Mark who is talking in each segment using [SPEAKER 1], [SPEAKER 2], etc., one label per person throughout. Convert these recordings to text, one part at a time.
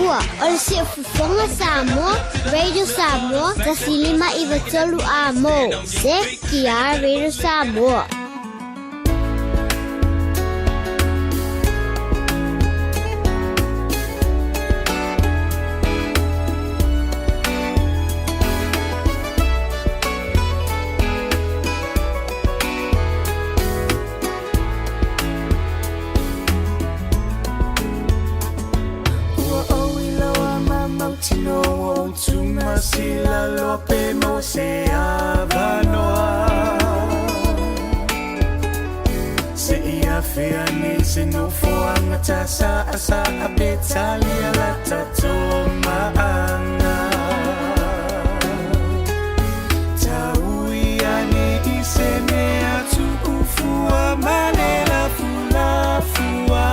[SPEAKER 1] Ua o le Siufofoga Samoa, Radio Samoa, 1 5 9 A mo, ZTR Radio Samoa.
[SPEAKER 2] Ua ou iloa ma mautinoa ua ou tumasila loa pe maua se avanoa Se i afea nei se nofoaga tasaasaa pe talia la tatou maaga Taui ane i se mea tuufua ma le lafulafua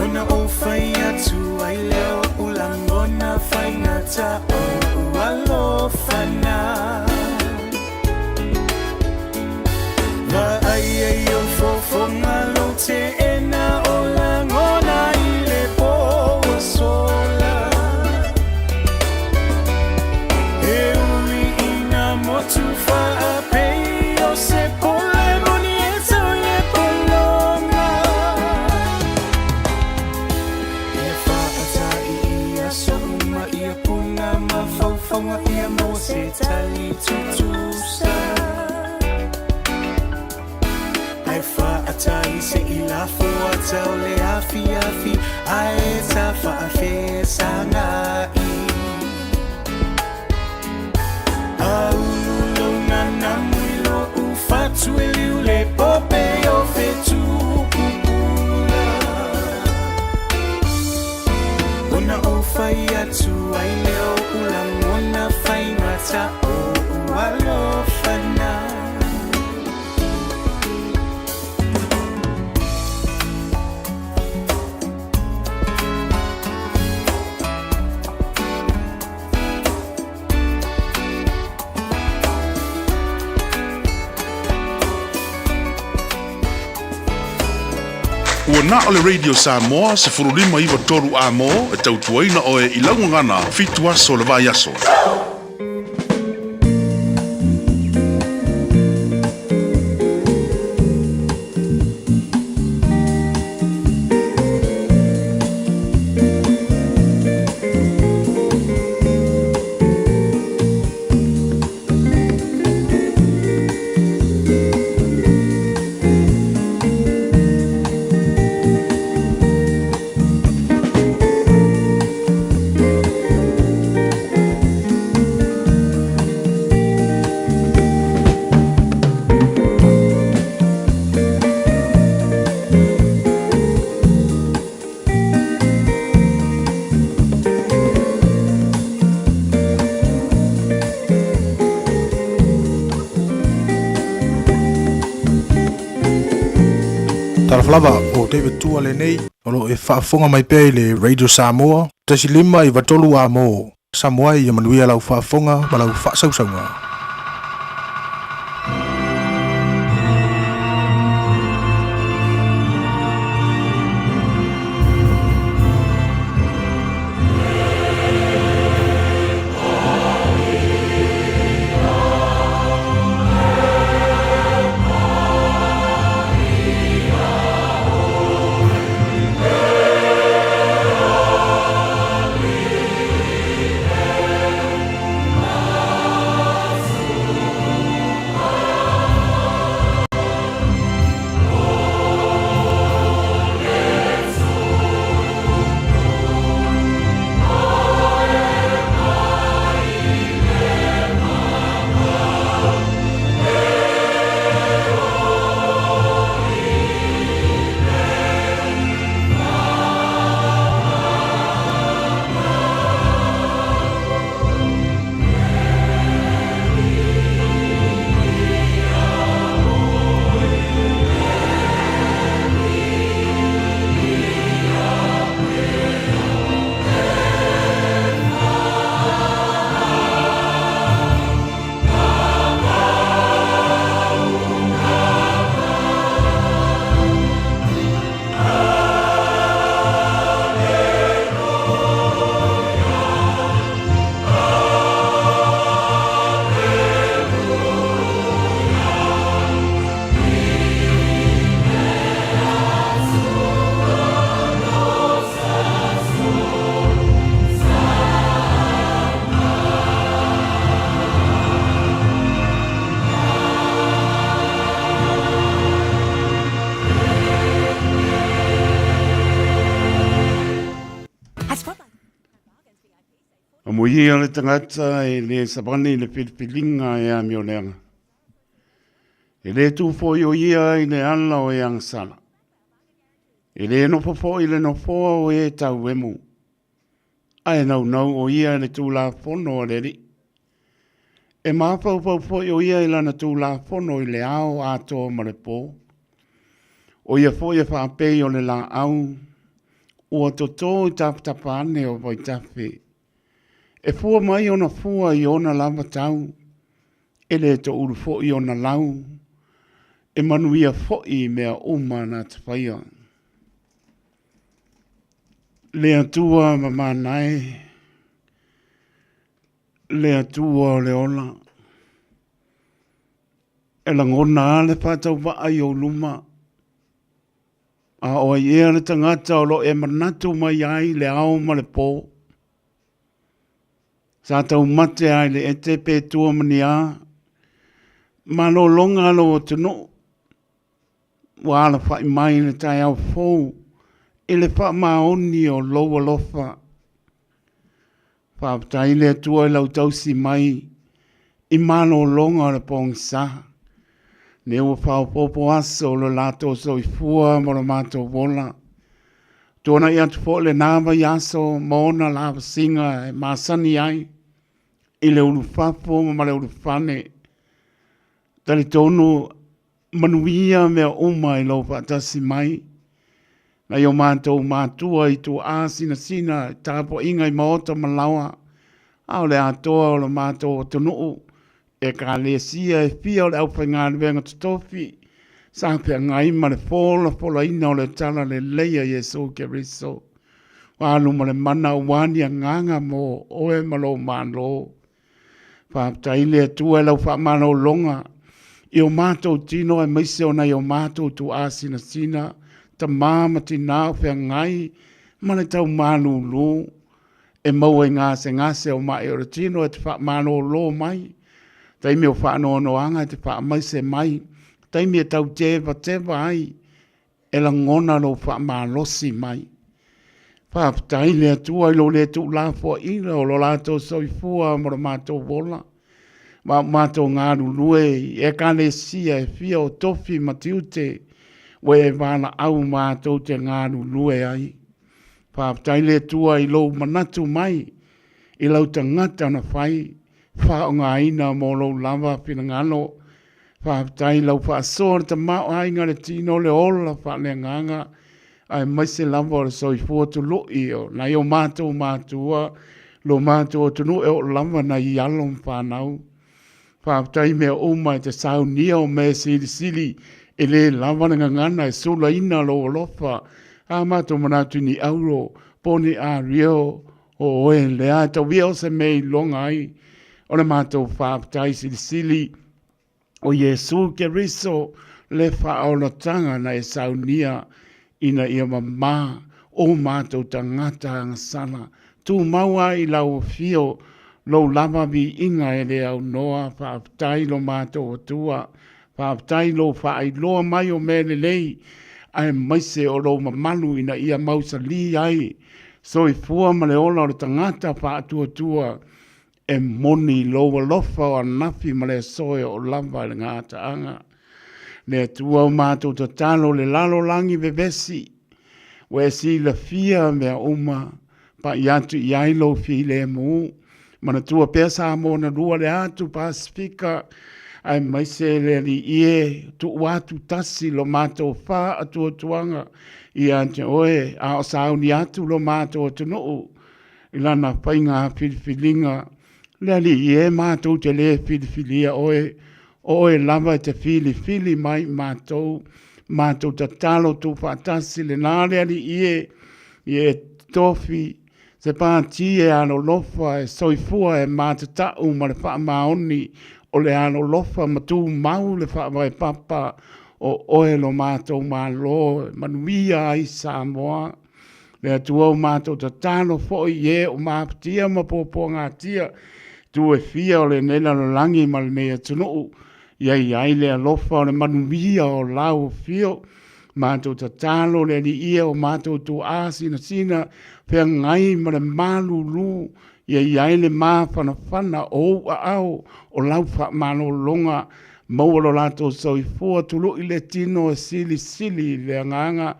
[SPEAKER 2] Ona ou fai atu ai lea o o'u lagona faigata o'u alofana Vaaia i ou fofoga lou teena o lagona i le po ua sola E ui ina motu faapei o se pole moni e tau i le pologa Ia faatai i aso uma ia puna mafaufauga ia maua se tali tutusa Ae faatai se i lafo ata o le afiafi ae ta faafesagai Aulu lou nanamu i lo'u fatu e liu le pope o fetu pupula Ona ou fai atu ai lea o o'u lagona faigata o'u alofana.
[SPEAKER 3] Ua na o le Radio Samoa 15 93 A mo e tautuaina oe i lau gagana 7 aso o le vaiaso.
[SPEAKER 4] Talofa lava o David Tua lenei o lo o e faafofoga mai pea i le Radio Samoa 1 5 9 3 A mo Samoa ia manuia lau faafofoga ma lau faasausauga.
[SPEAKER 5] Amuia le tagata e le savali i le filifiliga e amioleaga. E le tu foi o ia i le ala o e agasala. E le nofo foi i le nofoa o e tauemu. Ae naunau o ia i le Tulafono a le Alii. E mafaufau foi o ia i lana Tulafono i le ao atoa ma le po. O ia foi e faapei o le laau ua toto i tapatapa ane o vaitafe. E fua mai ona fua i ona lava tau, e le toulu foi ona lau, e manuia foi i mea uma na te faia. Le Atua mamana e, le Atua o le ola, e lagona lava le faatauvaa i ou luma, A o ai ea le tagata o lo o e manatu mai ai i le ao ma le po? Sa taumate lava i le ete pe tua ma ni a malologa a lou atunuu ua alafai mai i le taeao fou i le faamaoni o lou alofa. Faafetai le Atua i lau tausi mai i malologa o le pogisa. Lea ua faaopoopo aso o lo latou soifua ma lo matou ola. Tuanai atu foi lena vaiaso ma ona lavasiga e masani ai i le ulufafo ma le ulufale. Talitonu manuia mea uma i lou faatasi mai. Nai o matou matua i tuaa sinasina i tapuaiga i maota ma laoa, a o le atoa o lo matou atunuu, Ekalesia e fia o le aufaigaluega totofi sa feagai ma le folafolaina o le Tala Lelei a Iesu Keriso. Ua alu ma le mana aua ni agaga mo oe ma lou Malo. Faafetai le Atua i lau faamalologa i o matou tino aemaise o nai o matou tuaa sinasina, tama ma tina o feagai ma le tau malulu e maua i gasegase o mai o le tino e te faamalolo mai, taimi o faanoanoaga e te faamaise mai, taimi e tau tevateva ai e lagona lou faamalosi mai. Faafetai le Atua i lou le tuulafoaiina o lo latou soifua ma lo matou ola, ma o matou galulue i Ekalesia e fia o tofi ma tiute ua e valaau matou te galulue ai. Faafetai le Atua i lou manatu mai i lau tagata na fai, faaaogaina mo lou lava finagalo. Faafetai i lau faasoa le tamaoaiga, le tino, le ola faaleagaga, aemaise lava o le soifua tului o nai o matou matua, lo matou atunuu e oo lava nai alo ma fanau. Faafetai i mea uma e te saunia o mea silisili e le lava le gagana e sulaina lou alofa. A matou manatu i ni auro po o ni ario o oe lea e tauia o se mea e iloga ai o le matou faafetai silisili. O Iesu Keriso le faaolataga na e saunia ina ia mamā o matou tagata agasala. Tumau ai i lau afio lou lava viiga e le aunoa. Faafetai lo matou Atua. Faafetai lou faailoa mai o mea lelei aemaise o lou mamalu ina ia mausali ai soifua ma le ola o le tagata faatuatua E moni lou alofa o anafi ma le aso e oo lava i le gataaga. Le Atua o matou tatalo le lalolagi vevesi, ua e silafia mea uma, pai atu i ai lou filemu. Manatua pea Samoa na lua le atu Pasefika, aemaise le Alii e, tuu atu tasi lo matou faatuatuaga ia te oe, a o sauni atu lo matou atunuu i lana faiga filifiliga, Le Alii e, matou te le filifilia oe, o oe lava e te filifili mai i matou, matou tatalo tuufaatasi lena le Alii e, ia e tofi se pati e alolofa, e soifua e matatau ma le faamaoni o le alolofa ma tumau le faavae papa o oe lo matou Malo e manuia ai Samoa. Le Atua o matou tatalo foi i e o mafatia ma puapuagatia itu e fia o lenei lalolagi ma lenei atunuu, ia i ai le alofa o le manuia o lau afio. Matou tatalo le Alii e o matou tuaa sinasina feagai ma le malulu. Ia i ai le mafanafana o ou aao o lau faamalologa, maua lo latou soifua tului le tino e silisili i le agaga,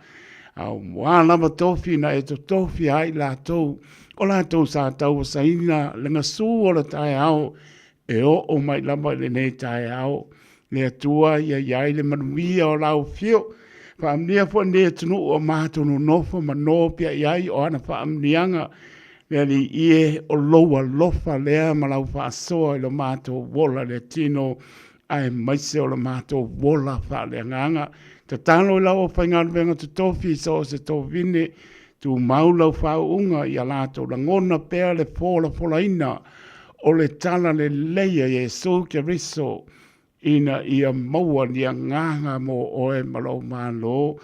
[SPEAKER 5] a ua lava tofi na e totofi ai i latou, o latou sa tauasaina le gasu o le taeao e oo mai lava i lenei taeao. Le Atua ia i ai le manuia o lau afio. Faamanuia foi lenei atunuu o matou nonofo ma nopiai ai o ana faamanuiaga. Le Alii e, o lou alofa lea ma lau faasoa i lo matou ola le tino, aemaise o lo matou ola faaleagaga. Tatalo i lau aufaigaluega totofi i so o se tovine, tumau lau faauuga ia latou lagona pea le folafolaina o le tala lelei a Iesu Keriso, ina ia maua ni agaga mo oe ma lou Malo.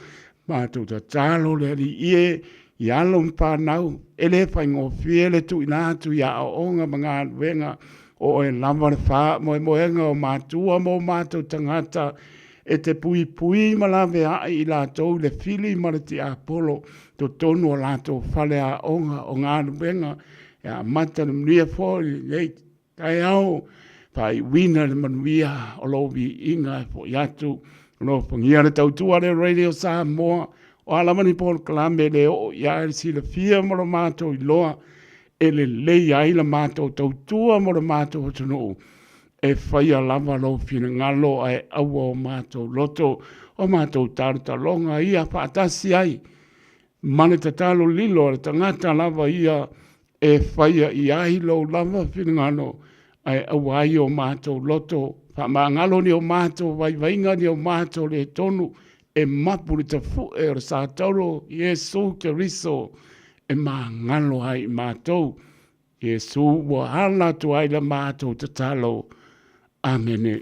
[SPEAKER 5] Matou tatalo le Alii e, i alo ma fanau, e le faigofie le tuuina atu i aoaoga ma galuega, o oe lava le faamoemoega o matua ma o matou tagata, e te puipui ma laveai i latou i le fili ma le tiapolo, totonu o latou faleaoga o galuega, e amata le manuia foi lenei taeao, faaiuina le manuia o lou viiga e foi atu. Alofagia le tautua a le Radio Samoa, o a lava ni polokalame e le oo i ai le silafia ma lo matou iloa, e lelei ai la matou tautua mo le matou atunuu, e faia lava lou finagalo ae aua o matou loto, o matou talotaloga ia faatasi ai ma le tatalo lilo a le tagata lava ia e faia i ai lou lava finagalo, ae aua ai o matou loto, faamagalo ni o matou vaivaiga, ni o matou le tonu, e mapu le tafue o le satauro Iesu Keriso e magalo ai i matou. Iesu ua ala atu ai la matou tatalo. Amene.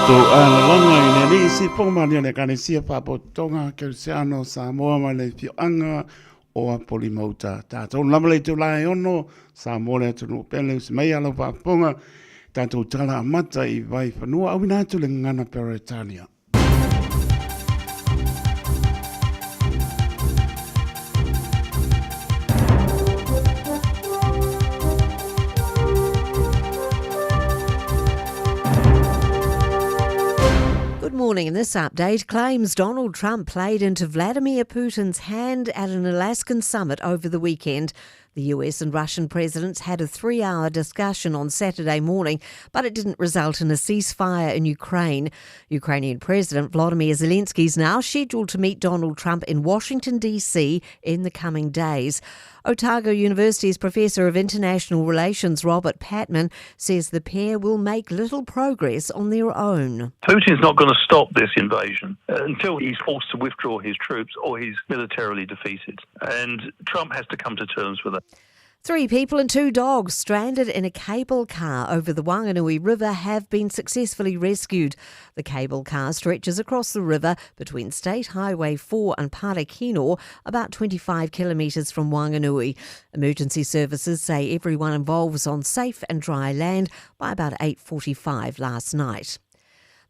[SPEAKER 5] Tatou alalaga i le Alii Sifoga ma le Ekalesia Faapotopotoga Kerisiano o Samoa ma le Afioaga o Apolima-uta. Tatou lava le itula e 6, Samoa le atunuu pele, usi mai a lau faafofoga, tatou tala amata i Vaifanua, auina atu le gagana Peretania.
[SPEAKER 6] Good morning. In this update, claims Donald Trump played into Vladimir Putin's hand at an Alaskan summit over the weekend. The US and Russian presidents had a three hour discussion on Saturday morning, but it didn't result in a ceasefire in Ukraine. Ukrainian President Vladimir Zelensky is now scheduled to meet Donald Trump in Washington, D.C. in the coming days. Otago University's Professor of International Relations, Robert Patman, says the pair will make little progress on their own.
[SPEAKER 7] Putin's not going to stop this invasion uh, until he's forced to withdraw his troops or he's militarily defeated. And Trump has to come to terms with it.
[SPEAKER 6] Three people and two dogs stranded in a cable car over the Wanganui River have been successfully rescued. The cable car stretches across the river between State Highway 4 and Parakino, about 25 kilometres from Wanganui. Emergency services say everyone involved was on safe and dry land by about 8:45 last night.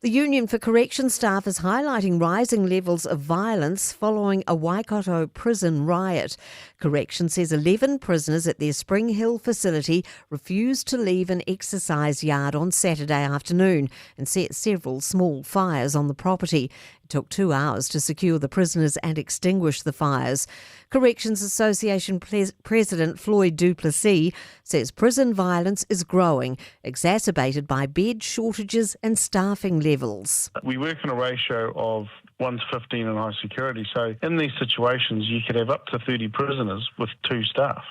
[SPEAKER 6] The Union for Correction Staff is highlighting rising levels of violence following a Waikato prison riot. Correction says 11 prisoners at their Spring Hill facility refused to leave an exercise yard on Saturday afternoon and set several small fires on the property. It took two hours to secure the prisoners and extinguish the fires. Corrections Association President Floyd Duplessis says prison violence is growing, exacerbated by bed shortages and staffing levels.
[SPEAKER 8] We work in a ratio of 1 to 15 in high security. So in these situations, you could have up to 30 prisoners with two staff.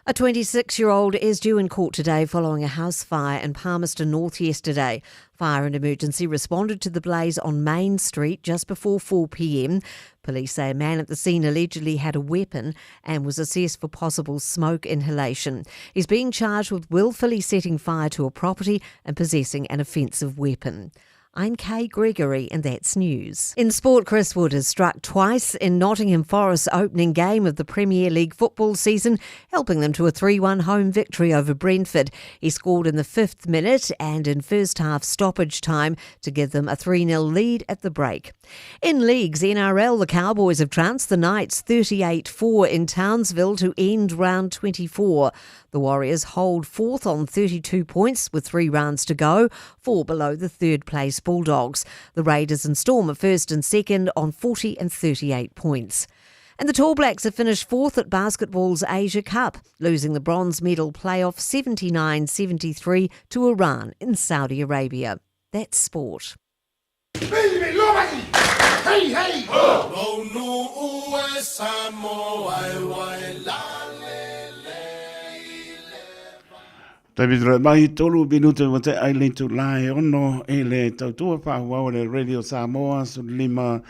[SPEAKER 6] A 26 year old is due in court today following a house fire in Palmerston North yesterday. Fire and emergency responded to the blaze on Main Street just before 4 pm. Police say a man at the scene allegedly had a weapon and was assessed for possible smoke inhalation. He's being charged with willfully setting fire to a property and possessing an offensive weapon. I'm Kay Gregory, and that's news. In sport, Chris Wood has struck twice in Nottingham Forest's opening game of the Premier League football season, helping them to a 3 1 home victory over Brentford. He scored in the fifth minute and in first half stoppage time to give them a 3 0 lead at the break. In leagues, NRL, the Cowboys have trounced the Knights 38 4 in Townsville to end round 24. The Warriors hold fourth on 32 points with three rounds to go, four below the third place Bulldogs. The Raiders and Storm are first and second on 40 and 38 points. And the Tall Blacks have finished fourth at basketball's Asia Cup, losing the bronze medal playoff 79 73 to Iran in Saudi Arabia. That's sport.
[SPEAKER 5] David Roe mai tolu minute mo te ai le tu lai ono e le tautua whaauau le Radio Samoa su lima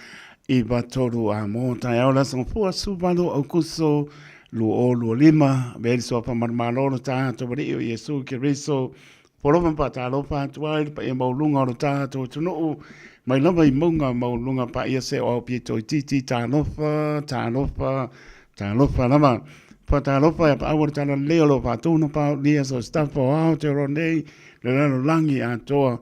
[SPEAKER 5] i batoru a mō tai au la songa fua su valu au kuso lu o lu lima me so pa marmalo ta to bari o Yesu Keriso Polofa ma faatalofa atu ai le paia maualuga o lo tatou atunuu, mai lava i mauga maualuga paia se o ao pie toeitiiti, talofa, talofa, talofa lava. Faatalofa ia paau o le talalelei o lo fatou na paolia so staff o Aotearoa nei, le lalolagi atoa,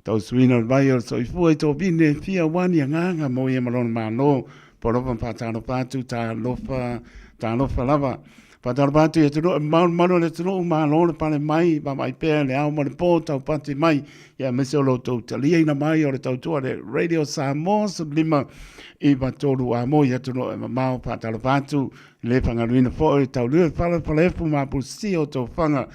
[SPEAKER 5] tausuina o le vai o le soifua i tō fia wani agaga mo ia ma lona Malo. Polofa ma faatalofa atu, talofa, talofa lava. Faatalofa atu i atunuu e malumalu o le atunuu, malo le pale mai, vaavaai pea le ao ma le pō, taupati mai, ia aemaise o lo outou taliaina mai o le tautua le Radio Samoa 15 9 3 a mo i atunuu e mamao. Faatalofa atu i le fagaluina foi o le taulua i fale falefu ma apulusia o tofaga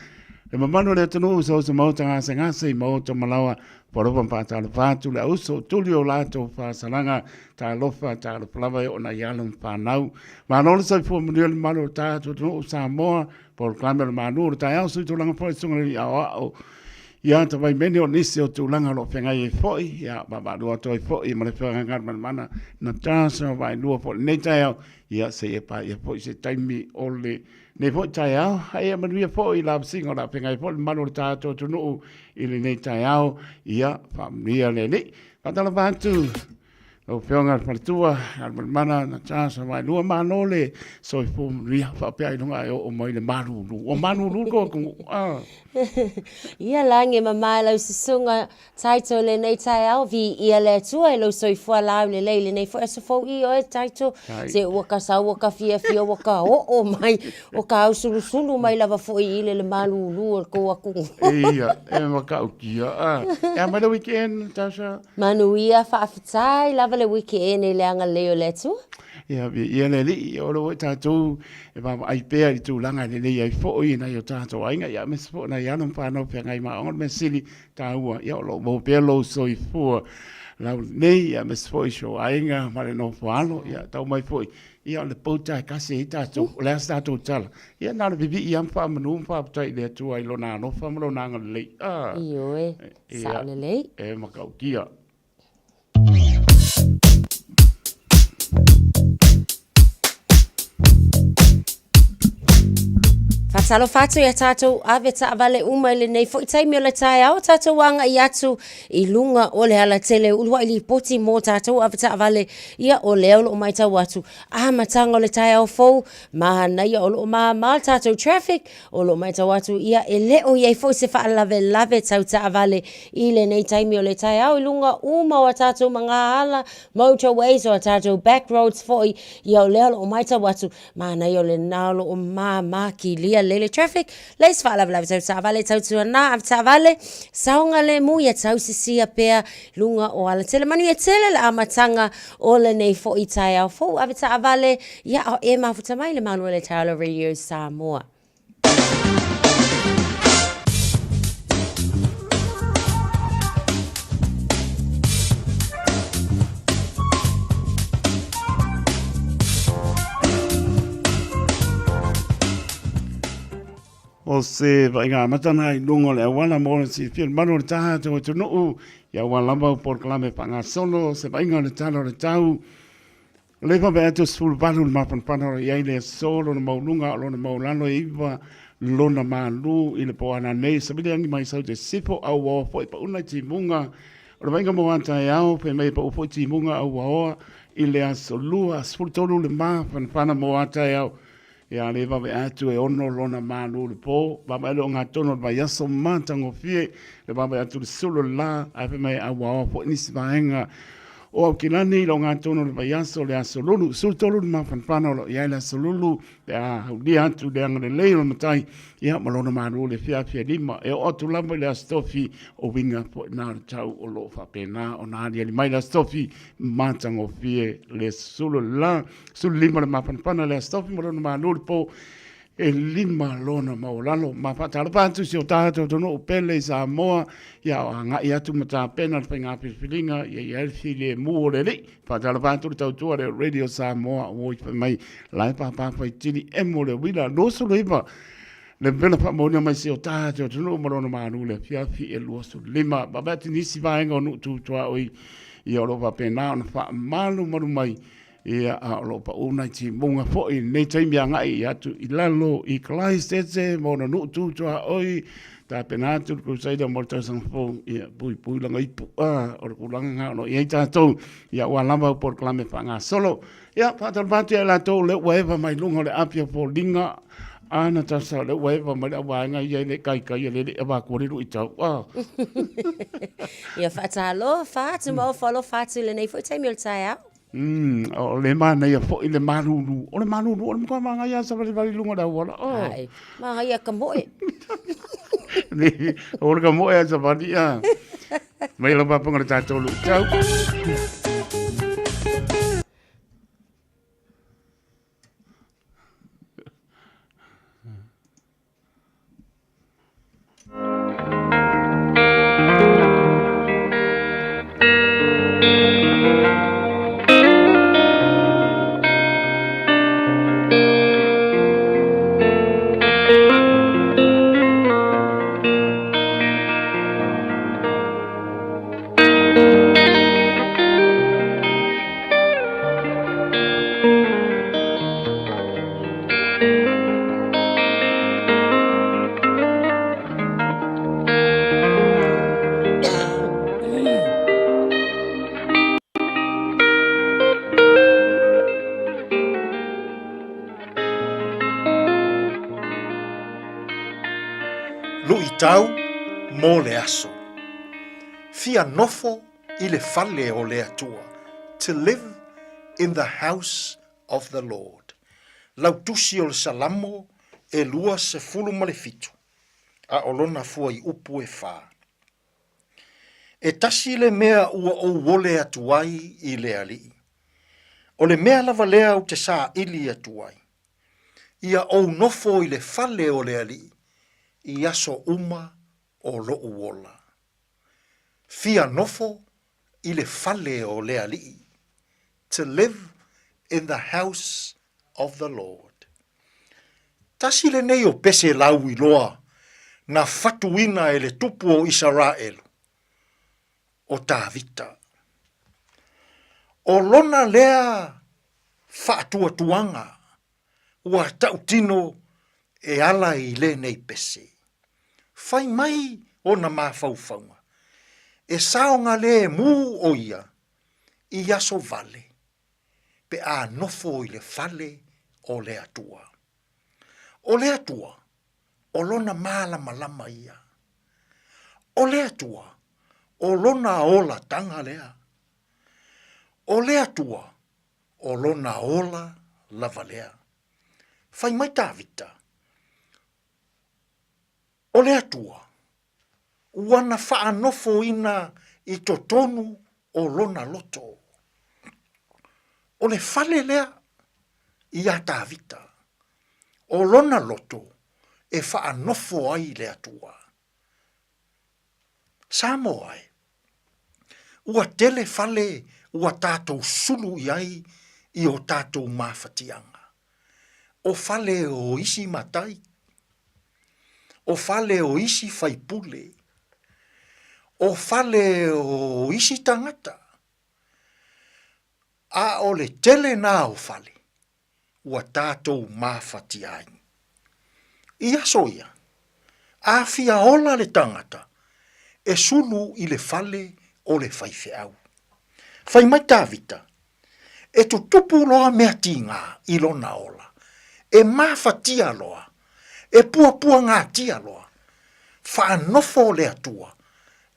[SPEAKER 5] le mamalu o le atunuu so se maota gasegase i maota malaoa Polofa ma faatalofa atu le auso o tuli o latou faasalaga, talofa, talofa lava e oo nai alo ma fanau. Malo le soifua manuia le mamalu o le tatou atunuu o Samoa, polokalame o le malu o le taeao sui tulaga foi susuga le alii aoao ia Tavaimene o nisi o tulaga o lo o feagai ai foi, ia vaavaalua atu ai foi ma le Afioga Galumalemana Natasha Vaelua foi i lenei taeao, ia seia paia foi se taimi o le Nei foi taeao, a ia manuia foi i lavasiga o le a feagai foi le mamalu o le tatou atunuu i lenei taeao, ia faamanuia le Alii. Faatalofa atu lau Afioga i le Faletua, Galumalemana Natasha Vaelua, malo le soifua manuia faapea ailoga e oo mai le malulu. Ua malulu ko atunuu. Ah.
[SPEAKER 9] Ia lagi e mama e lau susuga Taito i lenei taeao, viia le Atua i lou soifua laulelei i lenei foi aso fou i oe Taito, se ua ka sau ua ka fiafia ua ka oo mai, ua ka ausulusulu mai lava foi i le le malūlū o le kou atunuu.
[SPEAKER 5] Ia, e matautia. E a mai le weekend, Tasha?
[SPEAKER 9] Manuia, faafetai lava le weekend i le agalelei o le Atua.
[SPEAKER 5] Ia, viia le Alii, ia o lea foi tatou e vaavaai pea i le tulaga e lelei ai foi nai o tatou aiga, ia aemaise foi nai alo ma fanau feagai ma aoga. O le mea sili taua, ia o lo o maua pea lou soifua laulelei, ia aemaise foi si ou aiga ma le nofo alo. Ia tau mai foi, ia o le pouta e tasi ai tatou, o le a se tatou tala? Ia na o le vivii lava ma faamanu ma faafetai i le Atua i Lona alofa ma Lona agalelei. Ah,
[SPEAKER 9] Ioe, sao lelei.
[SPEAKER 5] E matautia.
[SPEAKER 9] Faatalofa atu ia tatou ave taavale uma i lenei foi taimi o le taeao, tatou agai atu i luga o le alatele uluai lipoti mo tatou ave taavale. Ia o lea o lo o matau atu amataga o le taeao fou, manaia o lo o māmā le tatou traffic, O lo o matau atu ia e le o i ai foi se faalavelave tau taavale i lenei taimi o le taeao i luga uma o a tatou magaala, motorways, o a tatou back roads foi, ia o lea o lo o matau atu, manaia o lena o lo o māmā kilia lelei le traffic, leai se faalavelave tau taavale, tautuana avetaavale, saogalemu ia tausisia pea i luga o alatele. Manuia tele le amataga o lenei foi taeao fou avetaavale, ia a o e mafuta mai le malu o le taeao o le Radio Samoa.
[SPEAKER 5] O se vaaiga amata na i luga o le auala mo le silafia le malu o le tatou atunuu ia aua lava o polokalame faagasolo se vaaiga o le tala o le tau. O lea e faapea atu e 18 le mafanafana o lo o i ai le aso lona maualuga a o lona maualalo e 9 lona malu i le po a nanei. Savili agi mai sau te sifo auaoa foi pauna i timuga o le vaaiga mo a taeao fai mai e pau foi timuga auaoa i le aso lua 13 le mafanafana mo a taeao. Ia le vave atu e ono lona malu le po, vave le ogatotonu o le vaiaso matagofie, le vave atu le sulu o le la, ae fai mai auaoa foi nisi vaega o Aukilani i le ogatotonu o le vaiaso le aso lulu, 13 le mafanafana o lo o i ai le aso lulu, pe a aulia atu le agalelei o le Matai, ia ma lona malu le fiafia lima, e oo atu lava i le Aso Tofi, o uiga foi na o le tau o lo o faapena ona aliali mai le Aso Tofi matagofie le sulu o le la. 15 le mafanafana le Aso Tofi ma lona malu le po e lima lona maualalo. Ma faatalofa atu si o tatou atunuu pele i Samoa, ia o agai atu ma tapena le faiga filifiliga, ia i ai le filemu o le Alii. Faatalofa atu le tautua le Radio Samoa ua ifai mai la e pāpā faitili emo le uila 29 le vela faamauina mai si o tatou atunuu ma lona malu le afiafi e 25. Vaavaai atu nisi vaega o nuu tu tuaoi, ia o lo o faapena ona faamalumalu mai Ia, a o lo o pau nai timuga foi i lenei taimi agai atu i lalo i Christchurch ma ona nuu tu tuaoi, tapena atu le Crusader mo le tausaga fou, ia, puipui lana ipu, a, o le tulaga lena o lo o i ai tatou, ia aua lava au polokalame faagasolo. Ia, faatalofa atu ia i latou o lea ua eva mai luga o le api o foliga, a Natasha, o lea ua eva mai le au vaega ia e le kaikai, e le avatua le luitau, a.
[SPEAKER 9] Ia, faatalofa atu ma ofo alofa atu i lenei foi taimi o le taeao.
[SPEAKER 5] O le manaia foi le malulu. O le malulu, o le matua manaia lava savalivali i luga o le auala. Oh.
[SPEAKER 9] Ai, manaia ka moe.
[SPEAKER 5] O le ka moe a savali, a. Mai lau papaga le tatou luitau.
[SPEAKER 10] Luitau mo le aso. Fia nofo i le fale o le Atua, to live in the house of the Lord. Lau tusi o le Salamo e 27, a o lona fuaiupu e fa. E tasi le mea ua ou ole atu ai i le Alii. O le mea lava lea ou te saili atu ai, ia ou nofo i le fale o le Alii i aso uma o loʻu ola. Fia nofo i le fale o le Alii, to live in the house of the Lord. Tasi lenei o pese lauiloa na fatuina e le tupu o Isaraelu, o Tavita. O lona lea faatuatuaga ua tautino e ala i lenei pese. Fai mai ona mafaufauga, e saogalemu ʻo ia i aso wale pe a nofo i le fale o le Atua. O le Atua, o lona malamalama ia. O le Atua, o lona olataga lea. O le Atua, o lona ola lava lea. Fai mai Tavita, O le Atua, ua na faanofoina i totonu o lona loto. O le fale lea iā Tavita, o lona loto e faanofo ai le Atua. Samoa e, ua tele fale ua tatou sulu i ai i o tatou mafatiaga. O fale o isi matai, o fale o isi faipule, o fale o isi tagata, a o le tele na o fale ua tatou mafatia ai. I aso ia, a fia ola le tagata, e sulu i le fale o le faifeau. Fai mai Tavita, e tutupu loa mea tigā i lona ola, e mafatia loa, e puapuagatia loa, faanofo le Atua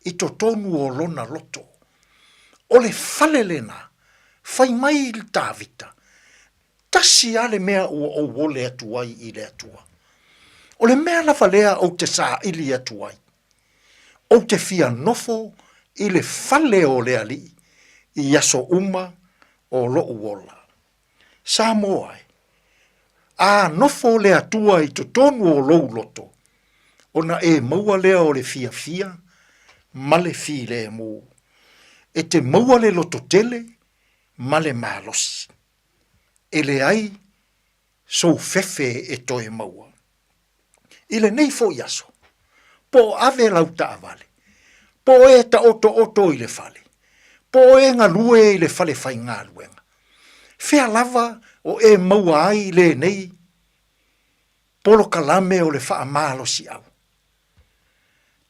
[SPEAKER 10] i totonu o lona loto. O le fale lena, fai mai le Tavita, tasi lava le mea ua ou ole atu ai i le Atua. O le mea lava lea ou te saili atu ai, ou te fia nofo i le fale o le Alii i aso uma o loʻu ola. Samoa e, a nofo le Atua i totonu o lou loto, ona e maua lea o le fiafia ma le filemu. E te maua le lototele ma le malosi. E leai sou fefe e toe maua. I lenei foi aso, po o ave lau taavale, po o e taotooto i le fale, po o e galue i le fale faigaluega, fea lava o e maua ai lenei polokalame o le faamalosiau?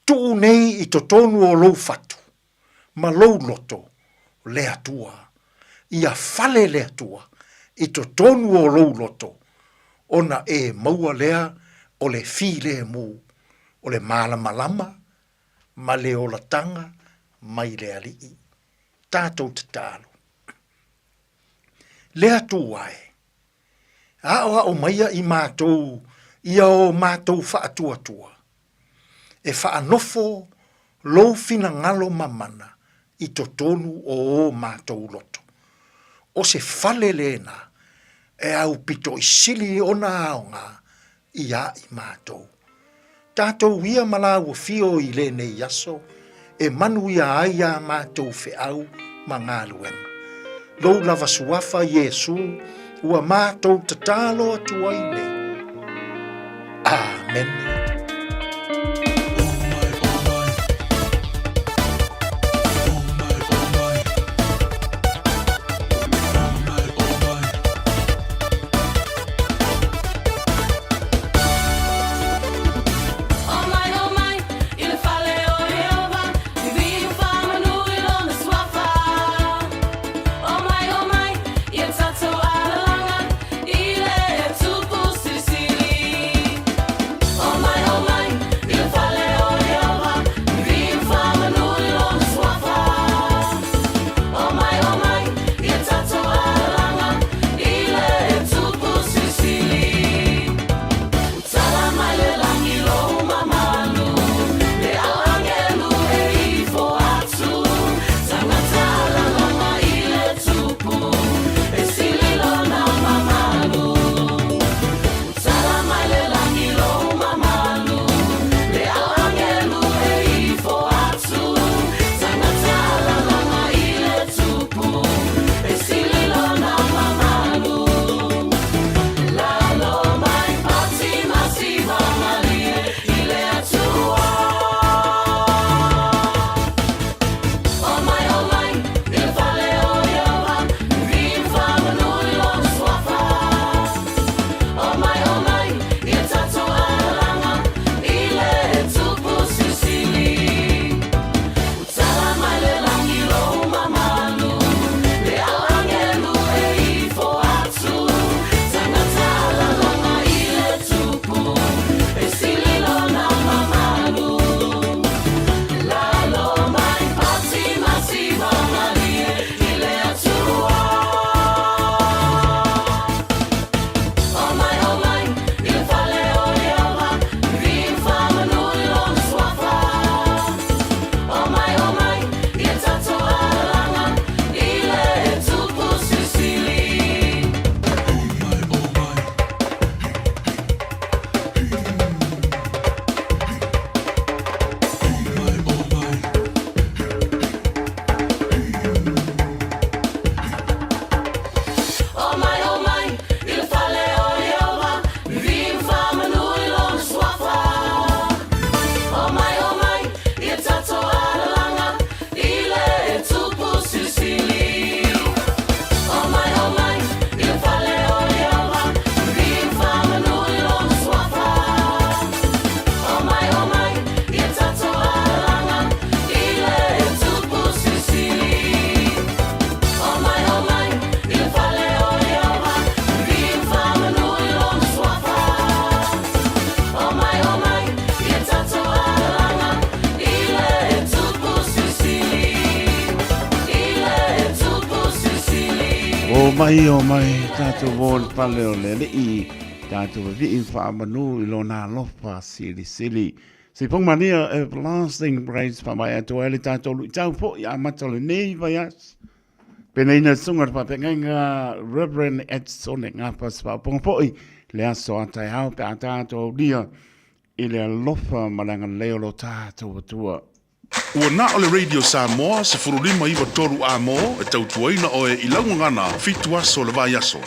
[SPEAKER 10] Tuu nei i totonu o lou fatu ma lou loto le Atua. Ia fale le Atua i totonu o lou loto, ona e maua lea o le filemu, o le malamalama ma le olataga mai le Alii. Tatou tatalo. Le Atua e, aoao maia i matou ia o matou faatuatua, e faanofo lou finagalo mamana i totonu o o matou loto. O se fale lena e aupito i sili ona aoga iā i matou. Tatou ia ma lāua fio i lenei aso e manuia ai ā matou feau ma galuega. Lou lava suafa Iesū ua matou tatalo atu ai nei. Amene.
[SPEAKER 5] O mai, o mai, tātou o le pale o le alii, tātou vavii whaamanu i lona alofa silisili. Se pong mania everlasting praise whaamai atu ai le tātou lui tau po i amata o lenei vaiaso. Penei na sunga le whapengaiga Reverend Edsone Ngāpas whaoponga foi le aso a taeao pe a tātou aulia i le alofa ma le agalelei o lo tātou Atua.
[SPEAKER 3] Ua na o le Radio Samoa 1593 A mo e tautuaina oe i lau gagana fitu aso o le vaiaso.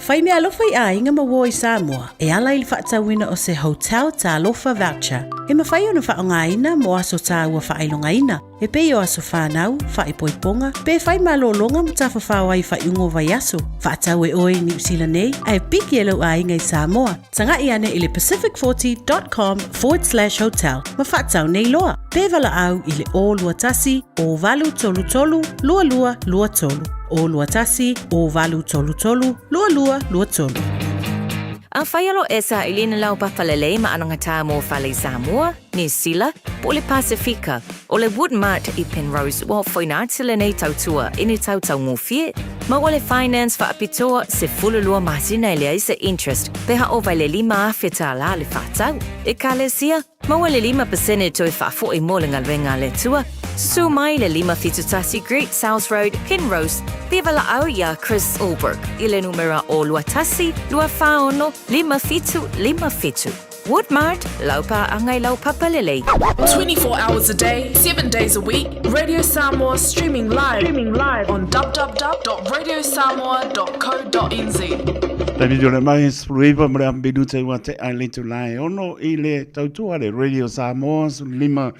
[SPEAKER 11] Fai meaalofa i aiga ma uo i Samoa e ala i le faatauina o se Hotel Talofa Voucher e mafai ona faaaogaina mo aso tāua faailogaina e pei o aso whānau, whaipoiponga, pe whai malōlōga ma tafafao ai whaiuga o vaiaso. Faatau e oe i Niu Sila nei ae piki e lou aiga i Samoa. Taga'i ane i le pacific40.com forward slash hotel ma faatau nei loa. Pe valaau i le 021 0833 2223. 021 0833 2223.
[SPEAKER 12] Afai o lo e saili na lau papa lelei ma anogata mo fale i Samoa, Niu Sila, po o le Pasifika, o le Woodmart i Penrose ua foina atu lenei tautua i ni tautaugofie, ma ua le finance faapitoa 12 masina e leai se interest pe ha ova i le 5,000 tālā le faatau. Ekalesia, maua le 5% toe faafo'i mo le galuega a le Atua. Susū mai le 571 Great South Road, Penrose, pe valaau iā Chris Allbrook i le numera o 21 246 5757. Woodmart, lau paaga i lau papa lelei.
[SPEAKER 13] 24 hours a day, 7 days a week, Radio Samoa streaming live, streaming live on www.radiosamoa.co.nz.
[SPEAKER 5] Taimi tole mai sefuluiva ma le afa minute ua tea i le itula e ono i le tautua le Radio Samoa 15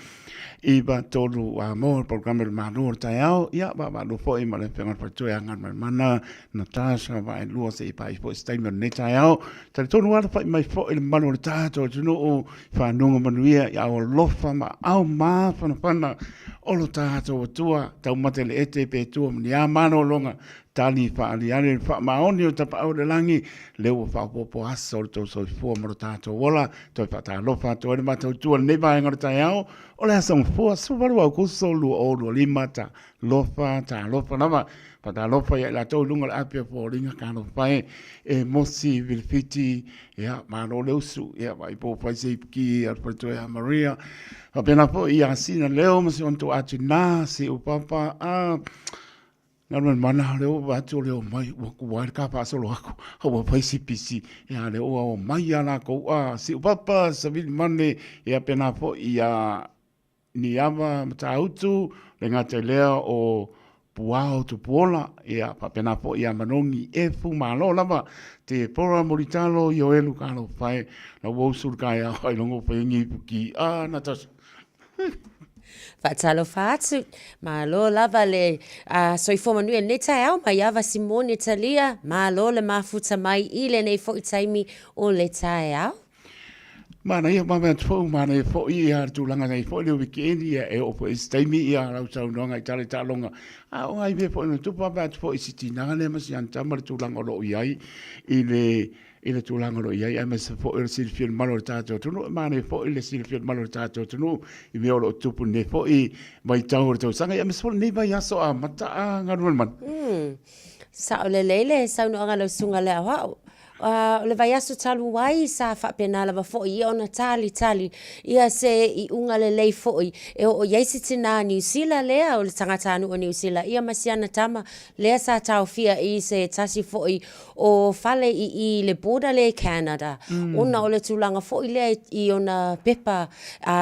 [SPEAKER 5] iva tolu a mo le programe le Malo o le taeao ia vaavaalua foi ma le Afioga i le Faletua ia Galumalemana Natasha Vaelua se i pa'i foi se taimi o lenei taeao. Talitonu lava le fa'i mai foi le mamalu o le tatou atunuu i fanuga manuia i ao alofa ma aao mafanafana o lo tatou Atua, taumate i le ete pe tua ma ni a malologa, tali faaaliali le faamaoni o tapaau i le lagi, lea ua faaopoopo aso o le tou soifua ma lo tatou ola. Toe faatalofa atu ai le matou tua i lenei vaega o le taeao o le Aso Gafua 18 Aokuso 2025. Talofa, talofa lava. Faatalofa ia i latou i luga o le api o foliga, talofa e, e Mosi Vilifiti, ia, malo le usu, ia, vaai po fai se ipuki a le faletua ia Maria. Faapena foi ia Sina Leo ma si ona tuuatinā, Siu Papa, a, Galumalemana, o lea ua vaai atu o lea ua omai, ua kuai le ka faasolo aku, a ua fai si pisi, ia, lea ua omai ia lakou, a, Siu Papa, Savili Mane, ia, pena foi ia Niava Matautu, le gata i lea o Puao Tupuola, ia faapena foi ia Manogi Efu, malo lava te pora Mulitalo Ioelu Talofa e, la ua usu le taeao ailoga ua fai ai ni ipuki a Natasha.
[SPEAKER 9] Faatalofa atu, malo lava le soifua manuia i lenei taeao mai Ava Simone Talia, malo le mafuta mai i lenei foi taimi o le taeao.
[SPEAKER 5] Manaia, mame atu foi, manaia foi ia le tulaga nei foi le weekend ia e oo foi i se taimi ia lau saunoaga i tala i taaloga. A o ngai mea foi na tupu, mame atu foi i si tinā lea ma si ana tama le tulaga o lo o i ai i le i le tulaga o lo o i ai aemaise foi o le silafia o le malu o le tatou atunuu. E manaia foi le silafia o le malu o le tatou atunuu i mea o lo o tupu i lenei foi vaitau o le tausaga ia aemaise foi lenei vaiaso amata a Galumalemana.
[SPEAKER 9] Sao lelei le saunoaga a lau susuga i le aoao. O le vaiaso talu ai sa faapena lava foi ia ona talitali ia se iuga lelei foi e oo i ai se tinā Niu Sila lea o le tagatanuu o Niu Sila ia ma si ana tama lea sa taofia i se tasi foi o fale i i le border lea i Canada ona o le tulaga foi lea i ona pepa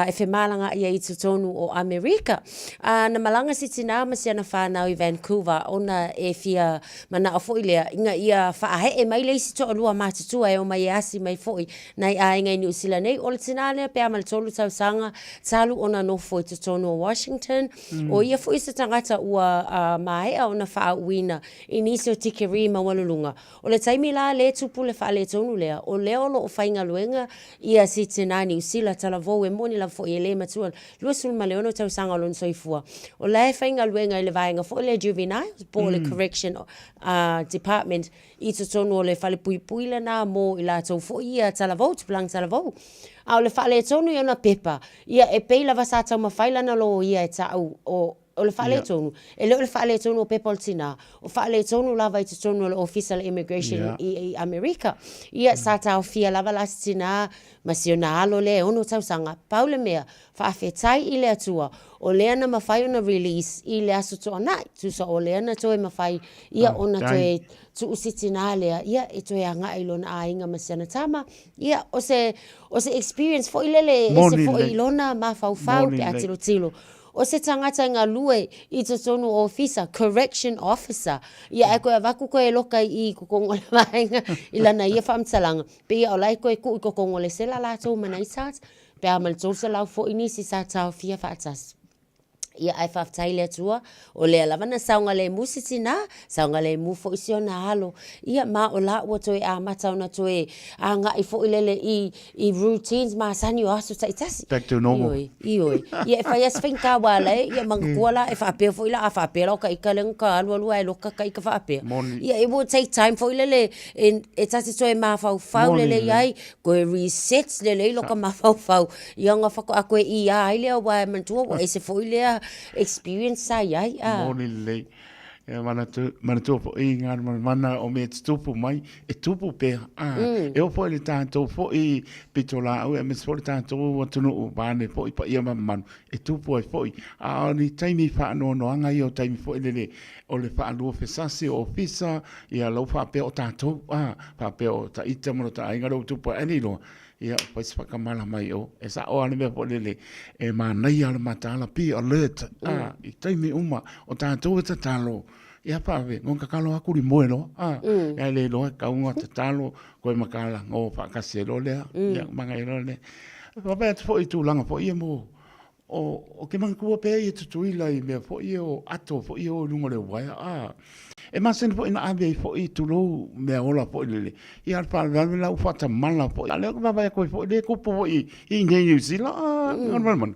[SPEAKER 9] e femalagaai ai i totonu o Amerika. Na malaga si tinā ma si ana whānau i Vancouver ona e fia manao foi lea ina ia faaee mai le isi toalua matutua e omai e asi mai foi nai aiga i Niu Sila nei. O le tinā lea pe a ma le tolu tausaga talu ona nofo i totonu o Washington. O ia foi se tagata ua maea ona faauuina i nisi o tikeri maualuluga. O le taimi la lea e tupu le faaletonu lea, o lea o lo o faigaluega ia si tinā Niu Sila talavou e moni lava foi e le matua 26 tausaga o lona soifua. O la e faigaluega i le vaega foi lea Juveniles po o le Correction Department i totonu o le falepuipui lena mo i latou foi ia talavou, tupulaga talavou. A o le faaletonu i ona pepa, ia e pei lava sa taumafai lana loia e ta'u o. O le faaletonu, e le o le faaletonu o pepa o le tinā, o faaletonu lava i totonu o le Ofisa o le Immigration i Amerika. Ia, sa taofia lava la si tinā ma si ona alo lea e 6 tausaga. Pau le mea, faafetai i le Atua, o lea na mafai ona release i le Aso Toonai, tusa o lea na toe mafai ia ona toe tuu si tinā lea, ia, e toe agai i lona aiga ma si ana tama. Ia, o se, o se experience foi lele e ese foi i lona mafaufau pe a tilotilo. O se tagata e galue i totonu o ofisa, correction officer, ia ae koe avatu koe e loka i i kokogo o le vaega i lana ia faamatalaga, pei ia o la e toe tuu i kokogo o le sela latou ma nai tagata, pe a ma le 300 foi nisi sa taofia faatasi. Ia ae faafetai i le Atua, o lea lava na saogalemu si tinā, saogalemu foi si ona alo, ia ma o la ua toe amata ona toe agai foi lele i i routines masani o aso taitasi.
[SPEAKER 5] Back to normal.
[SPEAKER 9] Ioe, ioe. Ia e fai lava si faigata aua la e ia manatua la e faapea foi la a faapea la o ta ita lea na ta alualu ae loka ta ita faapea.
[SPEAKER 5] Moni.
[SPEAKER 9] Ia it will take time foi lele e, e ta te toe mafaufau
[SPEAKER 5] Moni
[SPEAKER 9] lelei
[SPEAKER 5] lelei.
[SPEAKER 9] ai, toe reset lelei loka mafaufau ia ona faatoa toe ia ai lea aua e manatua ua ese foi lea experience sa i ai. Ah.
[SPEAKER 5] Moni lelei. E manatu, manatua foi i ngā mana o mea tutupu mai, e tupu pea. A, mm. E o foi le tātou foi pito lāu, e mese foi le tātou atunuu vāne foi pa ia mamanu, e tupu ai foi. A o ni taimi whaanoanoanga ia o taimi foi lele o le whaalua fesasi o ofisa, ia lau whaapea o tātou, a, whaapea o ta ita mo ta ainga rau tupu ai ni loa. Ia, fai se whakamala mai o, e sa o ale mea po lele, e mānaia le mataala, be alert, a, i taimi uma, o tātou e tatalo, ia whawe, ngon kakalo aku li moe loa, a, ia le loa, kaunga tatalo, koe makala, ngo whaakasi e loa lea, ia, manga e loa lea. Whapea atu foi i tūlanga foi ia mo, O, o ke manatua pea ia Tutuila i mea foi ia o ato foi ia o i lunga o le uaea, a, e masani foi na ave ai foi, tulou, mea ola foi lele, ia le faalavelave la ua faatamala foi, a o lea ou te vaavaai atu ai foi, lea e tupu foi i inei i Niu Sila, a, mm.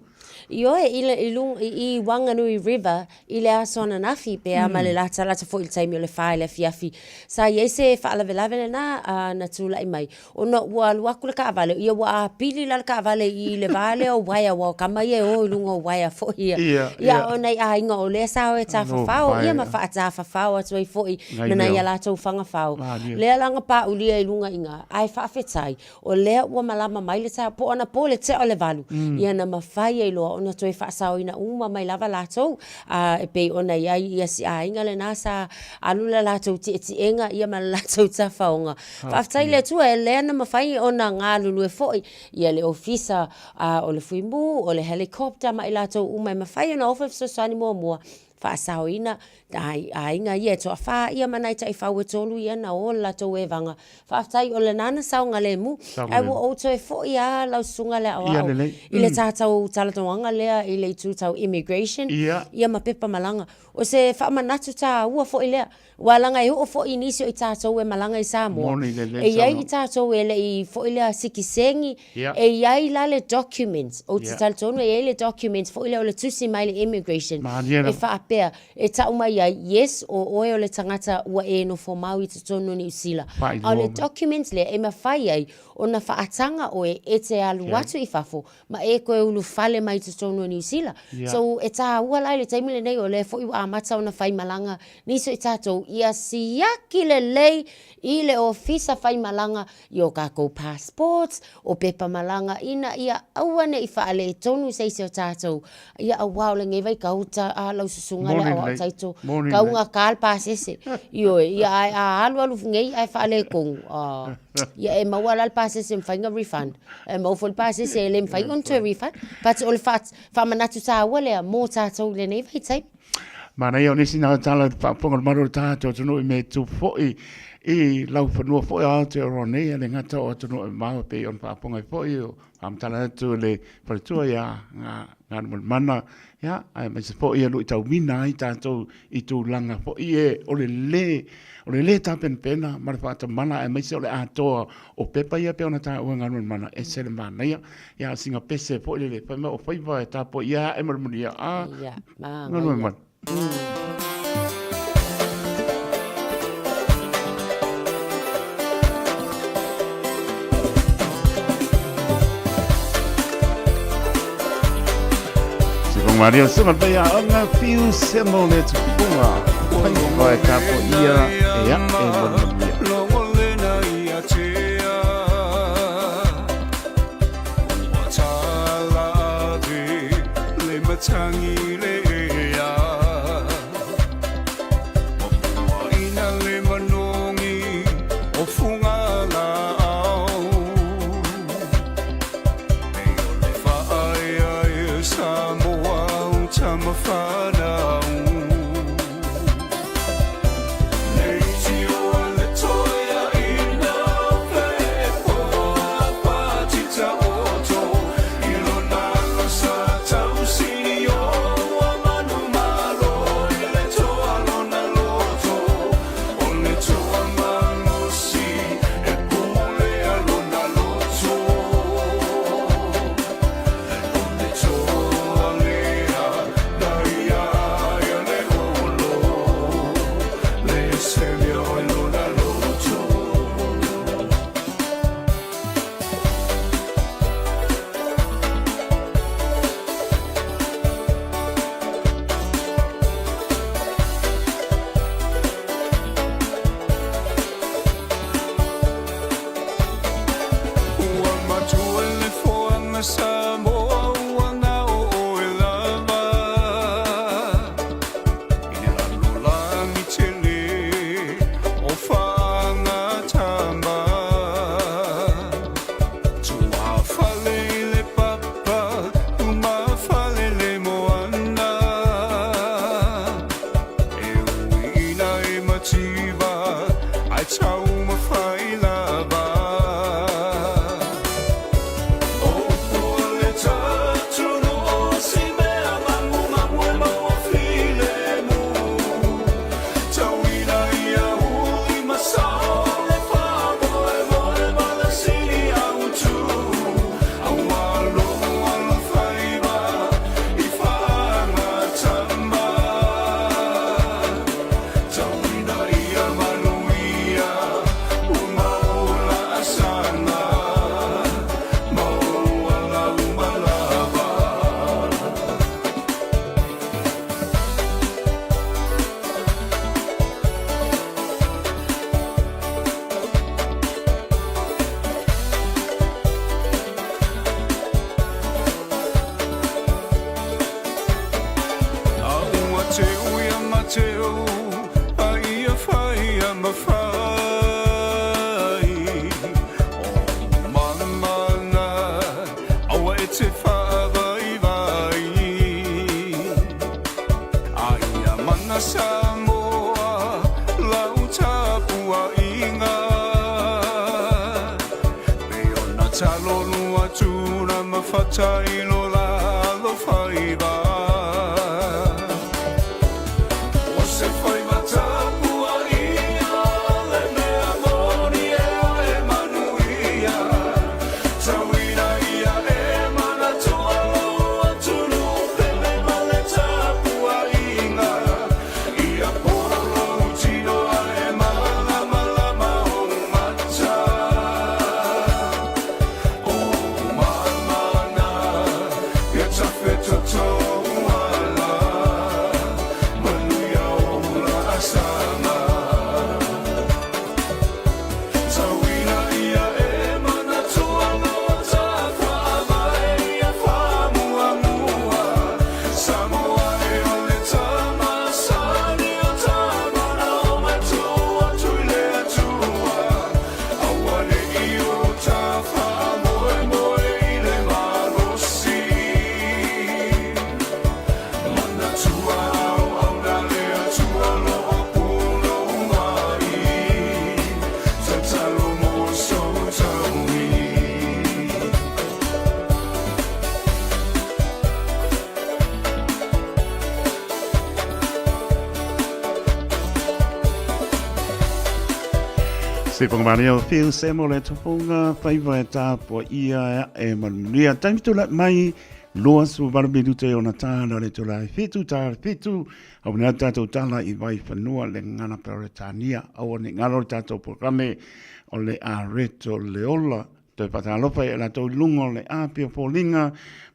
[SPEAKER 9] Ioe, i le, i lung, i, i Wanganui River, i le aso ananafi, pe a ma le latalata foi i le taimi o le whā i le afiafi. Sa i ai se faalavelave lena, a, na tula'i mai. Ona ua alu atu le kaavale, ia ua apili la le kaavale i le va lea o uaea, aua o tama ia e o i luga o uaea foi ia.
[SPEAKER 5] Ia,
[SPEAKER 9] Ia,
[SPEAKER 5] ia.
[SPEAKER 9] o nai aiga o lea sa o e tafafao, ia ma faatafafao atu ai foi
[SPEAKER 5] Ngai
[SPEAKER 9] ma nai
[SPEAKER 5] mea.
[SPEAKER 9] a latou fagafao.
[SPEAKER 5] Malie.
[SPEAKER 9] Lea la na paulia i luga i ina, ae faafetai, o lea ua malama mai le taeao, po o anapo le tea o le valu, ia na mafai ai loa ona toe faasaoina uma mai lava latou, a e pei ona i ai ia si aiga lena sa alu le latou tietiega ia ma le latou tafaoga. Faafetai i le Atua e lea na mafai ona galulue foi ia le ofisa a o le Fuimu, o le helicopter ma i latou uma e mafai ona ofa fesoasoani muamua faasaoina aiga ia e toafa ia ma nai taifau e tolu ia na o le latou evaga. Faafetai o lena na saogalemu ae ua ou toe foi lava lau susuga le aoao i le tatou talanoaga lea i le itu tau immigration ia ma pepa malaga. O se faamanatu taua foi lea Aua leaga e oo foi i nisi o i tatou e malaga i Samoa,
[SPEAKER 5] Moni lelei
[SPEAKER 9] e i ai
[SPEAKER 5] saunoaga.
[SPEAKER 9] i tatou e le i foi lea sikiseni,
[SPEAKER 5] Ia.
[SPEAKER 9] e i ai la le document, ou te
[SPEAKER 5] Ia.
[SPEAKER 9] talitonu e i ai le document foi lea o le tusi mai le immigration,
[SPEAKER 5] Malie
[SPEAKER 9] e
[SPEAKER 5] lava.
[SPEAKER 9] faapea, e tau mai ai, yes, o oe o le tagata ua e nofo mau i totonu o Niu Sila.
[SPEAKER 5] Faailoa
[SPEAKER 9] A o le
[SPEAKER 5] mai.
[SPEAKER 9] document lea e mafai ai ona faataga oe e te alu
[SPEAKER 5] Okay.
[SPEAKER 9] atu i fafo ma e toe ulufale mai i totonu o Niu Sila.
[SPEAKER 5] Ia.
[SPEAKER 9] So, e tāua la i le taimi lenei, o lea foi ua amata ona faimalaga nisi o i tatou ia siaki lelei i le ofisa faimalaga i o kakou passports, o pepa malaga ina ia aua ne i faaletonu se isi o tatou. Ia auā o lenei vaitau ta, a lau susuga lea
[SPEAKER 5] Moni
[SPEAKER 9] aoao
[SPEAKER 5] lelei.
[SPEAKER 9] taito,
[SPEAKER 5] Moni
[SPEAKER 9] kau
[SPEAKER 5] lelei.
[SPEAKER 9] gata le pasese. Ioe, ia ae a alualu nei ae faaletonu, a, ia e maua la le pasese e mafai ona refund. E maua foi le pasese e le mafai ona toe refund. But o le faamanatu taua lea mō tātou i lenei vaitaimi.
[SPEAKER 5] Manaia o nisi nā tala te whaaponga maro o tātou atunuu i me tū foi i lau whanua foi o Aotearoa nei a le ngata o atunuu e māua pei ona whaaponga i foi o whaamatala atu le whaletua ia ngā ngā mana ia ae mai se foi ia lui tau mina ai tātou i tūlanga foi e o le lē o le lē tāpenapena ma le whaatamala ae mai se o le atoa o pepa ia pe ona tāua ngā mana e se le manaia ia singa pese foi lele whai mai o whaiva e tāpua ia e maramuri ia a
[SPEAKER 9] Ia,
[SPEAKER 5] ngā
[SPEAKER 9] māngaia.
[SPEAKER 5] mana. Se Maria se ma pea anga fiu se mo le tupunga. Pai vai tapo ia e a e mo manuia.
[SPEAKER 2] Matangi le ea Ina le manongi o funga la au E o le whaea e Samoa o tamafanau Nei tio a le toea ina pepo Patita oto i lona sa tausini o ua manu malo i le toa lona loto O le toa malosi e pule a lona loto O le toa lea na ia ia le olo Le semio i lona loto. Ua matua le foaga Samoa ua gao oe lava I le lalolagi tele o faagatama Tuafale i le papa umafale le moana E uiina e mativa ae taumafai lava O pua le tatunu o si mea magumagu e maua filemu Tauina ia ui masao le faamoemoe ma le sili autu Aua logo alofaiva i faagatama Tauina ia manuia ua maua laasaga Maua lau malava. A ua teu ia Mateo, a ia fai ia mafai. O mamana, aua e te whaavaivai. A ia mana Samoa, lau tapuaiga. Me ona talolu atu na mafata i lo la alofaiva. O se faiva tapuaia le mea moni e e manuia. Tauina ia e manatua lou atunuu pele ma le tapuaiga. Ia polo lou tino ae malamalama ou mata. O mamana, ia tafetoto ala. Manuia o laasaga. Tauina ia e manatua lo tafaavae ia faamuamua. Samoa e o le tamasani o tamana o matua atu i le Atua. Aua ne i o ta faamoemoe i le malosi. Manatua auauna le Atua lo o punou ai. Tatalo mo sou taui.
[SPEAKER 5] Se whakamaria o Whiu se mo le tupunga whaiva e tāpua ia e manuia. Taimi tū mai loa su valu minuta e ona tāna le tū lai whitu tā whitu. Au nea tātou tāla i vai whanua le ngana Peretania. Au ne ngaro le tātou programe o le areto le ola. Toe faatalofa ia latou i luga o le api o foliga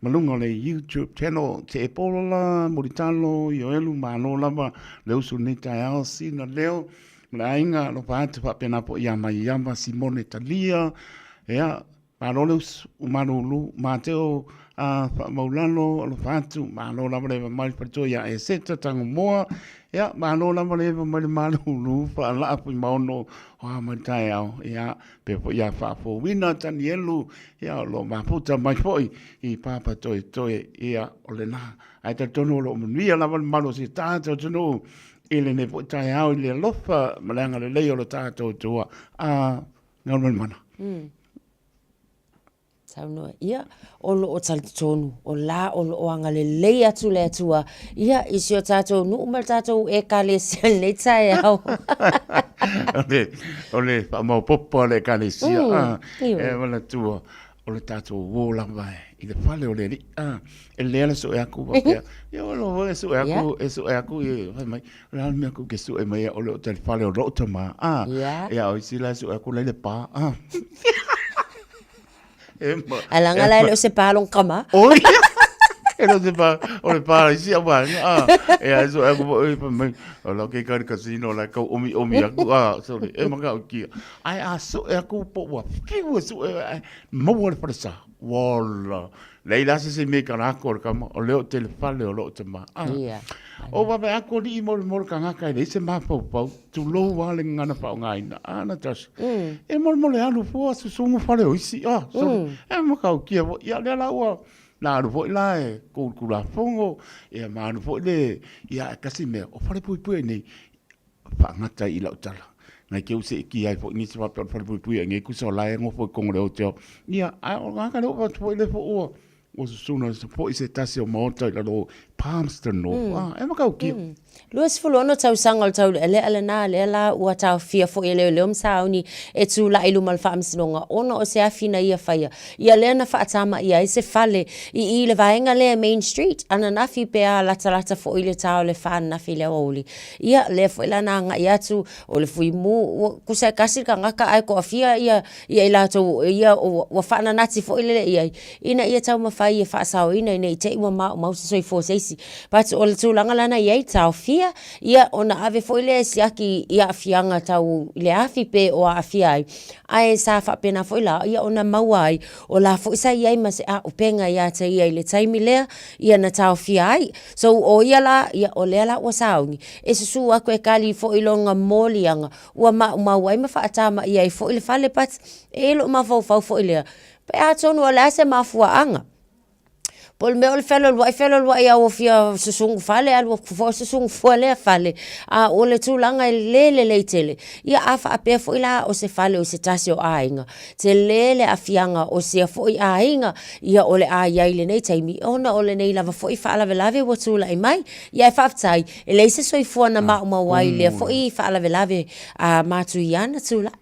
[SPEAKER 5] ma luga o le YouTube channel. Te e polola, mulitalo, Ioelu, malo lava le usu lenei taeao, sina leo ma le aiga, alofa atu faapena foi ia Maiava Simone Talia, ia, malo le usu, umalulu, Mateo a Faamaulalo, alofa atu, malo lava le eva mai le faletua ia Eseta Tagomoa, ia, malo lava le eva mai le malulu, faalaa Fuimaono, o a mai le taeao, ia, pea foi ia Faafouina Tanielu, ia, o lo o mafuta mai foi i Papatoetoe, ia, o lena. Ae talitonu o lo o manuia lava le mamalu o si tatou atunuu i lenei foi taeao i le alofa ma le agalelei o lo tatou Atua. A, Galumalemana.
[SPEAKER 9] Saunoa, ia, o lo o talitonu, o la o lo o agalelei atu le Atua, ia, i si o tatou nuu ma le tatou Ekalesia i lenei taeao.
[SPEAKER 5] O le faamaopoopo a le Ekalesia, e manatua, o le tatou uo lava i le fale o le Alii, e lelei lava le sue atu faapea, ia o lo e sue atu, e sue atu, fai mai, o le a le mea kou te sue mai ai o le o te fale o lou tama, ia o isi la e sue atu la i le pa.
[SPEAKER 9] Ae leaga la e le o se pa lona tama.
[SPEAKER 5] Oi! E le o se pa, o le pa i si au vaega, a. E ai so aku foi fai mai, o la ke kari casino la kau omi omi aku, a, sorry, e maka o kia. Ai a so e aku po ua fiu e so e, ai, maua le falesa. Wala. Lei la se se me ka rako o le kama, o leo te le fale o loo tama. A.
[SPEAKER 9] Ia.
[SPEAKER 5] O wawe aku o lii mo le mo le kangaka e lei se mafaufau, tulou a le gagana faaaogaina. A, Natasha. E molemole alu fua susugu fale o isi. A, sorry. E matautia foi. Ia, lea la ua, na alu foi la e kou le Tulafono, ia ma alu foi le, ia e tasi mea, o falepuipui ai nei, faagata i lau tala. Ngai te u seetia ai foi nisi faapea o le falepuipui ai nei, tusa o la e nofo i totonu o le hotel. Ia, ae o le tagata lea ua avatu foi le foi ua, Ua susuna foi se tasi o maota i lalo o Palmerston North. Ah, e matautia.
[SPEAKER 9] 26 tausaga o le taulealea lena, lea la ua taofia foi e leoleo ma sauni e tulai i luma o le faamasinoga ona o se afi na ia faia. Ia lea na faatamaia ai se fale i i le vaega lea Main Street ananafi pe a latalata foi i le ta o le fa ananafi i le aoauli. Ia lea foi la na agai atu o le fuimu ua tusa e tasi le tagata ae toafia ia ia i latou ia ua faananati foi lele i ai ina ia taumafai e faasaoina ina i te i ua maumau se soifua o se isi. But o le tulaga la na i ai, taofia, ia ona ave foi lea e siaki i aafiaga tau i le afi pe o aafia ai, ae sa faapena foi la ia ona maua ai o la foi sa i ai ma se auupega ia te ia i le taimi lea ia na taofia ai. So o ia la, ia o lea la ua sauni, e susu atu e kali foi lona moliaga ua maumau ai ma faatamaia ai foi le fale but e i ai lou mafaufau foi lea, Pe atonu o le a se mafuaaga. Po o le mea o le fealualuai, fealualuai lava ua fia susugu fale, alu atu foi susugu fua lea fale. A o le tulaga e le lelei tele. Ia a faapea foi la o se fale o se tasi o aiga, tele le aafiaga o sia foi aiga, ia o le a i ai i lenei taimi, ona o lenei lava foi faalavelave ua tulai mai. Ia ae faafetai, e leai se soifua na maumau ai i lea foi faalavelave matuia na tulai.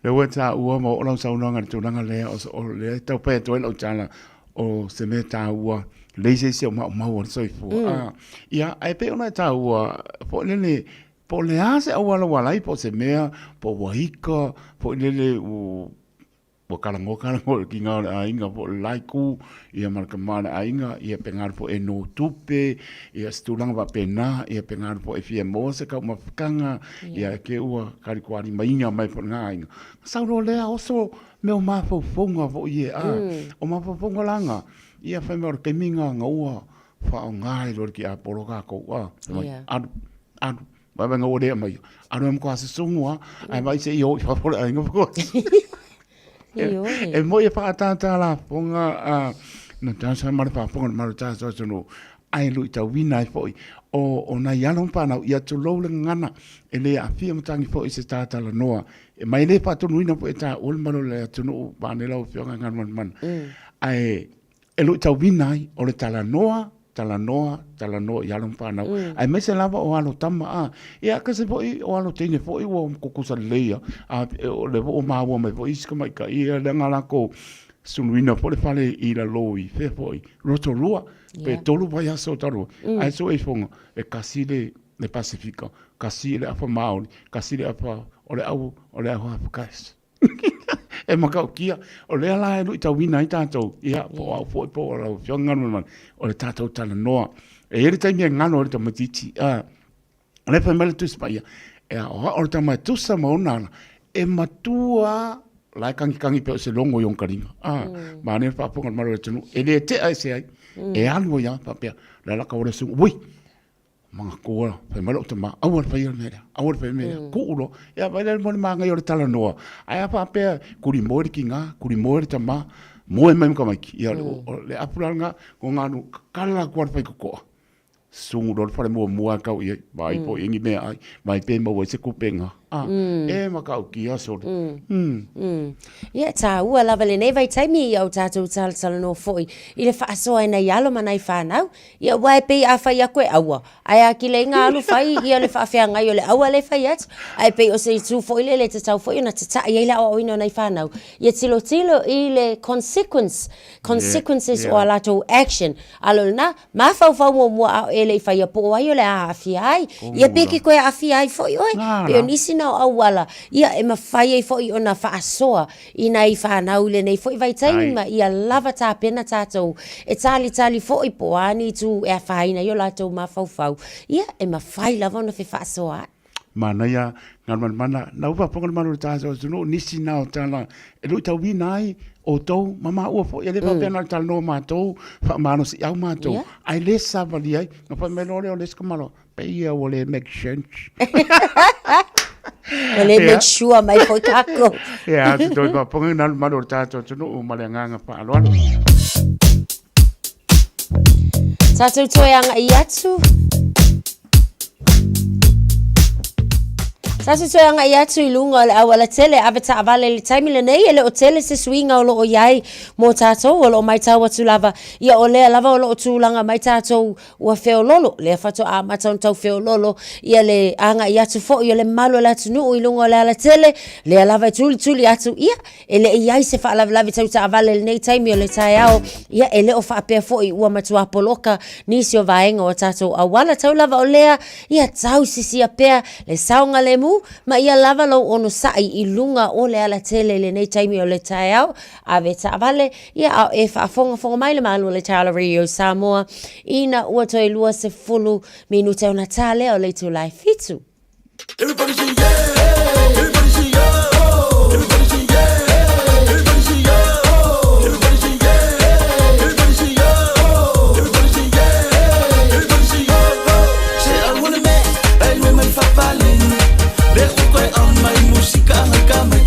[SPEAKER 5] Lea ua taua ma oo lau saunoaga i le tulaga lea, o lea e tau fai atu ai lau tala, o se mea taua, leai se isi o maumau o le soifua. Mm. Ah, ia, ae pei ona e taua, foi lele, po o le a se auala ua ala ai, po o se mea, po ua ika, foi lele ua ua kalagoa kalagoa le kiga o le aiga po o le la itu, ia ma le tama o le aiga, ia pe galo foi e no tupe, ia se tulaga faapena, ia pe galo foi e fia maua se taumafataga, ia e te ua kalikualimaina mai foi lena aiga. Sau loa lea oso mea o mafaufauga foi e, a, o mafaufauga la na, ia fai mai o le taimi na na ua faaaoga ai loa le tiapolo tatou, a, fai mai, alu, alu, vaevaega ua le aumaia, alu e matua susugu lava, ae vaai se i o i fafo o le aiga. E moi e whaatata lafoga a Natasha ma le faafofoga a le Malo tatou atunuu, ae luitauina ai foi o, o nai alo ma fanau ia tulou le gagana e le aafia matagi foi i se tatalanoa e ma e le faatonuina foi e taua le mamalu o le atunuu vaeane lau Afioga Galumalemana. Ae e luitauina ai o le talanoa talanoa, talanoa i alo ma fanau. Mm. Aemaise lava o alo tama, a. Ia, kasi foi o alo teine foi ua kukusa lelei a. A, o le ua maua mai foi isi tamaitai, ia lea lako sunuina foi le fale i lalo i fea foi, Rotorua, pe tolu vaiaso talu ai. Mm. Ae sue ifoga, e kasi le, le Pasifika, kasi le afa Maori, kasi le afa o le au, o le au half caste. E matautia, o lea la e luitauina ai tatou, ia, po o au foi po o lau Afioga Galumalemana, o le tatou talanoa. E i ai le taimi e galo ai le tamaitiiti, a, o lea e fai mai le Tusi Paia, e aoao le tama e tusa ma ona ala, e matua la e kagikagi pea o se logo i ona kaliga. A, manaia le faafofoga a le mamalu o le atunuu, e le tea ese ai, e alu ai lava faapea, lalaka ua le susu, ui, Manatua, fai mai lou tama, aua le faia le mea lea, aua le faia le mea lea, tuu loa. Ia vaai la i le manaia o le talanoa, ae a faapea, kuli moe le tina, kuli moe le tama, moe mai ma tamaiti, ia o le apu la lena, o ganu, tatala atu lava le faitotoa, susu loa le fale muamua e tau i ai, vaai po o i ai ni meaai, vaai pe maua ai se tupe i ina. A, e matautia sole.
[SPEAKER 9] Ia, e tāua lava lenei vaitaimi i au tātou talatalanoa foi i le faasoa e nai alo ma nai fanau. Ia aua e pei a fai atu e aua, ae a kila i ngā alu fai ia le faafeagai o le aua lea e fai atu. Ae pei o se itu foi lele e tatau foi ona tata'i ai le aoaoina o nai whanau. Ia tilotilo i le consequence, consequences o a latou action. Alo lena, mafaufau muamua a o e le i faia po o ai o le a aafia ai. Ia pe ke koe aafia ai foi oe. Pei o nisi na o auala, ia e mafai ai foi ona faasoa i nai whanau i lenei foi vaitaimi ma ia lava tapena tatou e talitali foi po o a ni itu e afaina ai o latou mafaufau, ia e mafai lava ona fefaasoaai.
[SPEAKER 5] Manaia Galumalemana, na ua faafofoga le malu o le tatou atunuu, nisi na o tala e luitauina ai outou ma maua foi, e le faapea na o le talanoa matou, faamalosiau matou, ae le savali ai. Na fai mai loa lea o le isi tamaloa, Pei ia ua le make sense.
[SPEAKER 9] Ua le make sure mai foi kākou.
[SPEAKER 5] Ia, atu toi faafofoga na malu o le tatou atunuu ma le agaga faaaloalo.
[SPEAKER 9] Tātou toe agaʻi atu. Tātou toe agaʻi atu i luga o le auala tele, ave taavale i le taimi lenei, e le o tele se suiga o lo o i ai mo tātou, o lo o maitau atu lava, ia o lea lava o lo o tulaga mai tātou Ua feololo, lea faatoa amata ona tau feololo ia le agai atu foi o le mamalu o le atunuu i luga o le alatele, lea lava e tulituli atu, ia, e le i ai se faalavelave tau taavale i lenei taimi o le taeao, ia, e le o faapea foi ua matua poloka nisi o vaega o a tatou auala. Tau lava o lea, ia tausisia pea le saogalemu ma ia lava lou onosai i luga o le alatele i lenei taimi o le taeao, ave taavale, Ia, a o e faafogafoga mai le malu o le Tala Radio Samoa ina ua toe 20 minute ona ta lea o le itula e 7. Everybody say yeah, everybody say oh, everybody say yeah, everybody say oh, everybody say yeah, everybody say oh, everybody say yeah, everybody say oh. Se a wona me, ai me mai fapaleni, le o koe on mai musika ngai ka mai.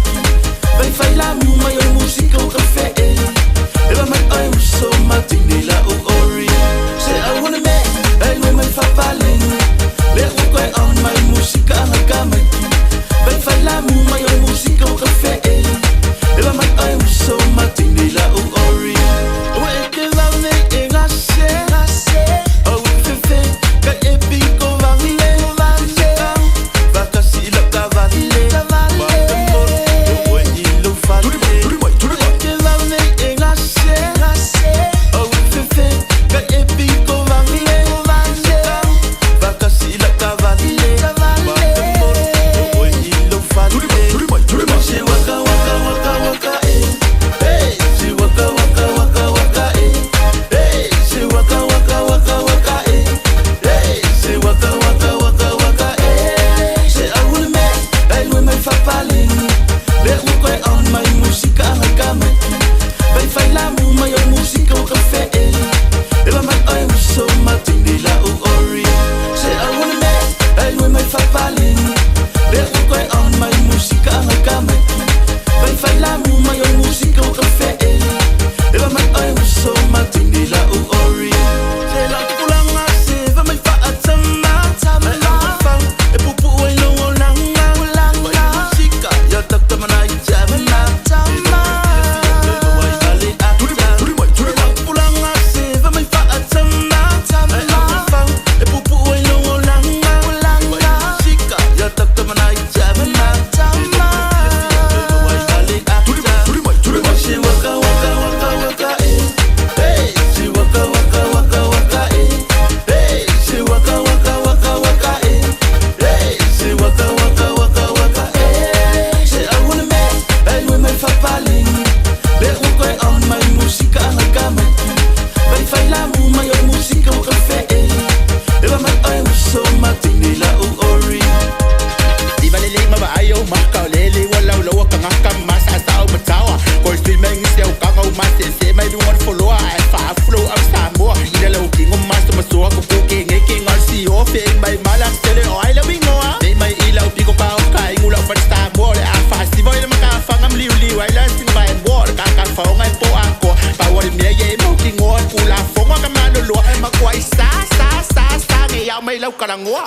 [SPEAKER 14] kalagoa.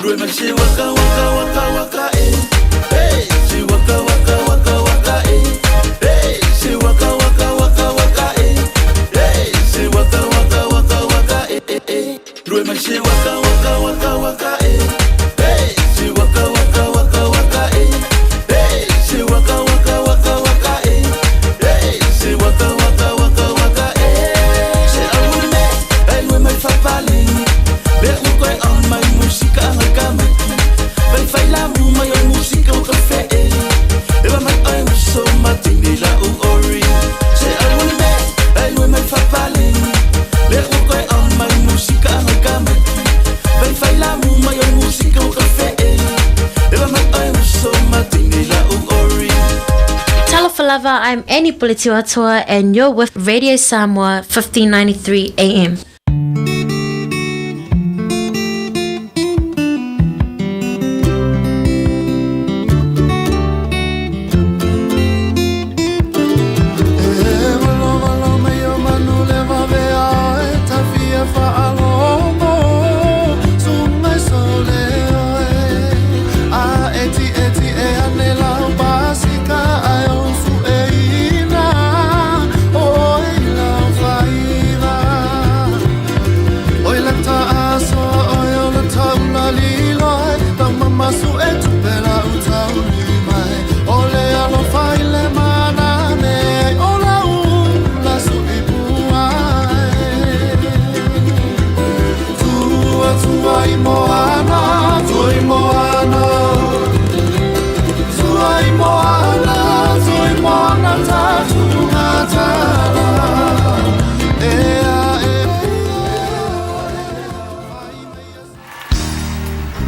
[SPEAKER 15] Talofa lava, I'm Annie Puletiwatoa and you're with Radio Samoa 1593 AM.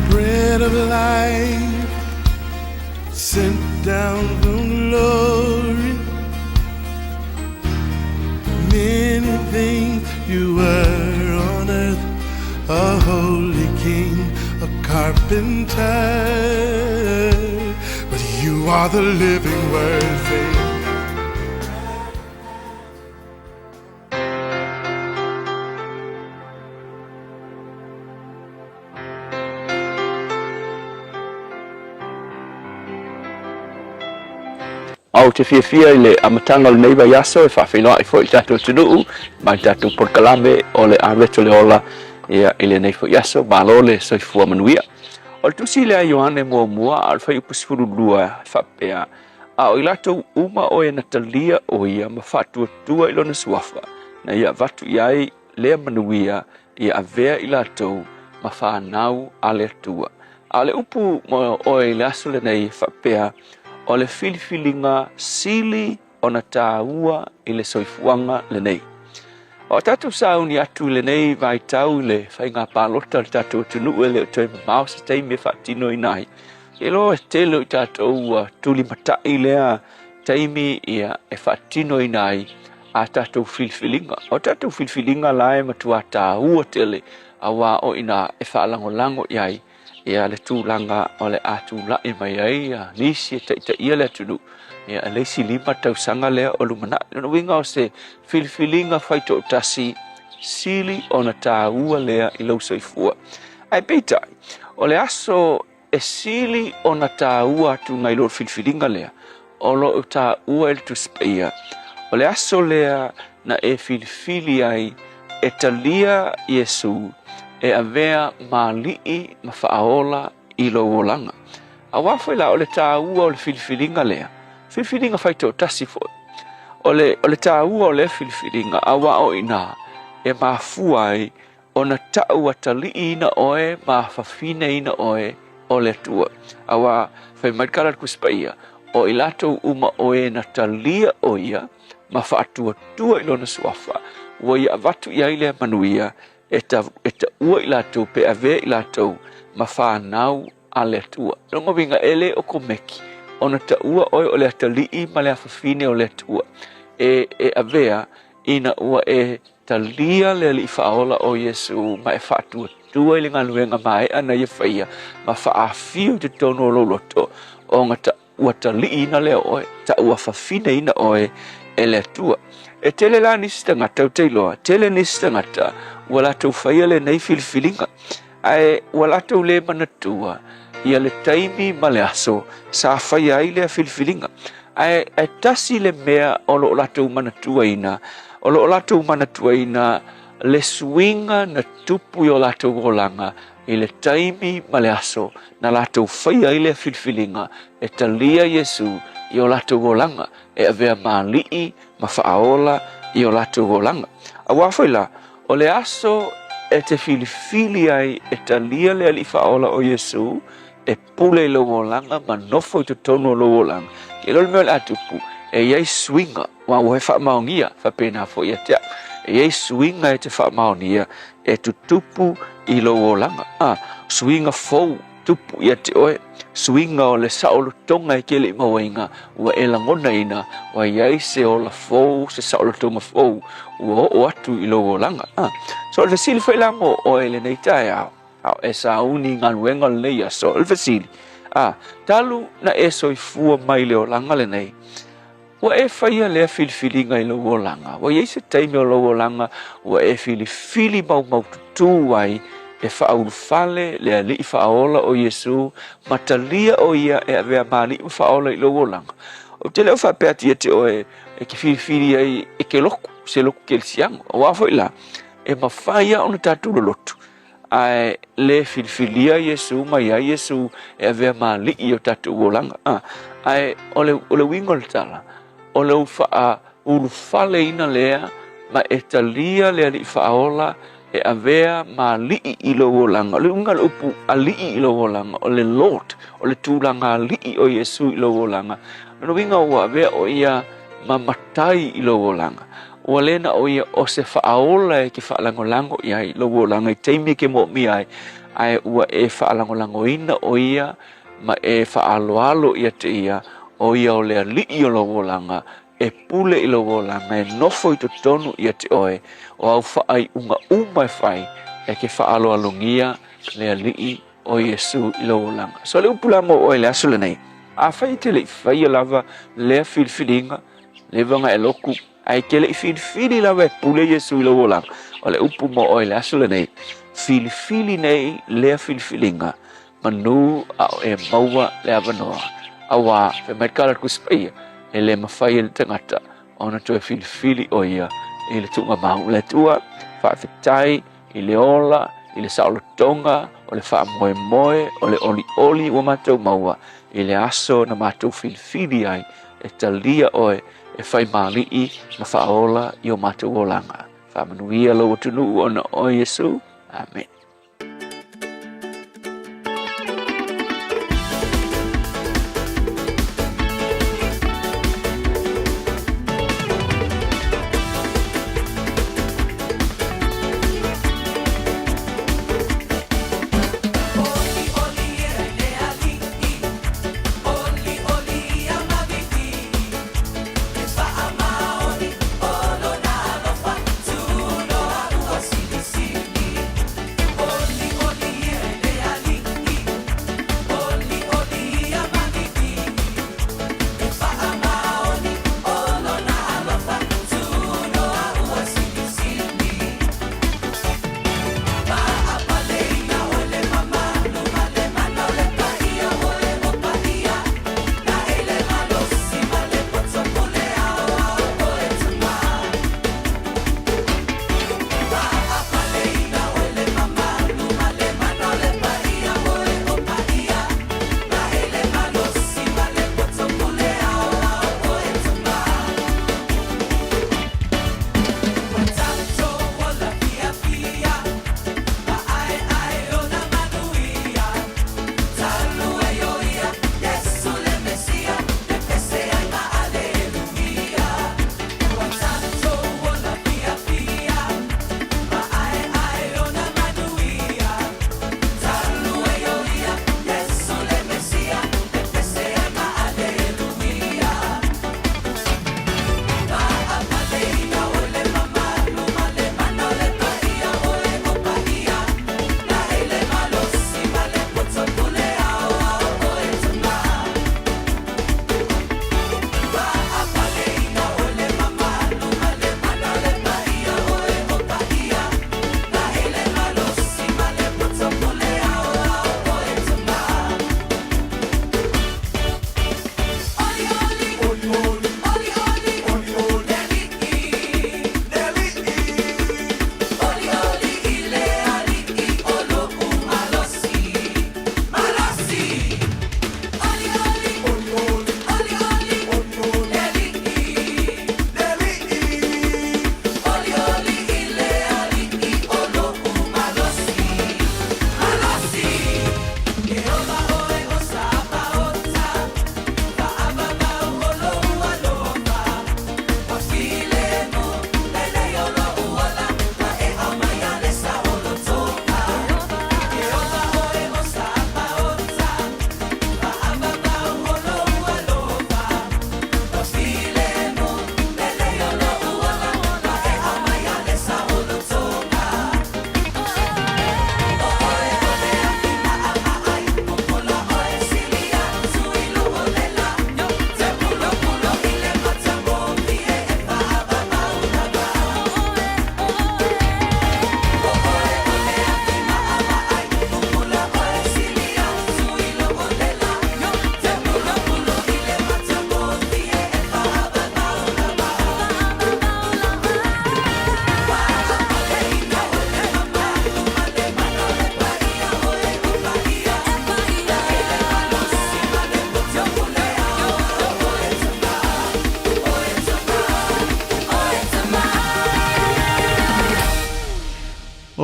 [SPEAKER 2] Bread of life sent down from glory. Many things you were on earth, a holy king, a carpenter. But you are the living word. Say.
[SPEAKER 16] A ou te fiafia i le amataga o lenei vaiaso e faafeiloai foi i le tatou atunuu ma le tatou polokalame o le Aveto le Ola ia, i lenei foi aso. Malo le soifua manuia. O le tusi lea a Ioane muamua a o le fuaiupu 12 e faapea, A o i latou uma o e na talia o ia ma faatuatua i lona suafa, na ia avatu i ai lea manuia ia avea i latou ma fanau a le Atua. A o le upu mo oe i le aso lenei e faapea, o le filifiliga sili ona taua i le soifuaga lenei. O a tatou sauni atu i lenei vaitau i le faiga palota a le tatou atunuu e le o toe mamao se taimi e faatinoina ai. Ke iloa e tele o i tatou ua tulimatai lea taimi ia e faatinoina ai a tatou filifiliga. O tatou filifiliga la e matua taua tele auā o i ina e faalagolago i ai ia le tulaga o le a tulai mai ai nisi e taitaia le atunuu ia e le isi 5 tausaga lea o lumanai. Lona uiga o se filifiliga faitoatasi sili ona taua lea i lou soifua. Ae peitai, o le aso e sili ona taua atu nai lo le filifiliga lea, o lo o taua e le Tusi Paia, o le aso lea na e filifili ai e talia Iesu e avea ma alii ma faaola i lou olaga. Auā foi la o le taua o le filifiliga lea, filifiliga faitoatasi foi. O le, o le taua o lea filifiliga, auā o i ina e mafua ai ona ta'u atali'iina oe ma afafineina oe o le Atua. Auā, fai mai le tala a le Tusi Paia, o i latou uma o e na talia o ia ma faatuatua i lona suafa, ua ia avatu i ai lea manuia e ta, e taua i latou pe avea i latou ma fanau a le Atua. Lona uiga e le o komeki ona taua oe o le atalii ma le afafine o le Atua e, e avea ina ua e Talia le Alii Faaola o Iesu ma e faatuatua i le galuega maea na ia faia ma faaafio i totonu o lou loto, ona ta, ua taliiina lea oe, ta ua fafineina oe e le Atua. E tele la nisi tagata, ou te iloa, tele nisi tagata ua latou faia lenei filifiliga. Ae ua latou le manatua ia le taimi ma le aso sa faia ai lea filifiliga. Ae e tasi le mea o lo o latou manatuaina, o lo o latou manatuaina le suiga na tupu i o latou olaga i le taimi ma le aso na latou faia ai lea filifiliga e talia Iesu i o latou olaga, e avea ma Alii ma Faaola i o latou olaga. Auā foi la, o le aso e te filifili ai e talia le Alii Faaola o Iesu e pule i lou olaga ma nofo i totonu o lou olaga, ke iloa le mea o le a tupu, e i ai suiga, aua ua e faamaonia, faapena foi ia te au, e i ai suiga e te faamaonia e tutupu i lou olaga. A, suiga fou tupu ia te oe, suiga o le saolotoga e te le i mauaina, ua e lagonaina ua i ai se ola fou, se saolotoga fou ua oo atu i lou olaga. A, so o le fesili foi la mo oe i lenei taeao, A o e sauni i galuega o lenei aso, o le fesili, a, talu na e soifua mai i le olaga lenei, ua e faia lea filifiliga i lou olaga? Ua i ai se taimi o lou olaga ua e filifili maumaututu ai e faaulufale le Alii Faaola o Iesu ma talia o Ia e avea ma Alii ma Faaola i lou olaga? Ou te le o faapea atu ia te oe e te filifili ai e ke loku, se loku kerisiano. Aua foi la, e mafai lava ona tatou lolotu Ae le filifilia Iesu ma iai Iesu e avea ma alii o tatou olaga. A, ae o le, o le uiga o le tala, o lou faaulufaleina lea ma e talia le Alii Faaola e avea ma alii i lou olaga. O le uiga o le upu alii i lou olaga, o le Lord, o le tulaga alii o Iesu i lou olaga. O lona uiga ua avea o ia ma matai i lou olaga. Ua le na o ia o se faaola e ke faalagolago i ai lou olaga i taimi e ke moomia ai, ae ua e faalagolagoina o ia ma e faaaloalo ia te ia, o ia o le Alii o lou olaga, e pule i lou olaga, e nofo i totonu ia te oe, o au faaiuga uma e fai, e ke faaaloalogia le Alii o Iesu i lou olaga. So le upu la mo oe i le aso lenei, afai e te le i faia lava lea filifiliga, leva ona e loku, ae e te le i filifili lava e pule Iesu i lou olaga, o le upu mo oe i le aso lenei, filifili nei lea filifiliga, manu a o e maua le avanoa. Auā, fai mai le tala a le Tusi Paia, e le mafai e le tagata ona toe filifili o ia i le tuugamau. Le Atua, faafetai i le ola, i le saolotoga, o le faamoemoe, o le olioli ua matou maua i le aso na matou filifili ai e talia oe e fai ma Alii ma Faaola i o matou olaga. Faamanuia lou atunuu ona o oe Iesu. Amene.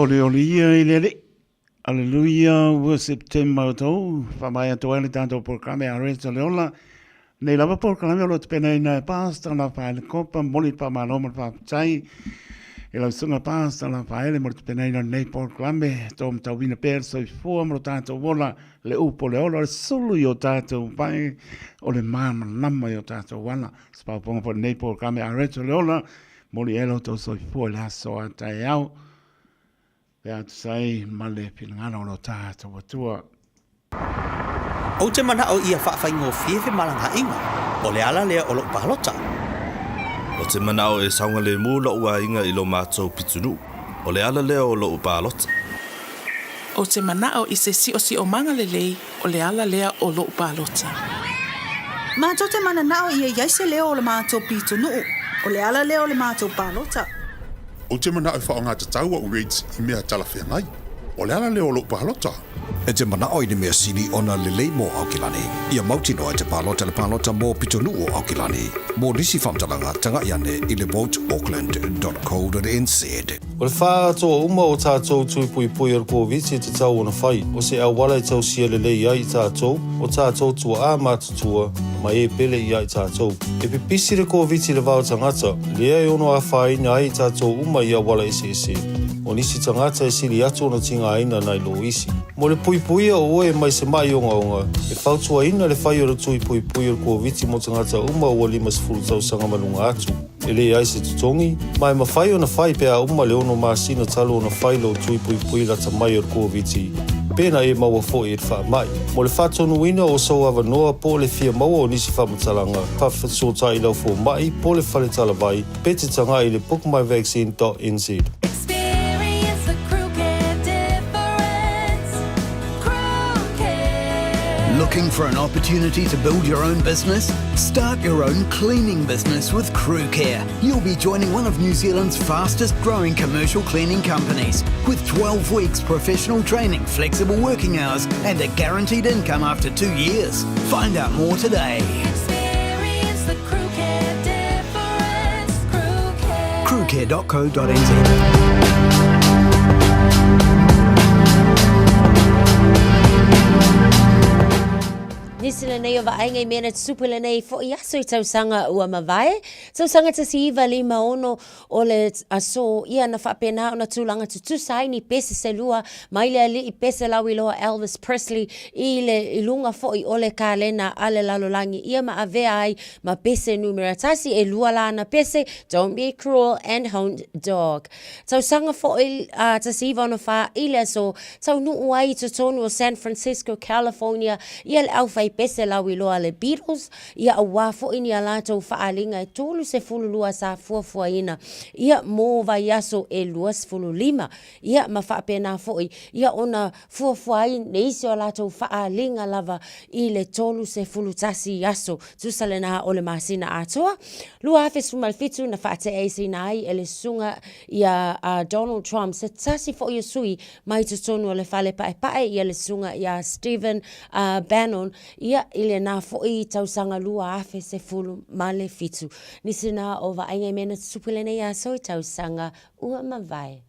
[SPEAKER 5] Olioli ia i le Alii. Aleluia, ua September o tou, whamai atu ai le tātou polokalame a Reta le Ola. Nei lava polokalame o lo te penaina e Pastor Rafaele Kopa, moli le whamalo ma le whaapatai. E lau susuga Pastor Rafaele mo le tapenaina o lenei polokalame, tō matauina pea le soifua ma lo tātou ola, le upu o le ola, o le sulu i o tātou vai, o le māmalama i o tātou ala. Se paopaoga foi lenei polokalame a Reta le Ola, moli e lo tau soifua i le aso a taeao. Pe a tusa ai ma le finagalo o lo tātou Atua.
[SPEAKER 14] Ou te mana'o ia fa'afaigofie femalagaaiga, o le ala lea o lo'u palota.
[SPEAKER 17] Ou te mana'o e saogalemu lo'u aiga i lo matou pitonuu, o le ala lea o lo'u palota.
[SPEAKER 13] Ou te mana'o i se si'osi'omaga lelei, o le ala lea o lo'u palota.
[SPEAKER 18] Matou te manana'o ia i ai se leo o le matou pitonuu, o le ala lea o le matou palota.
[SPEAKER 3] Ou te mana'o e fa'aoga tatau a'u rates i mea talafeagai. O le ala lea o lo'u palota.
[SPEAKER 19] E te mana'o i ni mea sili ona lelei mo Aukilani. Ia mautinoa e te palota le palota mo pitonuu o Aukilani. Mo nisi faamatalaga, taga'i ane i le voteauckland.co.nz.
[SPEAKER 20] O le faaatoa uma o tatou tui puipui o le Koviti e tatau ona fai, o se auala e tausia lelei ai i tatou, o tatou tua'a matutua, ma e pele ia i tatou. E pipisi le Koviti i le va o tagata, lea e ono afaina ai i tatou uma i auala eseese. O nisi tagata e sili atu ona tigaina nai lo isi. Mo le puipuia o oe mai se ma'i ogaoga, e fautuaina le fai o le tui puipui o le Koviti mo tagata uma ua 50 tausaga ma luga atu. E leai se totogi, ma e mafai ona fai pe a uma le ono masina talu ona fai lou tui puipui lata mai o le Koviti, pe na e maua foi i le faamai. Mo le faatonuina o sou avanoa po o le fia maua o nisi faamatalaga, faafesootai i lau fomai po o le fale talavai, pe te taga'i i le bookmyvaccine.nz.
[SPEAKER 21] Experience the crew care difference. Crew care.
[SPEAKER 22] Looking for an opportunity to build your own business? Start your own cleaning business with Crew Care. You'll be joining one of New Zealand's fastest growing commercial cleaning companies with 12 weeks professional training, flexible working hours, and a guaranteed income after 2 years. Find out more today.
[SPEAKER 21] Experience the crew care difference. Crew care.
[SPEAKER 22] Crewcare.co.nz.
[SPEAKER 9] Nisi lenei o vaaiga i mea na tutupu lenei fo'i aso i tausaga ua mavae. Tausaga 1956 o le aso ia na faapena ona tulaga tutusa ai ni pese se lua mai le ali'i pese lauiloa Elvis Presley i le i luga fo'i o le kalena a le lalolagi ia ma avea ai ma pese numera tasi e lua la ana pese Don't Be Cruel and Hound Dog. Tausaga fo'i a 1964 i le aso taunuu ai i totonu o San Francisco, California ia le aufaipese lauiloa a le Beatles ia auā fo'i ni a latou faaaliga e 32 sa fuafuaina ia mo vaiaso e 25 ia ma faapena fo'i ia ona fuafua ai nisi o a latou faaaliga lava i le 31 aso tusa lena o le masina atoa 2017 na faate'aeseina ai e le susuga ia a Donald Trump se tasi fo'i o sui mai totonu o le fale pa'epa'e ia le susuga ia Stephen Bannon ia i lena fo'i tausaga 2017. Nisi na o vaaiga i mea na tutupu i lenei aso i tausaga ua mavae.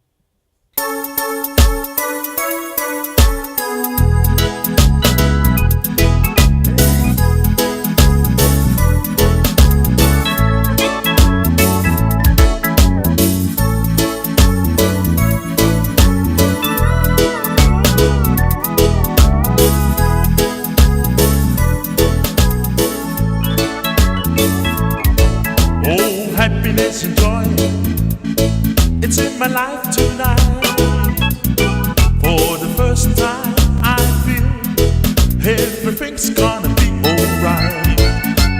[SPEAKER 2] Oh, happiness and joy, it's in my life tonight. For the first time, I feel everything's gonna be alright.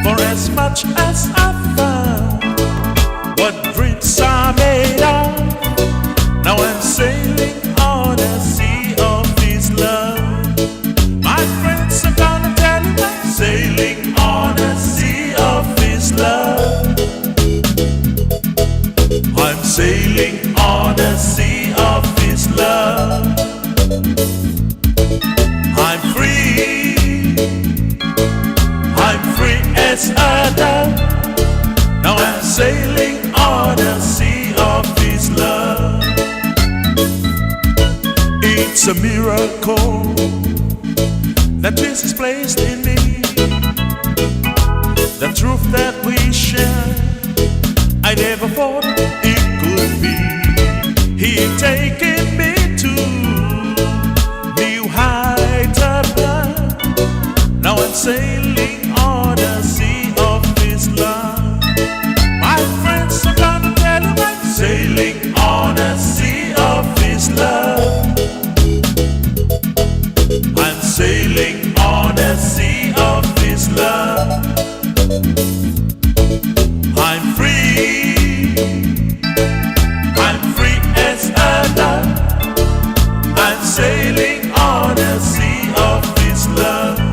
[SPEAKER 2] For as much as I've found what dreams are made of, now I'm sailing on a sea of his love. My friends, I'm gonna tell you I'm sailing on a sea of his love. I'm sailing on a sea of his love. I'm free. I'm free as a dove. Now I'm sailing on a sea of his love. It's a miracle that Jesus placed in me. The truth that we share, I never thought it could be. He taken me to new heights above. Now I'm sailing on the sea of His love. My friends, I'm gonna tell you I'm sailing on the sea of His love. I'm sailing on the sea of His love. I'm free. I'm free as a dove. I'm sailing on the sea of His love.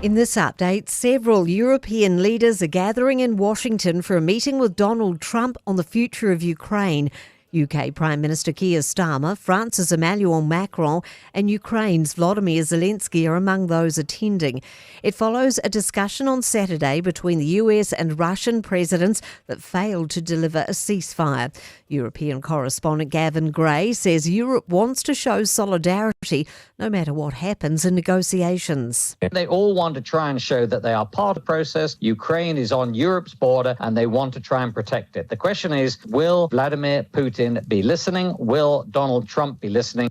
[SPEAKER 6] In this update, several European leaders are gathering in Washington for a meeting with Donald Trump on the future of Ukraine. UK Prime Minister Keir Starmer, France's Emmanuel Macron, and Ukraine's Volodymyr Zelensky are among those attending. It follows a discussion on Saturday between the US and Russian presidents that failed to deliver a ceasefire. European correspondent Gavin Gray says Europe wants to show solidarity no matter what happens in negotiations.
[SPEAKER 1] They all want to try and show that they are part of the process. Ukraine is on Europe's border and they want to try and protect it. The question is will Vladimir Putin be listening? Will Donald Trump be listening?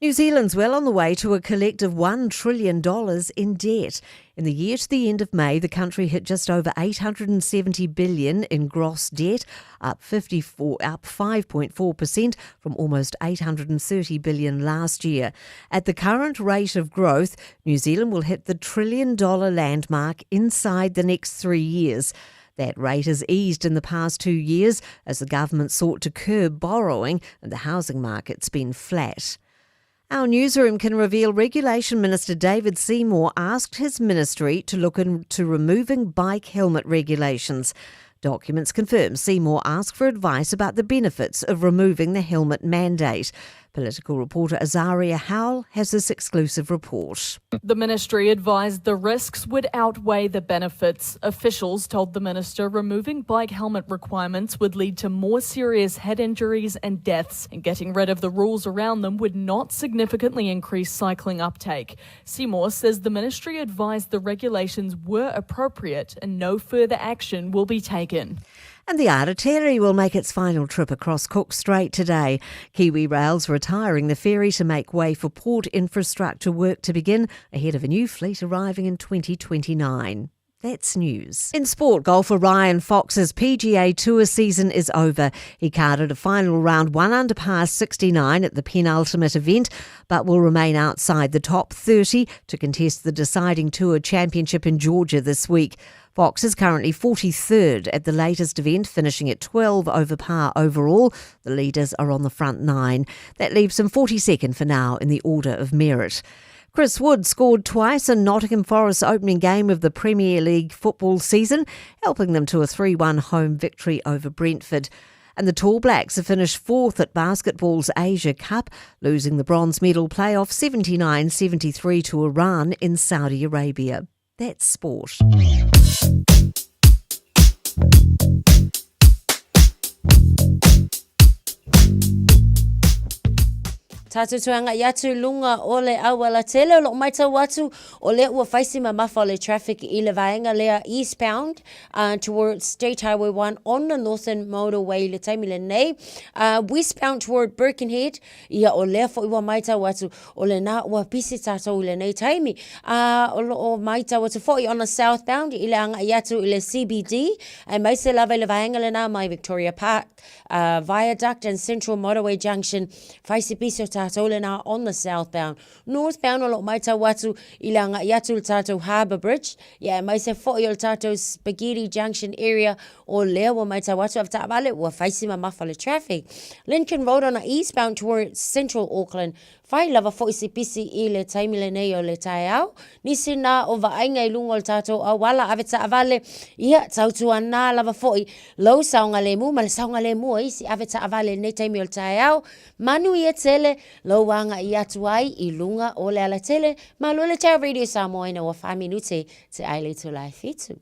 [SPEAKER 6] New Zealand's well on the way to a collective $1 trillion in debt. In the year to the end of May, the country hit just over $870 billion in gross debt, up 54, up 5.4% from almost $830 billion last year. At the current rate of growth, New Zealand will hit the trillion dollar landmark inside the next three years. That rate has eased in the past two years as the government sought to curb borrowing and the housing market's been flat. Our newsroom can reveal Regulation Minister David Seymour asked his ministry to look into removing bike helmet regulations. Documents confirm Seymour asked for advice about the benefits of removing the helmet mandate. Political reporter Azaria Howell has this exclusive report.
[SPEAKER 4] The ministry advised the risks would outweigh the benefits. Officials told the minister removing bike helmet requirements would lead to more serious head injuries and deaths, and getting rid of the rules around them would not significantly increase cycling uptake. Seymour says the ministry advised the regulations were appropriate and no further action will be taken.
[SPEAKER 6] And the Aratere will make its final trip across Cook Strait today. Kiwi Rail's retiring the ferry to make way for port infrastructure work to begin ahead of a new fleet arriving in 2029. That's news. In sport, golfer Ryan Fox's PGA Tour season is over. He carded a final round one under par 69 at the penultimate event, but will remain outside the top 30 to contest the deciding Tour Championship in Georgia this week. Fox is currently 43rd at the latest event, finishing at 12 over par overall. The leaders are on the front nine. That leaves him 42nd for now in the order of merit. Chris Wood scored twice in Nottingham Forest's opening game of the Premier League football season, helping them to a 3 1 home victory over Brentford. And the Tall Blacks have finished fourth at basketball's Asia Cup, losing the bronze medal playoff 79 73 to Iran in Saudi Arabia. That's sport.
[SPEAKER 9] Tātou tuanga i atu lunga o le auala tele o loo maitau atu o lea ua fai si mamafa o le traffic i le vaenga lea eastbound uh, towards State Highway 1 on the Northern Motorway i le taimi lenei uh, westbound toward Birkenhead Ia o lea foi ua maitau atu, o lena ua pisi tatou i lenei taimi. A o loo maitau atu foi on the southbound i le agai atu i le CBD, aemaise lava i le vaega lena mai Victoria Park uh, Viaduct and Central Motorway Junction, fai se pisi o tatou. tatou lena on the southbound. Northbound o lo o matau atu i le agai atu i le tatou Harbour Bridge, ia aemaise foi o le tatou Spaghetti Junction area, o lea ua matau atu avetaavale ua fai si mamafa le traffic. Lincoln Road on the eastbound towards central Auckland, fai lava foi si pisi i le taimi lenei o le taeao. Nisi na o vaaiga i luga o le tatou auala avetaavale, ia tautuana lava foi lou saogalemu ma le saogalemu o isi avetaavale i lenei taimi o le taeao. Manuia tele lou agai atu ai i luga o le alatele. Malo le tau Radio Samoa ina ua wha minute te ai le itula e fitu.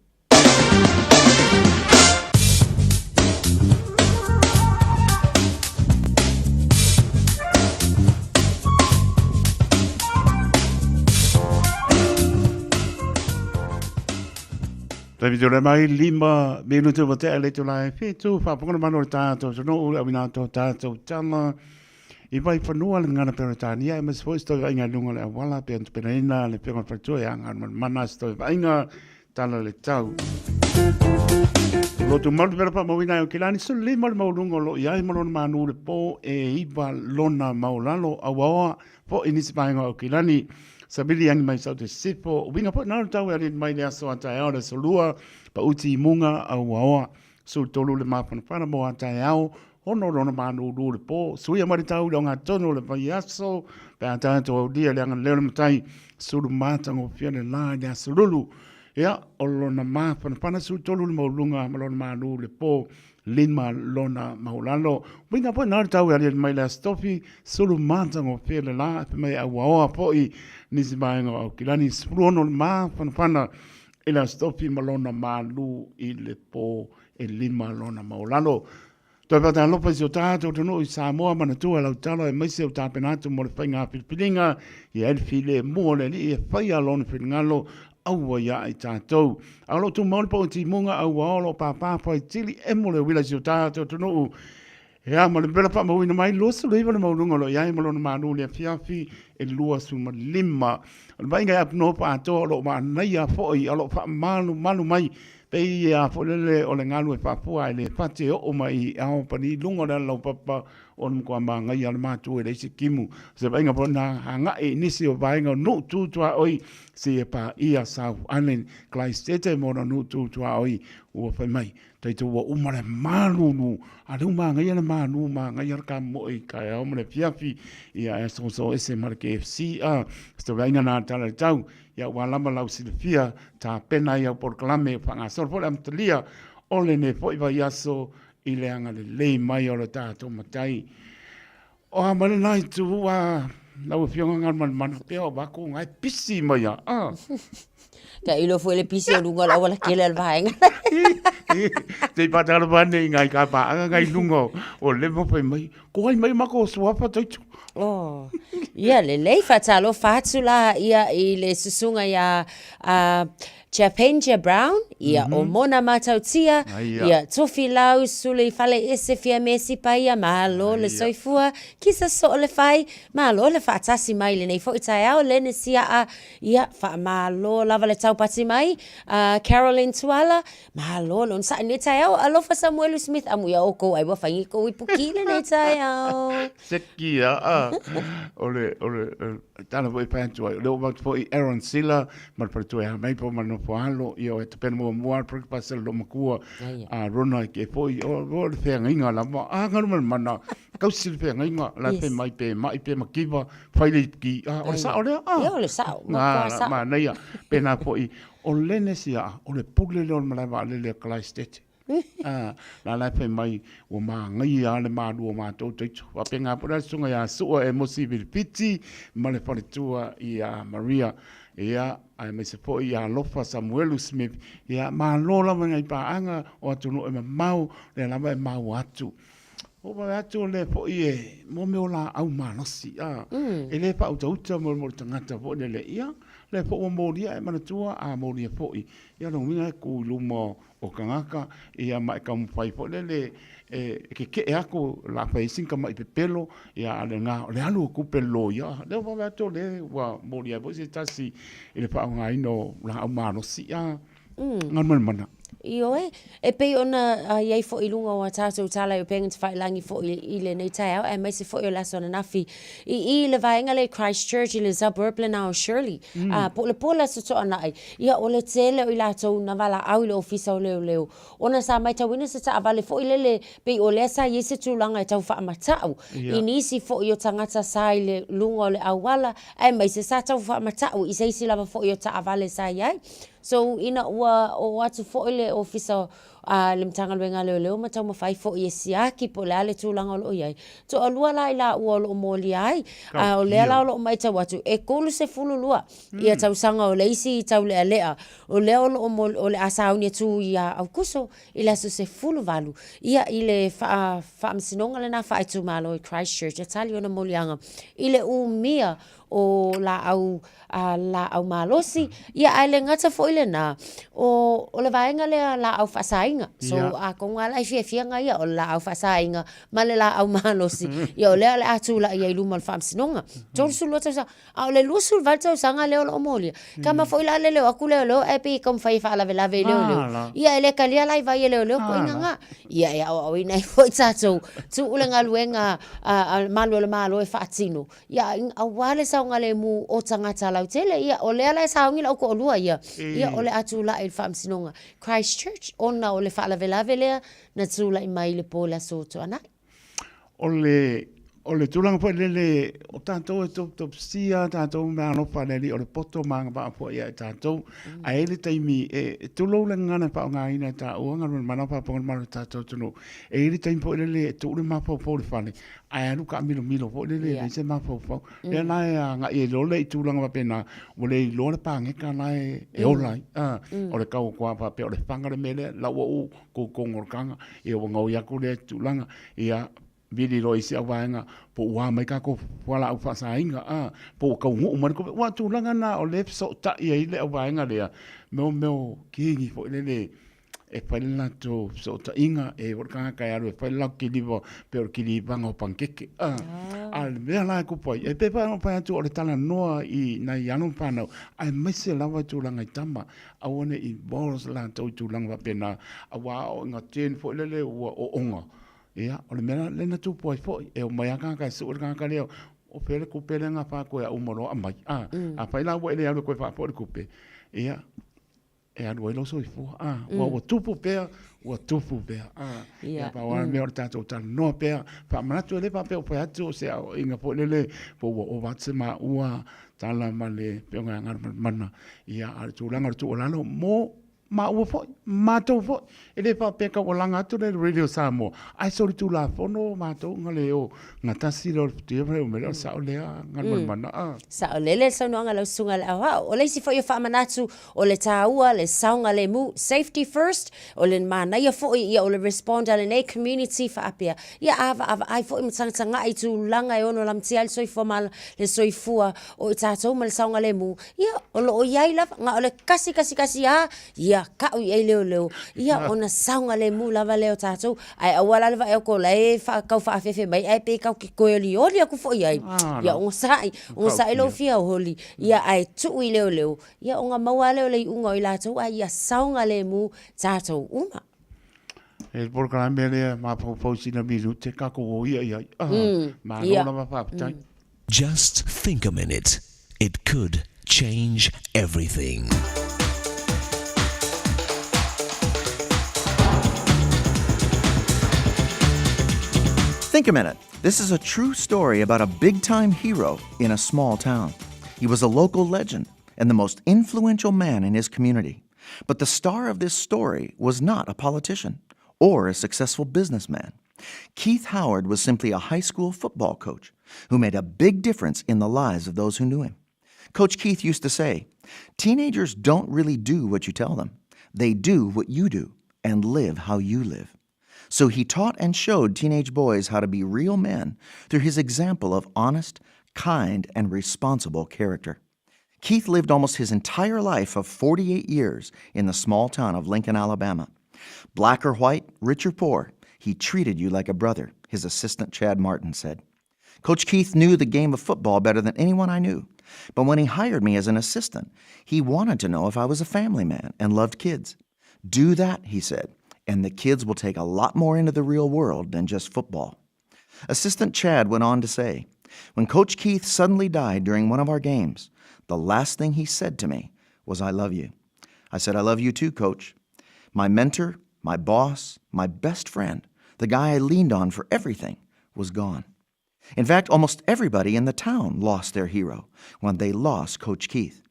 [SPEAKER 5] Taimi tole mai lima minutu ma tea le itula e fitu, whaapongana mano le tātou tonu, le awina tō tātou tama. I vai whanua le ngana Peretania, e masi foi se toi vaaiga i luga o le auala, pe ana tupenaina le Afioga i le Faletua ia Galumalemana se toi vaaiga, tala le tau. O lo tumau le pera faamauina ai o Kilani, 15 le maualuga o lo o i ai ma lona manu le po e iva lona maulalo auaoa foi nisi vaega o Kilani. Savili angi mai sau te sifo, uiga foi na o le tau e alii mai le aso a taeao le aso lua, pauti i muga auaoa. 13 le mafanafana mo a taeao, ono lona mānūnū le pō, suia mai le tau i le ogatotonu o le vaiaso, pe a tatou aulia le agalelei o le Matai, sulu matagofie le la i le aso lulu. Ia, o lona mafanafana 13 le maualuga ma lona mānū le pō, lima lona maulalo. Uiga foi na le tau e aliali mai le Aso Tofi, sulu matagofie le la, e fai mai e auaoa foi nisi vaega o Aukilani, 16 le mafanafana I le Aso Tofi ma lona malu i le po e lima lona maulalo. Toe faatalofa i si o tatou atunuu i Samoa, manatua lau talo aemaise o tapena atu mo le faiga filifiliga, ia ai le filemu o le Alii e faia lona finagalo, aua ia i tatou. A o lo o tumau le pau timuga auao o lo o pāpā faitili emo le uila i si o tatou atunuu. Ea, ma le pela faamauina mai, 29 le maualuga o lo o i ai ma lona malu i le afiafi e 25. O le vaaiga e apunoa atoa o lo o manaia foi, o lo o faamalumalu mai, pei a foi lele o le galu e faafua ae le fati e oo mai i ao pani i luga o le alalaupapa o le matua māngaia o le matua e leai se timu. O se vaaiga foi na agai i nisi o vaega o nuu tu tuaoi seia paia South Island, Clydesdale ma ona nuu tu tuaoi ua fai mai. Taito ua uma le malulu, a lea ua manaia le malu, manaia le kamoe i taeao ma le afiafi, ia ae soso ese ma le KFC, a, se vaaiga na tala le tau, ia ua lava lau silafia, tapena ai au polokalame faagasolo foi le amatalia o lenei foi vaiaso i le agalelei mai o le tatou Matai. O a mai lena itu, a lau Afioga Galumalemana, pea o vako ngai pisi mai a. Ah.
[SPEAKER 9] Ka ilo foi le pisi o lunga o le auala kele a le vaega.
[SPEAKER 5] Te i pātara pane i ngai ka pāanga ngai lunga o le mo fai mai. Ko ai mai mako o suafa taitu.
[SPEAKER 9] Oh. Ia lelei whaatalofa atu la ia i le susunga ia Chapenja Brown, ia o Mona Matautia, ia Tofilau Suli Faleese Fiamesi Paia, malo le soifua, kisa soo le fai, malo le faatasi mai lenei foi taeao, Lene Siaa, ia faamalo lava le taupati mai, Caroline Tuala, malo le onosai lenei taeao, alofa Samuelu Smith, amuia oukou ai ua faigi kou ipu ki lenei taeao.
[SPEAKER 5] Seki a, o le, o le, Tala foi pai atu ai. O le oo atu foi Aaron Sila ma le faletua ia Maple ma le nofo alo ia o e tapena muamua le breakfast a le loomatua a Rona ke foi o o le feagaiga lava. A ngalu ma le mana kausi le feagaiga la pe mai pe mai pe makiva fai le ipuki. A o le sao lea.
[SPEAKER 9] A. Ia o le sao.
[SPEAKER 5] Ma sao. Manaia. Pena foi o lene sia o le pule lea o le malae vaalele a Clydesdale. A, la la e fai mai, ua māngaia lava le malu o matou taitu. Faapena foi la le susuga ia Sua Emosi Vilipiti ma le faletua ia Maria, ia, aemaise foi ia Alofa Samuelu Smith. Ia, malo lava i nai paaga o atunuu e mamao, lea lava e maua atu. Ua vaai atu o lea foi e mo mea o laau malosi, a, e le faautauta mo le tagata foi lele, ia, lea foi ua molia e manatua, a molia foi, ia lona uiga e ku i luma o tagata, ia ma e taumafai foi lele e keke'e atu o le a fai ai sina tama'i pepelo, ia a o lena o le alu o tupe i le loia, lea ua vave atu o lea ua molia ai foi se tasi i le faaaogaina o laau malosi a Galumalemana.
[SPEAKER 9] Ioe, e pei ona i ai foi i luga o a tatou tala i upega tafailangi foi i lenei taeao aemaise foi o le aso ananafi i i le vaega lea i Christchurch i le suburb lena o Shirley po o le po o le Aso Toonai, ia o le tele o i latou na valaau i le Ofisa o Leoleo ona sa matauina se taavale foi lele pei o lea sa i ai se tulaga e tau faamatau i nisi foi o tagata sa i le luga o le auala aemaise sa tau faamatau i se isi lava foi o taavale sa i ai. So, ina ua oo atu foi le Ofisa a le Matagaluega a Leoleo ma taumafai foi e siaki po o le a le tulaga o lo o i ai, toalua la i laua o lo o molia ai, a o lea la o lo o matau atu, e 32 ia tausaga o le isi taulealea o lea o lo o o le a sauni atu ia Aukuso i le aso 18, ia i le faamasinoga lena faaitumalo i Christchurch e tali ona moliaga i le umia o laau laau malosi, ia ae le gata foi lena, o, o le vaega lea laau faasaina. So atonu lava la e fiafia ia o le laau faasaina ma le laau malosi, ia o lea o le a tulai ai i luma o le faamasinoga. 32 tausaga, a o le 28 tausaga lea o lo o molia, tama foi la lele o atu leoleo ae pei e taumafai e faalavelave i leoleo, ia e le talia la i vai e leoleo toeaiina na. Ia e aoaoina ai foi tatou, tuu le galuega a le malu o le Malo e faatino, Ia, aua le saogalemu o tagata lautele. Ia, o lea la e sauni lau toalua ia, ia, o le a tulai i le faamasinoga Christchurch ona o le faalavelave lea na tulai mai i le po o le Aso Toonai.
[SPEAKER 5] O le, o le tulaga foi lele, o tatou e topitopisia tatou meaalofa a le Alii, o le poto ma agavaa foi ia i tatou. Ae i ai le taimi e, tulou le gagana e faaaogaina e taua galuega mana faafofoga le mamalu o le tatou atunuu, e i ai le taimi foi lele e tuu le mafaufau i le fale, ae alu taamilomilo foi lele e leai se mafaufau. Lea la e agai ai loa i tulaga faapena, ua le iloa le pageka la e ola ai. O le tau atu lava faapea o le faga le mea lea, lau au koukou o le taga, ia ua gaoi atu lea tulaga, ia vili loa i isi au vaega po ua a mai tatou fualaau faasaina, po ua taunuu mai le tupe. Aua o tulaga na o lea e fesootai ai le auvaega lea, mea o kegi foi lele e fai le latou fesootaiga, e i ai foi le tagata e alu e fai le latou kiliva pei o le kilivaga o panukeke. A o le mea la e tupu ai, e pei foi ona fai atu o le talanoa i nai alo ma fanau, aemaise lava i tulaga i tama, aua ne i involve latou i tulaga faapena, aua a oo ina turn foi lele ua oona, ia, o le mea lea na tupu ai foi, e omai lava tagata e sue le tagata lea, o fea le tupe lea na gafa atu ai a uma loa aumai. Afai la ua e le alu e toe faafoi le tupe, ia, e alu ai lou soifua. Ah, ua, ua tupu pea, ua tupu pea. Ah, yeah. Pau lava le mea o le tatou talanoa pea. Faamanatu e le faapea ua fai atu o se aoaiga foi lele, po ua ova atu se maua tala ma le pioga mana. Ia, a o le tulaga o le tuualalo mo maua foi, matou foi. E le faapea taualaga atu le Radio Samoa, ae solitulafono matou na le o gatasi lea o le futia ma le umele, o le sao lea Galumalemana. Mm.
[SPEAKER 9] Saolele le saunoaga a lau susuga i le aoao. O le isi foi o faamanatu o le taua, le saogalemu, safety first, o le manaia foi ia o le respond a lenei community faapea, ia avaavaai foi ma tagatagai i tulaga e ono lamatia ai le soifua ma le soifua o i tatou ma le saogalemu, ia o lo o i ai lava, na o le kasi kasi kasi lava, ia kau i ai leoleo, ia ona saogalemu lava lea o tatou. Ae aua la le vaai atu o la e tau faaafeafe mai ae pei tatou te toe olioli atu foi i ai. Ia onosai, onosai lou fia oli, ia ae tuu i leoleo, ia ona maua lava lea o le iuga o i latou ae ia saogalemu tatou uma.
[SPEAKER 5] E le polokalame lea mafaufau i sina minute tatou o ia i ai. Malo lava faafetai.
[SPEAKER 7] Just think a minute, it could change everything.
[SPEAKER 8] Think a minute. This is a true story about a big time hero in a small town. He was a local legend and the most influential man in his community. But the star of this story was not a politician or a successful businessman. Keith Howard was simply a high school football coach who made a big difference in the lives of those who knew him. Coach Keith used to say, Teenagers don't really do what you tell them, they do what you do and live how you live. So he taught and showed teenage boys how to be real men through his example of honest, kind, and responsible character. Keith lived almost his entire life of 48 years in the small town of Lincoln, Alabama. Black or white, rich or poor, he treated you like a brother, his assistant Chad Martin said. Coach Keith knew the game of football better than anyone I knew. But when he hired me as an assistant, he wanted to know if I was a family man and loved kids. Do that, he said, and the kids will take a lot more into the real world than just football. Assistant Chad went on to say, When Coach Keith suddenly died during one of our games, the last thing he said to me was, I love you. I said, I love you too, Coach. My mentor, my boss, my best friend, the guy I leaned on for everything, was gone. In fact, almost everybody in the town lost their hero when they lost Coach Keith.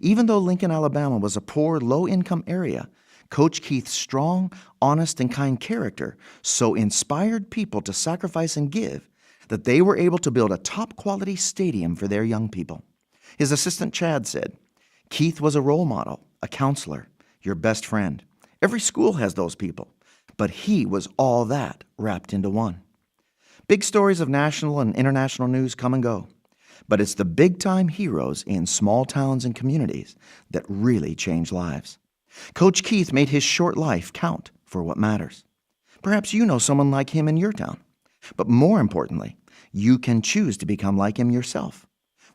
[SPEAKER 8] Even though Lincoln, Alabama was a poor, low income area, Coach Keith's strong, honest, and kind character so inspired people to sacrifice and give that they were able to build a top quality stadium for their young people. His assistant Chad said, Keith was a role model, a counselor, your best friend. Every school has those people, but he was all that wrapped into one. Big stories of national and international news come and go, but it's the big time heroes in small towns and communities that really change lives. Coach Keith made his short life count for what matters. Perhaps you know someone like him in your town. But more importantly, you can choose to become like him yourself.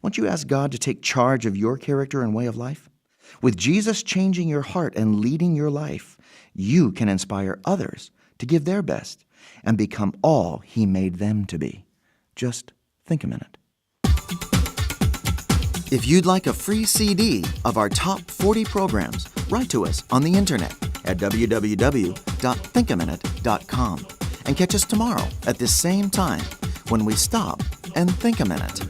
[SPEAKER 8] Won't you ask God to take charge of your character and way of life? With Jesus changing your heart and leading your life, you can inspire others to give their best and become all He made them to be. Just think a minute. If you'd like a free CD of our top 40 programs, write to us on the internet at www.thinkaminute.com and catch us tomorrow at this same time when we stop and think a minute.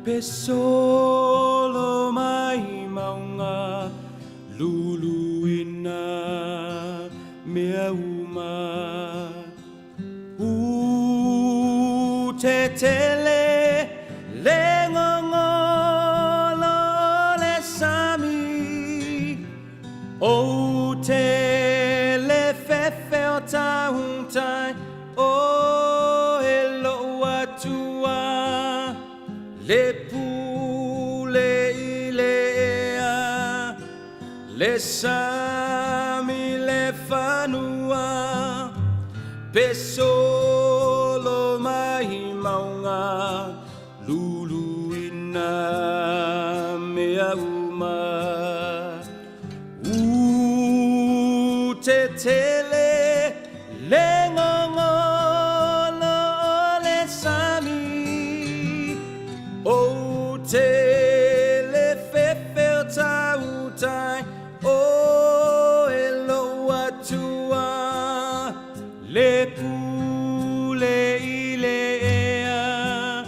[SPEAKER 10] Pe solo mai maunga luluina mea uma U te tele le ngongolo le sami O te le fefe o tauntai O e lo'u atua Le pule i le ea Le sami le fanua Pe solo mai maunga Luluina mea uma U te tele le ngongolo o le sami O te le fefe o tautai O e lo'u atua Le pule i le ea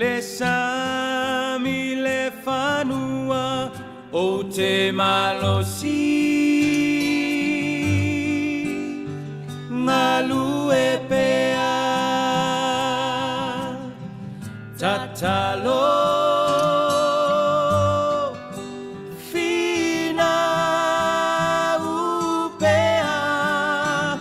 [SPEAKER 10] Le sami le fanua O te malosi Galue pea Tatalo Finau pea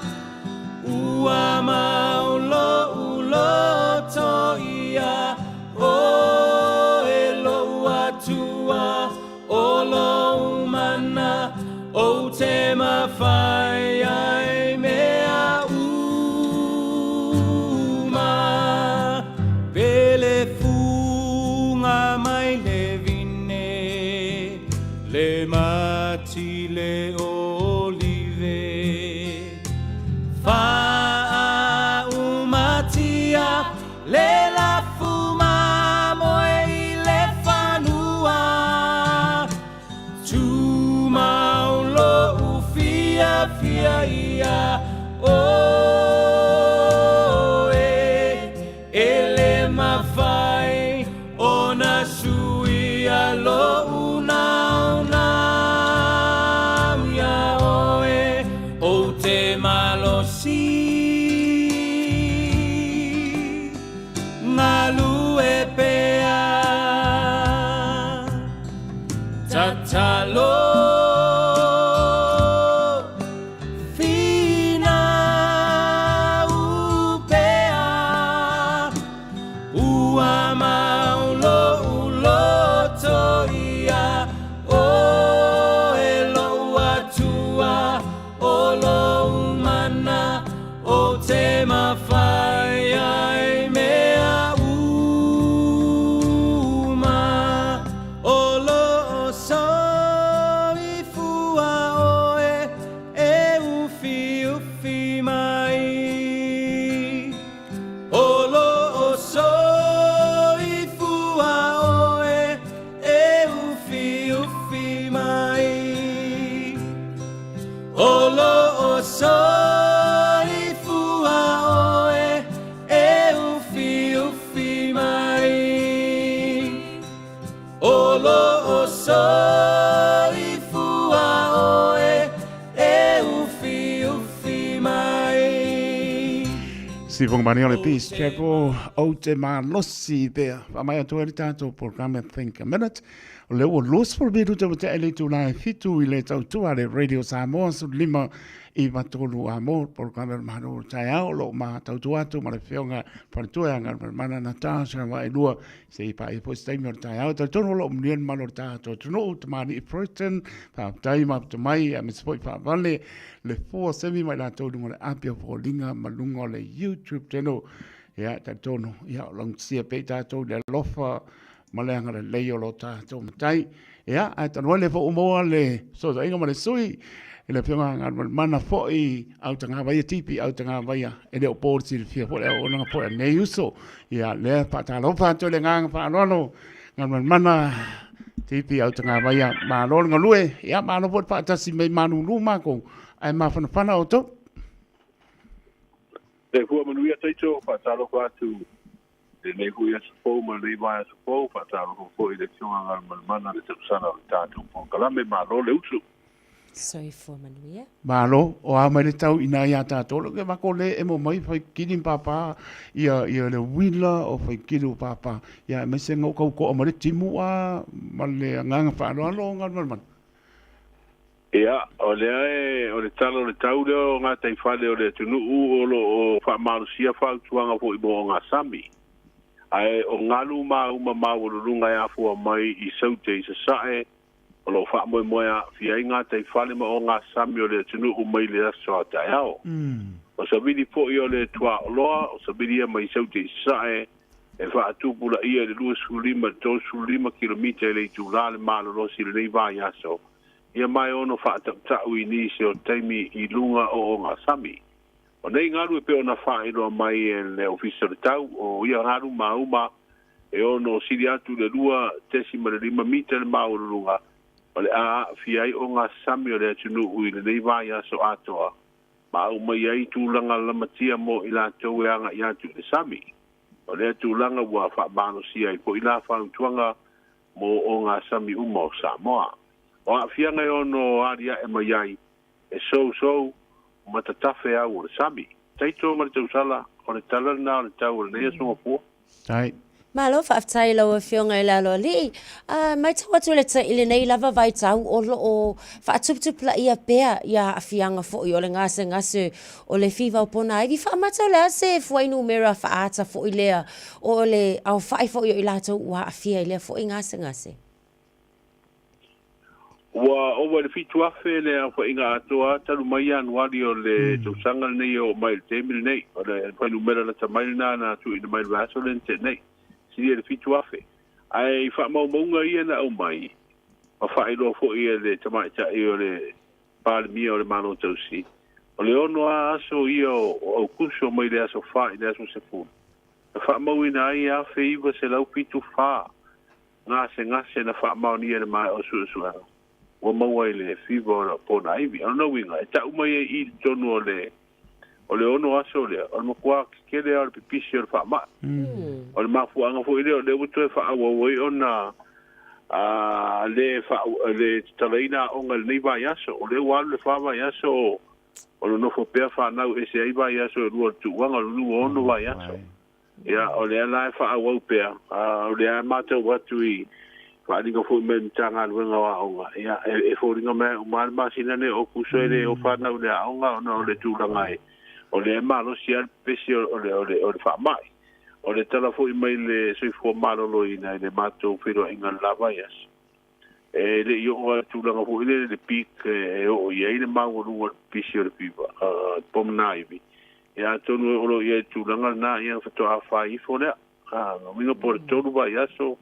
[SPEAKER 10] Ua mau lo'u loto ia Oe lo'u Atua O lou mana Ou te mawhai ai mea uma Pele funga mai le vine Le mati le olive Faaumatia le lafu mamoe i le fanua Tumau lo'u fiafia ia oe E le mafai ona suia lo'u naunau ia oe Ou te malosi Galue pea Tatalo Finau pea Ua mau lo'u
[SPEAKER 5] Sifonga mani o le Peace Chapel o te malosi pea. Whamai atu ai le tātou programe Think a Minute. O le ua 20 minuta ua tea i le itula e 7 i le tautua le Radio Samoa 15 i 3 a mo programe o le Malo o le Taeao o lo o ma tautua atu ma le Afioga Faletua ia Galumalemana Natasha Vaaelua se i paia foi se taimi o le taeao. Talitonu o lo o manuia le mamalu o le tatou atunuu, tamalii Preston, faafetai mafuta mai aemaise foi faavale le fua semi mai latou i luga o le api o foliga ma luga o le YouTube channel. Ia, talitonu, ia, o lagutasia pea i tatou i le alofa ma le agalelei o lo tatou Matai. Ia, ae talu ai le foi ua maua le fesootaiga ma le sui i le Afioga Galumalemana foi Autagavaia, TP Autagavaia, e le o po le silafia foi le auaunaga foi a lenei uso. Ia, lea faatalofa atu i le agaga faaaloalo Galumalemana TP Autagavaia, malo le galue, ia malo foi le faatasi mai malulu makou, ae mafanafana outou.
[SPEAKER 11] Le fua manuia Taito, faatalofa atu lenei foi aso fou ma lenei vaiaso fou, faatalofa foi i le Afioga Galumalemana le tausala o le tatou polokalame, malo le usu.
[SPEAKER 9] Soifua manuia.
[SPEAKER 5] Malo, o a mai le tau ina ia tatou, le ke mako le emo mai fai kini papa ia ia le uila o fai kini o papa ia aemaise nga kau koa ma le timu a ma le agaga faaaloalo o Galumalemana.
[SPEAKER 11] Ia, o lea e, o le tala o le tau lea o gataifale o le atunuu o lo o faamalosia fautuaga foi mo ogasami. Ae o galu mauma maualuluga e afua mai i Saute i Sasae o lo o faamoemoe e aafia ai gataifale ma ogasami o le atunuu mai le aso a taeao. O savili foi o le tuaoloa, o savili ia mai Saute i Sasae e faatupulaia i le 25 i le 35 kilomita i le itula le malolosi i lenei vaiaso, ia ma e ono faatautau i nisi o taimi i luga o ogasami. O nei galu e pei ona faailoa mai e le Ofisa o le Tau, o ia galu mauma e ono sili atu i le 2.5 mita le maualuluga o le a aafia ai ogasami o le atunuu i lenei vaiaso atoa, ma aumai ai tulaga lamatia mo i latou e agai atu i le sami. O lea tulaga ua faamalosia ai foi la fautuaga mo ogasami uma o Samoa. O aafiaga e ono aliae mai ai, e sousou ma tatafe au o le sami. Taito ma le tausala, o le tala lena o le tau o lenei aso Gafua.
[SPEAKER 5] Tai.
[SPEAKER 9] Malo faafetai i lau Afioga i le Aloalii. Matau atu i lenei lava vaitau o lo o faatuputupulaia pea ia aafiaga foi o le gasegase o le fiva o ponaivi. Faamatau le a se fuainumera faaata foi lea o le aofai foi o i latou ua aafia i lea foi gasegase?
[SPEAKER 11] Ua ova i le 7,000 le aofaiga atoa talu mai Ianuari o le tausaga lenei e oo mai i le taimi lenei. O le fuainumera lata mai lena na tuuina mai i le vaiaso lea na tea nei, silia i le 7,000. Ae i faamaumauga ia na aumai, ma faailoa foi e le tamaitai o le Palemia o le Malo Tausi, o le ono lava aso ia o Aukuso mai le aso 4 i le aso 10, na faamauina ai 1,974 gasegase na faamaonia i le maea o suesuega ua maua i le fiva o ponaivi. O lona uiga, e tau mai ai i totonu o le o le ono aso lea, o le matua kekele lava o le pipisi o le faamai. O le mafuaaga foi lea o lea ua toe faaauau ai ona le le tatalaina aoga i lenei vaiaso. O lea ua alu le fa vaiaso o o nonofo pea fanau ese ai vaiaso e lua o le tuuaga, o lona ua ono vaiaso. Ia, o lea la e faaauau pea, a o lea e matau atu i faaaliga foi mai le Matagaluega o Aoga, ia, e foliga mai e uma lava le masina lenei o Aokuso e le o fanau i le aoga ona o le tulaga e, o lea e malosi lava le pepesi o le, o le, o le faamai. O le tala foi mai le Soifua Maloloina i le matou feiloaiga i le la vaiaso, e le i oo lava i le tulaga foi lele le peak e oo i ai le maualuga o le pipisi o le fiva, pulmonary, ia atonu o lo o i ai i le tulaga lena, ia faatoa fai ifo lea. A, lona uiga po o le tolu vaiaso,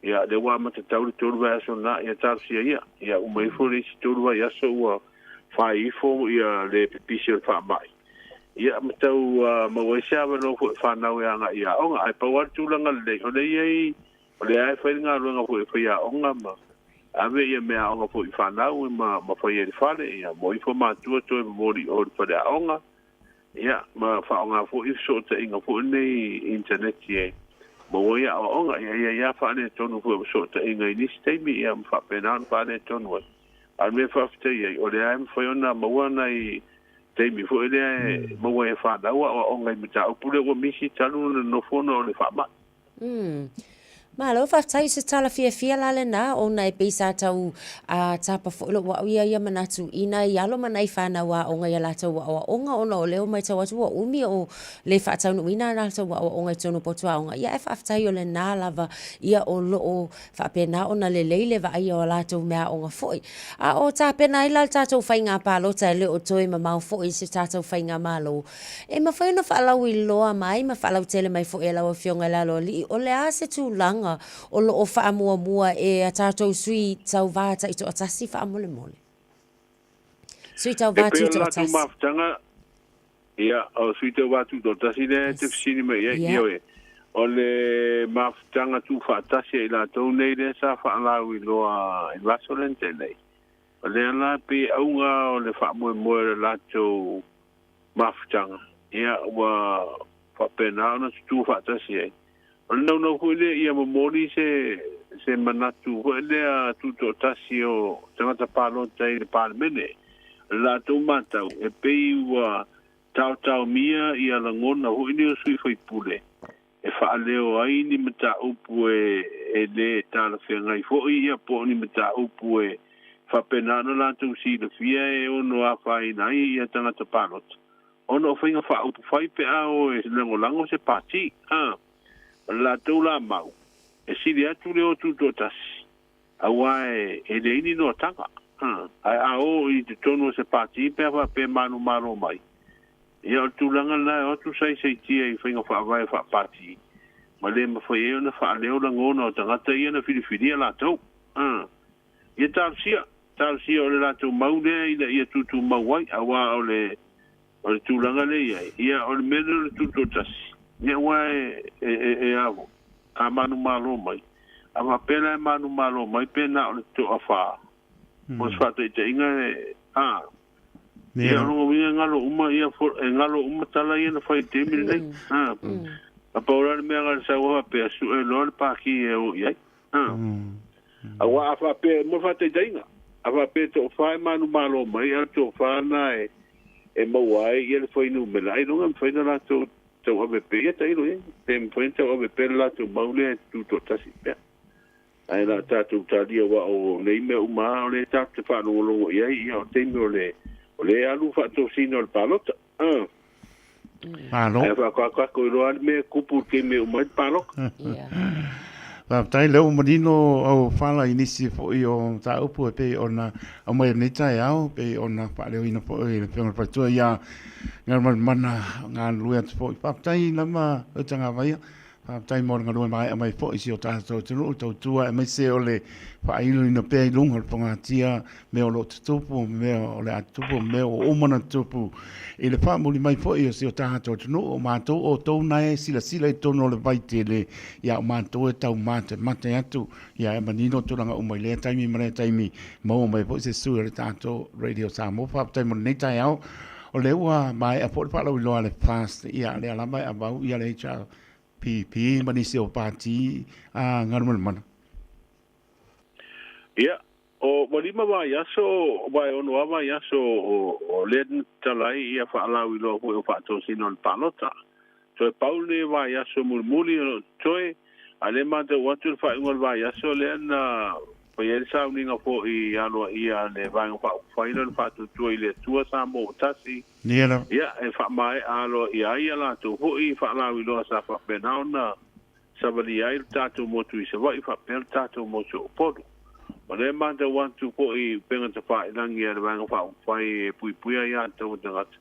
[SPEAKER 11] ia lea ua amata tau le tolu vaiaso lena, ia talosia ia, ia uma ifo le isi tolu vaiaso ua fai ifo ia le pipisi o le faamai. Ia ma tau maua ai se avanoa foi e fanau e agai i aoga. Ae pau lava le tulaga lelei, o lea e i ai O lea e fai le galuega foi e faiaoga ma ave ia meaaoga foi i fanau ma ma fai ai i le fale, ia moe ifo matua toe momoli i o i le faleaoga, ia ma faaaoga foi fesootaiga foi nei initaneti e maua ai aoaoga. Ia i ai lava faaletonu foi o fesootaiga i nisi taimi, ia ma faapena ona faaletonu ai. A o le mea e faafetai ai, o lea e mafai ona maua nai taimi foi lea e maua ai e fanau aoaoga i mataupu lea ua misi talu ona nonofo ona o le faamai.
[SPEAKER 9] Malo, faafetai i se tala fiafia la lena, ona e pei sa tau tapa foi lou au ia ia manatu i nai alo ma nai fanau aoga i a latou aoaoga, ona o lea ua matau atu ua umi o le faataunuuina a latou aoaoga i totonu o potu aoga, ia ae faafetai o lena lava ia o lo o faapena ona lelei le vaaia o a latou meaaoga foi. A o tapena ai la le tatou faiga palota e le o toe mamao foi i se tatou faigamalo, e mafai ona faalauiloa mai ma faalautele mai foi e lau Afioga i le Aloalii o le a se tulaga o lo o faamuamua e a tatou sui tauva taitoatasi faamolemole? Sui
[SPEAKER 11] E
[SPEAKER 9] tauva
[SPEAKER 11] pei o le latou
[SPEAKER 9] tutoatasi.
[SPEAKER 11] mafutaga, Ia, o Sui Tauva Tutoatasi lea e te fesili mai i ai, ioe, o le mafutaga tuufaatasi a i latou nei lea sa faalauiloa i le aso lea na tea nei. O lea la e pei e auga o le faamoemoe o le latou mafutaga, ia, ua faapena ona tutū faatasi ai. O le naunau foi lea ia momoli se se manatu foi lea tutoatasi o tagata palota i le Palemene. O le latou matau, e pei ua taotaomia ia lagona foi nei o sui faipule e faaleo ai ni mataupu e e le talafeagai foi ia po o ni mataupu e faapena ona latou silafia e ono afaina ai ia tagata palota. Ona o faiga faaupufai pe a o e lagolago se pati, a o le latou la mau, e sili atu le o tutoatasi, aua e leai ni noataga, a ae a o i totonu o se pati pe a faapea e manumalo mai, ia o le tulaga lena e o atu saisaitia i faiga faavae faapati, ma le mafai ai ona faaleo lagona o tagata ia na filifilia latou, a. Ia talosia, talosia o le latou mau lea ina ia tutumau ai, aua o le, o le tulaga lea e i ai, ia o le mea lea o le tutoatasi, ia aua e, e, e, e a foi, a manumalo mai, a faapea la e manumalo mai pe na o le toafā, mo se faataitaiga e, a, ia o lona uiga e galo uma ia, e galo uma tala ia na fai i le taimi lenei, a, a pau la le mea na o le sau a faapea, sue loa le paki e o i ai. Aua a faapea, mo le faataitaiga, a faapea e toafa e manumalo mai, a o le toafa lena e, e maua ai ia le fuainumera, ailoga e mafai ona latou tauave pea, ia tailo i ai, pe mafai ona tauave pea le latou mau lea e tutoatasi pea. Ae o le a tatou talia aua o nei mea uma lava o lea tatou te faalogologo i ai, ia o le taimi o le, o lea e alu faatosina o le palota.
[SPEAKER 5] Malo.
[SPEAKER 11] Ae faatoatoato iloa le mea e tupu i le taimi e uma ai le palota.
[SPEAKER 5] Faafetai, lea ua manino au fala i nisi foi o mataupu e pei ona aumai i lenei taeao, pei ona faaleoina foi e le Afioga i le Faletua ia Galumalemana galulue atu foi. Faafetai lava Utagavaia. Faafetai mo le galue maea mai foi i si o tatou atunuu, tautua aemaise o le faailoina pea i luga o le pagatia mea o lo o tutupu, mea o le a tutupu, mea ua uma ona tutupu i le faamuli mai foi o si o tatou atunuu. O matou outou na e silasila i totonu o le vaitele, ia o matou e taumatemate atu, ia e manino tulaga uma i lea taimi ma lea taimi, maua mai foi se sui o le tatou Radio Samoa. Faafetai mo lenei taeao. O lea ua maea foi le faalauiloa a le FAST, ia lea lava e avau ia le HRPP ma nisi o pati a Galumalemana.
[SPEAKER 11] Ia, o ua lima vaiaso, ua e ono lava vaiaso o lea na tatala ai ia faalauiloa foi o faatosina o le palota. Toe pau lenei vaiaso mulimuli o lo o totoe, a lea e matau atu le faaiuga o le vaiaso lea na fai ai le sauniga foi aloaia a le Vaega Faaupufai lea o le Faatuatua i le Atua Samoa ua Tasi, ia, e faamaea aloaia ai a latou foi faalauiloa sa faapena ona savalia ai le tatou motu i Savaii faapea le tatou motu o Upolu. O lea e matau atu foi i upega tafailagi a le Vaega Faaupufai e puipuia ai a tatou tagata,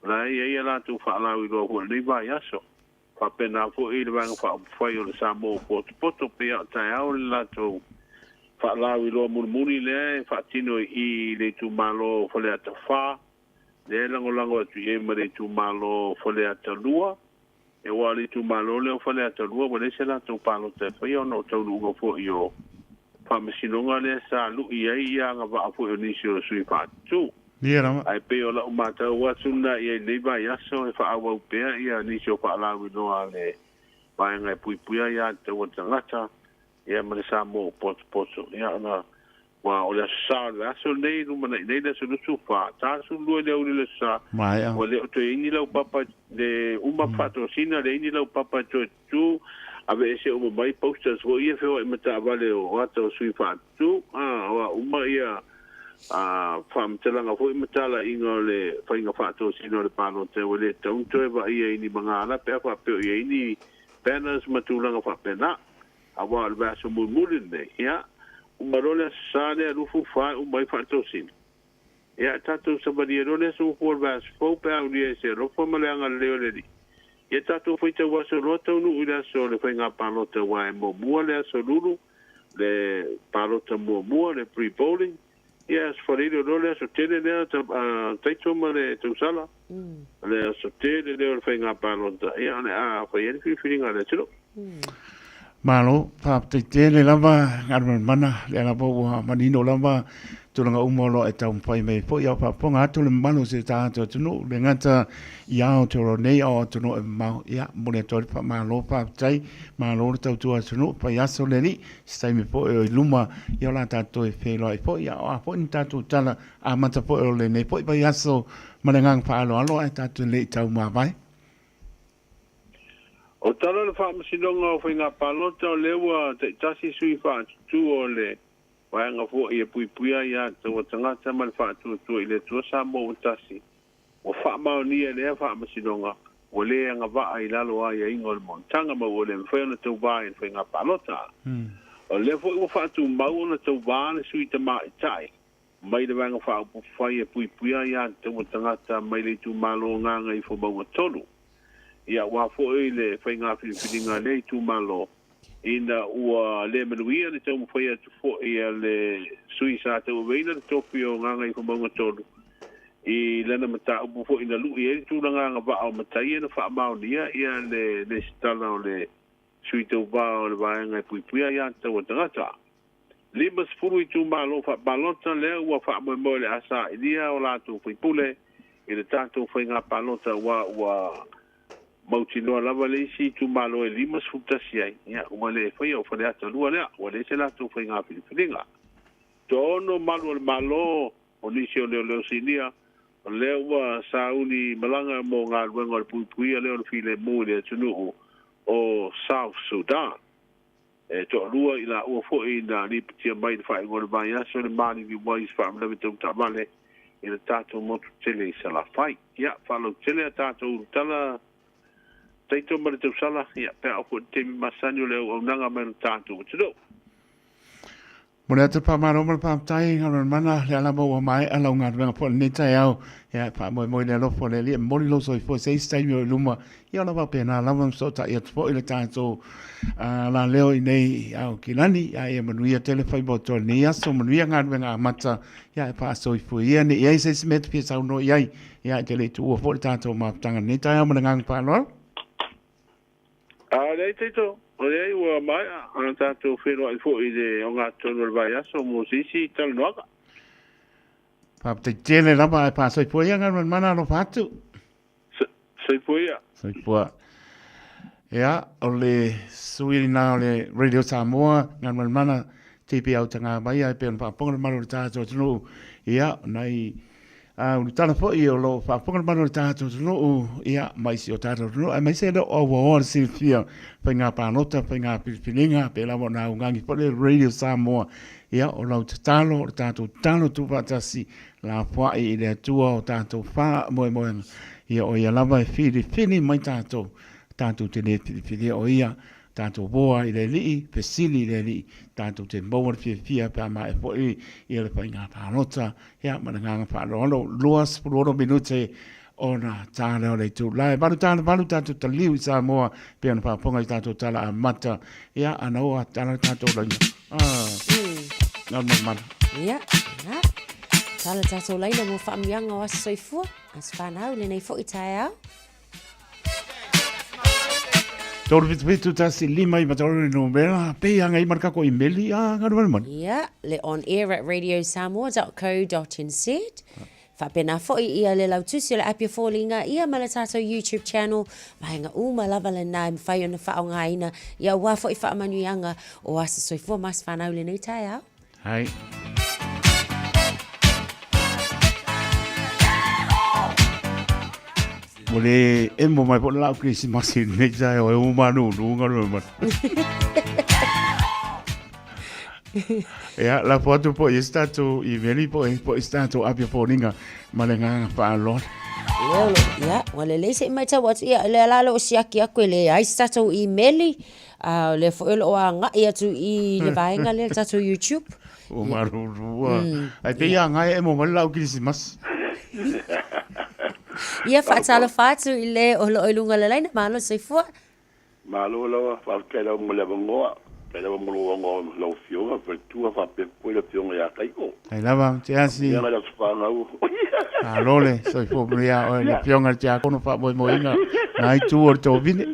[SPEAKER 11] O la e i ai a latou faalauiloa foi i lenei vaiaso. Faapena foi i le Vaega Faaupufai o le Samoa ua potopoto, pei a o taeao le latou faalauiloa mulimuli lea e faatino i i i le itumalo o Faleata 4, lea e lagolago atu i ai ma le itumalo o Faleata 2. Aua o le itumalo lea o Faleata 2 ua leai se latou palota e faia ona o taunuuga foi o Faamasinoga lea sa lui ai ia agavaa foi o nisi o sui faatutu.
[SPEAKER 5] Ia lava.
[SPEAKER 11] Ae pei o lau matau atu lena i ai i lenei vaiaso e faaauau pea ia nisi o faalauiloa a le vaega e puipuia ai aiatatau a tagata ia ma le Samoa ua potopoto. Ia ona. Aua o le Aso Sa o le vaiaso lenei e lumanai nei le aso 24, 42 i le aoauli o le Aso Sa,
[SPEAKER 5] Maea.
[SPEAKER 11] ua le o toe i ai ni laupapa, le uma faatosina, leai ni laupapa e toe tutū, aveese uma mai posters foi ia feoai ma taavale o ata o sui faatutū, a, o a uma ia faamatalaga foi ma talaiga o le faiga faatosina o le palota ua le tatau ona toe vaaia i ni magala pe a faapea o i ai ni banners ma tulaga faapena. Aua o le vaiaso mulimuli lenei, ia, uma loa le Aso Sa lea 24 e uma ai faatosina. Ia, tatou savalia loa le aso muamua o le vaiaso fou pe a aulia e se alofa ma le agalelei o le Alii. Ia tatou faitau aso loa taunuu i le aso o le faiga palota aua e muamua le aso lulu, le palota muamua, le pre-polling, ia aso Faraile loa le aso tele lea Taito ma le Tausala, le aso tele lea o le faiga palota, ia o le a fai ai le filifiliga a le atunuu.
[SPEAKER 5] Malo, faafetai tele lava Galumalemana, lea lava ua manino lava tulaga uma o lo o e taumafai mai foi a o faafofoga atu le mamalu o si o tatou atunuu, le gata i Aotearoa nei a o atunuu e mamao. Ia, momoli atu ai le faamalo, faafetai, malo le tautua atunuu, fai aso le alii, se taimi foi o i luma, ia o le a tatou toe feiloai foi, a o a foi ni tatou tala amata foi o lenei foi vaiaso ma le agaga faaaloalo ae tatou le i taumavae.
[SPEAKER 11] O tala o le Faamasinoga o Faiga Palota o lea ua taitasi sui faatutū o le vaega foi e puipuia aiatatau a tagata ma le faatuatua i le Atua Samoa ua tasi, ua faamaonia e lea Faamasinoga ua le agavaa i lalo o aiaiga o le monotaga ma ua le mafai ona tauva i le Faiga Palota. O lea foi ua faatumau ona tauva le sui tamaitai mai le Vaega Faaupufai e puipuia aiatatau a tagata mai le itumalo o Gagaifomauga 3. Ia aua foi le faiga filifiliga a lea itumalo, ina ua le manuia le taumafai atu foi a le sui sa tauaveina le tofi o Gagaifomauga 3 i lana mataupu foi na lui ai le tulaga agavaa o matai na faamaonia ia le lesitala o le sui tauva o le Vaega e puipuia aiatatau a tagata. 50 itumalo faapalota lea ua faamoemoe o le a sailia o latou faipule i le tatou faiga palota aua ua mautinoa lava le isi itumalo e 51 ai, ia ua le faia o Faleata 2 lea, ua leai se latou faiga filifiliga. Toaono malu o le Malo o nisi o leoleo sinia, o lea ua sauni malaga mo galuega o le puipuia lea o le filemu i le atunuu o South Sudan. E toalua i laua foi na lipotia mai i le faaiuga o le vaiaso le maliliu mai i se faalavelave tau taavale i le tatou motu tele i Salafai. Ia, faalautele a tatou ulutala Taito ma le tausala, ia, pe a oo foi i le taimi masani o le auaunaga mai lo tatou atunuu.
[SPEAKER 5] Momoli atu le faamalo ma le faafetai Galumalemana, lea lava ua maea lau galuega foi i lenei taeao. Ia, e faamoemoe i le alofa o le Alii e momoli lou soifua i se isi taimi o i luma. Ia ona faapena lava ona fesootai atu foi le tatou laleo i nei i Aukilani. A ia manuia tele faiva o toa i lenei aso, manuia galuega amata, ia e faasoifua ia ne i ai se isi mea e te fia saunoa i ai. Ia e te le i tuua foi le tatou mafutaga i lenei taeao ma le agaga faaaloalo.
[SPEAKER 11] A leai Taito, leai ua maea ona tatou feiloai foi i le ogatotonu o le vaiaso mo se isi talanoaga.
[SPEAKER 5] Faafetai tele lava ae faasoifua ia Galumalemana alofa atu.
[SPEAKER 11] Soifua ia.
[SPEAKER 5] Soifua. Ia, o le sui lena o le Radio Samoa, Galumalemana TP Autagavaia e pei ona faafofoga le mamalu o le tatou atunuu. Ia, nai A o le tala foi o lo o faafofoga le mamalu o le tatou atunuu, ia, mai si o tatou atunuu, aemaise e le o auaoa le silafia faiga palota, faiga filifiliga, pei lava ona augani foi le Radio Samoa, ia, o lau tatalo, o le tatou tatalo tuufaatasi, lafoai i le Atua o tatou faamoemoega, ia, o ia lava e filifili mai tatou, tatou te le filifilia o ia, tatou voa i le Alii, fesili i le Alii, tatou te maua le fiafia pe a maea foi ia le faiga palota. Ia, ma le agaga faaaloalo, 26 minute ona ta lea o le itula. E 8:08 tatou taliu i Samoa, pei ona faafofoga i tatou tala amata. Ia, ana ua tala le tatou laina. Ah, ngā mana.
[SPEAKER 9] Ia, ia. Tala tatou laina mo faamanuiaga o aso soifua, aso whanau, lenei foi taeao.
[SPEAKER 5] 377 1 5 9 3 le numera, pei agai ma le tatou imeli, a Galumalemana.
[SPEAKER 9] Ia, le on air at radiosamoa.co.nz. Faapena foi ia le lautusi o le Apia Foliga ia ma le tatou YouTube channel, vaega uma lava lena e mafai ona faaaogaina ia aua foi faamanuiaga o aso soifua ma aso fanau i lenei taeao.
[SPEAKER 5] Hai. Ua le emo mai po lau Krisimasi i lenei taeao e uma nunu galuega mai. Ia, lafo atu po i se tatou imeli po i po i se tatou api o foliga ma le agaga faaaloalo.
[SPEAKER 9] Lea o lo, ia, ua lelei se i matau atu, ia, lea la o lo o siaki atu e leai se tatou imeli, a o lea foi o lo o agai atu i le vaega lea le tatou YouTube.
[SPEAKER 5] Ua malulu a. Ai pei a ngai e emo mai le lau Kirisimasi.
[SPEAKER 9] Ia, faatalofa atu i le o lo o i luga o le laina, malo le soifua.
[SPEAKER 11] Malo lava, faafetai lava mo le avanoa, faafetai lava mo lou avanoa lau Afioga Faletua faapea foi le Afioga ia Taito.
[SPEAKER 5] Faafetai lava Teasi.
[SPEAKER 11] Manuia le aso fanau.
[SPEAKER 5] Malo le soifua manuia ia oe le Afioga i le Tiakono faamoemoeina na itu o le tovine.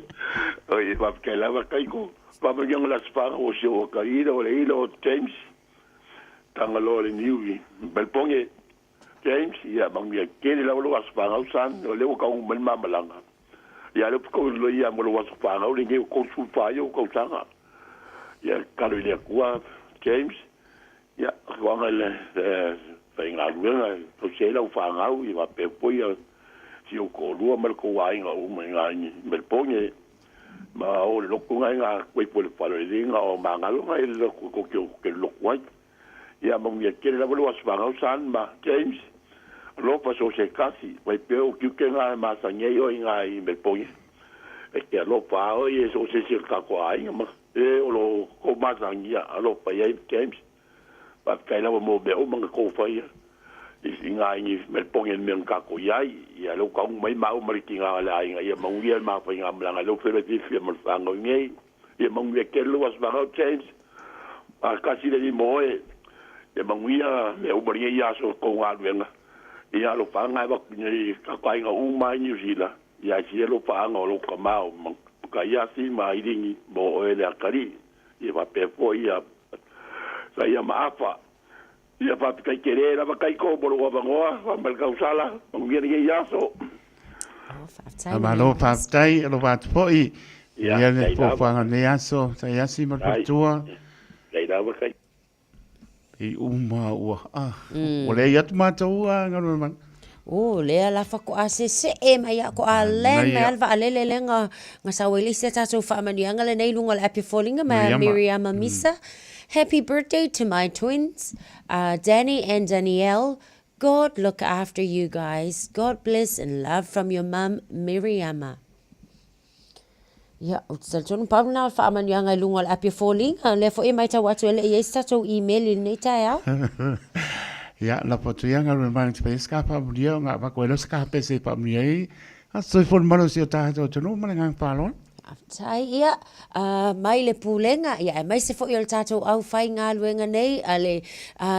[SPEAKER 11] Oi, faafetai lava Taito. Faamanuiaga le aso fanau o si ou ata ila o le ila o James Tagaloa le Niu i Melbourne. James, ia manuia tele lava lou aso fanau son, o lea ua taunuu mai le ma malaga. Ia lea ua lelei ia mo lou aso fanau lenei ua 34 ia ou tausaga. Ia tatalo i le Atua James, ia toaga i le faigaluega e tausi ai lau fanau ia faapea foi ia si ou toalua ma le tou aiga uma i ina i Melbourne. Ma o le lotu na ina koe po le fale le na o magalo na i le lotu tou te lotu ai. Ia manuia tele lava lou aso fanau Son ma James, alofa so o se tasi, fai pea ou tiute na e masani ai oe i na i Melbourne. E te alofa a oe e so o se isi o le tatou aiga ma e o lo tou masani ia alofa i ai James. Faafetai lava mo mea uma na tou faia i na i Melbourne i le mea na tatou i ai. Ia lea ua taunuu mai maua ma le tina o le aiga ia manuia le ma faigamalaga lea ua feiloai fiafia ma le fanau nei. Ia manuia tele lou aso fanau James. Faatasi le Alii ma oe. Ia manuia mea uma lenei aso i tou galuega. Ia alofaaga e avatu i tatou aiga uma i Niu Sila. Ia ae sili alofaaga o lou tama o Makaiasi ma Ailini mo oe le atalii. Ia faapea foi ia Saia ma Afa. Ia faafetai tele lava Taito mo lou avanoa, faa mai le tausala, manuia lenei aso.
[SPEAKER 5] Malo faafetai, alofa atu foi. Ia le foafoaga o lenei aso, Saiasi ma le faletua.
[SPEAKER 11] Faafetai lava Taito.
[SPEAKER 5] I uma ua, ah, ua leai atu matou a galuega mai.
[SPEAKER 9] Oh, lea la faatoa sesee mai a toa land mai a le vaalele lea na, na sau ai le isi a tatou faamanuiaga lenei i luga o le api o foliga mai a Miriama Misa. Happy birthday to my twins, Danny and Danielle. God look after you guys. God bless and love from your mum, Miriama. Ia, ou te talitonu pau lena o le faamanuiaga i luga o le api o foliga. O lea foi e matau atu e le i ai se tatou email i lenei taeao.
[SPEAKER 5] Ia, lafo atu ia galuega mai te whai ska whamunia o ngā wako e lo ska pese whamunia i. A soifua le malosi o tātou atunuu ma le agaga faaaloalo.
[SPEAKER 9] Faafetai, ia, mai le Pulega, ia, aemaise foi o le tatou aufaigaluega nei a le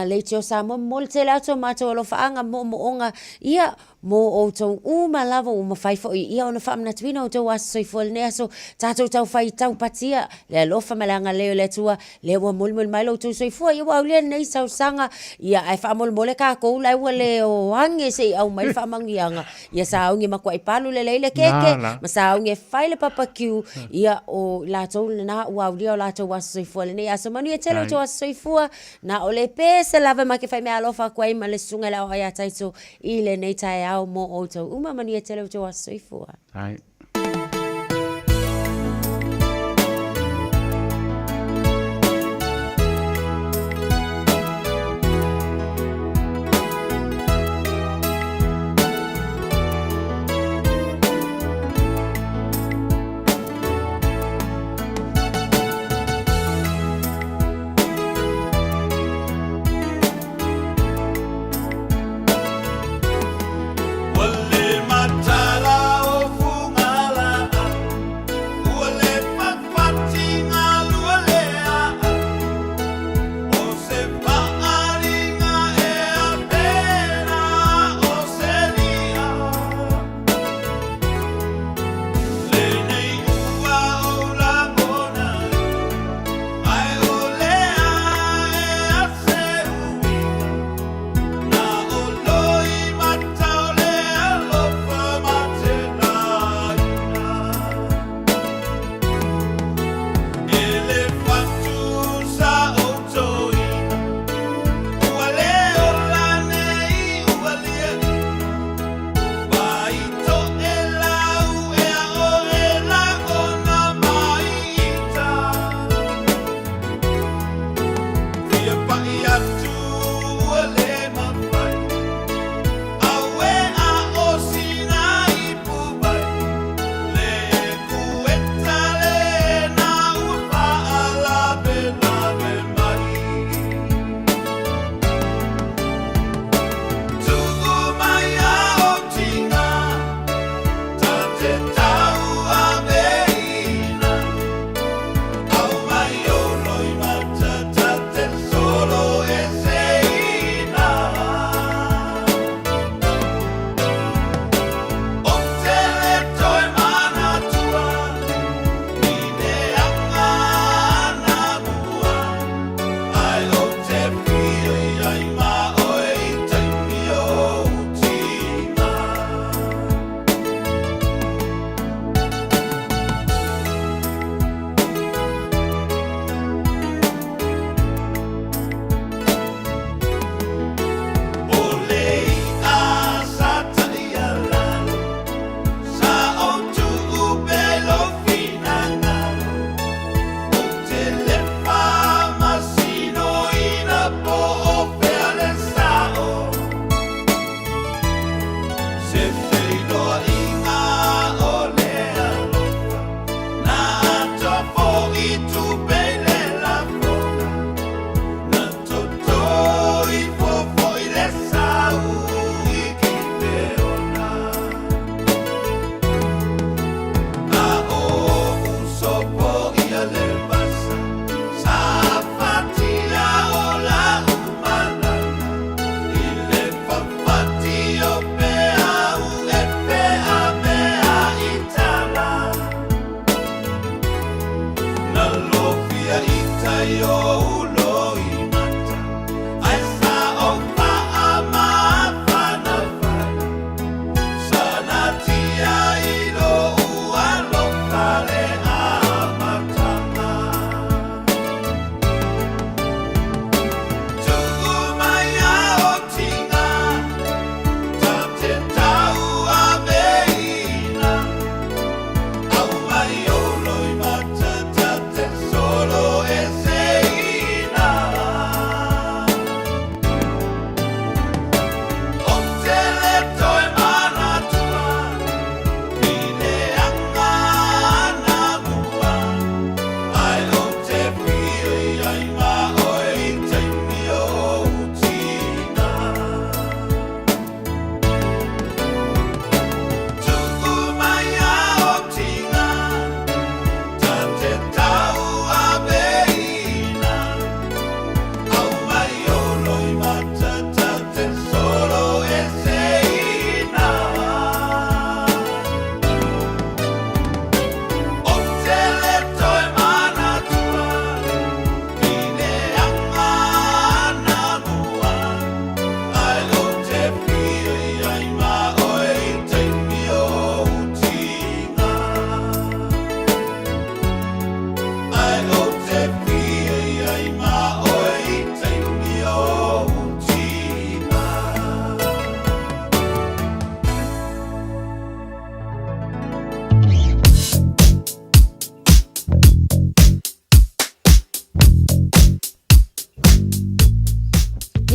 [SPEAKER 9] Leitio Samoa, momoli tele atu o matou alofaaga, moomooga, ia, mo outou uma lava ua mafai foi ia ona faamanatuina outou aso soifua i lenei aso, tatou taufai taupatia le alofa ma le agalelei o le Atua, lea ua molimoli mai lo outou soifua, ia ua aulia lenei tausaga, ia ae faamolemole tatou la ua le o age se i aumai le faamanuiaga, ia sauni e matuai palu lelei le keke, ma sauni e fai le papakiu, ia o i latou lena ua aulia o latou aso soifua i lenei aso. Manuia tele outou aso soifua, na o le pese lava ma ke fai meaalofa atu ai ma le susuga i le aoao ia Taito i lenei taeao mo outou uma. Manuia tele outou aso soifua.
[SPEAKER 5] Ai.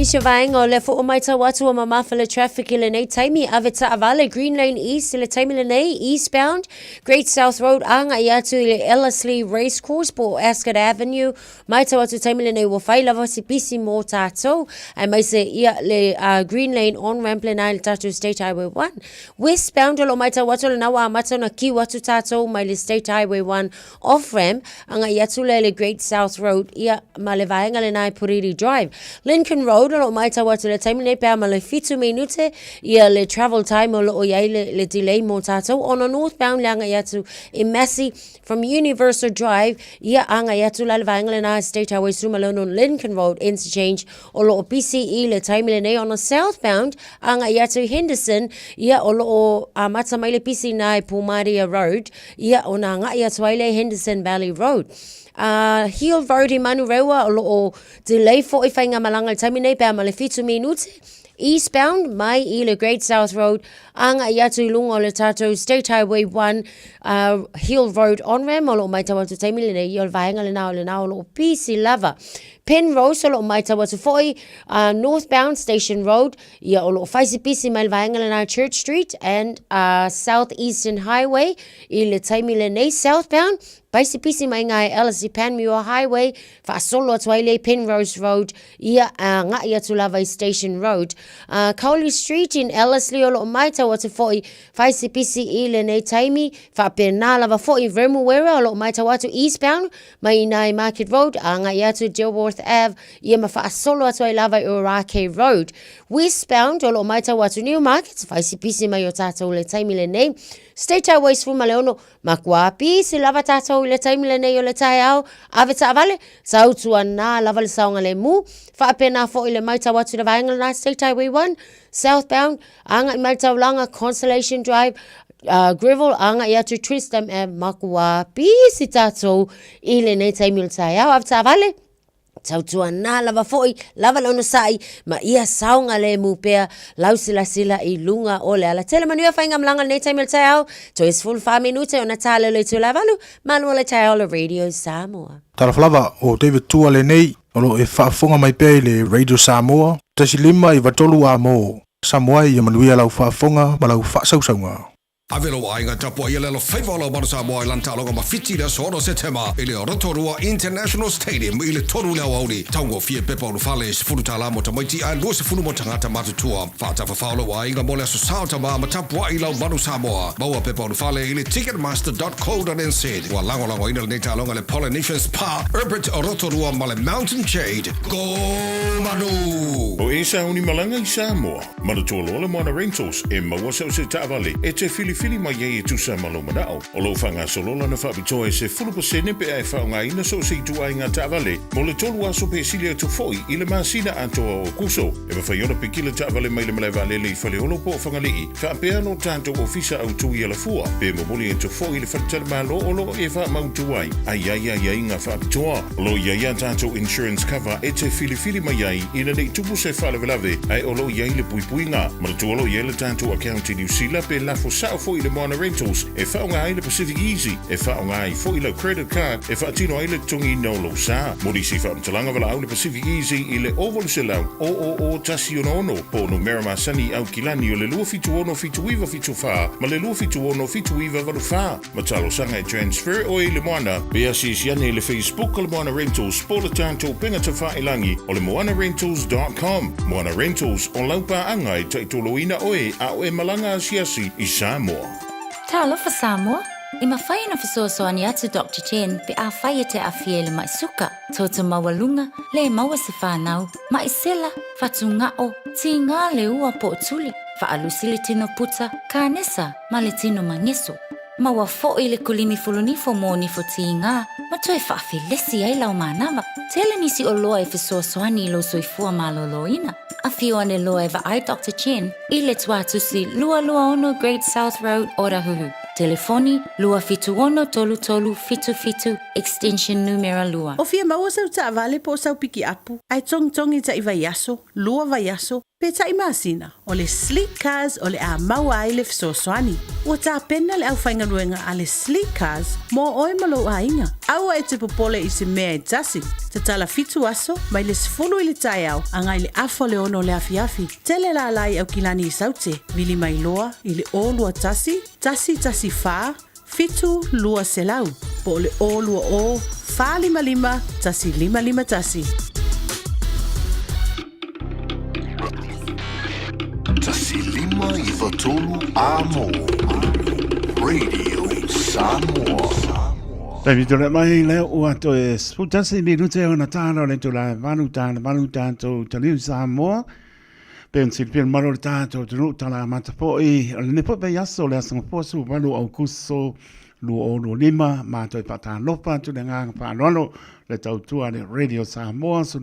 [SPEAKER 9] nisi o vaega o lea foi ua matau atu ua mamafa le traffic i lenei taimi, ave taavale Green Lane East i le taimi lenei, eastbound, Great South Road agai atu i le Ellerslie Racecourse po o Ascot Avenue, matau atu i le taimi lenei ua fai lava si pisi mō tātou, aemaise ia le Green Lane on-ramp lena i le tatou State Highway 1. Westbound o lo o matau atu o lena ua amata ona kiu atu tātou mai le State Highway 1 off-ramp agai atu lea i le Great South Road ia ma le vaega lena i Puriri Drive. Lincoln Road o lo o matau atu i le taimi nei pea ma le 7 minute ia le travel time o lo o i ai le, le delay mō tātou ona northbound le agai atu i Massey from Universal Drive ia agai atu la le vaega lena i State Highway 16 Lincoln Road interchange o lo o pisi i le taimi lenei ona southbound agai atu i Henderson ia o lo o amata mai le pisi nā i Pōmaria Road ia ona agai atu ai lea i Henderson Valley Road. Hill Road i Manurewa o lo o delay foi faigamalaga i le taimi nei pe a ma le 7 minute eastbound mai i le Great South Road agai atu i luga o le tatou State Highway 1 Hill Road on-ramp o lo o matau atu i le taimi lenei ia o le vaega lena o lena o lo o pisi lava. Penrose o lo o matau atu foi northbound Station Road ia o lo o fai si pisi mai le vaega lena Church Street and South Eastern Highway i le taimi lenei southbound fai si pisi mai ngā Ellerslie Panmure Highway faasolo atu ai le Penrose Road ia agai atu lava i Station Road. Cowley Street in Ellerslie o lo o matau atu foi fai si pisi i lenei taimi faapena lava foi Remuera o lo o matau atu eastbound mai i nā i Market Road agai atu Dilworth Ave ia ma faasolo atu ai lava i Orakei Road. Westbound o lo o matau atu Newmarket fai si pisi mai o tātou le taimi lenei. State Highway 16 Makuā pisi lava tātou i le taimi lenei o le taeao, ave taavale, tautuanā lava le saogalemu, faapena foi le matau atu i le vaega lena State Highway 1, southbound, agai mai le taulaga Constellation Drive, Greville, agai atu Tristram Ave, makuā pisi tātou i lenei taimi o le taeao, ave taavale, Tautuanā lava foi, lava le onosai, ma ia saogalemu pea lau silasila i luga o le alatele. Manuia faigamalaga i lenei taimi o le taeao, toe 14 minute ona tā lea o le itula e valu, malu o le taeao o le Radio Samoa.
[SPEAKER 3] Talofa lava, o David Tua lenei, o lo o e faafofoga mai pea i le Radio Samoa, 1 5 9 3 A mo Samoa ia manuia lau faafofoga ma lau faasausauga.
[SPEAKER 19] Ave lou aiga tapuai e le alofaiva o lau Manu Samoa i lana taaloga ma Fiti i le aso 6 Setema i le Rotorua International Stadium i le 3 i le aoauli. Taugofie pepa ulufale, $10 mo tamaiti ae 20 mo tagata matutua. Faatafafao lou aiga mo le aso sao tama ma tapuai i lau Manu Samoa. Maua pepa ulufale i le ticketmaster.co.nz. Ua lagolagoina lenei taaloga e le Polynesian Spa, Herbert Rotorua ma le Mountain Jade. Go Manu!
[SPEAKER 3] O e sauni malaga i Samoa. Manatua loa le Moana Rentals e maua sau se taavale e te filifili mai ai e tusa ma lou manao. O lo o faagasolo lana faapitoa e 10% pe a e faaaogaina so o se ituaiga taavale mo le tolu aso pe sili atu foi i le masina atoa o Aokuso. E mafai ona piki le taavale mai le malae vaalele i Faleolo po o Fagalii, faapea lo tatou ofisa autu i Alafua, pe momoli atu foi i le faletalimalo o lo o e faamautu ai, a i ai aiaiga faapitoa. O lo o i ai a tatou insurance cover e te filifili mai ai ina ne i tupu se faalavelave ae o lo o i ai le puipuiga. Manatua o lo o i ai le tatou account i Niu Sila pe lafo sao foi i le Moana Rentals e faaaoga ai le Pacific Easy, e faaaoga ai foi lau credit card e faatino ai le totogiina o lou sa. Mo nisi faamatalaga valaau le Pacific Easy i le 0800 000 166 po o numera masani i Aukilani o le 276 7974 ma le 276 7984. Ma talosaga e transfer oe i le Moana, pe asiasi ane i le Facebook o le Moana Rentals po o le tatou upega tafailangi o le moanarentals dot com. Moana Rentals, o lau paaga e taitoloina oe a o e malaga asiasi i Samoa.
[SPEAKER 12] Talofa Samoa! E mafai ona fesoasoani atu Doctor Chen pe afai e te aafia i le mai suka, toto maualuga, le maua se fanau, mai sela, fatugao, tiga le ua po o tuli, faalusi le tino puta, kanesa ma le tino mageso. Maua foi le kulimi fulunifo mo nifo tiga ma toe faafelesi ai lau manava. Tele nisi oloa e fesoasoani i lou soifua malōlōina. Afio ane loa e vaai Doctor Chen i le tuatusi 226 Great South Road, Otahuhu. Telefoni, 276 3377, extension numera 2.
[SPEAKER 18] O fia maua sau taavale po o sau pikiapu, ae togitogi taʻi vaiaso, lua vaiaso.
[SPEAKER 15] Peitai masina, o le Sleek Cars o le a maua ai le fesoasoani. Ua tapena le aufaigaluega a le Sleek Cars mo oe ma lou aiga. Aua e te popole i se mea e tasi. Tatala fitu aso, mai le 10 i le taeao agai le afa o le ono o le afiafi. Tele lala i Aukilani i Saute, vili mai loa i le 021 114 7200 po o le 020 455 1551.
[SPEAKER 16] 1593 Amo Radio Samoa.
[SPEAKER 5] Taimi tole mai le ua toe 11 minute ona tāna o le tula e valu tāna valu tātou taliu Samoa. Pe ona silafia le mamalu o le tatou atunuu tala amata foi o lenei foi vaiaso o le aso Gafua 18 Aukuso 2025 matou e faatalofa atu i le agaga faaaloalo le tautua a le Radio Samoa 15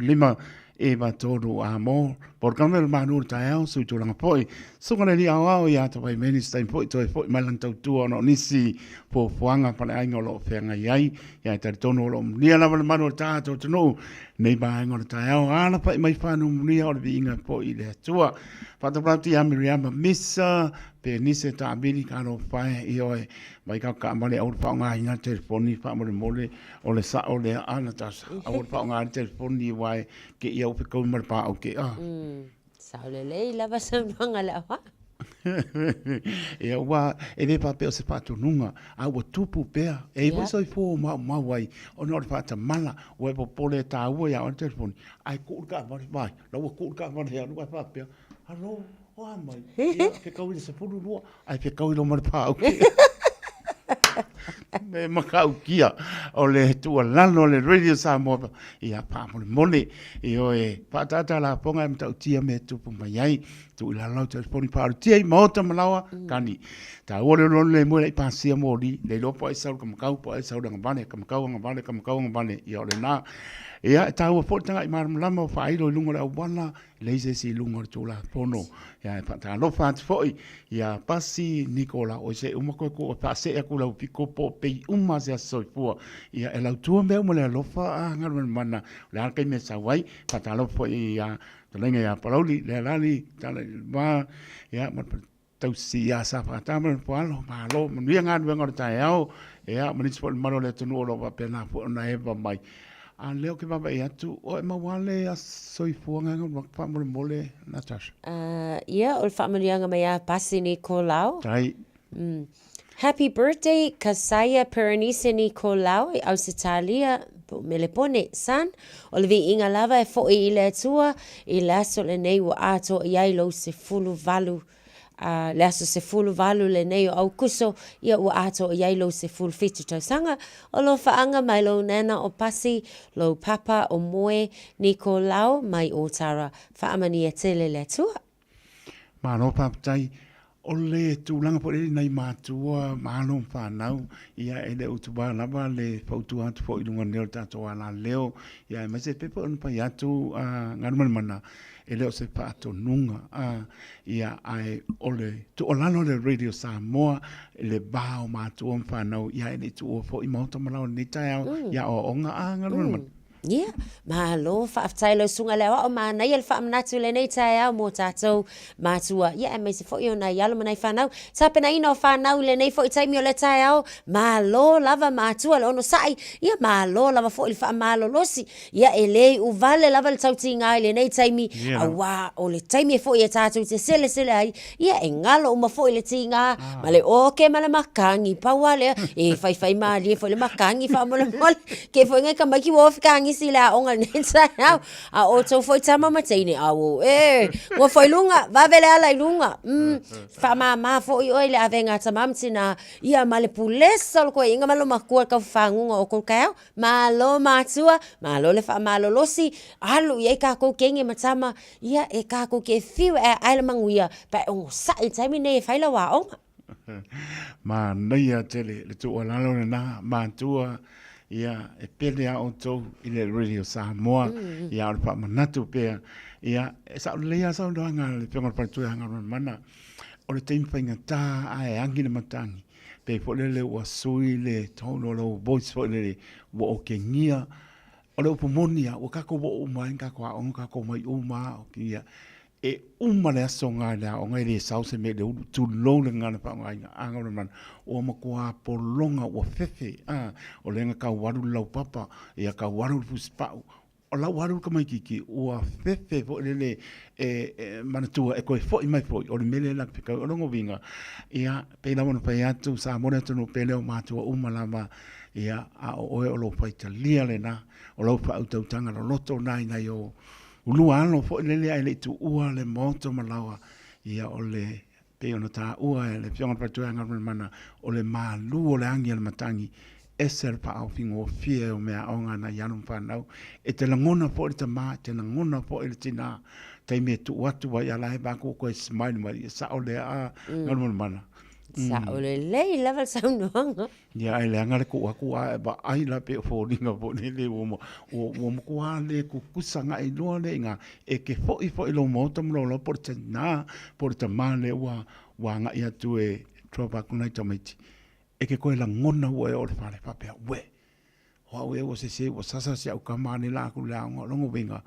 [SPEAKER 5] 93 Amo Polokalame o le Malu o le Taeao sui tulaga foi Susuga le Alii Aoao ia Tawai Meni se taimi foi toe foi mai lana tautua ona o nisi fuafuaga faleaiga o lo o feagai ai ia e talitonu o lo o mulia lava le malu o le tatou atunuu nei vaega o le taeao alafa'i mai faanumulia o le viiga foi i le Atua. Faatalofa atu ia Miriama Misa, Penise Taavili, talofa e, ioe, mai ka taavale aua le faaaogaina le telefoni faamolemole o le sa'o lea a Natasha, aua le faaaogaina le telefoni aua e te i au fetaui ma le paau te a.
[SPEAKER 9] Sao lelei lava saunoaga a le aoao.
[SPEAKER 5] Ia, ua, e le faapea o se faatonuga, a ua tupu pea. E i ai foi soifua ua maumau ai, ona o le faatamala, ua e popole e taua ia oe le telefoni, ae tuu le taavale, vaai, la ua tuu le taavale e alu ae faapea, Alo, o a mai? Ia, fetau i le 12, ae fetau i loma le paau. Me matautia o le tuualalo a le Radio Samoa, ia faamolemole, ioe, faaataata lafoga e matautia mea e tupu mai ai, tuu i lalo lau telefoni faaulutia i maota ma laoa, kani. Taua le lolo le moe lai pasia moli, le iloa po o ai sau le kamakau, po o ai sau le agavale, kamakau agavale, kamakau agavale, ia o lena. Ia, e taua foi le tagai malamalama o faailo i luga o le auala, E leai se isi i luga o le Tulafono. Ia, e faatalofa atu foi ia Pasi Nikola, oi se uma koe ko faasee atu lau piko po o pei uma se aso soifua. Ia, e lautua mea uma le alofa a Galumalemana, o le a le taimi e sau ai. Faatalofa foi ia Fetalaiga ia Palauli, Lealali, Tala i le Va, ia, ma le tausi ia Safata ma le Pualo, malo, manuia galuega o le taeao, ia, ma nisi foi o le mamalu o le atunuu o lo o faapena foi ona eva mai. A lea ou te vaavaai atu, o e maua le aso soifua gaga faamolemole, Natasha.
[SPEAKER 9] Ia, o le faamanuiaga mai a Pasi Nikolao.
[SPEAKER 5] Tai.
[SPEAKER 9] Happy birthday Kasaia Perenise Nikolao i Ausetalia po o Melepone, son. O le viiga lava e fo'i i le Atua i le aso lenei ua atoa i ai lou 18 a le aso 18 lenei o Aukuso, ia ua atoa i ai lou 17 tausaga. O lo faaga mai lou nana o Pasi, lou papa o Moe Nikolao mai Otara. Faamanuia tele le Atua.
[SPEAKER 5] Malo faafetai. O le tulaga foi lele i nai matua ma alo ma fanau, ia e le o utuā lava le fautua atu foi i luga nei o le tatou alaleo, ia aemaise e pei foi ona fai atu a Galumalemana, e le o se faatonuga, a, ia ae o le tuualalo a le Radio Samoa i le va o matua ma fanau, ia e le i tuua foi maota ma laoa i lenei taeao i aoaoga a Galumalemana.
[SPEAKER 9] Ia, malo, faafetai lau susuga le aoao, manaia le faamanatu i lenei taeao mo tatou matua, ia aemaise foi o nai alo ma nai fanau. Tapenaina o fanau i lenei foi taimi o le taeao, malo lava matua le onosai, ia malo lava foi le faamalolosi. Ia e le iu vale lava le tautiga i lenei taimi, auā o le taimi foi e tatou te selesele ai, Ia, e galo uma foi le tiga ma le oke ma le makagi, pau lava lea, e faifai malie foi le makagi faamolemole. Ke foi ngai tamaiti ua ofi kagisi i le aoga i lenei taeao. A o outou foi tama ma teine, auo e, nofo i luga, vave le ala i luga. Mm, faamama foi oe i le avega a tama ma tina, ia ma le pulesa o le koeaiga ma le matua i le taufafaguga o outou taeao. Malo matua, malo le faamalolosi, alu i ai kakou teine ma tama, Ia, e kākou ke fiu e ae le manuia, pa e onosai i le taimi nei e fai lau aoga.
[SPEAKER 5] Manaia tele le tuualalo lena, matua, ia, e pele a outou i le Radio Samoa, ia, o le faamanatu pea, ia, e sao lelei lava saunoaga a le Afioga i le Faletua ia Galumalemana, o le taimi faigata ae agi le matagi, pei foi lele ua sui le tone o lau voice foi lele, ua okegia, O le upu moni lava, ua tatou oo uma ai, tatou aoga, tatou omai uma lava, ia. E uma le aso nga i le aoga e le sao se mea i le ulu, tulou le gagana faaaogaina, a gau le mana, ua matua pologa, ua fefe, a, o lea na tau alu le laupapa, ia tau alu le fusipau, o la ua alu le tamaititi, ua fefe foi lele e, e manatua e toe foi mai foi, o le mea lea la te fetau. O lona uiga, ia, pei lava ona fai atu, Samoa le atunuu pele o matua uma lava, ia, a o oe o lou faitalia lena, o lau faautautaga loloto lena i nai ou Ulua alo foi lele ae le i tuua le maota ma laoa, ia o le, pei ona taua e le Afioga i le Faletuaega Galumalemana, o le malu o le agi a le matagi, ese le faaofigofie o meaaoga a nai alo ma fanau. E te lagona foi le tama, e te lagona foi le tina, taimi e tuu atu ai a la e vaku ua toe smile mai, e sao lea a Galumalemana.
[SPEAKER 9] Sao lelei lava le saunoaga.
[SPEAKER 5] Ia ae leaga le tuu atu a e vaai la pei o foliga foi lele ua ua matua le tutusa agai loa lea i ina. E te foi foi i lou maota ma lou loa po o le tina po o le tama lea ua ua agai atu e drop atu nai tamaiti. E te toe lagona ua e oo i le fale faapea, uē, o au ea ua sese ua sasa si au tama nei la atu i le aoga. O lona uiga,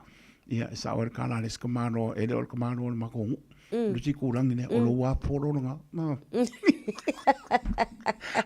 [SPEAKER 5] ia e sao ai le tala a le isi tamaloa, e le o le tamaloa o le matou nuu. Le isi itulagi lea, o lou apolo lena.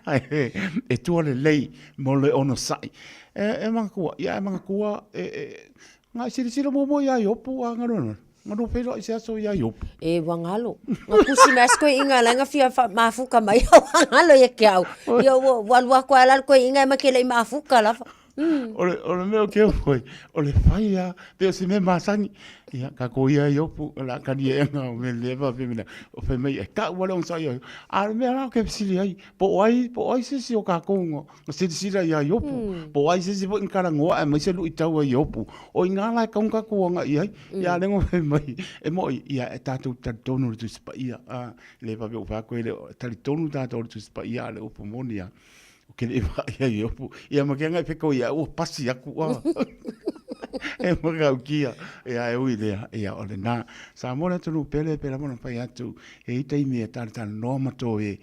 [SPEAKER 5] Ae e tua lelei mo le onosai. E manatua, ia e manatua, e, na e silasila muamua ia Iopu a galuega. Na lua feiloai i se aso ia Iopu.
[SPEAKER 9] E ua galo. Na tusi mai a si toeaina la e na fia mafuta mai a ua galo ia te au. Ia ua alu atu lava la le toeaina e ma te le i mafuta lava.
[SPEAKER 5] O le, o le mea o ke foi, o le fai a, pe o se mea masani. Ia, kākou ia Iopu, o le a kani e anga o mea lea faapea mea, o fai mai, e kau wale onosai ia. A o le mea la ou te fesili ai, po o ai, po o ai se isi o kākou na, na silasila iā Iopu, po o ai se isi foi na talanoa aemaise luitau a Iopu. O i ina la e tatau ona tatou agai i ai, ia a o lea na fai mai, e moni, ia e tatou talitonu i le Tusi Paia. A, le faapea ua fai atu e le o, talitonu tatou i le Tusi Paia, a o le upu moni lava, Ou te le i vaai ai i Iopu. Ia ma ke agai wheko ia, ua pasi aku a. E matautia. Ia e ui lea, ia o lena. Samoa le atunuu pele pele lava ona fai atu, e i ai taimi e talatalanoa matou e,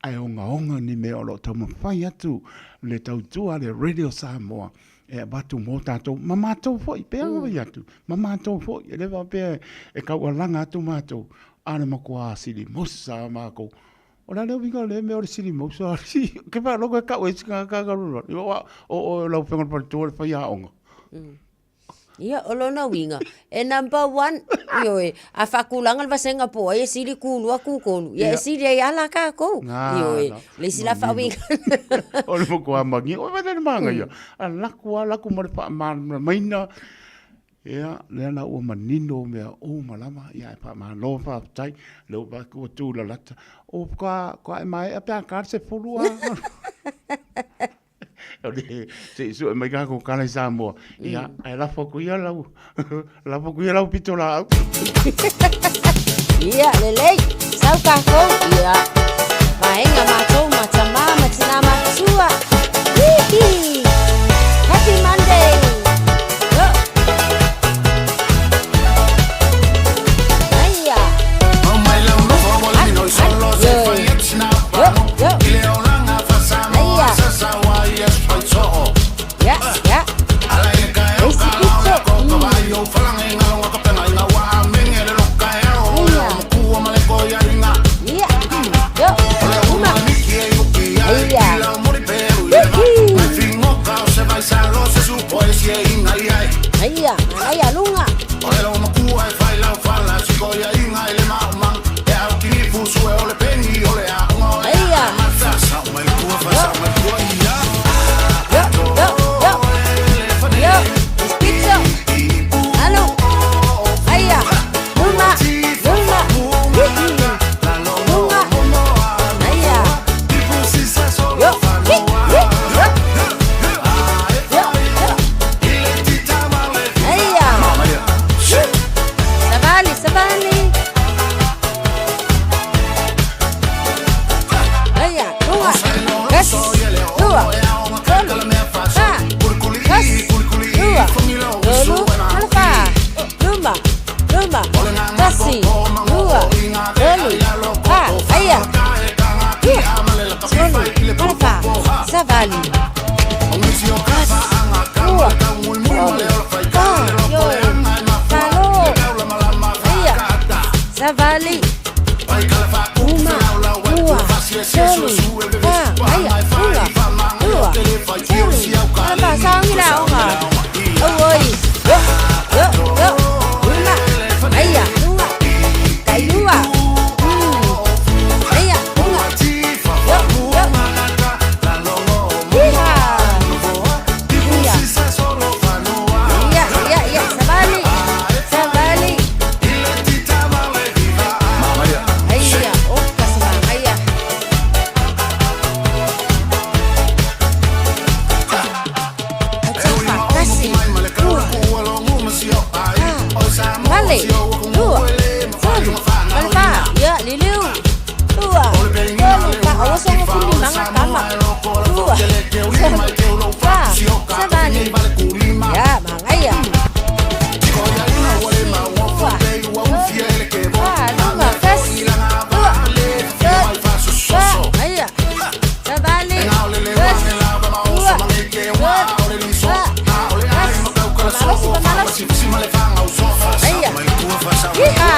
[SPEAKER 5] ae ogaoga ni mea o lo o taumafai atu le tautua a le Radio Samoa e avatu mo tatou, ma matou foi, pei ona fai atu, ma matou foi. E le faapea e taualaga atu matou, a o le matua sili mosa matou. O le a le uiga o lea mea o le sili mausa? Ou te faalogo e tau ai si tagata o o lau Afioga i le Faletua le faiaoga.
[SPEAKER 9] Ia, o lona uiga, e number one, ioe, a faatulaga le vasega po o ai e sili ku lua ku tolu, ia e sili ai lava la tatou, ioe, le isi la faauiga.
[SPEAKER 5] O le matua magia, oi vaai le manaia, alu atu lava, alu atu ma le faamalamalamaina. Ia, lea la ua manino mea uma lava, ia ae faamalo faafetai, lea ua vaai atu ua tulalata. O ka, ka e maea pe a ta le 10 a. O le, se i sue mai kākou tala i Samoa. Ia, ae lafo atu ia lau, lafo atu ia lau pitolaau.
[SPEAKER 9] Ia, lelei, sau kākou, ia, vaega matou ma tamā ma tinā matua. Hihi! Happy Monday! Yo! Aia! Yo, yo. Aia! Ya, ya. Isi pito. Ia. Yo. Uma. Aia. Hihi. Aia, aia lunga. Aia. Yo, yo, yo. Yo, pizza. Alo. Aia. Luma. Luma. Hihi. Luma. Aia. Yo. Hi, hi, yo. Yo, yo. Aia. Savali, savali. Aia, lua. Tasi, lua, tolu, fa, tasi, lua, tolu, ma le fa. Luma, luma, tasi, lua, tolu, fa. Aia. Ia, tolu, ma le fa. Savali. Tasi, lua, tolu, fa, ioe, malo. Aia. Savali. Uma, lua, tolu, fa, aia, ula, lua, tolu, ala faasaogi le aoga. Auoi, yo, yo, yo, lima, aia, luga, tailua, aia, luga, yo, yo, iha, ia, ia, ia, ia, savali, savali. Aia, oka se manaia. Tasi, lua, fa, vale, lua, tolu, vale fa, ia, liliu, lua, tolu, fa, aua soga fili maga tama, lua, tolu, fa, savali, ia, magaia. Tasi, lua, tolu, fa, lima, tasi, lua, tolu, fa, aia, savali, tasi, lua, tolu, fa, tasi, malosi, malosi. Aia. Iha.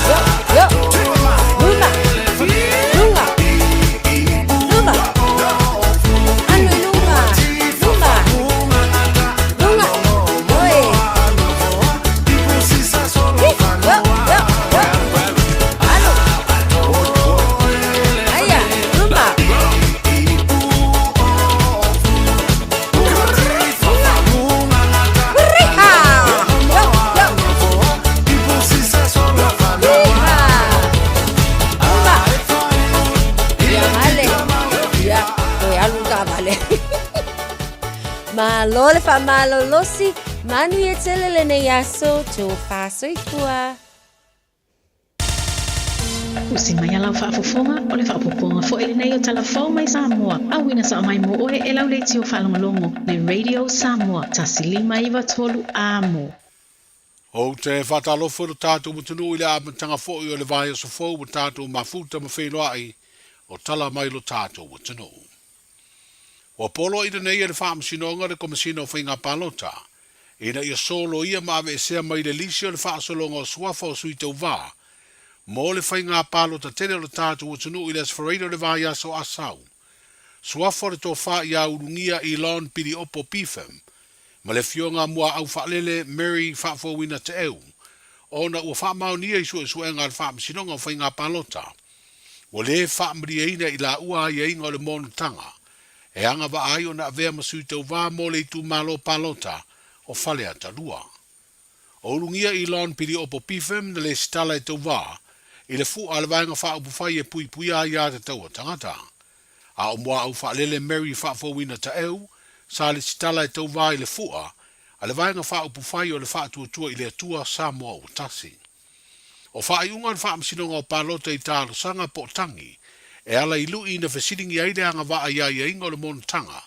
[SPEAKER 9] Yo, yo. Luma. Lunga. Luma. Anu i luga. Luma. Lunga. Oi. Hi, yo, yo, yo. Anu. Aia. Luma. Riha. Yo, yo. Iha. Luma. Ia male. Ia, toe alu le taavale. Malo le faamalolosi, manuia tele lenei aso, tofa soifua.
[SPEAKER 14] Usi mai a lau faafofoga, o le faaopoopoga foi lenei o Tala Fou mai Samoa, auina sao mai mo oe e lau leitio faalogologo le Radio Samoa 1 5 93 Amo.
[SPEAKER 17] Ou te faatalofa i lo tatou atunuu i le amataga foi o le vaiaso fou ua tatou mafuta ma feiloai o tala mai lo tatou atunuu. Ua poloaiina nei e le Faamasinoga le Komesina o Faiga Palota ina ia soloia ma aveesea mai le lisi o le faasologa o suafa o sui tauvā mo le faiga palota tele o le tatou atunuu i le Aso Faraile o le vaiaso a sau. Suafa o le Tofa ia Ulugia Elon Piliopo Bifem ma le Afioga Muaau Faalele Mary Faafouina Teeu ona ua faamaonia i suesuega a le Faamasinoga o Faiga Palota ua lē faamalieina i laua aiaiga o le monotaga e agavaa ai ona avea ma sui tauvā mo le itumalo palota o Faleata 2. O Ulugia Elon Piliopo Bifem na lesitala e tauvā i le Fu'a a le Vaega Faaupufai e Puipuia Aiā Tatau a Tagata. A o Muaau Faalele Mary Faafouina Taeu sa lesitala e tauvā i le Fu'a a le Vaega Faaupufai o le Faatuatua i le Atua Samoa Ua Tasi. O faaiuga o le Faamasinoga o Palota i talosaga po o tagi e ala i lu'i na fesiligia ai le agavaa i aiaiga o le monotaga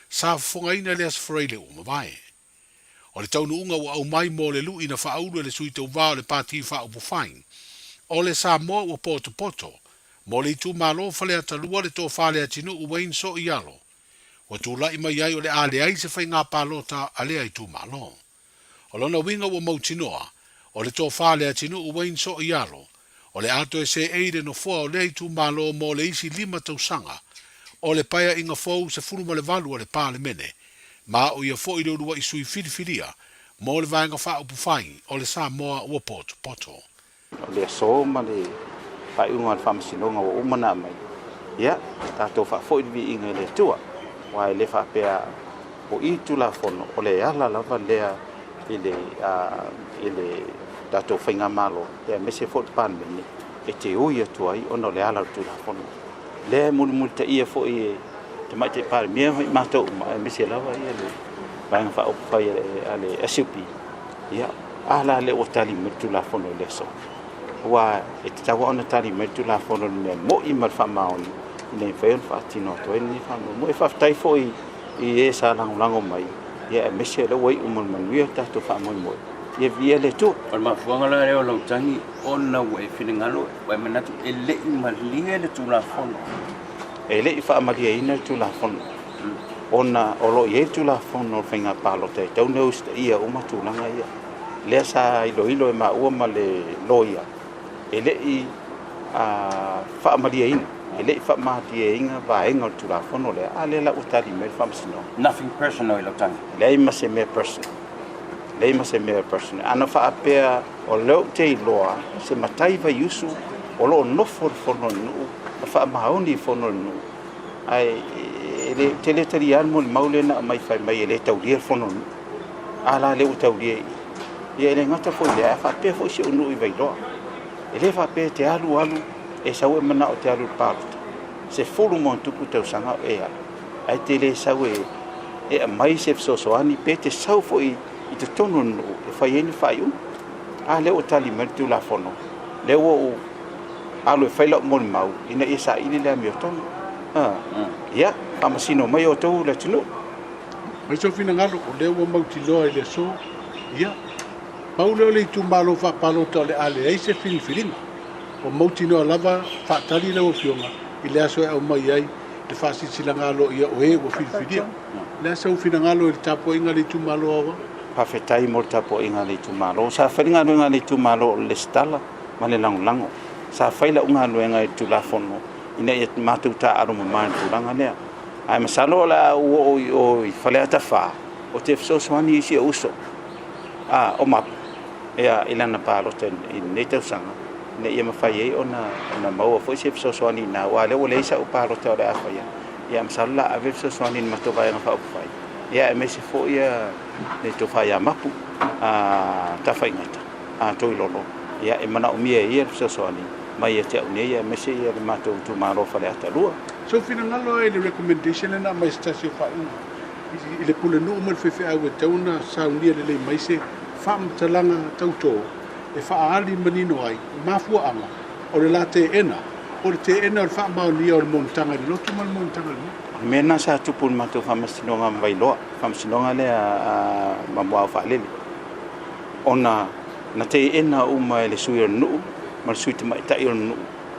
[SPEAKER 17] sa fofogaina i le Aso Faraile ua mavae. O le taunuuga ua aumai mo le lu'i na faaulu e le sui tauvā o le Pati Faaupufai o le Samoa Ua Potopoto mo le itumalo o Faleata 2 le Tofa Leatinuu Wayne Soialo ua tulai mai ai o le a leai se faiga palota a lea itumalo. O lona uiga ua mautinoa, o le Tofa Leatinuu Wayne Soialo o le a toe seei i le nofoa o lea itumalo mo le isi 5 tausaga o le Paeaiga fou 18 a le Palemene, ma o ia foi le uluai sui filifilia mo le Vaega Faaupufai o le Samoa Ua Potopoto.
[SPEAKER 23] O le aso ma le faaiuga o le Faamasinoga ua uma ona aumai, ia, tatou faafoi le viiga i le Atua, aua e le faapea o i Tulafono, o le ala lava lea i le, i le tatou Faigamalo, aemaise foi le Palemene, e te ui atu ai ona o le ala o le Tulafono. Lea e mulimulitaia foi e Tamaitai Palemia ma i matou uma, aemaise lava ia le Vaega Faaupufai a le SUP, ia, a la lea ua tali mai le Tulafono i le aso. Aua e tatau lava ona tali mai le Tulafono i le mea mo'i ma le faamaoni, ina ia mafai ona faatino atu ai lenei faamoemoe. E faafetai foi i e sa lagolago mai, ia aemaise o lea ua iu ma le manuia le tatou faamoemoe, ia viia le Atua.
[SPEAKER 24] O le mafuaaga la lea o lau tagi ona ua e finagalo ua e manatu e le i malie le Tulafono.
[SPEAKER 23] E le i faamalieina le Tulafono ona o lo o i ai le Tulafono o le Faiga Palota e tatau ona usitaia uma tulaga ia. Lea sa iloilo e maua ma le loia E le i faamalieina, e le i faamalieina vaega o le Tulafono lea, a lea la ua tali mai le Faamasinoga.
[SPEAKER 24] Nothing personal i lau tagi.
[SPEAKER 23] Leai ma se mea personal. Leai ma se mea personal. Ana faapea o lea ou te iloa se matai vaiusu o lo o nofo i le fono a le nuu ma faamaoni i le fono a le nuu, ae e le, ou te le talia le molimau lea na aumai fai mai e le taulia le fono a le nuu. A la lea ua taulia i i. Ia e le gata foi i lea, ae faapea foi si ou nuu i Vailoa. E le faapea e te alu alu e sau e manao e te alu i le palota, 10+ tausaga o e alu, ae te le sau e e aumai se fesoasoani pe te sau foi i totonu o le nuu e fai ai ni faaiuga. A lea ua tali mai le Tulafono, lea ua ou alu e fai lau molimau ina ia saili le amiotonu. Ia, faamasino mai outou le atunuu.
[SPEAKER 17] Mai sou finagalo, o lea ua mautinoa i le aso, ia, pau lea o le itumalo faapalota o le a leai se filifiliga. Ua mautinoa lava faatali lau Afioga i le aso e aumai ai le faasilasilaga aloaia o e ua filifilia. O le a sou finagalo i le tapuaiga a le itumalo aoao?
[SPEAKER 23] Faafetai mo le tapuaiga a le itumalo. Sa fai le galuega a le itumalo o le lesitala ma le lagolago. Sa fai lau galuega i le Tulafono ina ia matou taaalo mama i le tulaga lea. Ae masalo o le a ou oo i o i Faleata 4, ou te fesoasoani i si ou uso, a, o Mapu, ia, i lana palota i lenei tausaga, ina ia mafai ai ona, ona maua foi se fesoasoani i ina, aua o lea ua leai sau palota o le a faia, ia masalo o le a ave le fesoasoani i le matou Vaega Faaupufai, ia aemaise foi ia le tofa ia Mapu, a, Tafaigata, a, Toilolo, ia, e manaomia e ia le fesoasoani mai ia te au nei, aemaise ia le matou itumalo o Faleata 2.
[SPEAKER 17] Sou finagalo ai i le recommendation lea na aumai e se tasi o faaiuga i le pulenuu ma le faifeau e tatau ona saunia lelei mai se faamatalaga tauto e faaali manino ai mafuaaga o le la teena po o le teena o le faamaonia o le monotaga i le lotu ma le monotaga i le nuu.
[SPEAKER 23] O le mea lena sa tupu i le matou faamasinoga ma Vailoa, faamasinoga lea a Mamoao Faalele, ona na teena uma e le sui o le nuu ma le sui tamaitai o le nuu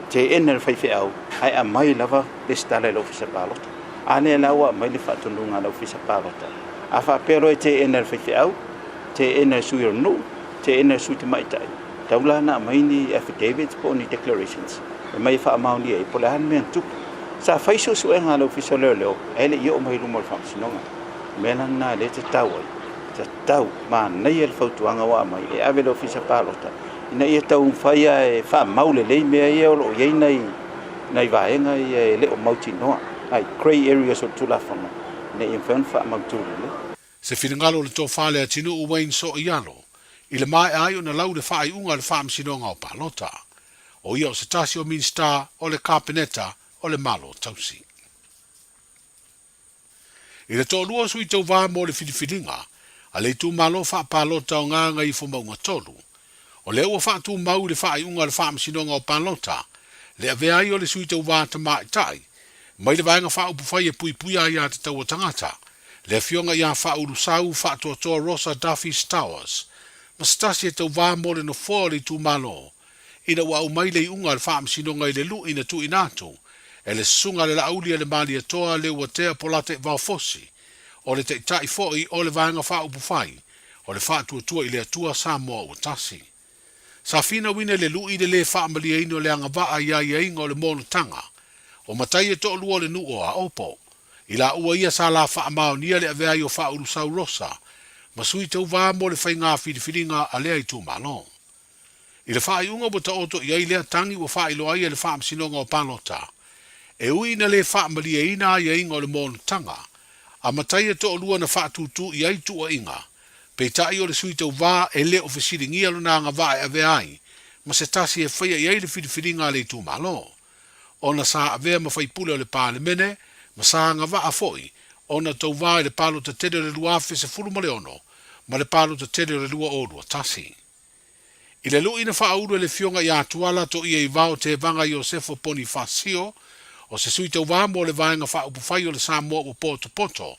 [SPEAKER 23] teena e le faifeau ae aumai lava lesitala i le Ofisa Palota. A lea la ua aumai le faatonuga a le Ofisa Palota, a faapea loa e teena e le faifeau, teena e le sui o le nuu, teena e le sui tamaitai, tatau la ona aumai ni affidavits po o ni declarations e aumai e faamaonia ai po o le a le mea na tupu. Sa fai suesuega a le Ofisa o Leoleo ae le i oo mai i luma o le Faamasinoga. O le mea la lena lea e tatau ai, tatau, manaia le fautuaga ua aumai e ave i le Ofisa Palota ina ia taumafai lava e faamau lelei mea ia o lo o i ai nai, nai vaega ia e le o mautinoa, nai grey areas o le Tulafono, ina ia mafai ona faamautu lelei.
[SPEAKER 17] Se finagalo o le tofa Leatinuu Wayne Sooialo, i le maea ai ona lau le faaiuga a le Faamasinoga o Palota. O ia o se tasi o Minisita o le Kapeneta o le Malo Tausi. I le toalua o sui tauva mo le filifiliga a le itumalo faapalota o Gagaifomauga 3, o lea ua faatumau i le faaiuga a le Faamasinoga o Palota le avea ai o le sui tauva tamaitai mai le Vaega Faaupufai e Puipuia Aiatatau a Tagata, le Afioga ia Faaulusau Faatoatoa Rosa Duffy Stowers, ma se tasi e tauva mo le nofoa o le itumalo ina ua aumai le iuga a le Faamasinoga i le lui na tuuina atu e le Susuga a le Laauli a le Malietoa Leuatea Polate Vaofosi, o le Taitai foi o le Vaega Faaupufai o le Faatuatua i le Atua Samoa Ua Tasi. Sa finauina i le lui le lē faamalieina o le agavaa i aiaiga o le monotaga o matai e toalua o le nuu o Aopo, i laua ia sa la faamaonia le avea ai o Faaulusau Rosa ma sui tauva mo le faigā filifiliga a lea itumalo. I le faaiuga ua taoto i ai lea tagi ua faailoa ai e le Faamasinoga o Palota, e ui ina le faamalieina aiaiga o le monotaga, a matai e toalua na faatūtū i ai tuuaiga, peitai o le sui tauva e le o fesiligia lona agavaa e avea ai ma se tasi e faia i ai le filifiliga a le itumalo, ona sa avea ma faipule o le Palemene ma sa agavaa foi ona tauva i le palota tele o le 2016 ma le palota tele o le 2021. I le lui na faaulu e le Afioga ia Tuala Toiaivao Tevaga Iosefo Ponifasio, o se sui tauva mo le Vaega Faaupufai o le Samoa ua potopoto,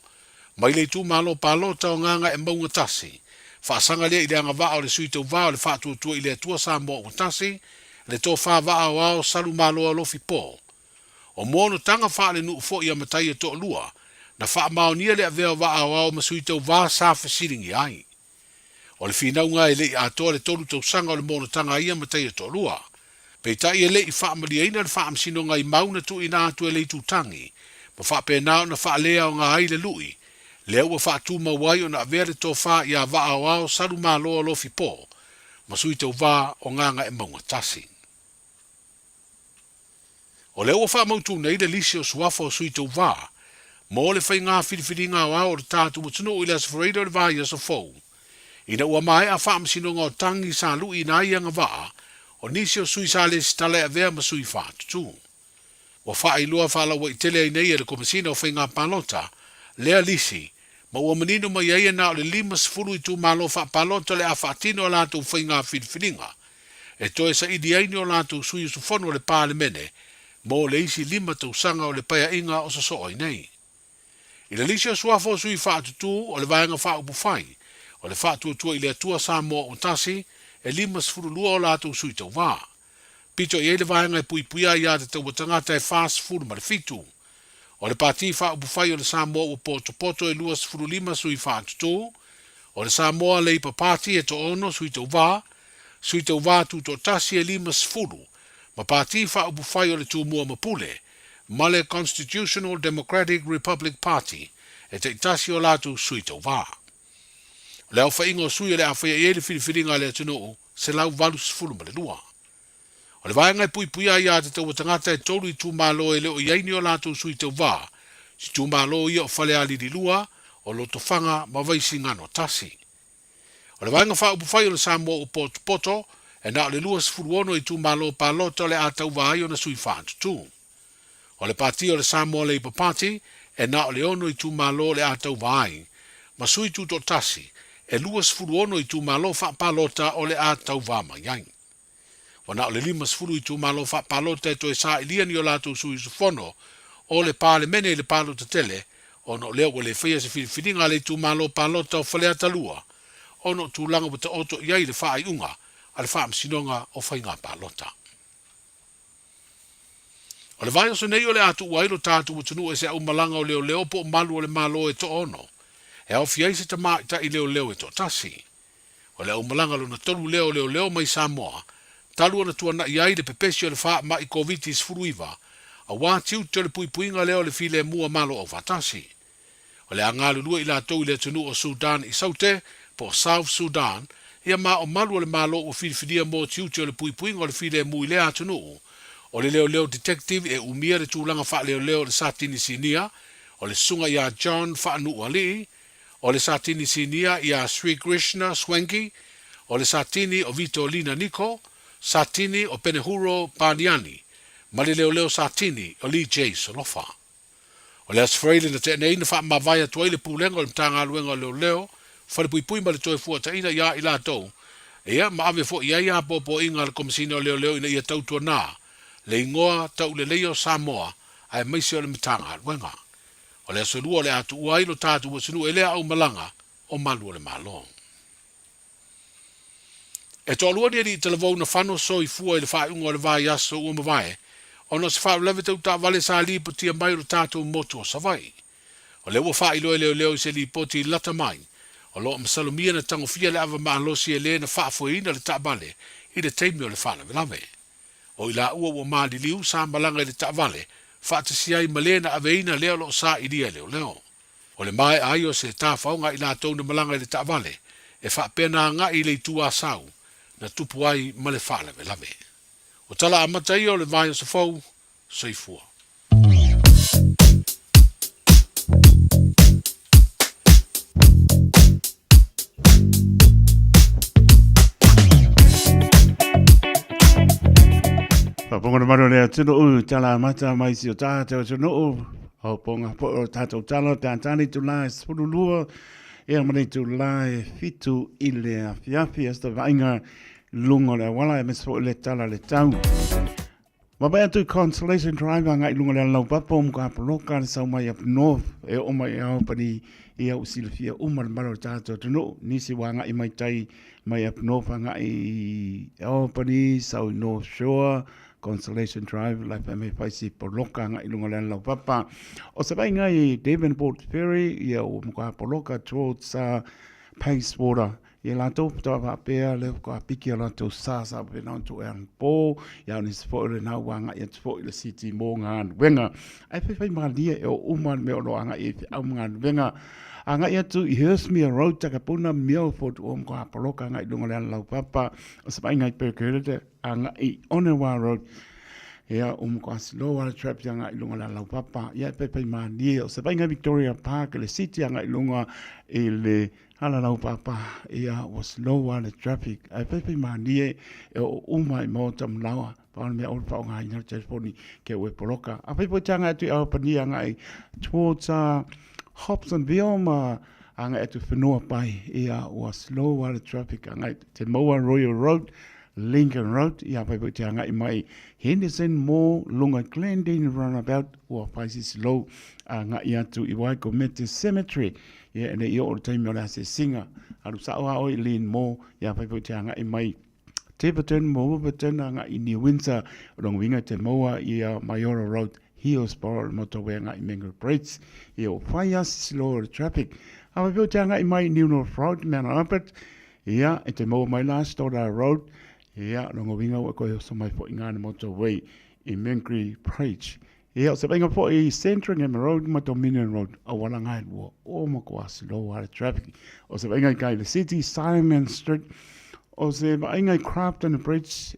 [SPEAKER 17] mai le itumalo palota o Gagaemauga 1, faasaga lea i le agavaa o le sui tauva o le Faatuatua i le Atua Samoa ua Tasi, le tofa vaa aoao Salumaloa Lofi Po. O monotaga faalenuu foi a matai e toalua, na faamaonia le avea o vaa aoao ma sui tauva sa fesiligia ai. O le finauga e le i atoa le tolu tausaga o le monotaga a ia matai e toalua. Peitai e le i faamalieina le Faamasinoga i mau na tuuina atu e le Itutagi, ma faapena ona faaleaoga ai le lui, lea ua faatumau ai ona avea le tofa ia Vaaoao Salumalo Alofi Po ma sui tauva o Gagaemauga 1. O lea ua faamautu nei le lisi o suafa o sui tauva mo le faiga filifiliga aoao o le tatou atunuu i le Aso Faraile o le vaiaso fou, ina ua maea faamasinoga o tagi sa luiina ai agavaa o nisi o sui sa lesitala e avea ma sui faatutū. Ua faailoa faalauaitele ai nei e le Komesina o Faiga Palota lea lisi, ma ua manino mai ai e na o le 50 itumalo faapalota o le a faatino a latou faiga filifiliga e toe saili ai ni o latou sui usufono o le Palemene mo le isi lima tausaga o le Paeaiga o sosoo ai nei. I le lisi o suafa o sui faatutū o le Vaega Faaupufai o le Faatuatua i le Atua Samoa ua tasi, e 52 o latou sui tauva. Pito i ai le vaega e puipuia ai aiatatau a tagata e 47. O le Pati Faaupufai o le Samoa ua potopoto e 25 sui faatutū, o le Samoa Labour Party e toaono sui tauva, sui tauva tutoatasi e 50, ma Pati Faaupufai o le Tumua ma Pule, ma le Constitutional Democratic Republic Party e taitasi o latou sui tauva. O le aofaiga o sui o le a faia i ai le filifiliga a le atunuu, 182. O le vaega e puipuia ai aiatatau a tagata e tolu itumalo e le o i ai ni o latou sui tauva, si itumalo ia o Falealili 2, o Lotofaga ma Vaisigano 1. O le Vaega Faaupufai o le Samoa ua potopoto, e na o le 26 itumalo palota o le a tauva ai ona sui faatutū. O le Pati o le Samoa Labour Party, e na o le ono itumalo o le a tauva ai, ma sui tutoatasi, e 26 itumalo faapalota o le a tauva mai ai. Ua na o le 50 itumalo faapalota e toe sailia ni o latou sui usufono o le Palemene i le palota tele, ona o lea ua le faia se filifiliga a le itumalo palota o Faleata 2, ona o tulaga ua taoto i ai le faaiuga a le Faamasinoga o Faiga Palota. O le vaiaso nei o le a tuua ai lo tatou atunuu e se aumalaga o leoleo po o malu o le Malo e toaono, e aofia ai se tamaitai leoleo e toatasi. O le aumalaga lona tolu lea o leoleo mai Samoa, talu ona tuanai ai le pepesi o le faamai Koviti-19, aua tiute o le puipuiga lea o le filemu a Malo Aufaatasi. O le a galulue i latou i le atunuu o Sudan i Saute, po o South Sudan, ia ma o malu o le Malo ua filifilia mo tiute o le puipuiga o le filemu i lea atunuu. O le leoleo detective e umia le tulaga faaleoleo o le Satini Sinia, o le susuga ia John Faanuualii, o le Satini Sinia ia Sri Krishna Swanky, o le Satini o Vitolina Niko, Satini o Penehuro Paniani, ma le leoleo Satini o Lee Jay Solofa. O le Aso Faraile na tea nei na faamavae atu ai le Pulega o le Matagaluega o Leoleo, Falepuipui ma le Toefuataiga ia i latou, ia ma ave foi i ai apoapoaiga a le Komesina o Leoleo ina ia tautuana le igoa tauleleia o Samoa aemaise o le Matagaluega. O le aso lua o le a tuua ai lo tatou atunuu e lea aumalaga o malu o le Malo. E toalua ni alii talavou na fano soifua i le faaiuga o le vaiaso ua mavae ona o se faalavelave tau taavale sa lipotia mai o le tatou motu o Savaii. O lea ua faailoa e leoleo i se lipoti lata mai, o lo o masalomia na tagofia le ava malosi e le na faafoeina le taavale i le taimi o le faalavelave. O i laua ua maliliu sa malaga i le taavale faatasi ai ma le na aveina lea o lo o sailia e leoleo. O le maea ai o se tafaoga a i latou na malaga i le taavale e faapea na agai i le itu Asau na tupu ai ma le faalavelave. O tala amata ia o le vaiaso fou, soifua.
[SPEAKER 5] Faafofoga mamalu o le atunuu, tala amata mai si o tātou atunuu, hoponga po o tātou tala pe atani itulā e 12, ia ma le itulā e 7 i le afiafi, as te vaaiga lunga o le awala, e mese foi le tala le tau. Vaavaai atu i Constellation Drive agai i luga o le ala laupapa o Mukapoloka le sau mai up north e oo mai i Albany ia ua silafia uma le mamalu o le tatou atunuu. Nisi ua agai mai tai mai up north agai i Albany, sau i North Shore, Constellation Drive, la e fai mai fai si poloka agai i luga o le ala laupapa. O se vaaiga i Devonport Ferry ia ua Mukapoloka towards Pacewater. Ia latou faatoa faapea lea faatoa piki a latou sa sa faapena ona tuu anapo, ia o nisi foi o lena ua agai atu foi i le city mo galuega. Ae faifai malie e oo uma le mea o lo o agai ai i feau ma galuega. Agai atu i Hurstmere Road, Takapuna, Milford, ua matua poloka agai i luga o le ala laupapa o se vaaiga i Perkereta, agai i Onewa Road. Ia, ua matua slow lava le traffic agai i luga o le ala laupapa. Ia, e faifai malie o se vaaiga i Victoria Park, le city agai i luga i le ala laupapa, ia, ua slow lava le traffic. Ae faifai malie e oo uma i maota ma laoa. Pau le mea o le faaaogaina o le telefoni ke ua e poloka. Afai foi e te agai atu i Aopania agai towards Hobsonville ma agai atu i Whenuapai, ia ua slow lava le traffic agai te maua Royal Road, Lincoln Road, ia afai foi e te agai mai Henderson Mall, lunga i Glendene Runabout, ua fai si slow agai atu i Waikumete Cemetery. Ia e le i oo le taimi o le asiasiga. Alu sao lava oe i Lynn Mall, ia afai foi e te agai mai Tiverton ma Wolverton agai i New Windsor, o lona uiga e te maua i a Maiora Road, Hillsborough le motorway agai i Mangere Bridge. Ia ua fai lava si slow o le traffic. A faapea ou te agai mai i New North Road, Mount Albert, ia e te maua mai la Stoddard Road, ia o lona uiga ua e toe oso mai foi i gana motorway i Mangere Bridge. Ia, o se vaaiga foi i Sandringham Road ma Dominion Road, auala gaelua, ua matua slow lava le traffic. O se vaaiga i kai le City, Simon Street, o se vaaiga i Crafton Bridge,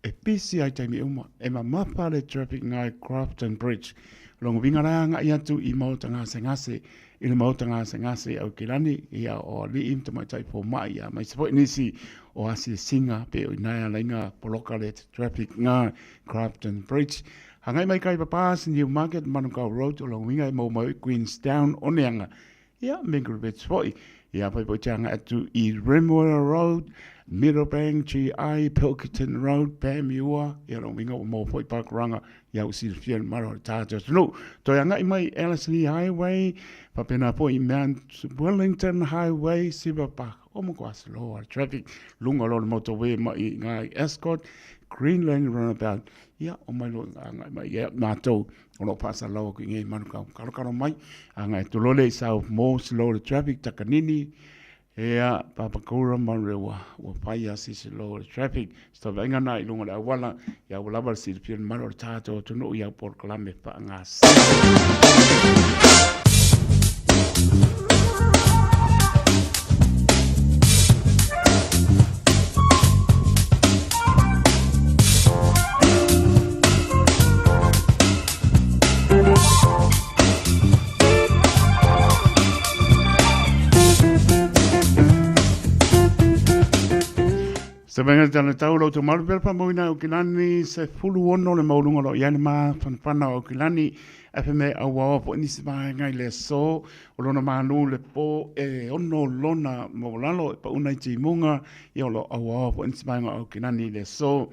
[SPEAKER 5] e busy ai taimi uma, e mamafa le traffic ngai Crafton Bridge. O lona uiga la agai atu i Maota Gasegase, i le Maota Gasegase i Aukilani, ia o alii ma tamaitai fomai, ia aemaise foi nisi o asiasiga pei o i ina e ala ai ona poloka le traffic nga Crafton Bridge. Agai mai kai Papas, Newmarket, Manukau Road, o lona uiga e maua mai i Queenstown, Oneanga, ia, Mingrovich foi. Ia, fai foi te agai atu i Remuera Road, Meadowbank, GI, Pilkington Road, Panmure, ia, lona uiga ua maua foi pakuranga, ia, ua silafia le mamalu o le tātou atunuu. Toe agai mai Ellerslie Highway, faapena foi i Mount Wellington Highway, Silver Park, o matua slow lava le traffic, luga loa o le motorway mai i ina i Ascot, Greenland Runabout, Ia, omai loa agai mai ia matou o lo o faasalalau atu i nei Manukau. Kalokalo mai, agai atu loa lea i South Mall, slow le traffic, Takanini, ia, Papakura, Manurewa, ua fai lava si slow le traffic. Se tauvaiga lena i luga o le auala, ia ua lava le silafia le mamalu o le tatou atunuu i au polokalame faagasolo. Se vaega tala tau lau tamalu pera whamauina o kilani se fulu ono le maulunga lo iai le mafanafana o kilani FMA auaoa po nisi vaega i le aso o lona malu le po e ono lona maualalo e pauna i timuga ia o lo auaoa po nisi vaega o kilani i le aso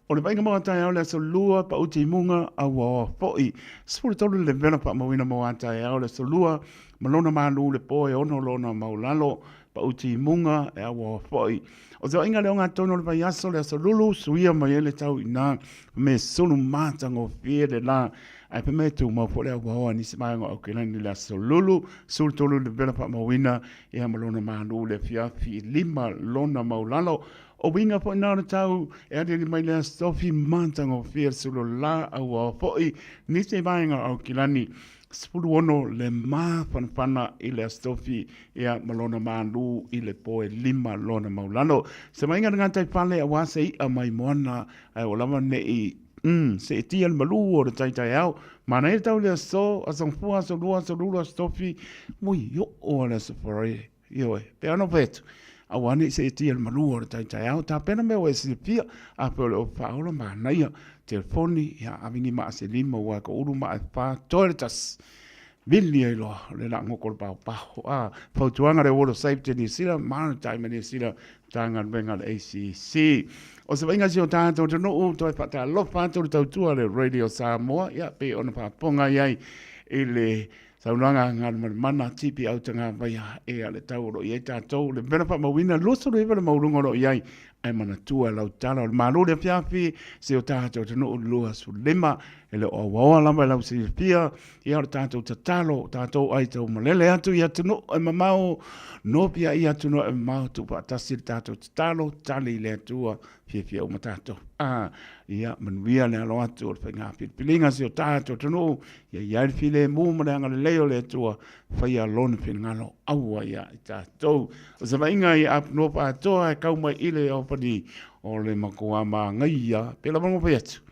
[SPEAKER 5] o le vaaiga mo taeao le aso lua pau timuga auaoa foi 13 le vela faamauina mo taeao le aso lua ma lona malu le po e ono lona maulalo pau timuga e auaoa foi. O te vaaiga le ogatotonu o le vaiaso le aso lulu, suia mai ai le tau i ina me sulu matagofie le la. Ae pe mea e tumau foi le auaoa i nisi vaega o Aukilani i le aso lulu, 13 le vela faamauina ia ma lona malu le afiafi i 5 lona maulalo. O uiga foi na o le tau e aliali mai le aso tofi matagofie le sulu la auaoa foi nisi vaega o Aukilani. 16 le mafanafana i le Aso Tofi ia ma lona malu i le po e 5 lona maulalo. Se vaaiga le gataifale aua se i'a mai moana ae ua lava ne'i seetia le malu o le taitaeao. Manaia le tau i le aso, aso Gafua, aso Lua, aso Lulu, aso Tofi, ui oo lava le aso Farae. Ioe, pe ana fai atu, aua ne i seetia le malu o le tai taeao, tapena mea ua e silafia, a faapea o le ofa faaola, manaia, telefoni, ia, ave ni maa se lima aua e toulu maa e fa, toe le tasi, vili ai loa le laagoto o le paopao. A, fautuaga le Water Safety Niu Sila, Maritime Niu Sila, Matagaluega a le ACC. O se vaaiga si o tātou atunuu, toe faatalofa atu le tautua a le Radio Samoa, ia, pei ona faafofoga i ai i le Saunoaga a Galumalemana TP Autagavaia e a le tau o lo o i ai tatou le mea na faamauina 29 le maualuga o lo o i ai. Ae manatua lau tala o le Malo le afiafi se o tatou atunuu le 25 e le o auaoa lava i lau silafia ia o le tatou tatalo o tatou ai tau malele atu i atunuu e mamao nopia i atunuu e mamao tuufaatasi le tatou tatalo tali i le Atua fiafia uma tatou a ia manuia le alo atu o le faiga filifiliga si o tatou atunuu ia i ai le filemu ma le agalelei o le Atua faia lona finagalo aua ia i tatou. O se vaaiga i Apunoa atoa e kau mai i le aufani o le matua māgaia, pe lava na fai atu,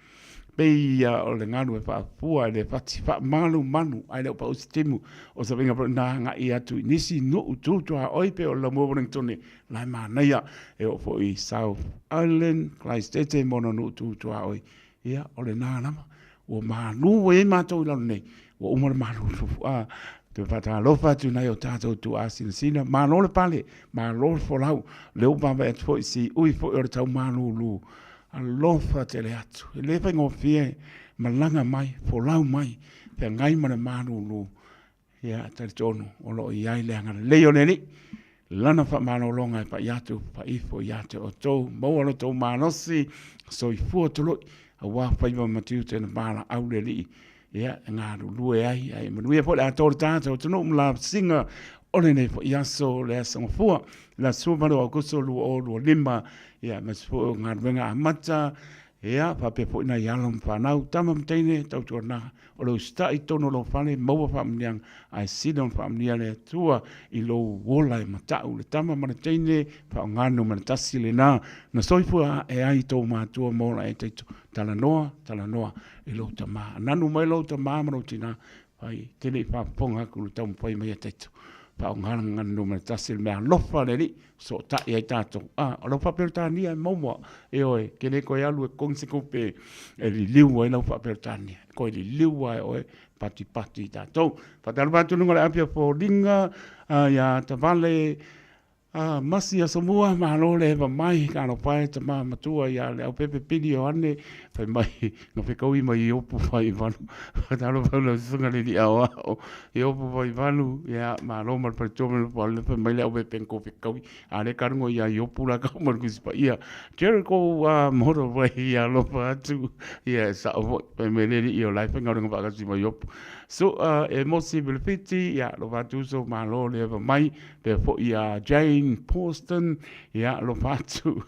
[SPEAKER 5] pei ia o le galu e faafua i le fati faamalumalu ae le o pau se timu. O se vaaiga foi na agai atu i nisi nuu tu tuaoi pei o le Laumua Wellingtone la e manaia e oo foi i South Island, Christchurch ma ona nuu tu tuaoi. Ia, o lena lava. Ua malu ua i ai matou i lalo nei, ua uma le malulu. A, toe faatalofa atu i nai o tatou tuaasinasina. Malo le pale, malo le folau. O lea ua vaavaai atu foi i siui foi o le tau malulu. Alofa tele atu. E le faigofie, malaga mai, folau mai, feagai ma le malulu. Ia, talitonu o lo o i ai le agalelei o le Alii, Lana faamalologa e pai atu, pai ifo ia te outou, maua lo outou malosi, soifua toloi, aua faiva ma tiute na valaau le Alii, ia, e galulue ai, ae manuia foi le atoa o le tatou atunuu ma lavasiga o lenei foi aso, le aso Gafua, le aso 18 o Aokuso 2025, ia, aemaise foi o galuega amata, ia, faapea foi nai alo ma fanau, tama ma teine, tautuana, O le usitai i totonu o lou fale, maua faamanuiaga, ae sili ona faamanuia le Atua i lou ola e matau. Le tama ma le teine, faaaoga numera tasi lena na soifua ae ai tou matua ma ola e taito. Talanoa, talanoa i lou tama. Nanu mai lou tama ma lou tina, fai, te le i faafofoga atu le taumafai mai a taito. Faaaoga le gagana numera tasi, le mea alofa a le Alii, sootai ai tatou. A, o lau faa-Peretania e maua, ioe, e te le toe alu e totogi se tupe e liliu ai lau faa-Peretania, e toe liliu lava e oe patipati tatou. Faatalofa atu i luga o le api o foliga ia Tavale a Masi Asomua, malo le eva mai, talofa e tama matua ia Leaupepe Pili Ioane, fai mai na fetaui mai Iopu 58. Faatalofa i lau susuga i le Alii Aoao, Iopu 58, ia malo ma le faletua ma le nofoalii, fai mai Leaupepe na tou fetaui, a o lea ka luga ia Iopu la kau ma le Tusi Paia. Jericho Motorway, ia alofa atu, ia e sao foi, fai mai le alii o la e faigaluega faatasi ma Iopu. So, Emosi Vilifiti, ia alofa atu uso, malo le eva mai, pea foi ia Jane Pauston, ia alofa atu,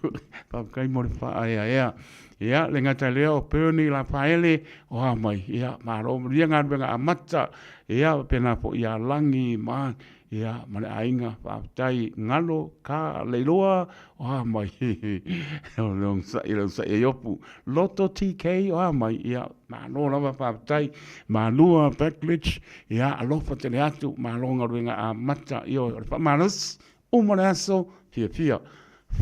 [SPEAKER 5] faafetai mo le faaeaea. Ia, le gata i lea o Bernie Lafaele, o a mai, ia, malo, manuia galuega amata, ia, faapena foi ia Lagi ma, ia, ma le aiga, faafetai, Galo, Ka, Leiloa, o a mai, o le onosai, le onosai e Iopu, Loto TK, o a mai, ia, malo lava, faafetai, Malua Backledge, ia, alofa tele atu, malo galuega amata, ioe, o le faamalosi, uma le aso, fiafia.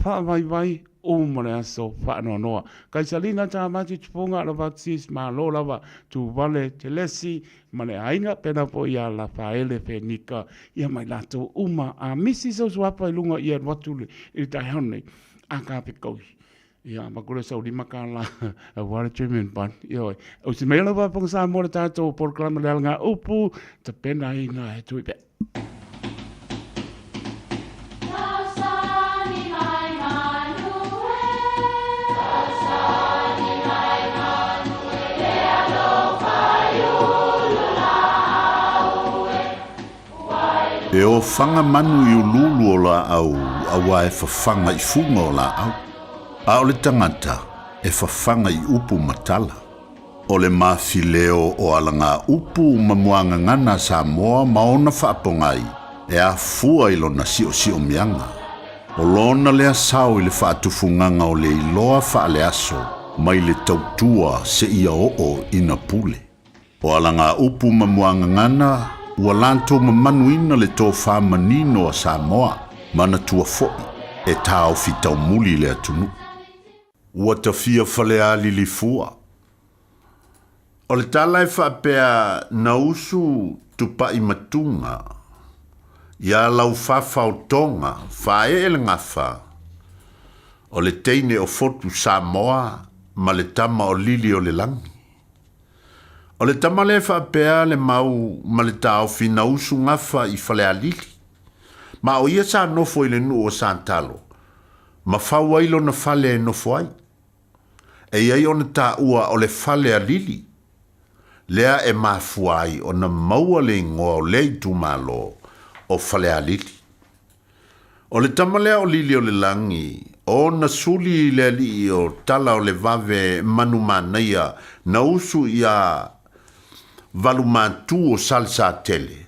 [SPEAKER 5] Faavaivai uma le aso faanoanoa. Kaisalina Tamati Tufunga Alofatsis malo lava Tuvale Telesi ma le aiga pena foi ia Lafaele Fenika ia ma i latou uma a misi sau suafa i luga ia alu atu i le taeao nei a ka fekaui ia ma kule sau $5 aua le treatment fund ioe. O si mea lava faafofoga Samoa le tatou polokalame le alagaupu tapenaina e Tuipe.
[SPEAKER 16] E ofaga manu i uluulu o laau auā e fafaga i fuga o laau, a o le tagata e fafaga i upu ma tala. O le mafileo o alagaupu ma muagagana a Samoa ma ona faapogai e afua i lona siosiomiaga. O lona lea sao i le faatufugaga o le iloa faaleaso mai le tautua seia oo ina pule. O alagaupu ma muagagana ua latou mamanuina le tofa manino a Samoa, manatua foi e taofi taumuli le atunuu. Ua tafia Falealilifua. O le tala e faapea na usu tupai matuga ia lau fafaotoga faaee le gafa o le teine o Fotu Samoa ma le tama o Lili o le Lagi. O le tama lea e faapea le mau ma le taofi na usu gafa i Falealili. Ma o ia sa nofo i le nuu o Santalo. ma fau ai lona fale e nofo ai. E i ai ona taua o le fale a Lili, lea e mafua ai ona maua le igoa o lea itumalo o Falealili. O le tama lea o Liliolelagi, o ona suli i le alii o Tala o le Vave Manumanaia na usu iā Valumatu o Salesatele,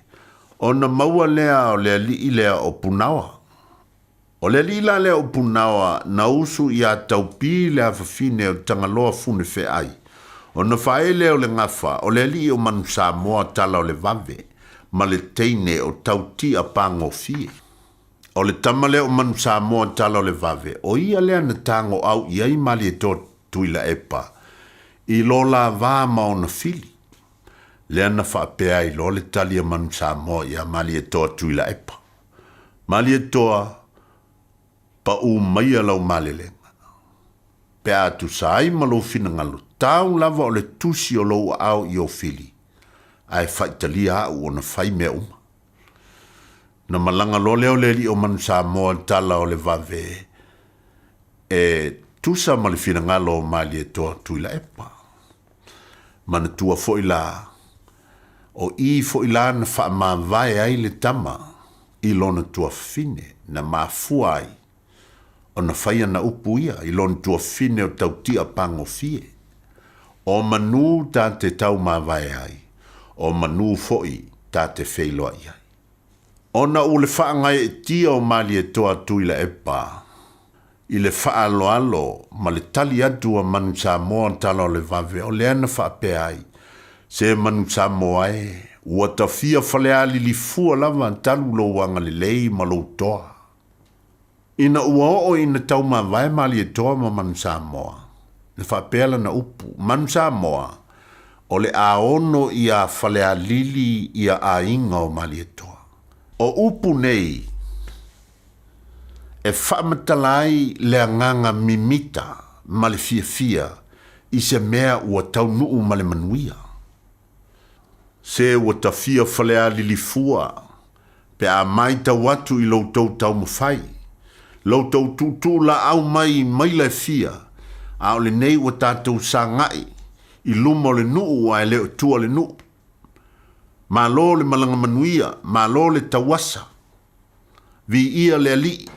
[SPEAKER 16] ona maua lea o le alii lea o Punaoa. O le alii la lea o Punaoa na usu iā Taupī le afafine o Tagaloa Funefeai, ona faaee lea o le gafa o le alii o Manusamoa Tala o le Vave ma le teine o Tautia Pagofie. O le tama lea o Manusamoa Tala o le Vave, o ia lea na tagoau i ai Malietoa Tuilaepa i lo la va ma ona fili. Lea na faapea ai loa le tali a Manusamoa iā Malietoa Tuilaepa. Malietoa, paʻū maia lau malelega. Pe a tusa ai ma lou finagalo, tau lava o le tusi o lou aao i ou fili, ae faitalia aʻu ona fai mea uma. Na malaga loa lea o le alii o Manusamoa i tala o le vave e tusa ma le finagalo o Malietoa Tuilaepa. Manatua foi la, o i foi la na faamavae ai le tama i lona tuafafine na mafua ai ona fai ana upu ia i lona tuafafine o Tautia Pagofie. O manu ta te taumavae ai, o manu foi ta te feiloai ai. Ona ua le faagaeetia o Malietoa Tuilaepa i le faaaloalo ma le tali atu a Manu Samoa Tala o le Vave, o lea na faapea ai, Se Manu Samoa e, ua tafia Falealili fua lava talu lou agalelei ma lou toa. Ina ua oo ina taumavae Malietoa ma Manu Samoa, na faapea lana upu, Manu Samoa, o le a ono iā Falealili ia aiga o Malietoa. O upu nei e faamatala ai le agaga mimita ma le fiafia i se mea ua taunuu ma le manuia. Se ua tafia Falealili fua pe a maitau atu i lo outou taumafai, lo outou tuutuu laau mai i maila e fia, a o lenei ua tatou sagai i luma o le nuu ae le o tua le nuu. Malo le malaga manuia, malo le tauasa. Viia le Alii.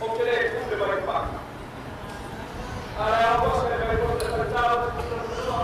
[SPEAKER 13] Ou te le pule mai le paki. A le ao ose le mai o te whaitao te puta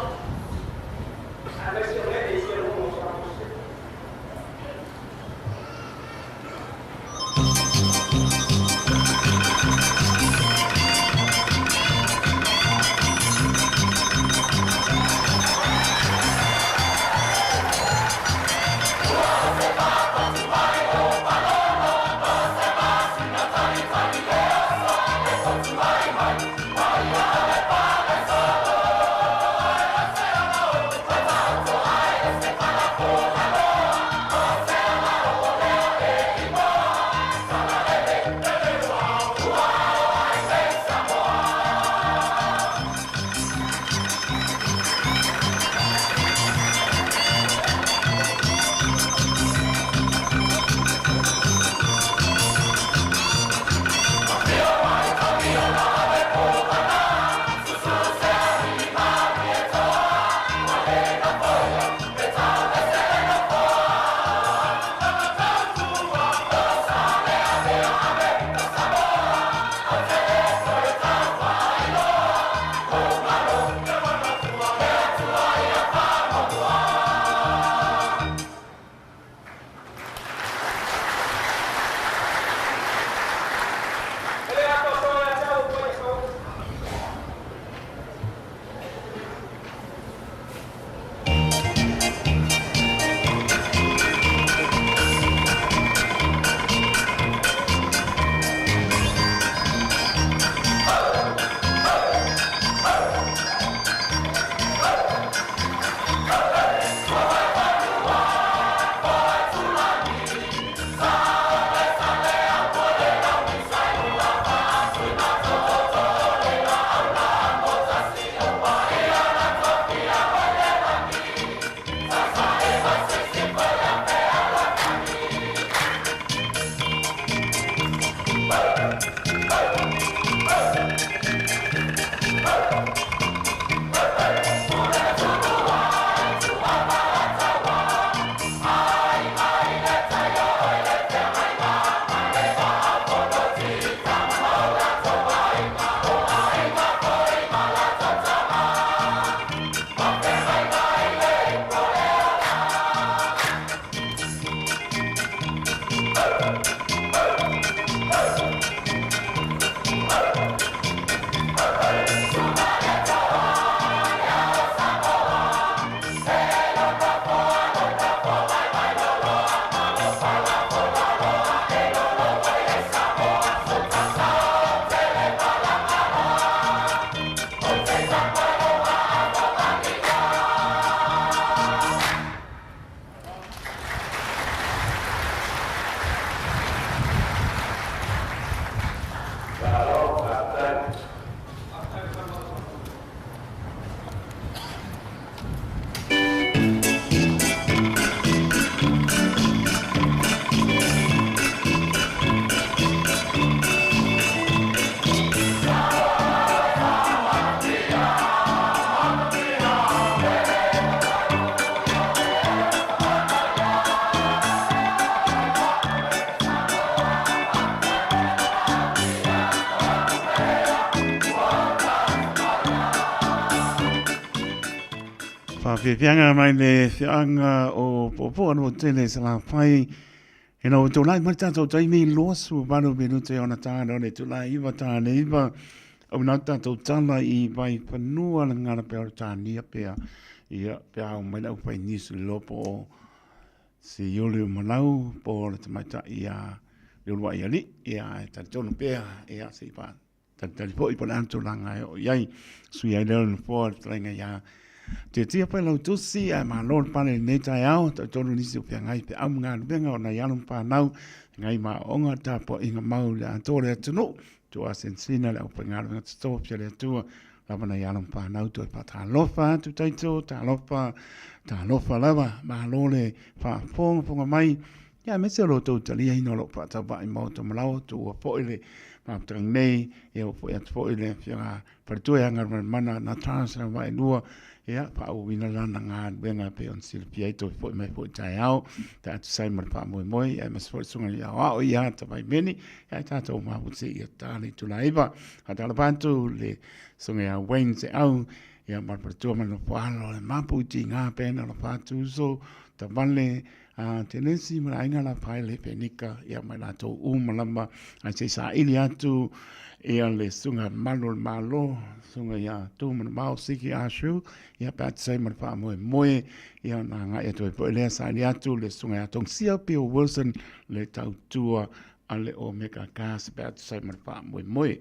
[SPEAKER 5] Whawhiwhianga mai le whianga o Popo anō tele Salafai. E nō tō lai mai tātou taimi 28 minute ona tāna o le tūlai iwa tāne iwa. Au nā tātou tala i vai whanua le ngara pea o tānia pea. Ia pea au mai lau whai nisu le lopo o si Ioli o Malau po le tamaita ia le ulua i ali. Ia e talitonu pea ia se i wha Talitali foi po le a tulaga e oo i ai. Sui ai lea o le nofoa le fetalaiga iā Tiatia Failautusi ae malo le pale i lenei taeao. Talitonu nisi o feagai feau ma galuega o nai alo ma fanau, feagai ma aoaoga, tapuaiga mau i le atoa o le atunuu. Tuuasenesina le aufaigaluega totofi a le Atua lava nai alo ma fanau toe faatalofa atu taito, talofa, talofa lava. Malo le faafogafoga mai. Ia, aemaise o lo outou taliaina o lo o faatauvaai maota ma laoa, tuua foi le mafutaga nei, ia ua foi atu foi le afioga faletua ia Galumalemana Natasha Vaelua, ia, faaauauina lana galuega e pei ona silafia ai, toe foi mai foi i taeao, pe a tusa ai ma le faamoemoe, ia, aemaise foi le susuga i le aoao ia Tavaimeni, ia, e tatou mafuta ia ta le itula 9. Faatalofa atu le susuga ia Wayne Seau, ia, ma le faletua ma le nofoalo, le mapu i tiga pena alofa atu uso, Tavale, a Tenesi ma le aiga la Paele Penika, ia ma i latou uma lava, ae se i saili atu ia le susuga malu o le Malo, susuga ia Tumanavao Siki Ashu, ia pe a tusa ai ma le faamoemoe, ia ona agai atu ai foi lea saili atu le susuga ia Tongisia Bill Wilson, le tautua a le Omega Gas pe a tusa ai ma le faamoemoe.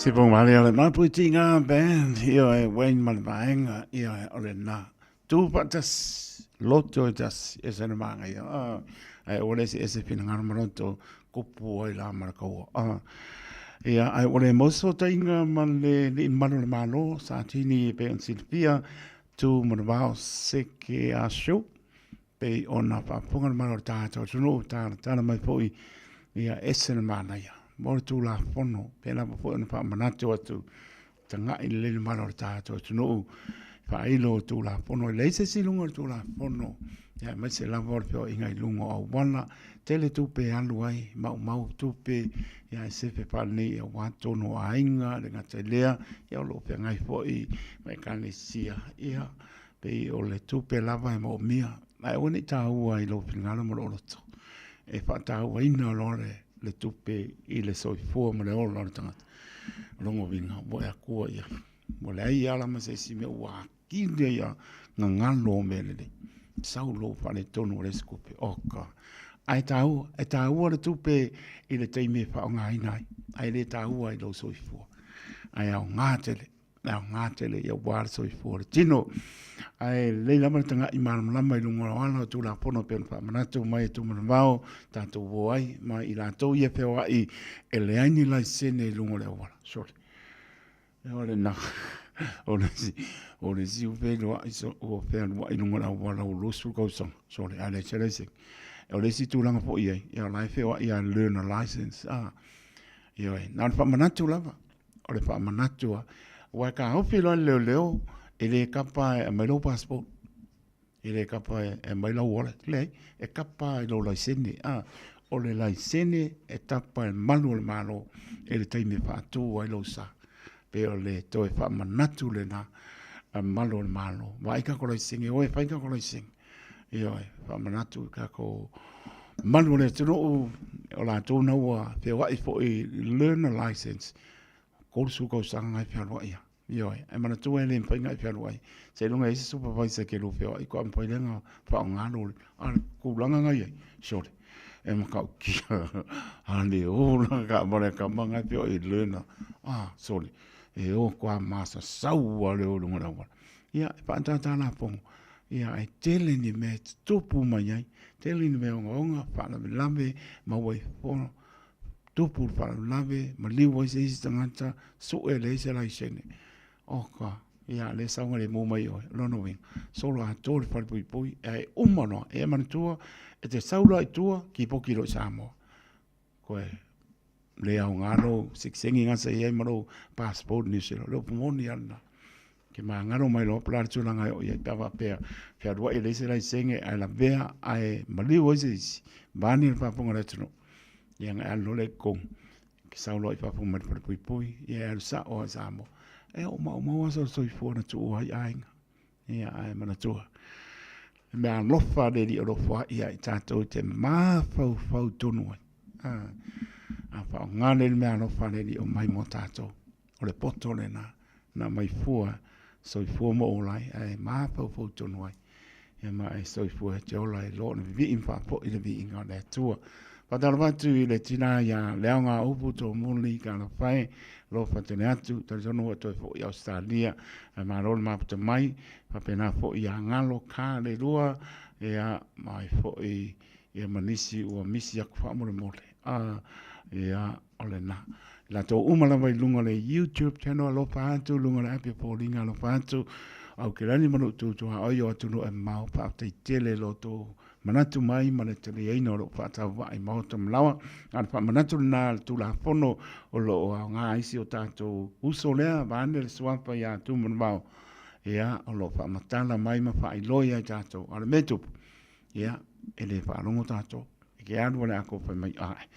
[SPEAKER 5] Se pongale o le mapu ti ngā band, ia e Wayne ma le vaenga, ia e o le nā. Tū patas, loto e tas, e se na maanga ia. Ah, ai o le se ese whina ngaro maroto, kupu ai la marakaua. Ah, ia, ai o le moso ta inga ma le li malu le malo, sa tini e pe on silfia, tū manawao se ke a show. Pei ona faafofoga le Malo o le tātou atunuu, talatala mai foi ia ese le manaia mo le Tulafono, pei lava foi ona faamanatu atu, taga'i lelei le Malo o le tātou atunuu, faailo o Tulafono, e leai se isi i luga o le Tulafono, ia aemaise lava o le feoaiga i luga o auala, tele tupe e alu ai, maumau tupe, ia e sefe faalenei aua totonu o aiga, e le gata i lea, ia o lo o feagai foi ma Ekalesia, ia Pei o le tupe lava e moomia, ae aua ne i taua i lou finagalo ma lou loto. E faatauaina loa le, le tupe i le soifua ma le ola o le tagata. O lona uiga, ua e akua ia. Ua leai ala ma se isi mea ua atili ai a gagalo o mea lelei. Sau lou faaletonu o le isi tupe. Oka. Ae taua, e taua le tupe i le taimi e faaaogaina ai, ae le taua i lou soifua. Ae aoga tele. Le aoga tele ia ua le soifua o le tino. Ae lelei lava le taga'i malamalama i luga o ala o Tulafono pei ona faamanatu mai e Tumanavao tatou o ai ma i latou ia feoa'i e leai ni laisene i luga o le auala. Sole. O le na, o le isi, o le isi ua feloa'i so, ua fealua'i i luga o le auala ua 20 tausaga. Sole, ae leai se laisene. O le isi tulaga foi i ai, ia o la e feoa'i lava i le learner license, a. Ioe, na o le faamanatu lava. O le faamanatu lava. Aua e taofi loa le leoleo, e le kapa e aumai lou passport. E le kapa e aumai lau wallet. Leai, e kapa i lou laisene. A, o le laisene e tapa e malu o le Malo i le taimi e faatu ai lou sa. Pei o le toe faamanatu lena a malu o le Malo. Vaai kako laisene, o e fai kako laisene. Ioe, faamanatu i kako malu o le atunuu, o latou na ua feoai foi i learner license, 30 tausaga ngai fealuai ia. Ioe, ae manatua e le mafai ona e fealuai, seiloga e i ai se supervisor e te lua feoai faatoa mafai lea ona faaaoga lou, a o le tulaga na i ai, sole, e matautia a le o la taavale a tama na e feoai i le learner, a, sole, e o matua masasau lava le o i luga o le auala. Ia, e faatātā lafoga, ia ae tele ni mea e tutupu mai ai, tele ni mea ogaoga, faalavelave, maua ai fono, tupu le faalavelave, maliu ai se isi tagata, sue leai se laisene. Oka, ia lea saogalemu mai oe, o lona uiga, solo atoa le falepuipui, ae uma loa, e manatua, e te sau loa i tua, kipoki loa i Samoa. Koe le aoga lou sekisegi nga sa i ai ma lou passport New Zealand. O le upu moni lava lena. Ke magalo mai loa po o le a le tulaga e oo i ai pe a faapea fealuai e leai se laisene ae lavea ae maliu ai se isi vaeane le faafofoga a le atunuu. Ia ona e alu loa lea i totonu, e te sau loa i fafo mai le falepuipui, ia e alu sao lava i Samoa. E oo maumau aso o le soifua na tuua ai aiga. Ia, ae manatua, le mea alofa a le Alii o alofa ai ia i tatou i te mafaufau tonu ai. A, a faaaoga lea le mea alofa a le Alii o mai mo tatou. O le poto lena, na aumai fua, soifua ma ola ai, ae mafaufau tonu ai. Ia ma e soifua e te ola e loa ona vivii ma faafoi le viiga o le Atua. Faatalofa atu i le tina ia Leaogaupu Tomuli Talofa e, alofa tele atu, talitonu ua toe foi i Ausetalia, ae malo le mafuta mai, faapena foi ia Galo Ka le lua, ia mai foi ia ma nisi ua misi atu faamolemole. A, ia, o lena. I latou uma lava i luga o le YouTube channel, alofa atu, luga o le api o foliga, alofa atu, Aukelani ma lou tutuaoi o atunuu e mamao, faafetai tele i lo outou manatu mai ma le taliaina o lou faatauvaa i maota ma laoa. A o le faamanatu lena a le Tulafono o lo o aoga ai si o tatou uso lea, vaeane le suafa ia Tumanavao, ia, o lo o faamatala mai ma faailoa ia i tatou. A o le mea e tupu, ia, e le faalogo tatou. E ke alu o le a kou fai mai, ae,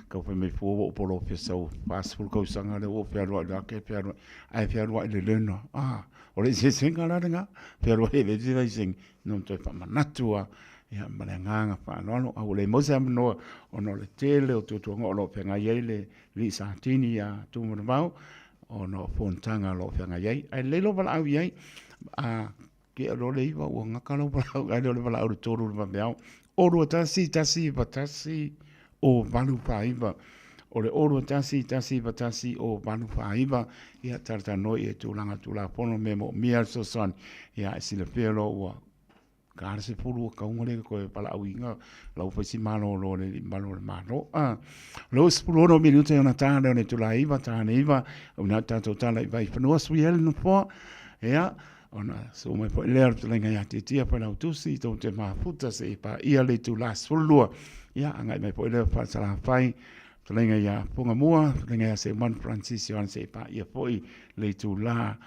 [SPEAKER 5] kau fai mai fua ua ou polofesa ua 40 tausaga lea ua ou fealuai loa ke fealuai, ae fealuai i le learner. Ah, o le eseesega la lena, fealuai e leai se laisene, na ona toe faamanatu lava, ia, ma le agaga faaaloalo. A ua le maua se avanoa ona o le tele o tuatuaga o lo o feagai ai le alii Satini ia Tumanavao ona o fonotaga o lo o feagai ai. Ae lelei lou valaau i ai, a Ke loa le 9 ua gata lou valaau, ae le o le valaau i le 3 i le vaveao. 0 2 1 1 9 1 0 8 4 9. O le 0 21 9 1 0 8 4 9, ia talatalanoa i tulaga Tulafono mea moomia le fesoasoani, ia e silafia loa ua ka le 10 ua kauga le toe valaauina lau faisi malolo le alii mamalu o le Malo. A lo 16 minute ona ta lea o le itula e 9, ta le 9, una tatou tala i Vaifanua, suia le nofoa, ia, ona su'u mai foi lea o le fetalaiga ia Tiatia Failautusi tou te mafuta seia paia le itula 12. Ia, agai mai foi lea o Faasalafai, fetalaiga ia Fugamua, fetalaiga ia Seumanu Francis Ioane seia paia foi le itula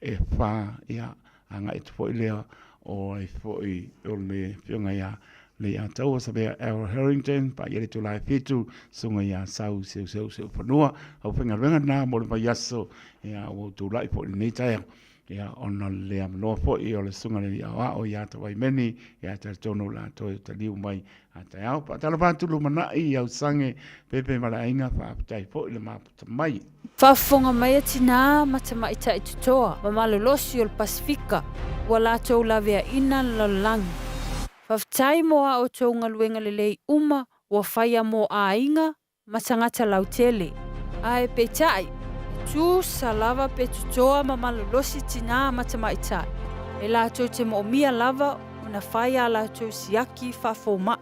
[SPEAKER 5] e 4. Ia, agai atu foi lea o ai foi o le afioga ia Leiataua Savea Errol Harrington, paia le itula e 7, susuga ia Sau Seuseu Seufanua. Aufaigaluega na mo le vaiaso, ia, ua ou tulai foi i lenei taeao. Ia, ona le avanoa foi o le Susuga i le Alii Aoao ia Tawaimeni, ia e talitonu o le a toe taliu mai a taeao. Faatalofa atu lumanai i Ausage, Pepe ma le aiga, faafetai foi le mafuta mai.
[SPEAKER 2] Faafofoga mai a tinā ma tamaitai totoa ma malolosi o le Pasefika ua latou laveaina le lalolagi. Faafetai mo a outou galuega lelei uma ua faia mo aiga ma tagata lautele. Ae peitai, e tusa lava pe totoa ma malolosi tinā ma tamaitai, e latou te moomia lava ona fai a latou siaki faafomaʻi.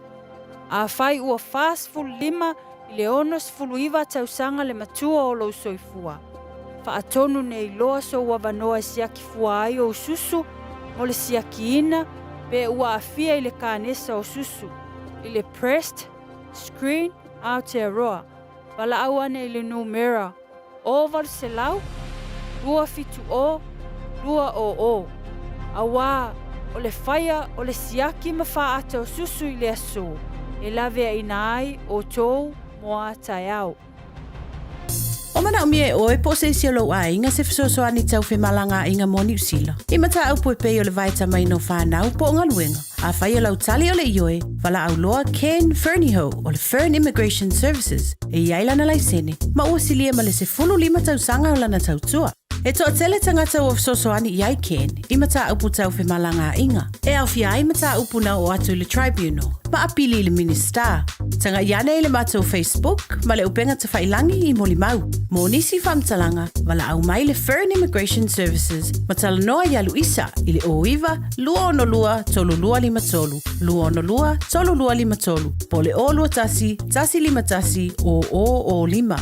[SPEAKER 2] Afai ua 45 i le 69 tausaga le matua o lou soifua, faatonu nei loa sou avanoa e siaki fua ai ou susu mo le siakiina pe ua aafia i le kanesa o susu, i le breast Screen Aotearoa, valaau ane i le numera 0800 270 200, auā o le faia o le siaki ma faata o susu i le aso e laveaina ai outou mo a taeao.
[SPEAKER 15] O manaomia e oe po o se isi o lou aiga se fesoasoani tau femalagaaiga mo Niu Sila. I mataupu e pei o le vaetamaina o fanau po o galuega. Afai o lau tali o le ioe, valaau loa Ken Fernihough o le Fern Immigration Services e i ai lana laisene ma ua silia ma le 15 tausaga o lana tautua. E toatele tagata ua fesoasoani i ai Ken i mataupu tau femalagaaiga, e aofia ai mataupu na oo atu i le Tribunal ma apili i le Minisita. Tagai ane i le matou Facebook ma le upega tafailangi i molimau. Mo nisi faamatalaga, valaau mai le Fern Immigration Services ma talanoa ia Luisa i le 09 262 3253, 262 3253 po o le 021 151 0005.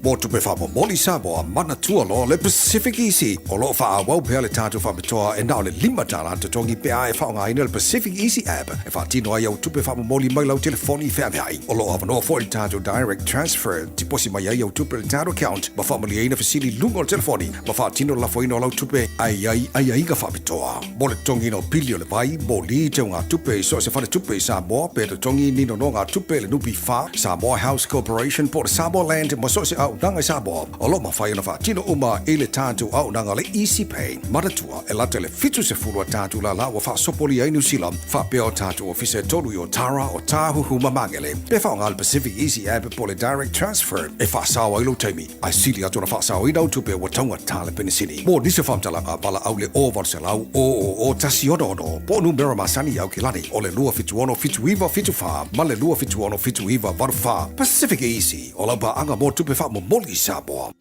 [SPEAKER 19] Mo tupe faamomoli Samoa, manatua loa le Pacific Easy. O lo o faaauau pea le tatou faapitoa e na o le $5 totogi pe a e faaaogaina le Pacific Easy app e faatino ai au tupe faamomoli mai lau telefoni feaveai. O lo o avanoa foi le tatou Direct Transfer, tiposi mai ai au tupe i le tatou account ma faamalieina fesili i luga o le telefoni ma faatino le lafoina o lau tupe a i ai aiaiga faapitoa. Mo le totogiina o pili o le vai, moli, teugatupe i so o se faletupe i Samoa pe totogi ni nonogatupe i le NPF, Samoa House Corporation po o le Samoa Land ma so o se auaunaga i Samoa, o lo o mafai ona faatino uma i le tatou auaunaga o le Easy Pay. Manatua, e lata i le 70 a tatou lala ua faasopolia ai Niu Sila, faapea o tatou ofisa e tolu i Otara, Otāhuhu ma Magele. Pe faaaoga le Pacific Easy App po o le Direct Transfer e faasao ai lou taimi, Ae sili atu ona faasaoina au tupe ua taugata le penisini. Mo nisi o faamatalaga, valaau le 0800 000 166 po o numera masani i Aukilani o le 276 7974 ma le 276 7984. Pacific Easy, o lau paaga mo tupe faamomoli i Samoa.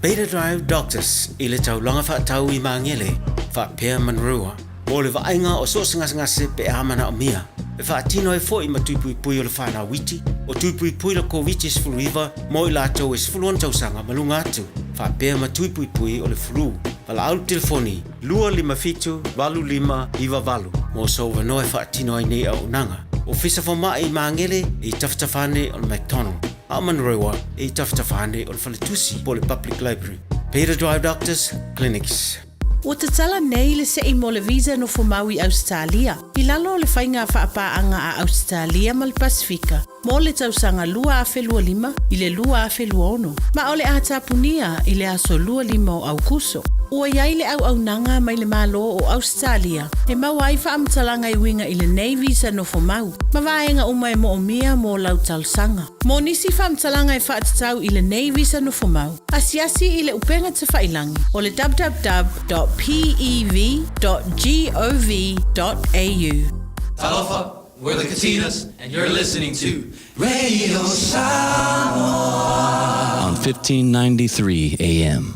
[SPEAKER 20] Beta Drive Doctors i le taulaga faatau i Magele, faapea Manurewa, mo le vaaiga o so o se gasegase pe a manaomia. E faatino ai foi ma tuipuipui o le whanau iti, o tuipuipui le Koviti-19 mo i latou e 16 tausaga ma luga atu, faapea ma tuipuipui o le flu. Valaau le telefoni 257 8598 mo sou avanoa e faatino ai nei auaunaga. Ofisa Fomai i Magele e i tafatafa ane o le McDonald, a o Manurewa e i tafatafa ane o le Faletusi po o le Public Library. Beta Drive Doctors Clinics.
[SPEAKER 15] Ua tatala nei le se'i mo le visa nofomau i Ausetalia, i lalo o le faiga faapaaga a Ausetalia ma le Pasefika mo le tausaga 2025 i le 2026, ma o le a tapunia i le aso 25 o Aukuso. Ua i ai le auaunaga mai le Malo o Ausetalia e maua ai faamatalaga e uiga i lenei visa nofomau ma vaega uma e moomia mo lau talosaga. Mo nisi faamatalaga e faatatau i lenei visa nofomau, asiasi i le upega tafailangi o le www.pev.gov.au.
[SPEAKER 21] Talofa!
[SPEAKER 10] We're the Katinas, and you're listening to Radio Samoa
[SPEAKER 7] on 1593 AM.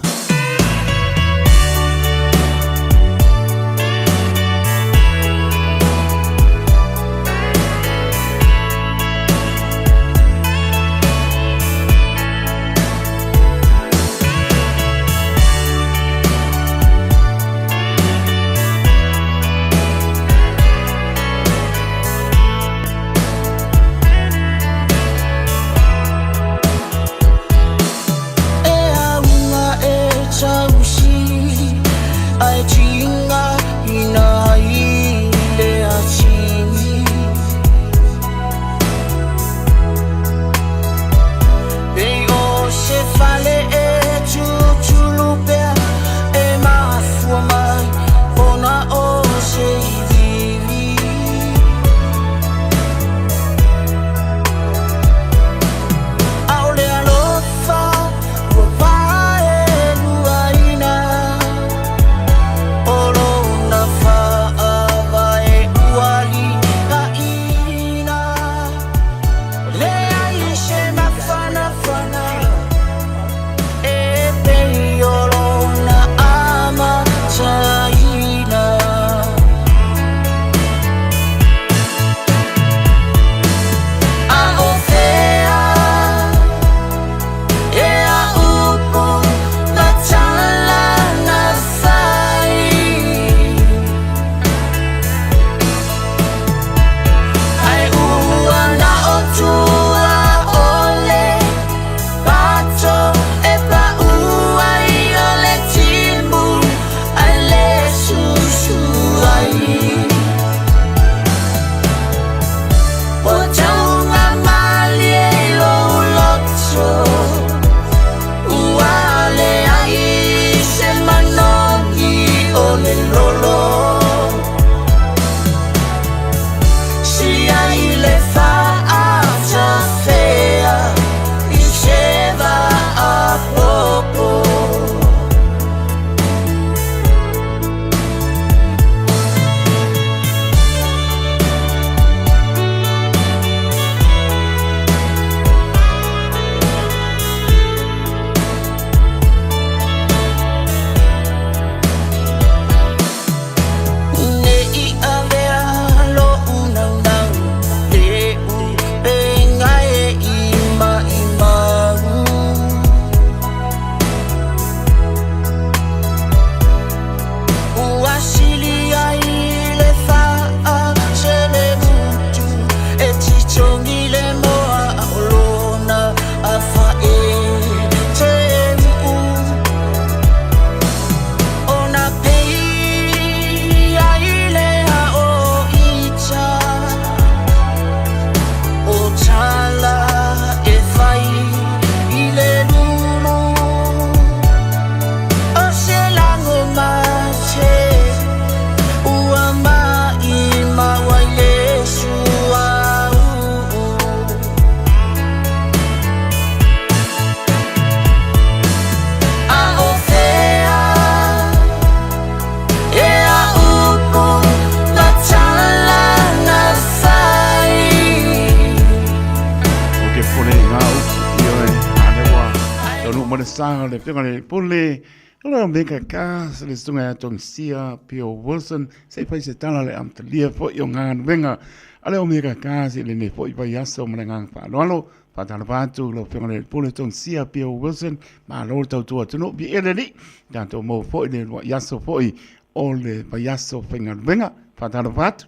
[SPEAKER 5] Sa le fioga le pule o meka ka se le sunga ya tong sia Pio Wilson se fai se tala le amtalia fo i o ngā wenga ale o meka ka se le ne fo i vai aso ma le ngā whaaloalo whātala wātu lo fioga le pule tong sia Pio Wilson ma lo tau tua tunu bi ele li tātou mo fo i le iaso fo i o le vai aso whainga wenga whātala wātu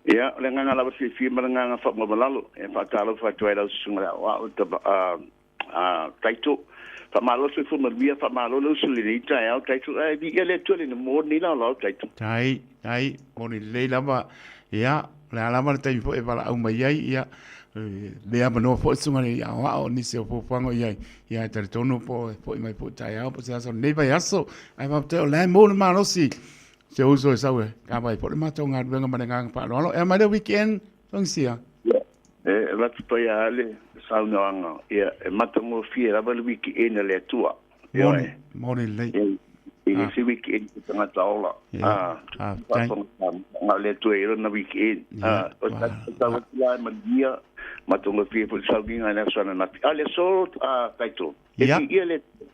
[SPEAKER 1] Ia, o le nganga lava fiafia ma le nganga whaamamalalo e whātalo whātua e lau susunga le au au taito. Whaamalo se fuma mia, whaamalo le usu le nei tae au taito. Ai, vi ia le atua le na mō nei lau lau taito.
[SPEAKER 5] Tai, tai, moni lei lava, ia, le alama le taimi fo e wala au mai ai, ia, le ama noa fo sunga le au ao nisi o fōfuanga i ai, ia, e tare tonu po, e fo i mai fo tai au, po se aso, nei vai aso, ai whapte o le mō le malosi, se uso e sau e, ka vai fo le mātou ngā ruenga ma le ngā whaaloalo, e mai le weekend, tongisia.
[SPEAKER 1] Ia, e ratu pai a ale, saunoaga, ia, e matagofie lava le wiki ena le Atua.
[SPEAKER 5] Moni, moni lelei.
[SPEAKER 1] I le isi weekend te tagata ola. Faafofoga o le Atua i lona weekend. O tau atu la e manuia ma togafia foi le sauniga i le aso ananafi. A o le aso Taito, e viia le Atua.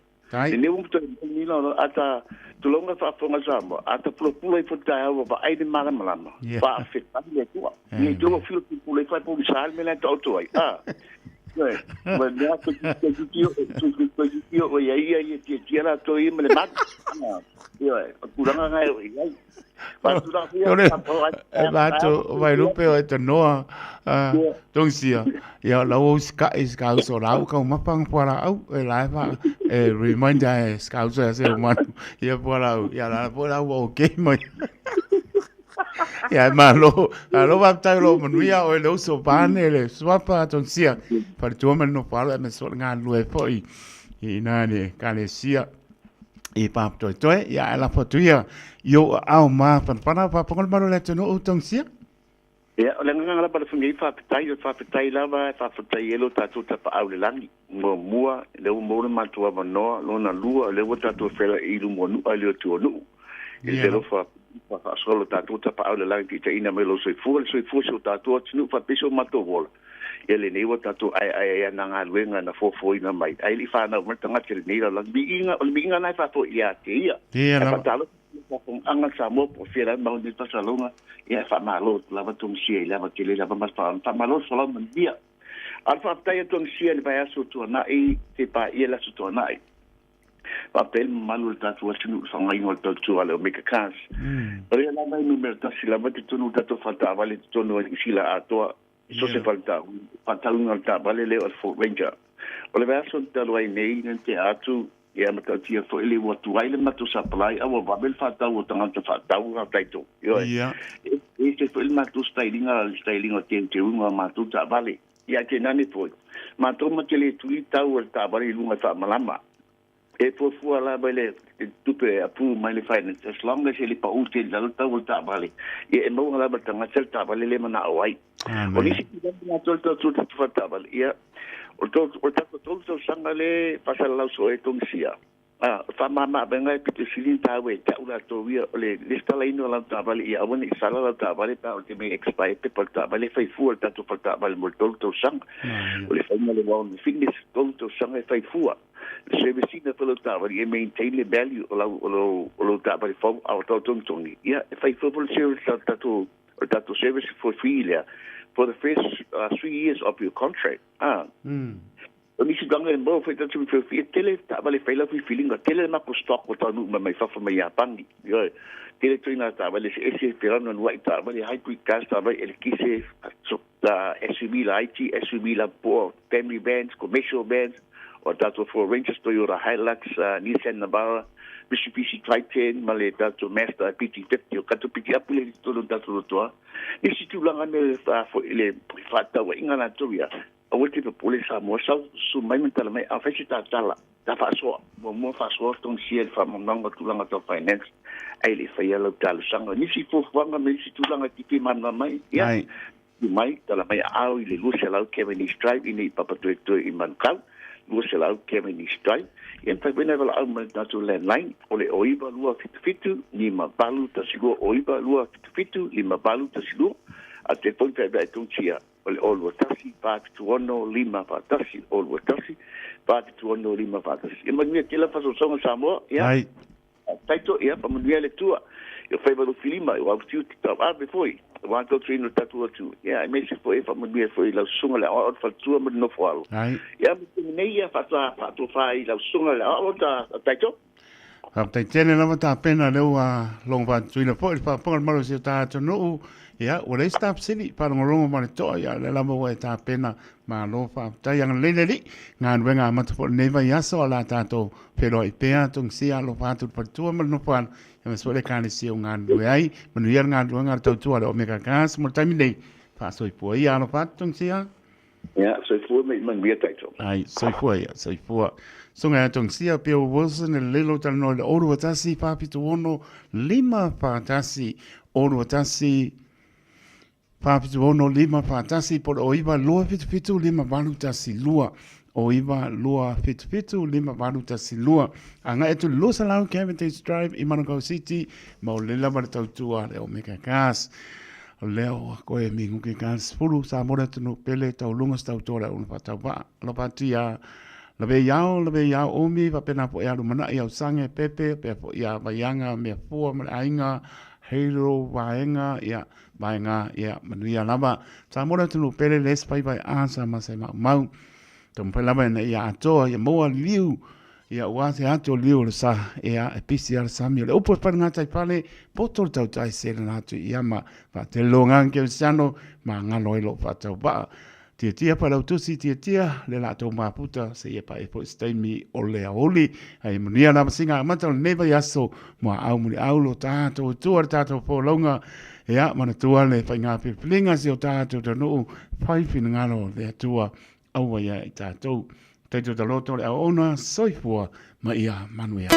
[SPEAKER 1] Lenei ua toe maini la ata tulonga faafofoga Samoa, ata pulapula ifo le taeao ua vaai le malamalama, faafetai le Atua. Nei te ua fio pulapula ifo ai pogisa le mea la e taoto ai. Ioe, ma mea toeitiiti oo i ai ia ia tiatia latou ia ma le malu. Ioe, o tulaga na e oo i ai. Ma tulaga foi ia
[SPEAKER 5] E matou Vailupe o e tanoa Tongisia, ia lau o sikaʻi i ka uso lau kau mapa nga pualaau e la e fa e remind e ska uso ya se manu ia pualaau ia la po lau o ke mai. Ia e malo, malo faafetai o loo manuia oe le uso pane le suafa Tongisia faletua ma le nofo alo aemaise foi le galulue foi i ina le ekalesia i Papatoetoe. Ia ae lafo atu ia i ou aao mafanafana faafofoga le malu o le atunuu Tongisia.
[SPEAKER 1] Ia, o le agaga lava o le Fofoga Faafetai, o le faafetai lava e faafetai ai lo tatou Tapaau i le lagi. Muamua, o lea ua maua le matou avanoa, lona lua, o lea ua tatou feiloai i luma o nuu ae le o tua o nuu. I le alofa faasoa o lo tatou Tapaau i le lagi taitaiina mai lou soifua, le soifua o si o tatou atunuu faapea si o matou ola. Ia lenei ua tatou aeae ai ana galuega na foafoaina mai, ae le i fanau mai le tagata i lenei lalolagi. Viiga, o le viiga lena e faafoi ia te ia.
[SPEAKER 5] Ia
[SPEAKER 1] Ae faatalofa Faafofoga Samoa po o fea lava mau nei faasalaga, ia e faamalo atu lava Tongisia i le ava tele lava ma le faaaloalo. Faamalo le folau manuia. A o le faafetai a Tongisia i le vaiaso tuanai, se paia le aso tuanai. Faafetai i le mamalu o le tatou atunuu i le faaaogaina o le tautua a le Omega Cars. O lea lava e numera tasi lava totonu o le tatou faletaavale i totonu o Niu Sila atoa, i so o se faatauga o le taavale lea o le Ford Ranger. O le vaiaso talu ai nei, na tea atu, Ia matautia foi le ua tuai le matou supply a ua vave le faatau o tagata faatau a taito. Ioe.
[SPEAKER 5] Ia.
[SPEAKER 1] E ese foi le matou stylinga, le stylinga o teuteuga o matou taavale. Ia ae tainane foi, matou ma te le tuli tau o le taavale i luga e faamalama. E fuafua lava i le tupe e approve mai le finance as long as e le pau tele i lalo le tau o le taavale, ia e maua lava e le tagata le taavale lea e manao ai. O nisi tulaga latou le tautua tatou faletaavale, ia, o le o le tatou tolu tausaga le faasalalau soo ai Tongisia, a, o le faamama-avega e pito sili ona taua ia te au latou ia, o le lesitalaina o lau taavale ia aua ne i sala lau taavale pe a oo i le taimi e expire pepa o le taavale, e fai fua le tatou faletaavale mo le tolu tausaga. O le faiga o le warranty fitness, tolu tausaga e fai fua. Le service ina foi lau taavale ia maintain le value o lau, o lou, o lou taavale fou, a o tau togitogi, ia, e fai fua foi le service a le tatou o le tatou service for free lea for the first 3 years of your contract. Ah. O nisi tulaga e maua foi tatou te e tele taavale fai lau filifiliga, tele le matou stock ua taunuu mai mai fafo mai Iapani. Ioe. Tele ituaiga taavale eseese, fealualuai taavale, hybrid cars, taavale elekise, so, la SUV laiti, SUV lapoa, family vans, commercial vans, o tatou Ford Rangers, Toyota Hilux, Nissan Navara, Mitsubishi Triton ma le tatou Mazda PT50, o tatou pikiapu lea i totonu o tatou rotoa. Nisi tulaga me le faatauaiga latou ia, aua te popole Samoa, sau susu mai ma tala mai, a fai se tatala, ta faasoa, muamua faasoa togisia i le faamamaluga o tulaga tau finance, ae le i faia lau talosaga. Nisi fuafuaga ma nisi tulaga e te fia malamalama ai, ia, tu mai, tala mai aao i le 200 Cavendish Drive i nei Papatoetoe i Manukau, 200 Cavendish Drive. Ia mafai foi ona e valaau mai i le tatou landline o le 0277 5812, 0277 5812, a o le telefoni feaveai togisia o le 021 476 541, 021 476 541. Ia manuia tele faasoasoaga Samoa. Ia.
[SPEAKER 5] Ai.
[SPEAKER 1] Taito, ia faamanuia le Atua i o faiva lufilima, i o au tiute tauave foi, aua le tautuaina o le tatou atunuu, ia aemaise foi e faamanuia foi i lau susuga le aoao, le faletua ma le nofo alo.
[SPEAKER 5] Ai.
[SPEAKER 1] Ia ma le taimi nei, ia faatoa faatofa i lau susuga le aoao ta Taito.
[SPEAKER 5] Faafetai tele lava tapena lea ua logo faatutuina foi le faafofoga a le malu o si o ta atunuu. Ia, ua leai se tafesili, faalogologo ma le toa, ia lea lava ua e tapena. Malo faafetai, agalelei le Alii. Galuega amata foi lenei vaiaso, o le a tatou feiloai pea, togisia alofa atu i le faletua ma le nofoaalo, aemaise foi le ekalesia o galulue ai. Manuia le galuega a le tautua a le Omega Gas mo le taimi nei. Faasoifua ia, alofa atu togisia.
[SPEAKER 1] Ia, soifua ma ia manuia tatou.
[SPEAKER 5] Ai, soifua ia, soifua. Susuga ia Togisia Bill Wilson, e lelei lou talanoa i le 021 476 541, 021 476 5 4 1 po o le 9 2 7 7 5 8 1 2 o 9 2 7 7 5 8 1 2. Agai atu i le 200 Cavendish Drive i Manukau City ma o le lava le tautua a le Omega Cars. O lea ua koe minguke ka le 10 sa mo le atunuu pele tauluga se tautua le auauna faatauvaa. Alofa atu ia Lave i ao, lave i ao umi, faapena foi ia Lumanai, Ausange, Pepe, pea foi ia Vaiaga, Meafua ma le aiga, Halo, Vaega, ia, Vaega, ia, manuia lava. Sa mo le atunuu pele le faiva e asa ma se maumau. Taumafai lava ina ia atoa, ia maua liu, ia ua se atu o liu o le sa, ia, e pisi a le sami. O le upu e fale gata i fale, poto le tautai se le atu i ama. Faatele lo ngang kerisiano, ma ngalo ai lou faatauvaa. Tiatia Failautusi, tiatia le latou mafuta seia paia foi se taimi o le aoauli. Ae manuia lava siga amata o lenei vaiaso muaau muliau lo tatou Atua le tatou folauga. Ia, manatua le faiga filifiliga si o tatou taunuu, fai finagalo o le Atua aua ia i tatou. Taito taloto le auauna, soifua ma ia manuia.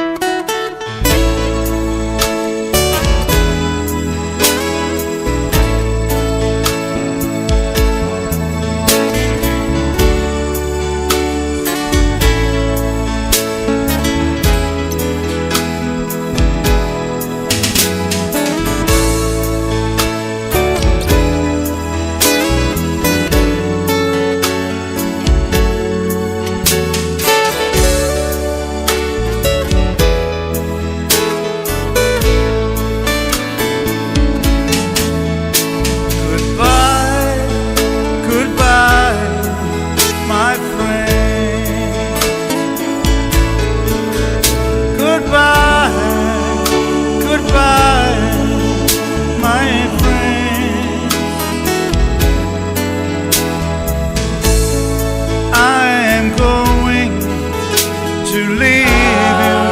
[SPEAKER 4] Goodbye, goodbye, my friend. Goodbye, goodbye, my friend. I am going to leave you.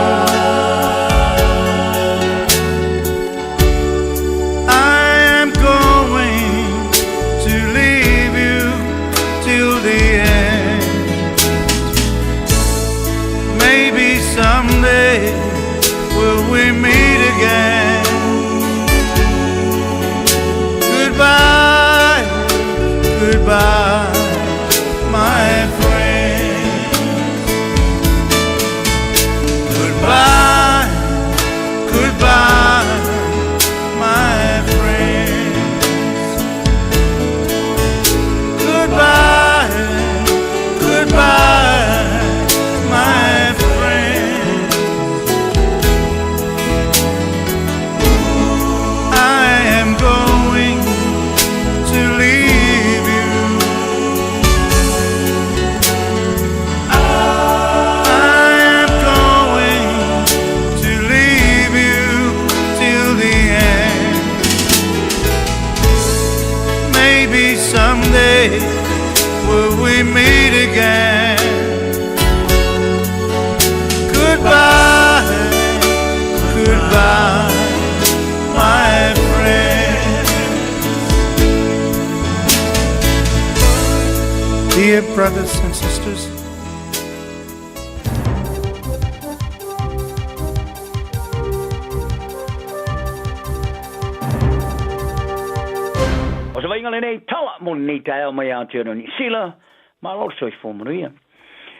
[SPEAKER 4] I am going to leave you till the end. Maybe someday will we meet again. Goodbye, goodbye, my friend. Goodbye, goodbye, my friends. Goodbye, goodbye, my friend. I am going to leave you. I am going to leave you till the end. Maybe someday will we meet again. Goodbye, goodbye, my friend. Dear brothers and sisters,
[SPEAKER 6] O se vaaiga lenei tala mo lenei taeao mai Aotearoa Niu Sila, malo le soifua manuia.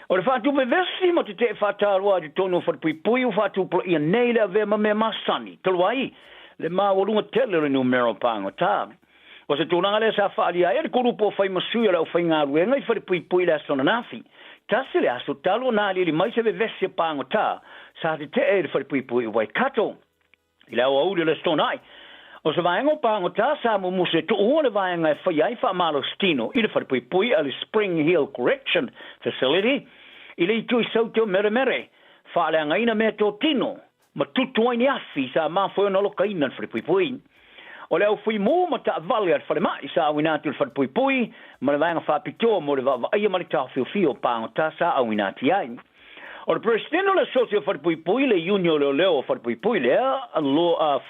[SPEAKER 6] O le faatupe vesi ma tetee faatāloa i totonu o falepuipui ua faatupulaia nei le avea ma mea masani, talu ai le maualuga tele o le numera o pagota. O se tulaga lea sa faaalia ai e le kulupu o fai ma sui o le aufaigaluega i falepuipui i le aso ananafi. Tasi le aso talu ona aliali mai se vevesi o pagota sa tetee i le falepuipui i Waikato. I le aoauli o le Aso Toonai, o se vaega o pagota sa mumusu e tuua le vaega e faia ai faamalositino i le falepuipui a le Spring Hill Correction Facility i le itu i Saute o Meremere, faaleagaina meatotino ma tutu ai ni afi sa mafua ai ona alokaina le falepuipui. O le au fuimu ma taavale a le falemai sa auina atu i le falepuipui ma le vaega faapitoa mo le vaavaaia ma le taofiofia o pagota sa auina atu i ai. O le Peresetene o le Asosi o Falepuipui, le Iuni o Leoleo o Falepuipui lea,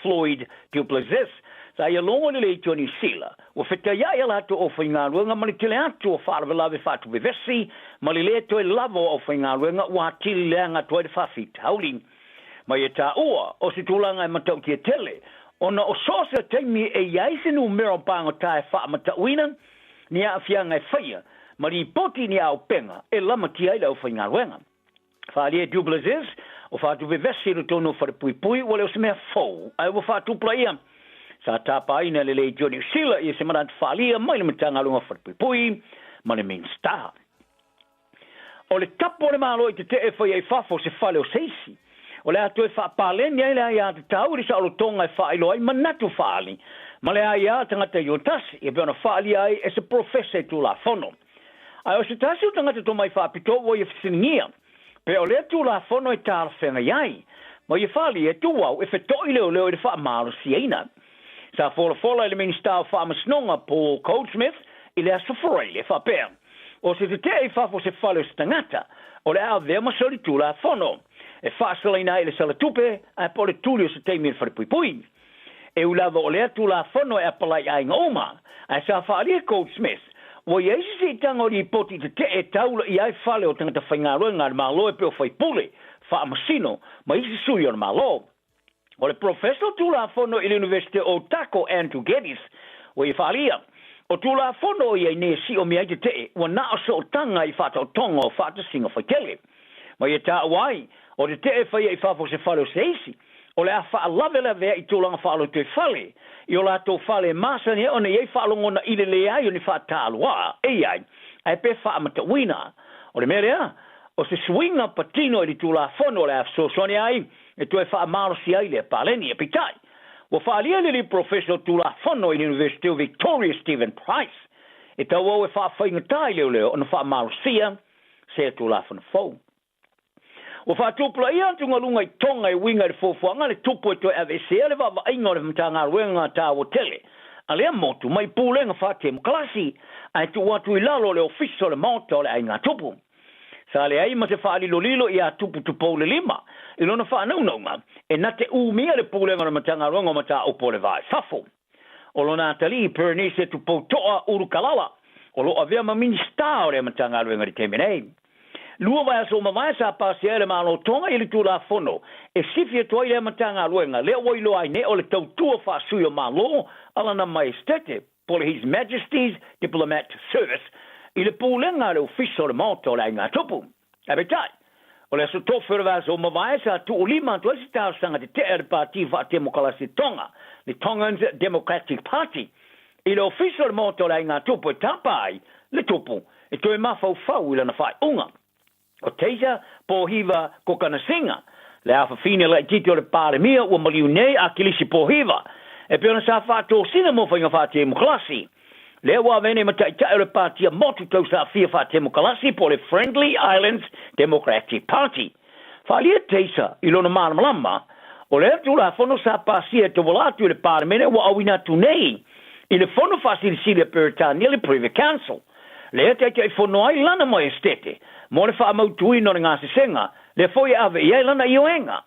[SPEAKER 6] Floyd Du Plessis, sa ia logo i le Leitio a Niu Sila, ua fetaiaʻi a latou aufaigaluega ma le tele atu o faalavelave faatupevesi ma le lē toe lava o aufaigaluega ua atili leaga atu ai le faafitauli. Ma ia taua, o se tulaga e matautia tele, Ona o so o se taimi e i ai se numera o pāgotā e faamatauina ni aafiaga e faia ma lipoti i ni auupega e lamatia ai le aufaigaluega. Faaalia e Duplessis, o faatuvevesi i totonu o falepuipui ua le o se mea fou, ae ua faatupulaia. Sa tapaina e le Leitio Niu Sila ia se manatu faaalia mai le Matagaluega o Falepuipui ma le Minisita. O le tapu o le Malo i tetee e faia i fafo se fale o se isi. O le a toe faapaleni ai le aiatatau i le saolotoga e faailoa ai manatu faaali ma le aia a tagata i o tasi, e pei ona faaalia ai e se polofesa i Tulafono. Ae o se tasi o tagata tomai faapitoa ua ia fesiligia pe o lea Tulafono e talafeagai ai ma ia faaalia e tuau e feto'i leoleo i le faamalosiaina. Sa folafola e le Minisita o Faamasinoga Paul Goldsmith i le Aso Faraile e faapea, O se tetee i fafo o se fale o se tagata, o le a avea ma solitulafono e faasalaina ai i le salatupe ae po o le tuli o se taimi i le falepuipui. E ui lava o lea Tulafono e apalai i aiga uma, ae sa faaalia e Goldsmith, ua i ai se siitaga o lipoti tetee e taula i ai fale o tagata faigaluega a le Malo e pei o faipule, faamasino ma isi sui o le Malo. O le Polofesa o Tulafono i le Iunivesite o Otago, Andrew Geddes, ua ia faaalia, o Tulafono o i ai nei e siomia ai tetee, ua na o sootaga i faataotoga o faatasiga faitele. Ma ia taua ai, o tetee e faia i fafo o se fale o se isi, o le a faalavelavea i tulaga faalotoifale i o latou fale e masani ai ona i ai faalogona i le leai o ni faataluaa e i ai, ae pe faamatauina. O le mea lea, o se suiga patino i le Tulafono o le a fesoasoani ai e toe faamalosi ai lea paleni. Ae peitai, ua faaalia le alii polofesa o Tulafono i le Iunivesite o Victoria Stephen Price e tauau e faafaigata i leoleo ona faamalosia se Tulafono fou. Ua faatupulaia atugaluga i Tonga e uiga i le fuafuaga a le tupu e toe aveesea le vaavaaiga o le Matagaluega taua tele a lea motu mai pulega faatemokalasi ae tuu atu i lalo o le Ofisa o le Maota o le Aiga Tupu. Sa leai ma se faalilolilo iā Tupu Tupou le Lima i lona faanaunauga e na te umia le Pulega o le Matagaluega o Mataupu o le Va i Fafo. O lona atalii Bernice Tupou To'a Ulukalala o lo o avea ma Minisita o lea Matagaluega i le taimi nei. Lua vaiaso ua mavae sa pasia ai le Malo Tonga i le Tulafono e sifi atu ai lea Matagaluega lea ua iloa ai nei o le tautua faasui o Malo a Lana Maiesetete po o le His Majesty's Diplomat Service i le pulega a le Ofisa o le Maota o le Aiga Tupu. Ae peitai, o le Aso Tofi o le vaiaso ua mavae sa tuulima atu ai se talosaga tetee a le Pati Faatemokalasi Tonga, le Tongans Democratic Party, i le Ofisa o le Maota o le Aiga Tupu e tapa ai le Tupu e toe mafaufau i lana faaiuga. O Taser Pōhiva Kokanasiga, le afafine laitiiti o le Palemia ua maliu nei a Kilisi Pōhiva, e pei ona sa faatosina mo faiga faatemokalasi. Lea ua avea nei ma taitai o le Patia Motu Tausaafia Faatemokalasi po o le Friendly Islands Democratic Party. Faaalia Taser i lona malamalama, o lea Tulafono sa pasia e tauala atu i le Palemene ua auina atu nei i le Fono Faasilisili a Peretania le Privy Council. Lea taitaifono ai lana Maiesetete mo le faamautuina o le gasesega, lea foi e ave i ai lana ioega.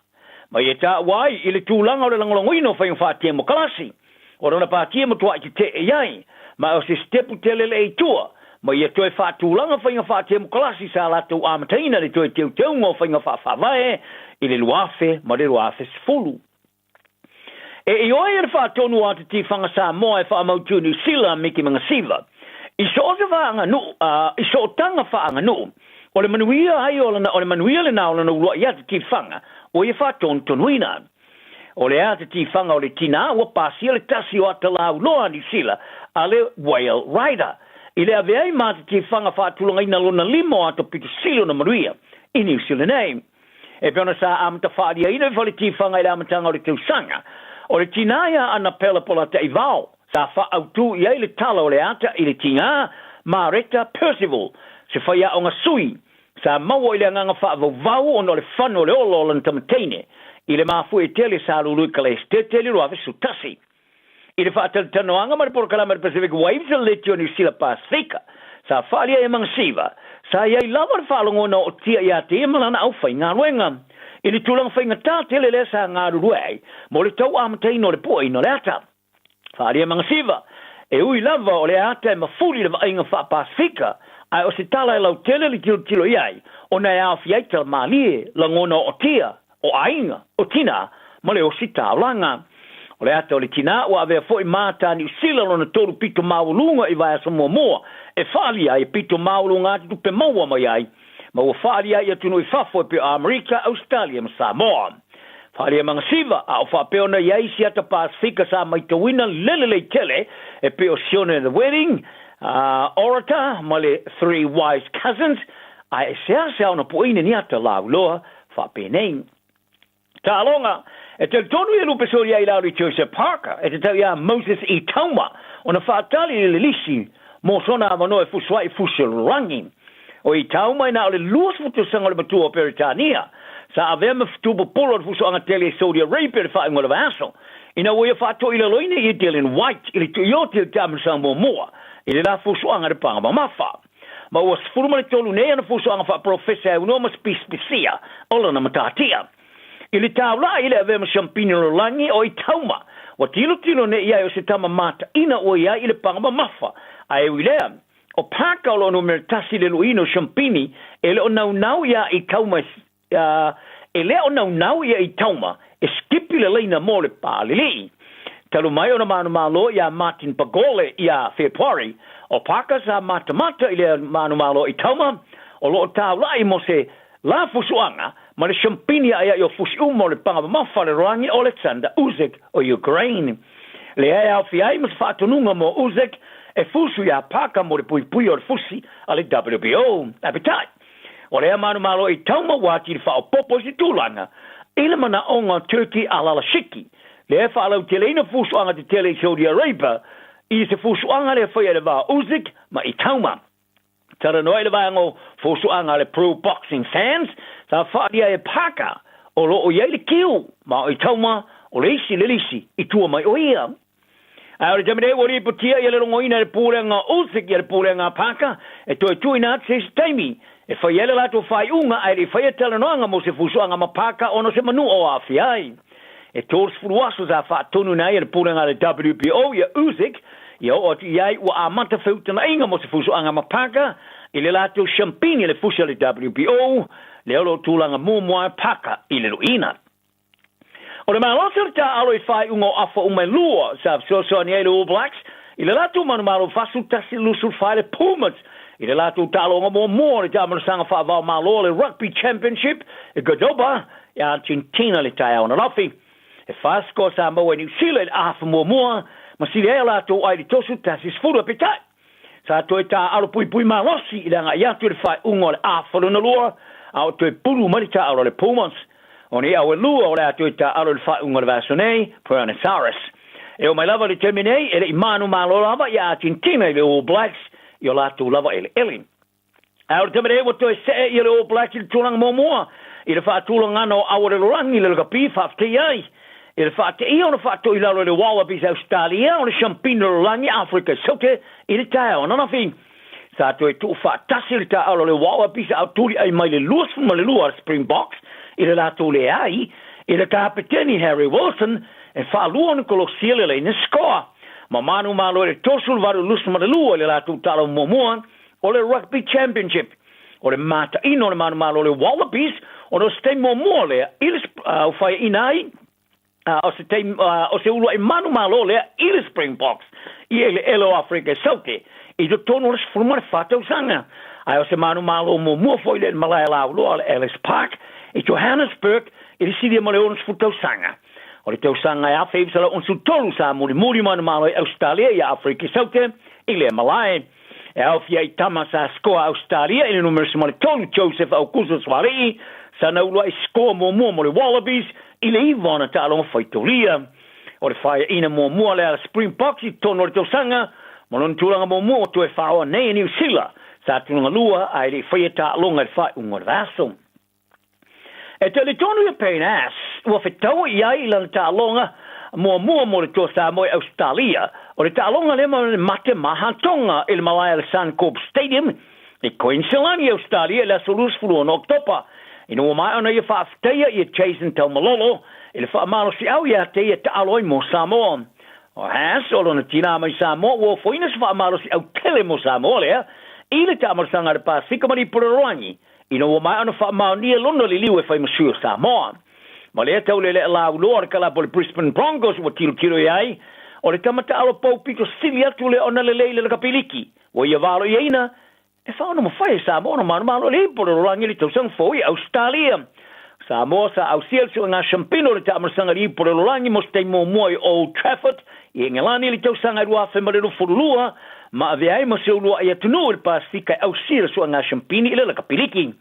[SPEAKER 6] Ma ia taua ai i le tulaga o le lagolagoina o faiga faatemokalasi o lona pati e matuai tetee i ai, ma o se sitepu tele le i tua, ma ia toe faatulaga faiga faatemokalasi sa latou amataina le toe teuteuga o faiga faafaavae i le 2020. E ioe e le faatonu a te tifaga Samoa e faamautu Niu Sila Miki Mangasiva i so o se faaganuu, a, i sootaga faaganuu, o le manuia ai o lana, o le manuia lena o lona uluai atu tifaga ua ia faatonutonuina. O le a te tifaga o le tinā ua pasia le tasi o ata lauloa a Niu Sila a le Whale Rider i le avea ai ma te tifaga faatulagaina lona lima o ata pito sili ona manuia i Niu Sila nei. E pei ona sa amata faaliaina le fale tifaga i le amataga o le tausaga, o le tinā ia Anapela Polataivao sa faaautu i ai le tala o le ata i le tigā Mareta Percival, se faiaoga sui sa maua i le agaga faavauvau ona o le fano o le ola o lana tama teine i le mafuie tele sa lulu i Kalaesetete i le 2011. I le faatalatalanoaga ma le polokalame a le Pacific Waves a le Leitio Niu Sila Pasefika, sa faaalia e Magasiva, sa i ai lava le faalogona ootia ia te ia ma lana aufaigaluega i le tulaga faigata tele lea sa galulue ai mo le tau amataina o le puaina o le ata. Faaalia e Magasiva, e ui lava o lea ata e mafuli i le vaaiga faa-Pasefika, ae o se tala e lautele le tilotilo i ai, ona e aofia ai tala malie, lagona ootia, o aiga, o tina, ma le ositaulaga. O le ata o le tinā ua avea foi ma tā Niu Sila lona tolu pito maualuga i vaiaso muamua e faaalia ai e pito maualuga atu tupe maua mai ai ma ua faaalia ai i atunuu i fafo e pei o Amerika, Ausetalia ma Samoa. Faaalia magasiva, a o faapea ona i ai isi ata Pasefika sa maitauina le lelei tele e pei o Sione and the Wedding, Orator ma le Three Wise Cousins, ae e seasea ona pueina ni ata lauloa faapenei. Taaloga, E talitonu ia lupe soli ai lalo i Joseph Parker, e tatau iā Moses E. Tauma ona faatali i le lisi mo sona avanoa e fusu ai i fusi o le lalolagi. O E. Tauma e na o le 20 tausaga o le matua o Peretania, sa avea ma fetuupopolo o le fusuaga tele i Saudi Arabia i le faaiuga o le vaiaso, ina ua ia faatoilaloina ia Dillian Whyte i le tuioti o le taamilosaga muamua i le la fusuaga i le paga mamafa. Ma ua 13 nei ana fusuaga faaporofesa e aunoa ma sipisipisia o lana matatia. I le taulaʻi i le avea ma siampini o le lagi o Itauma, ua tilotilo nei i ai o se tama mataʻina ua i ai i le paga mamafa. Ae ui lea, ʻo Parker o lo o numera tasi i le luʻuina o siampini, e le o naunau iā Itauma e E le o naunau ia i Tauma e skipi le laina mo le pāliliʻi. Talu mai ona manumalo iā Martin Pagole iā Fepuari, ʻo Parker sa matamata i lea manumalo i Tauma, o lo o taulaʻi mo se la fusuʻaga ma le siampini aʻiaʻi o fusi uma o le paga mamafa le roangi o Alexander Usyk o Ukraine. Lea e aofia ai ma se faatonuga mo Usyk e fusu iā Parker mo le puipuia o le fusi a le WBO. Ae peitai, O lea manumalo i tauma ua atili faaopoopo i se tulaga i le manaʻoga o Turkey Alalashiki, lea e faalauteleina fusuaga tetele i Saudi Arabia i se fusuaga lea faia i le va o Usyk ma Itauma. Talanoa i le vaega o fusuaga a le Pro Boxing Fans, sa faaalia e Parker o lo o i ai le kiu ma o Itauma o le isi le lisi i tua mai o ia. Ae o le taimi nei ua lipotia ia le logoina e le Pulega o Usyk ia le Pulega a Parker e toe tuuina atu se isi taimi e fai ai le latou faaiuga ae le i faia talanoaga mo se fusuaga ma Parker ona o se manua o aafia ai. E 30 aso sa faatonuina ai e le Pulega a le WBO ia Usyk ia oo atu i ai ua amata feutagaiga mo se fusuaga ma Parker i le latou siampini le fusi a le WBO lea o lo o tulaga muamua ai Parker i le luiina. O le malosi o le taaalo i faaiuga o afa uma e lua sa fesoasoani ai le All Blacks i le latou manumalo 41-24 i le Pumas i le latou taaloga muamua o le taamanasaga faava-o-Malo o le Rugby Championship i Cordoba i Argentina i le taeao ananafi. E fa sikoa sa maua e Niu Sila i le afa muamua ma sili ai a latou ai i le 31-10 ae peitai Sa toe taaalo puipui malosi i le agai atu i le faaiuga o le afa lona lua, a o toe pulu mai le taaalo a le Pumas. O nei au e lua o le a toe taaalo i le faaiuga o le vaiaso nei, Buenos Aires. E oo mai lava i le taimi nei, e le i manumalo lava ia Argentina i le All Blacks i o latou lava eleele. A o le taimi nei ua toe see ia le All Blacks i le tulaga muamua i le faatulagana o aua le lalolagi i le lakapi faafetai ai i le faateia ona faatoilalo e le Wallabies Ausetalia o le Siampini Lalolagi Afrika i Saute i le taeao ananafi. Sa toe tuufaatasi le taaalo a le Wallabies a o tuliʻai mai le 22 a le Springboks i le latou leai i le Kapeteni Harry Wilson e faalua ona kolosia le laina sikoa ma manumalo i le 38-22 i le latou taaalo muamua o le Rugby Championship. O le mataʻino o le manumalo o le Wallabies, ona o se taimi muamua lea i le uh, faiaina ai o se taimi o se uluaʻi manumalo lea i le Springboks i eleele o Afrika i Saute i totonu o le 14 tausaga. Ae o se manumalo muamua foi lea i le malae lauloa o le Ellis Park i Johannesburg i le silia ma le 60 tausaga. O le tausaga e 1963 sa mulimuli manumalo ai Ausetalia ia Afrika i Saute i lea malae. E aofia ai tama sa sikoa Ausetalia i le numera 13 Joseph Aukuso Suaalii, sa naulu ai sikoa muamua mo le Wallabies i le iva ona taaloga faitaulia. O le faiaina muamua lea a le Springboks i totonu o le tausaga, ma lona tulaga muamua ua toe faaoa nei e Niu Sila, sa tulaga lua ae le i faia taaloga i le faaiuga o le vaiaso. E talitonu ia Payne Ass ua fetaua i ai i lana taaloga muamua mo le Toa Samoa i Ausetalia. O le taaloga lea ma le mate maha Tonga i le malae a le Suncorp Stadium i Queensland i Ausetalia i le aso 26 Oketopa. Ina ua maea ona ia faafetaia ia Jason Taumalolo i le faamalosiau ia te ia taalo ai mo Samoa. O Haas, o lona tinā mai Samoa, ua ofoina se faamalosiau tele mo Samoa lea i le taamalasaga a le Pasefika ma Lipololoagi. Ina ua maea ona faamaonia lona liliu e fai ma sui o Samoa. Ma lea taulele'a lauloa o le kalapu a le Brisbane Broncos ua tilotilo i ai, o le tama taalo pou pito sili atu lea ona lelei i le lakapiliki. Ua ia valoiaina, e faaonomafai e Samoa ona manumalo i le ipu o le lalolagi i le tausaga fou i Ausetalia. Samoa sa ausia le suega shampino o le taamalasaga i le ipu o le lalolagi mo se taimi muamua i Old Trafford i Engelani i le tausaga e 2022, ma avea ai ma se uluai atunuu i le Pasefika e ausia le suega shampini i le lakapiliki.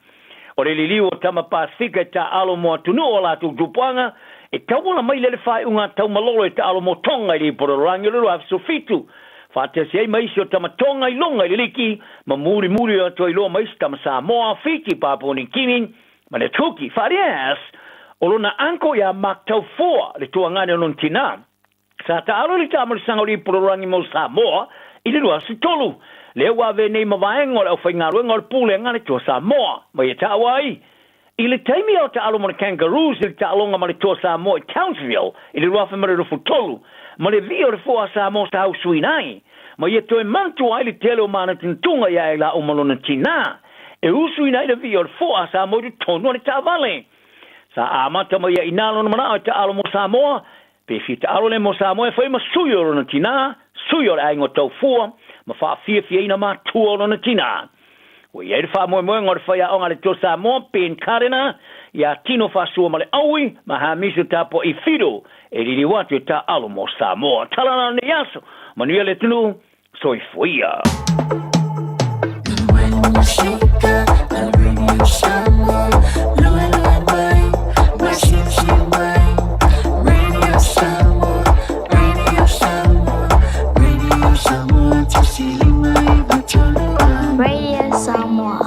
[SPEAKER 6] O le liliu o tama Pasefika e taaalo mo atunuu o latou tupuaga, e tauala mai lea le faaiuga taumalolo e taaalo mo Tonga i le ipu o le lalolagi o le 2017. Faatasi ai ma isi o tama Tonga i luga i le liki, ma mulimuli atu ai loa ma isi tama Samoa, Fiti, Papua New Guinea, ma le Tuki. Faalias, o lona uncle ia Mark Taufua, le tuagane o lona tinā. Sa taalo i le taamalisaga o le Ipololoagi mo Samoa i le 23, lea ua avea nei ma vaega o le aufaigaluega o le Pulega a le Toa Samoa. Ma ia taua ai, i le taimi a o taalo mo le Kangaroos i le taaloga ma le Toa Samoa i Townsville i le 2023, ma le vii o le foa a Samoa sa usuina ai, ma ia toe manatua ai le tele o manatunatuga ia e laua ma lona tinā, e usuina ai le vii o le foa a Samoa i totonu o le taavale. Sa amata mai ai i inā lona manao e taalo mo Samoa, Pe fia taalo le mo Samoa e fai ma sui o lona tinā, sui o le aiga o Taufua, ma faafiafiaina matua o lona tinā. Ua i ai le faamoemoega o le faiaoga a le Toa Samoa, Ben Karena, iā Tino Faasua ma le Aui, ma Hamiso Tapua'i Fido, e liliu atu e taaalo mo Samoa. Tala la lenei aso, manuia le atunuu, soifua ia.
[SPEAKER 12] Radio Samoa.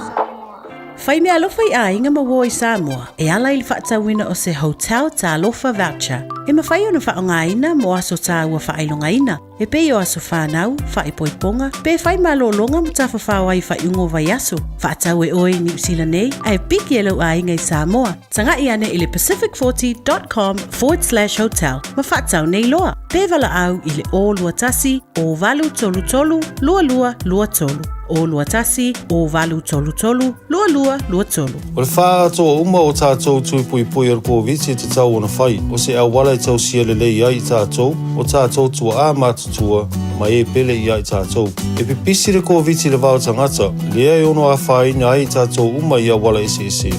[SPEAKER 15] Fai meaalofa i aiga ma uo i Samoa e ala i le faatauina o se Hotel Talofa Voucher e mafai ona faaaogaina mo aso taua faailogaina E pei o aso whānau, whaepoiponga, pe whai malōlōga ma tafafao ai whaiuga o vaiaso. Whaatau e oe i Niu Sila nei, a e piki e lou aiga i Samoa. Taga'i ane i le pacific40.com/hotel ma whaatau nei loa. Pe valaau i le 021 0833 2223. 021 0833 2223.
[SPEAKER 8] O le faaatoa uma o tatou tui puipui o le Koviti e tatau ona fai, o se auala e tausia lelei ai i tatou, o tatou tuaā matutua, ma e pele ia i tatou. E pipisi le Koviti i le vao tagata, lea e ono afaina ai i tatou uma i auala eseese.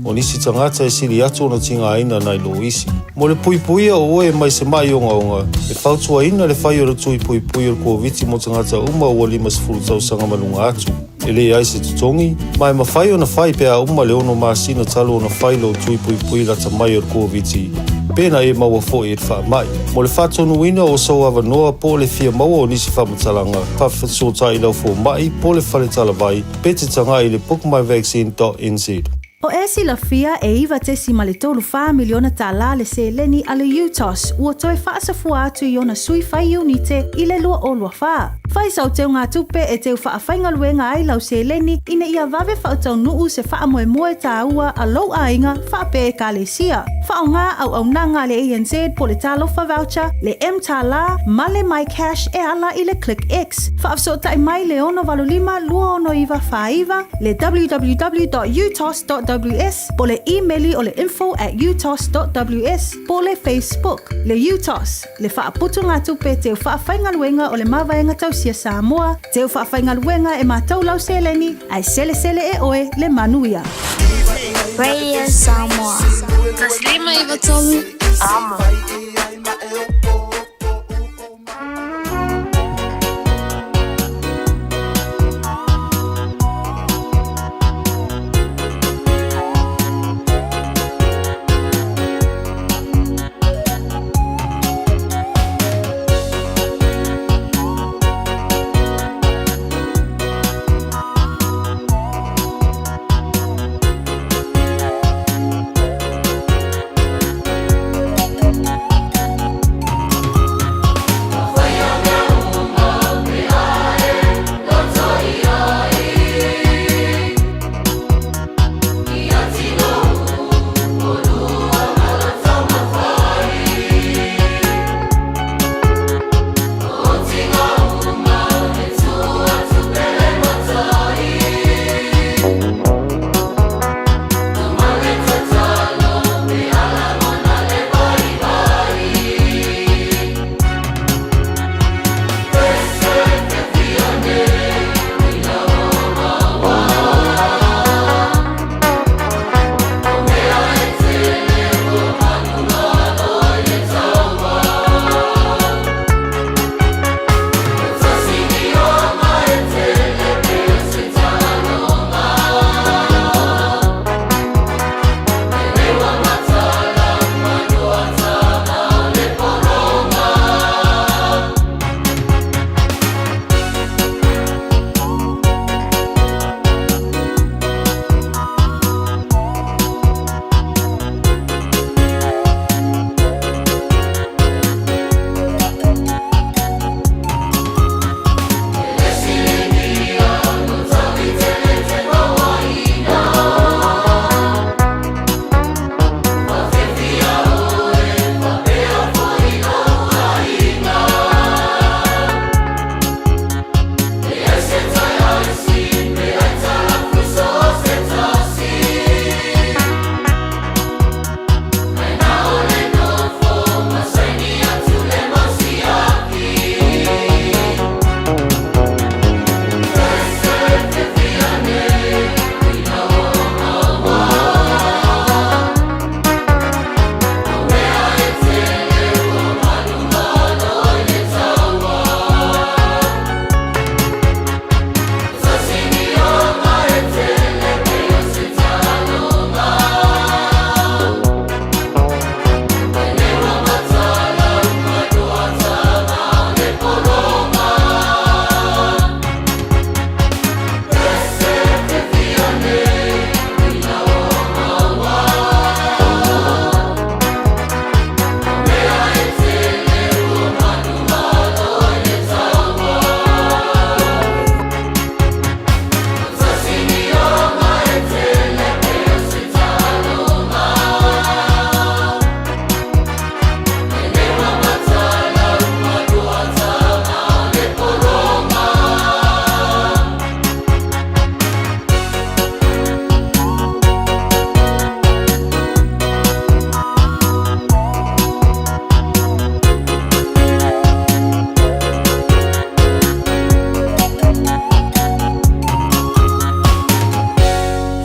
[SPEAKER 8] O nisi tagata e sili atu ona tigaina nai lo isi. Mo le puipuia o oe mai se maʻi ogaoga, e fautuaina le fai o le tui puipui o le Koviti mo tagata uma ua 50 tausaga ma luga atu. E leai se totogi, ma e mafai ona fai pe a uma le ono masina talu ona fai lou tui puipui lata mai o le Koviti, pena e maua foi i le faamai. Mo le faatonuina o sou avanoa po o le fia maua o nisi faamatalaga, faafesootai i lau fomai po o le fale talavai, pe te tagai i le bookmyvaccine.nz.
[SPEAKER 18] O e silafia e 9.34 miliona tālā le seleni a le UTOS ua toe faasafua atu i ona sui fai iunite i le 2024. Fai sau teugatupe e teu faafaigaluega ai lau seleni ina ia vave faataunuu se faamoemoe tāua a lou aiga faapea Ekalesia. Faaaoga auaunaga a le ANZ po le Talofa Voucher, le M-Tālā ma le MyCash e ala i le ClickX. Faafesootai mai le 685 269 49, le www.utos.ws po le imeli o le info at utos.ws po le Facebook, le UTOS, le Faaputugatupe Teu Faafaigaluega o le Mavaega Tausia Samoa, Teu Faafaigaluega e matou lau seleni, ae selesele e oe le manuia.
[SPEAKER 12] Radio Samoa. 153 Amo.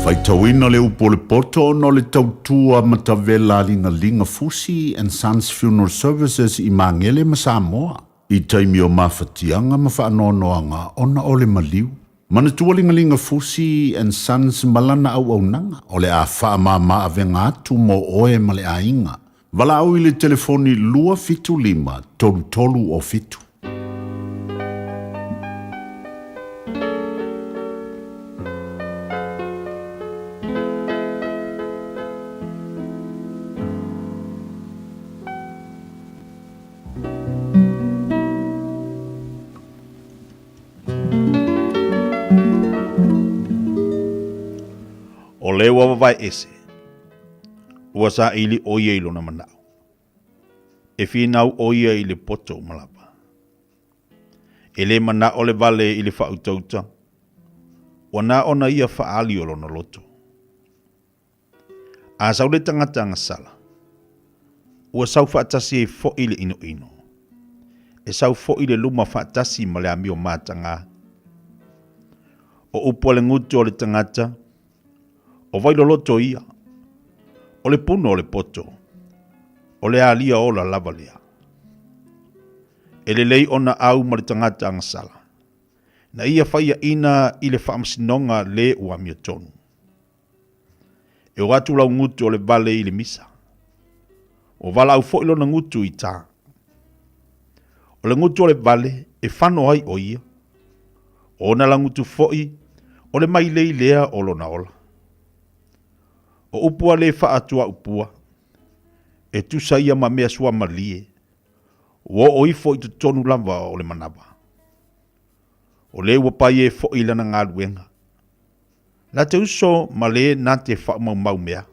[SPEAKER 16] Faitauina le upu o le poto ona o le tautua matavela a Ligaliga Fusi and Sons Funeral Services i Magele ma Samoa i taimi o mafatiaga ma faanoanoaga ona o le maliu. Manatua Ligaliga Fusi and Sons ma lana auaunaga o le a faamama avega atu mo oe ma le aiga. Valaau i le telefoni 275 33 o 7.
[SPEAKER 3] O le ua wawae ese, ua saili ʻo ia i lona manaʻo. E finau ʻo ia i le poto uma lava. E lē manaʻo le wale i le faautauta, ua na ona ia faaali o lona loto. A sau le tagata agasala, ua sau faatasi ai foʻi le ʻinoʻino. E sau foʻi le luma faatasi ma le amio matagā. O upu a le gutu o le tagata, o Vailoloto ia, o le puna o le poto, o le alia ola lava lea. E lelei ona au ma le tagata agasala, na ia faiaʻina i le faamasinoga le ua amiotonu. E o atu lau gutu o le vale i le misa. Ua valaau foi lona gutu i tā. O le gutu o le vale e fano ai o ia. O ona lagutu foi o le mailei lea o lona ola. O upu a le faatuaupua, e tusa ia ma mea suamalie, ua oo ifo i totonu lava o le manava. O le ua paie foi i lana galuega. Na te uso ma le na te faaumaumau mea.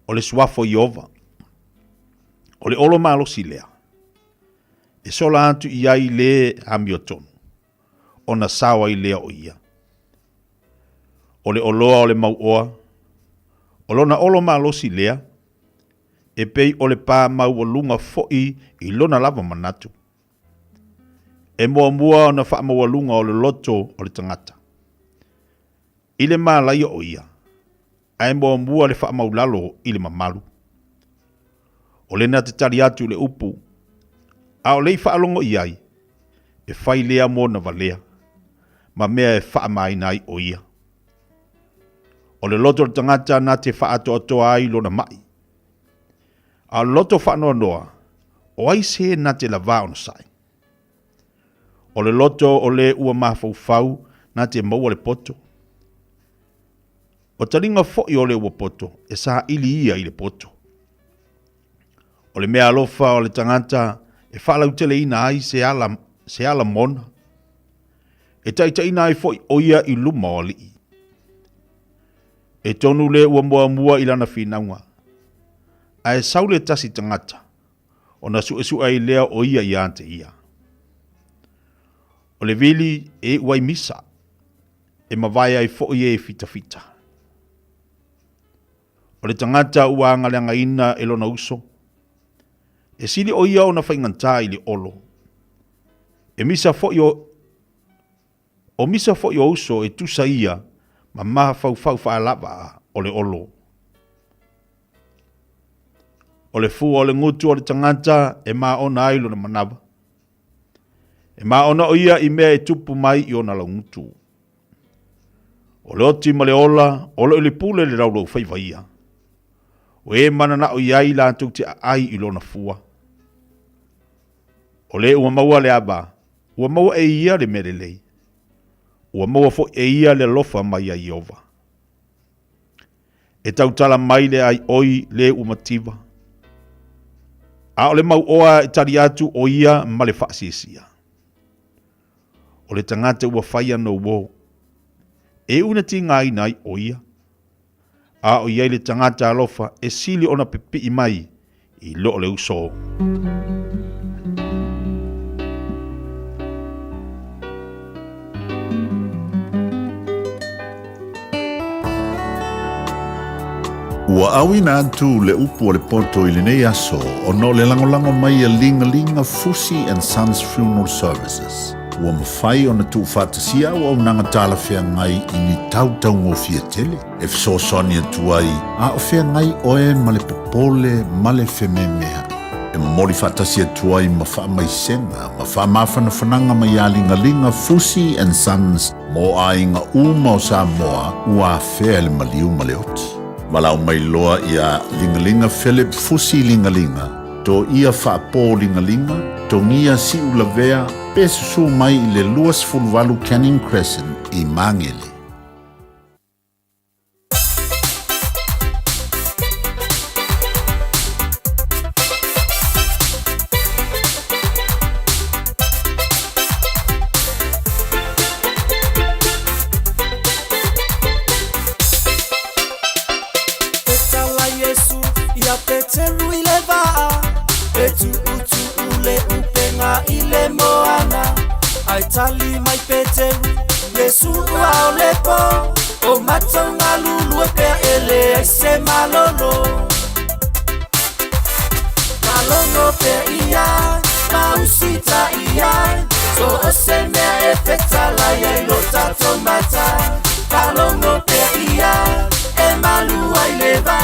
[SPEAKER 3] O le suafa o Ieova, o le olo malosi lea, e sola atu i ai le amiotonu, ona sao ai lea o ia. O le oloa o le mauoa, o lona olo malosi lea, e pei o le pā maualuga foi i lona lava manatu. E muamua ona faamaualuga o le loto o le tagata. I le malaia o ia, ae muamua le faamaulalo i le mamalu. O lena te tali atu i le upu, a o le i faalogo i ai, e fai lea mo ona valea, ma mea e faamaina ai o ia. O le loto o le tagata na te faaatoatoa ai lona mai. A o le loto faanoanoa, o ai se na te lavā onosai? O le loto o le ua mafaufau na te maua le poto. O taliga foi o le ua poto, e saili ia i le poto. O le mea alofa o le tagata e faalauteleina ai se ala, se ala mona. E taitaiina ai foi o ia i luma o alii. E tonu le ua muamua i lana finauga, ae sau le tasi tagata, ona suesue ai lea o ia ia te ia. O le vili e iu ai misa, e mavae ai foi e fitafita. O le tagata ua agaleagaina e lona uso, e sili o ia ona faigata i le olo. E misa foi o O misa foi o uso e tusa ia ma mafaufau faalava o le olo. O le fua o le gutu o le tagata e maona ai lona manava. E maona o ia i mea e tupu mai i ona laugutu. O le oti ma le ola, o lo o i le pule le laulaufaiva ia. O e mananao i ai latou te aai i lona fua. O le ua maua le ava, ua maua e ia le mea lelei. Ua maua foi e ia le alofa mai ia Ieova. E tautala mai le ai oi le ua mativa. A o le mauoa e tali atu o ia ma le faasiesia. O le tagata ua faia no uō. E una tigaina ai o ia. A o i ai le tagata alofa e sili ona pipii mai i lo o le uso.
[SPEAKER 16] Ua auina atu le upu o le poto i lenei aso ona o le lagolago mai a Ligalinga Fusi and Sons Funeral Services. Ua mafai ona tuufaatasia auaunaga talafeagai i ni tau taugofie tele e fesoasoani atu ai a o feagai oe ma le popole ma le fememea'i. E momoli faatasi atu ai ma faamaisega ma faamafanafanaga mai ia Ligaliga Fusi and Sons mo aiga uma o Samoa ua afea i le maliu ma le oti. Valaau mai loa ia Ligaliga Philip Fusi Ligaliga, Toia Faapo Ligaliga, Togia Siulavea pe susū mai i le 28 Canning Crescent i Magele.
[SPEAKER 9] Petala Iesu ia Peteru i le vaa, E tuutuu le upenga i le moana. Ae tali mai Peteru, Iesu ua o le po, O matou galulue pea e leai se malolo. Malogo pea ia, ma usitai ai, So o se mea e fetalai ai lo tatou mata. Malogo pea ia, e malu ai le va,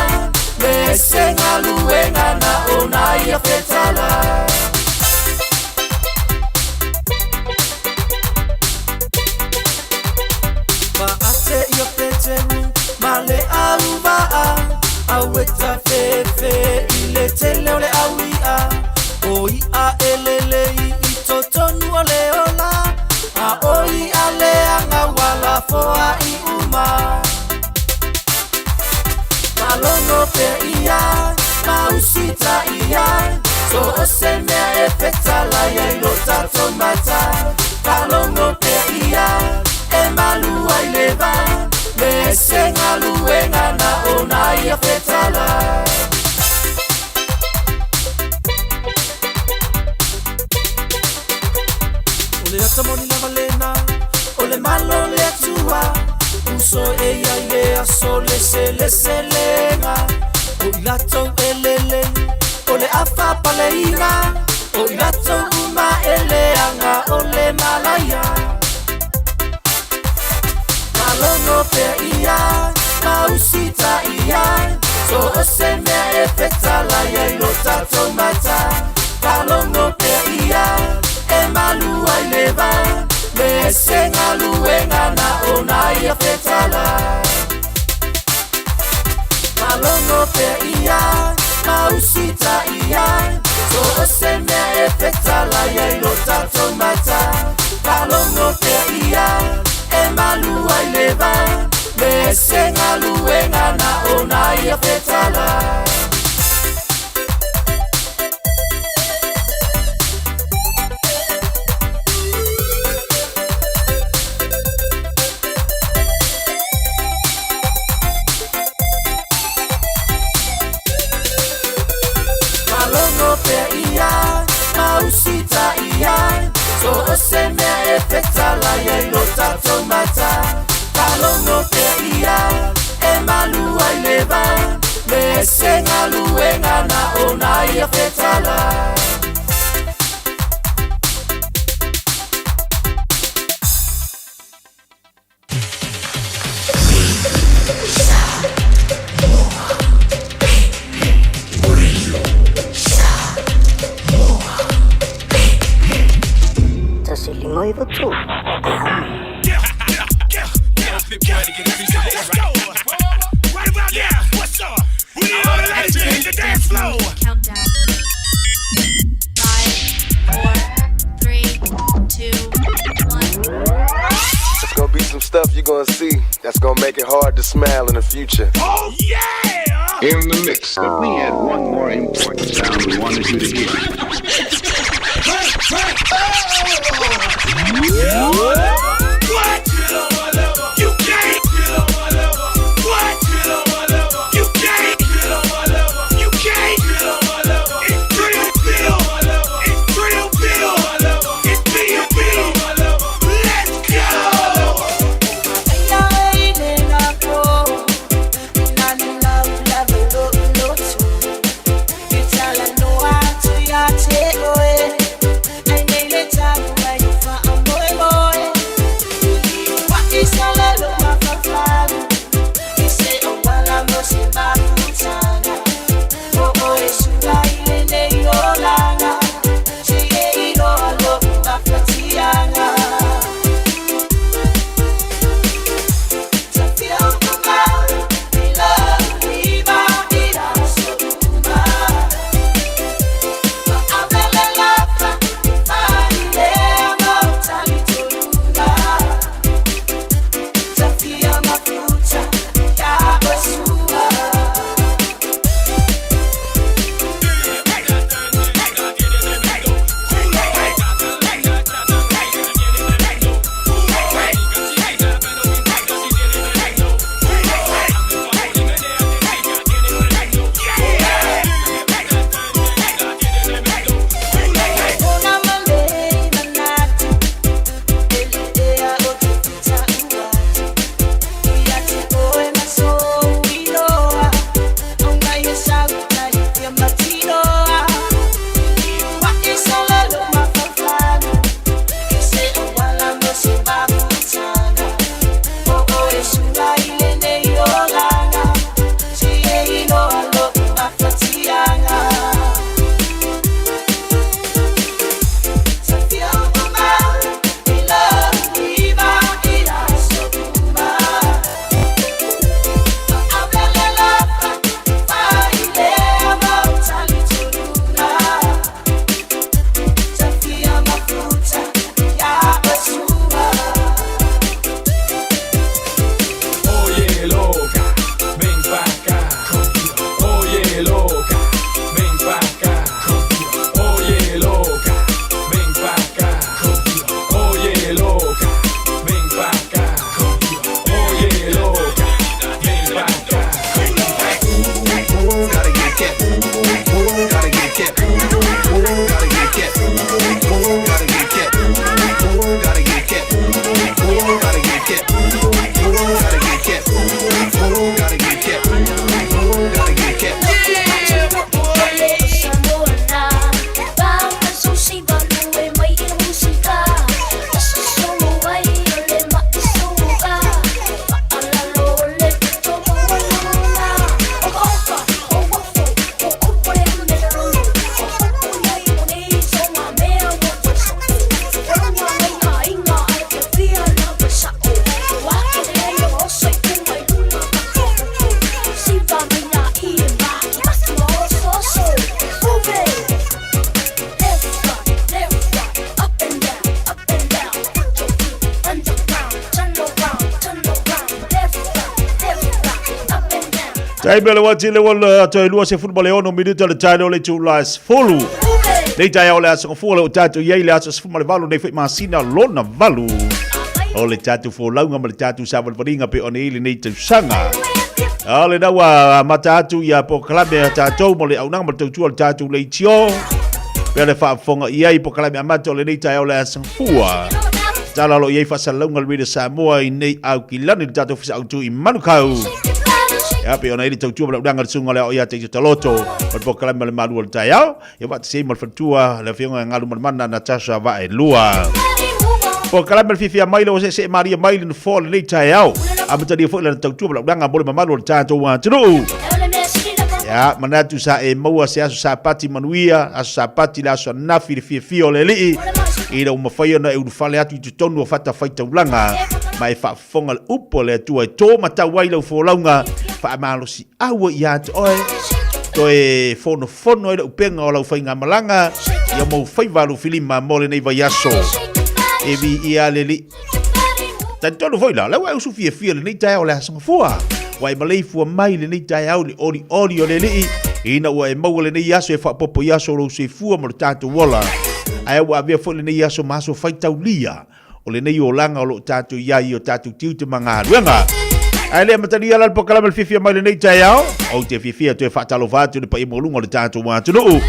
[SPEAKER 9] Me se galuega na ona ia fetalai. Maate ia Peteru ma le auvaa, Aueta fefe i le tele o le aui'a, O i'a e lelei i totonu o le ola, A o i'a leaga ua lafoa i uma. Malogo pea ia, ma usitai ai, So o se mea e fetalai ai lo tatou mata. Malogo pea ia, e malu ai le va, Me se galuega na ona ia fetalai. O le ata moni lava lena, o le malo le Atua, Uso e ia i le aso leseleselega. O i latou e lelei, o le afa paleina, O i latou uma e leaga o le malaia. Malogo pea ia, ma usitai ai, So o se mea e fetalai ai lo tatou mata. Malogo pea ia, e malu ai le va, Me se galuega na ona ia fetalai. Malogo pea ia, ma usitai ai, So o se mea e fetalai ai lo tatou mata. Malogo pea ia, e malu ai le va, Me se galuega na ona ia fetalai. Malogo pea ia, ma usitai ai, So o se mea e fetalai ai lo tatou mata. Malogo pea ia, e malu ai le va, Me se galuega na ona ia fetalai.
[SPEAKER 11] 1593.
[SPEAKER 21] Countdown. 5, 4, 3, 2, 1.
[SPEAKER 22] It's gonna be some stuff you're gonna see that's gonna make it hard to smile in the future.
[SPEAKER 25] Oh, yeah!
[SPEAKER 26] In the mix. But we had one more important sound we wanted you to hear.
[SPEAKER 25] What? You can't. What? You can't. You can't. It's Trill Bill. It's Trill Bill. It's B&B. Let's go.
[SPEAKER 3] Taimi o le uati le ua toe 26 minute o le taele o le itula e 10. Nei taeao o le aso gafua le o tatou i ai le aso 18 nei foi masina lona valu. O le tatou folauga ma le tatou savalivaliga pe ona i lenei tausaga. A o lena ua amata atu ia polokalame a tatou mo le auaunaga ma le tautua o le tatou leitio. Pea le faafofoga i ai polokalame amata o lenei taeao o le aso gafua. Tala o lo o i ai faasalalauga le Radio Samoa i nei Aukilani le tatou ofisa autu i Manukau. Ia pei ona i le tautua ma le auaunaga a le susuga o le ao ia Taito Taloto o le polokalame o le Malu o le Taeao. Ia faatasi ai ma le faletua le afioga ia Galumalemana Natasha Vaelua. Polokalame o le fiafia mai le ua seesee malie mai le nofoa o lenei taeao. Amatalia foi lana tautua ma le auaunaga mo le mamalu o le tatou atunuu. Ia, manatu sa e maua se aso Sapati manuia, aso Sapati le aso ananafi le fiafia o le Alii, ina ua mafai ona e ulufale atu i totonu o fatafaitaulaga ma e faafofoga le upu a le Atua e tō matau ai lau folauga, faamalosiau ai ia te oe, toe fonofono ai le upega o lau faigamalaga ia mou faiva alofilima mo lenei vaiaso. E viia le Alii. Talitonu foi la, o lea ua e usu fiafia i lenei taeao o le Aso Gafua. Ua e maleifua mai i lenei taeao i le olioli o le Alii, ina ua e maua lenei aso e faaopoopo i aso o lou soifua ma lo tatou ola. Ae ua avea foi lenei aso ma aso faitaulia o lenei olaga o lo o tatou i ai i o tatou tiute ma galuega. Ae le amatalia la le polokalame o le fiafia mai lenei taeao, ou te fiafia toe faatalofa atu i le paia maualuga o le tatou atunuu.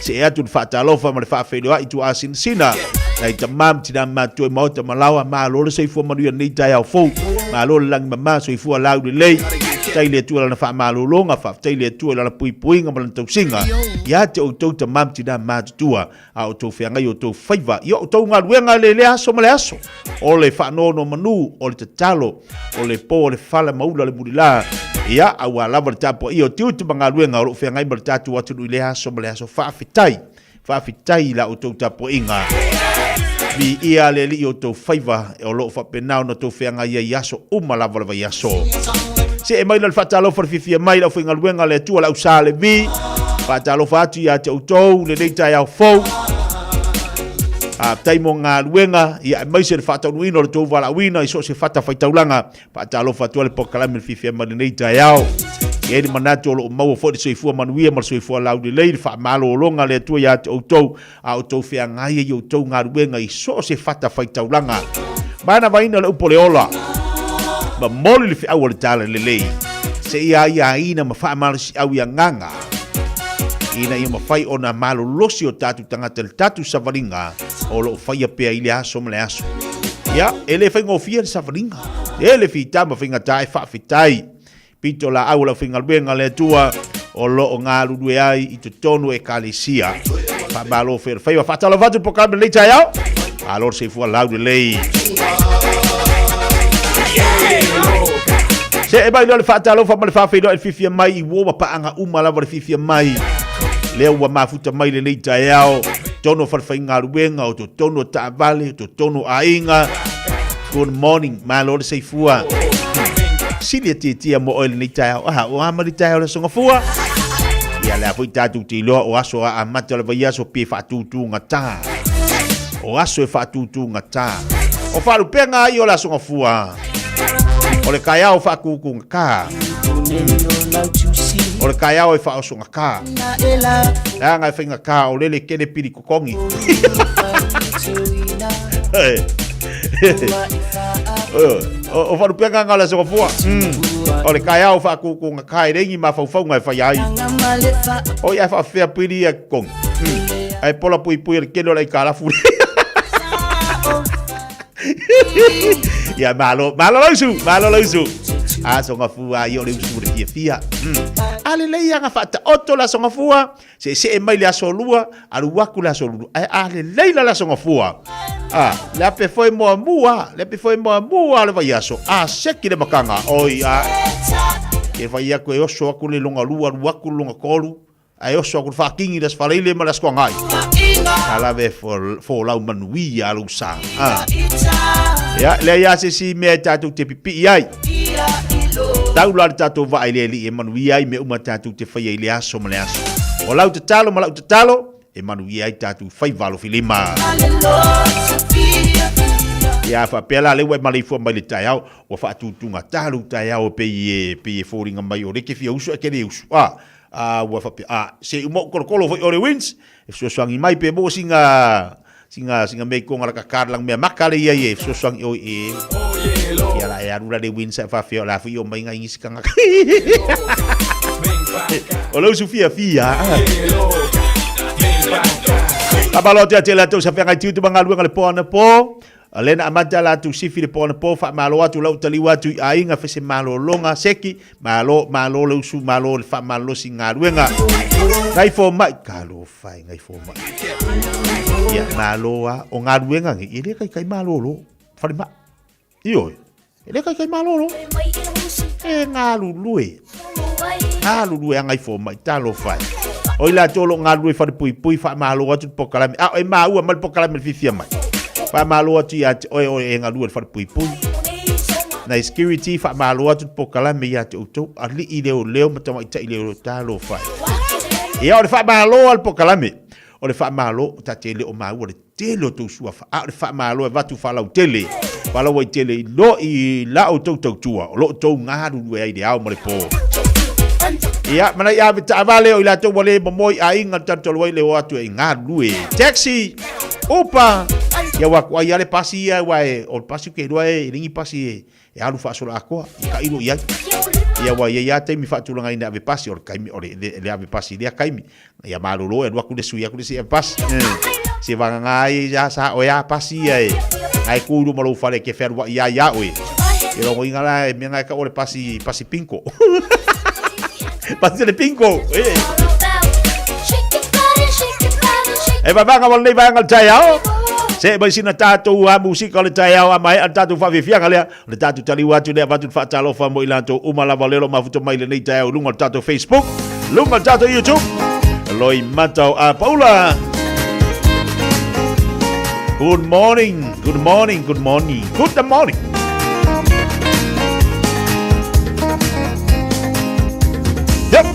[SPEAKER 3] See atu le faatalofa ma le faafeiloai tuaasinasina nai tama ma tina matutua i maota ma laoa, malo le soifua manuia lenei taeao fou, malo le lagi mama, soifua laulelei. Faafetai i le Atua i lana faamalologa, faafetai i le Atua i lana puipuiga ma lana tausiga ia te outou tama ma tina matutua, a o outou feagai o outou faiva i o outou galuega i lea aso ma le aso. O le faanonomanu, o le tatalo, o le po o le fala ma ula le mulila, ia, aua lava le tapuaia o tiute ma galuega o lo o feagai ma le tatou atunuu i lea aso ma le aso. Faafetai. Faafetai i la outou tapuaiga. Viia le Alii i outou faiva o lo o faapena ona outou feagai ai i aso uma lava o le vaiaso. See mai la le faatalofa le fiafia mai i le aufaigaluega a le Atua le au Sa Levi. Faatalofa atu ia te outou lenei taeao fou. Faafetai mo galuega, ia aemaise le faataunuuina o le tou valaauina i so o se fatafaitaulaga. Faatalofa atu ai le polokalame le fiafia mai lenei taeao. E i ai le manatu o lo o maua foi le soifua manuia ma le soifua laulelei, le faamalologa a le Atua ia te outou, a outou feagai ai i outou galuega i so o se fatafaitaulaga. Manavaina le upu o le ola, momoli le feau o le talalelei, seia aiaina ma faamalosiau i agaga, ina ia mafai ona malolosi o tatou tagata i le tatou savaliga o lo o faia pea i le aso ma le aso. Ia, e le faigofie le savaliga. E le fita ma faigata e faafetai. Pito laau o le aufaigaluega a le Atua o lo o galulue ai i totonu o Ekalesia. Faamalo fai o le faiva. Faatalofa atu i le polokalame lenei taeao. Malo le soifua laulelei. See mai loa le faatalofa ma le faafeiloai le fiafia mai i uo ma paaga uma lava le fiafia mai. Lea ua mafuta mai lenei taeao. Totonu o falefaigaluega, o totonu o taavale, o totonu o aiga. Good morning, malo le soifua. Sili e tietia mo oe lenei taeao. Aha, o a ma le taeao le aso Gafua? Ia lea foi tatou te iloa o aso a amata o le vaiaso pe faatutugata. O aso e faatutugata. O faalupega ai o le aso Gafua. O le taeao faatutugata. O le taeao e faaosogata. Leaga e faigata o lele kele pili kokogi. O faalupega nga o le aso Gafua. O le taeao faatutugata e leai ni mafaufauga e faia ai. Oi ae faafefea pili ia kokogi. Ae pola puipui e le kele o le aitalafu. Ia malo, malo lausu, malo lausu. Aso Gafua ia o le usu o le fiafia. A lelei aga faataoto le aso Gafua, seesee mai le aso lua, alu atu le aso lulu. Ae a lelei la le aso Gafua. A, le ape foi muamua, le ape foi muamua o le vaiaso. A seki le makaga, oi a. Ke fai atu e oso atu le longa lua, alu atu le longa tolu. Ae oso atu le faatini i le Aso Faraile ma le Aso Toagai. A lave folau manuia lou sa. Ah. Ia, leai lava se isi mea e tatou te pipii ai. Tau la le tatou vaa i le Alii e manuia ai mea uma tatou te faia i le aso ma le aso. O lau tatalo ma lau tatalo, e manuia ai tatou faiva alofilima. Ia, a faapea la lea ua e maleifua mai i le taeao, ua faatutugata lou taeao e pei e, pei e foliga mai o lea e te fia usu ae te le usu, a, a ua faapea, a, se i uma ou tolotolo foi o le Wins, e fesoasoani mai pe maua sina, sina, sina mea i toga lata card lana mea maka lea i ai e fesoasoani oi e. Ia la e alu la le Wins ae faafefea o le a foi o mai nai nisi tagata. O le usu fiafia. Faamalo atu ia te latou sa feagai tiute ma galuega le po anapo. O lea na amata a latou sifi le po anapo, faamalo atu lau taliu atu i aiga fai se malologa seki, malo, malo le usu, malo le faamalolosi i galuega. Ngai fomai, talofa e ngai fomai. Ia, malo a, o galuega nei, e le taitai malolo, falemai. Ioe, e le taitai malolo. E galulue. Galulue a ngai fomai, talofa e. O i latou o lo o galulue i falepuipui, faamalo atu le polokalame. A e maua mai le polokalame i le fiafia mai. Faamalo atu ia te oe o e galue i le falepuipui. Nai security, faamalo atu le polokalame ia te outou, alii leoleo ma tamaitai leoleo, talofa e. Ia, o le faamalo a le polokalame. O le faamalo, ta te le o maua le tele o tou suafa, a o le faamalo e avatu faalautele, faalauaitele i lo i la outou tautua o lo o tou galulue ai i le ao ma le po. Ia, ma nai ave taavale o i latou ua le momoe i aiga le talutalu ai le o atu e galulue. Taxi, Uber, ia ua ku ai lava le pasi ia aua e, o le pasi ou te iloa e le ni pasi e e alu faasoloatoa i tailo i ai. Ia ua i ai lava taimi faatulagaina e ave pasi, o le taimi o le, le, le ave pasi i lea taimi. Ia malolo e alu atu le sui atu le isi e ave pasi. Se vagana ai ia sa oe a pasi ia e ai ku i luma o lou fale e te fealuai ai ia oe. Ia lona uiga la e mea na e tau o le pasi, pasi pinko. Pasi le pinko. E. E vavaga mo lenei vaega o le taeao. Se mai sina tatou a musika o le taeao a maea le tatou faafiafiaga lea. O le tatou taliu atu lea avatu le faatalofa mo i latou uma lava o lea o lo o mafuta mai lenei taeao i luga o le tatou Facebook, luga o le tatou YouTube. Loimata o Apaula. Good morning, good morning, good morning, good morning. Yep.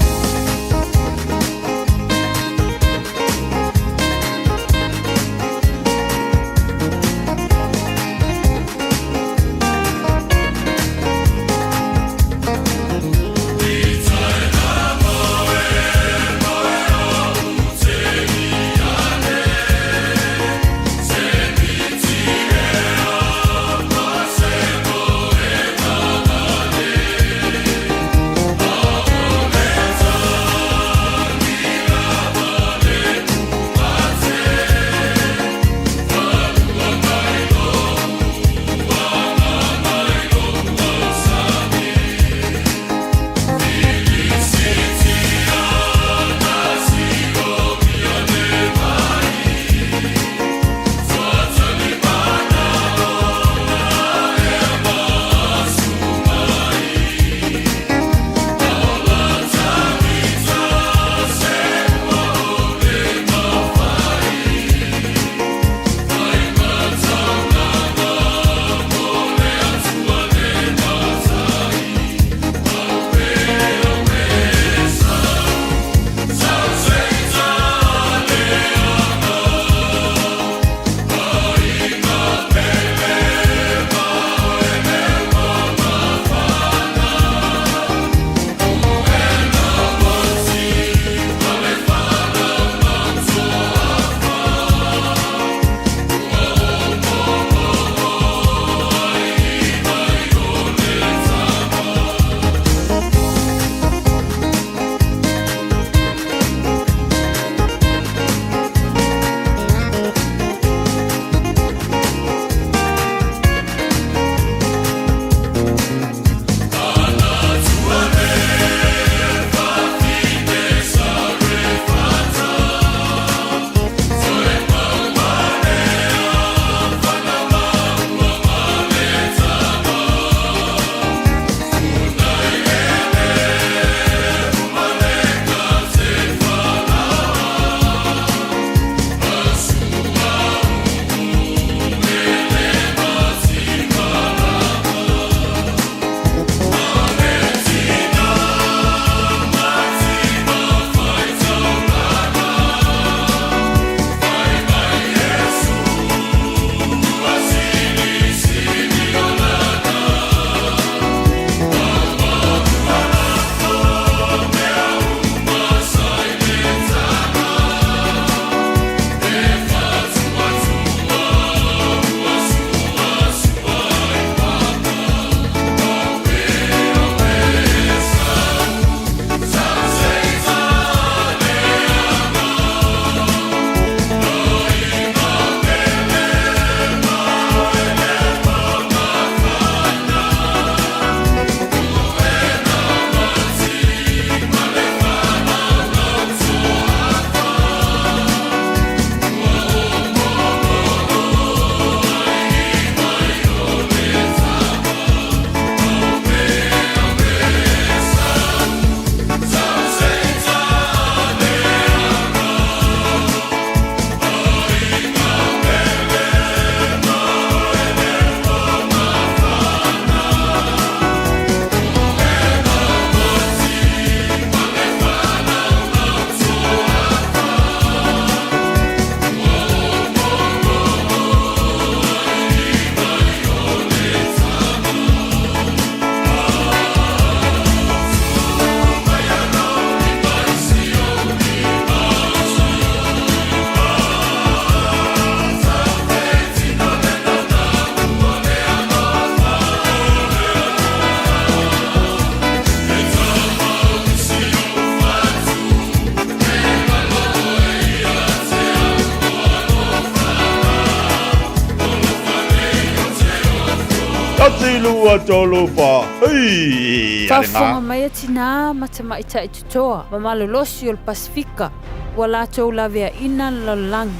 [SPEAKER 3] Tasi, lua, tolu, fa. Hei!
[SPEAKER 2] Faafofoga mai a tinā ma tamaitai totoa ma malolosi o le Pasefika ua latou laveaina le lalolagi.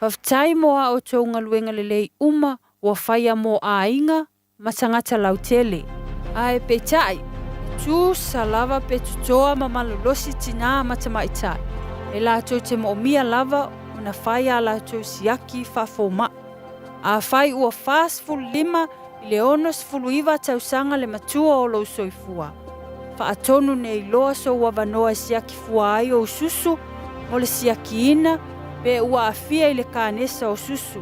[SPEAKER 2] Faafetai mo a outou galuega lelei uma ua faia mo aiga ma tagata lautele. Ae peitai, e tusa lava pe totoa ma malolosi tinā ma tamaitai, e latou te moomia lava ona fai a latou siaki faafomaʻi. Afai ua 45 i le 69 tausaga le matua o lou soifua, faatonu nei loa sou avanoa e siaki fua ai ou susu mo le siakiina pe ua aafia i le kanesa o susu,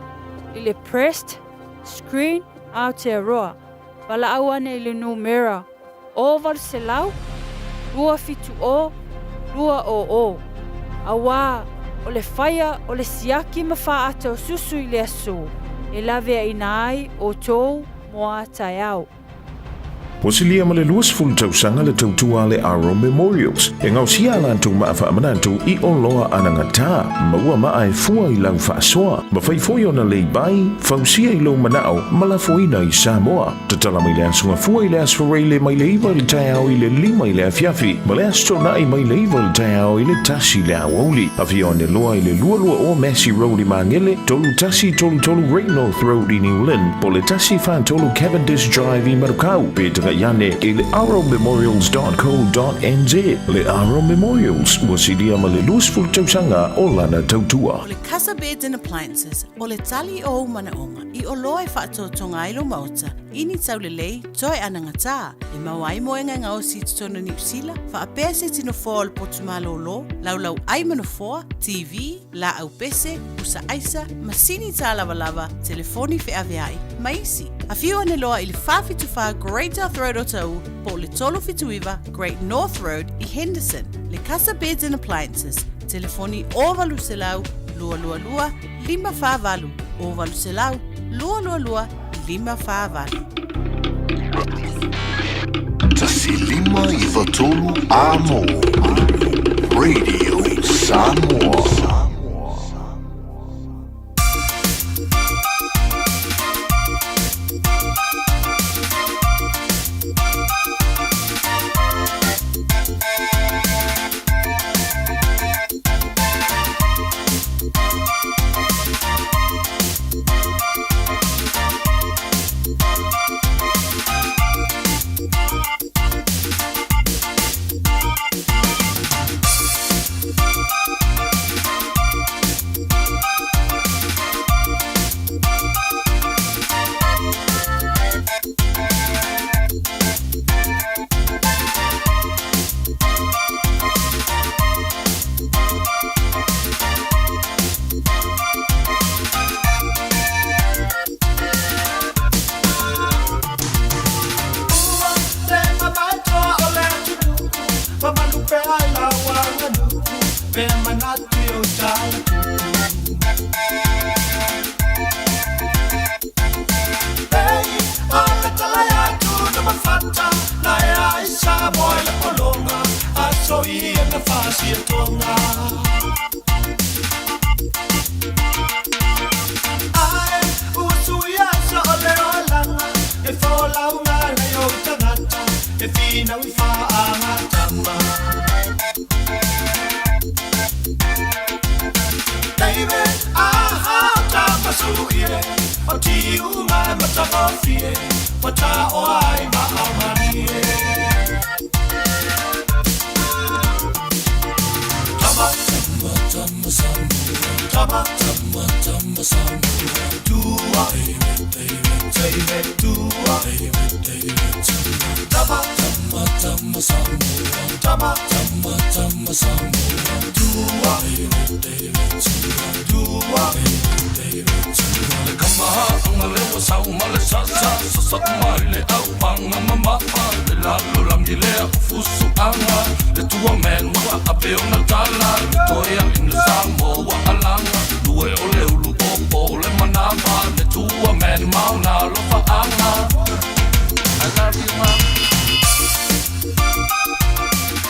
[SPEAKER 2] i le breast screen Aotearoa, valaau ane i le numera 800 270 200, auā o le faia o le siaki ma faaata o susu i le aso e laveaina ai outou mo a taeao.
[SPEAKER 11] Ua silia ma le 20 tausaga le tautua a le Aro Memorials e gaosia a latou maa faamanatu i oloa anagata, maua maa e fua i lau faasoa, mafai foi ona lei bai, fausia i lou manao ma lafoina i Samoa. Tatala mai le Aso Gafua i le Aso Faraile mai le 9 i le taeao i le 5 i le afiafi ma le Aso Toonai mai le 9 i le taeao i le 1 i le aoauli. Afio ane loa i le 22 Massey Road i Magele, 3133 Great North Road i New Lynn, po o le 143 Cavendish Drive i Manukau, pe taga'i ane i le arrowmemorials.co.nz. Le Arrow Memorials, ua silia ma le 20 tausaga o lana tautua.
[SPEAKER 15] O le Casa Beds and Appliances, o le tali o ou manaoga i oloa e faatotoga ai lou maota i ni taulelei toe anagatā, e maua ai moega e gaosi i totonu o Niu Sila, faapea se tino foa o le potu malōlō, laulau ai ma nofoa, TV, laau pese, pusa aisa, masini tālavalava, telefoni feaveai, ma isi. Afio ane loa i le 474 Great South Road Otahuhu po o le 379 Great North Road i Henderson. Le Casa Beds and Appliances, telefoni 0800 222 548, 0800 222 548.
[SPEAKER 16] 1593 Amo Radio Samoa.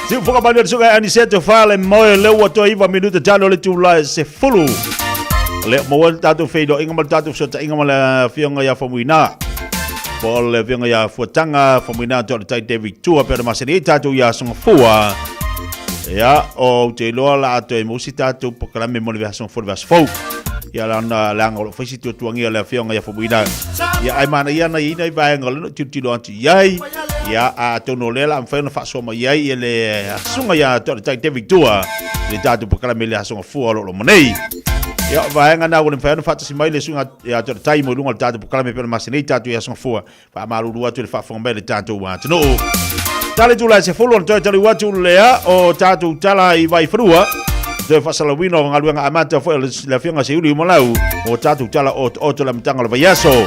[SPEAKER 3] Siufoka mai le suka Aniseto Fale moe le ua toe iva minuta talo le tula e se fulu. Le maua le tatou feiloaiga ma le tatou fesootaiga ma le afioga ia Faumuina. Po o le afioga ia Fuataga Faumuina atu o le Tai David Tua pe o le masani ai tatou ia Sogafua. Ia, ou te iloa la a toe maua se tatou polokalame mo le vaiaso fou le vaiaso fou. Ia lana leaga o lo o fai si tuatuagia o le afioga ia Faumuina. Ia ai manaia ana i ai nai vaega o lea na ou tilotilo atu i ai. Ia, atonu o lea o le a mafai ona faasoa mai ai le susuga ia Toaletai David Tua i le tatou polokalame i le Aso Gafua o lo o loma nei. Ia, o vaega na ua le mafai ona faatasi mai le susuga ia Toaletai mo i luga o le tatou polokalame pei ona masani ai tatou i Aso Gafua. Faamalulu atu i le faafofoga mai a le tatou atunuu. Tala itula e 10 ona toe taliu atu lea o tatou tala i Vaifanua. Toe faasalalauina o galuega amata foi a le afioga Seiuli Umalau o tatou tala otooto le amataga o le vaiaso.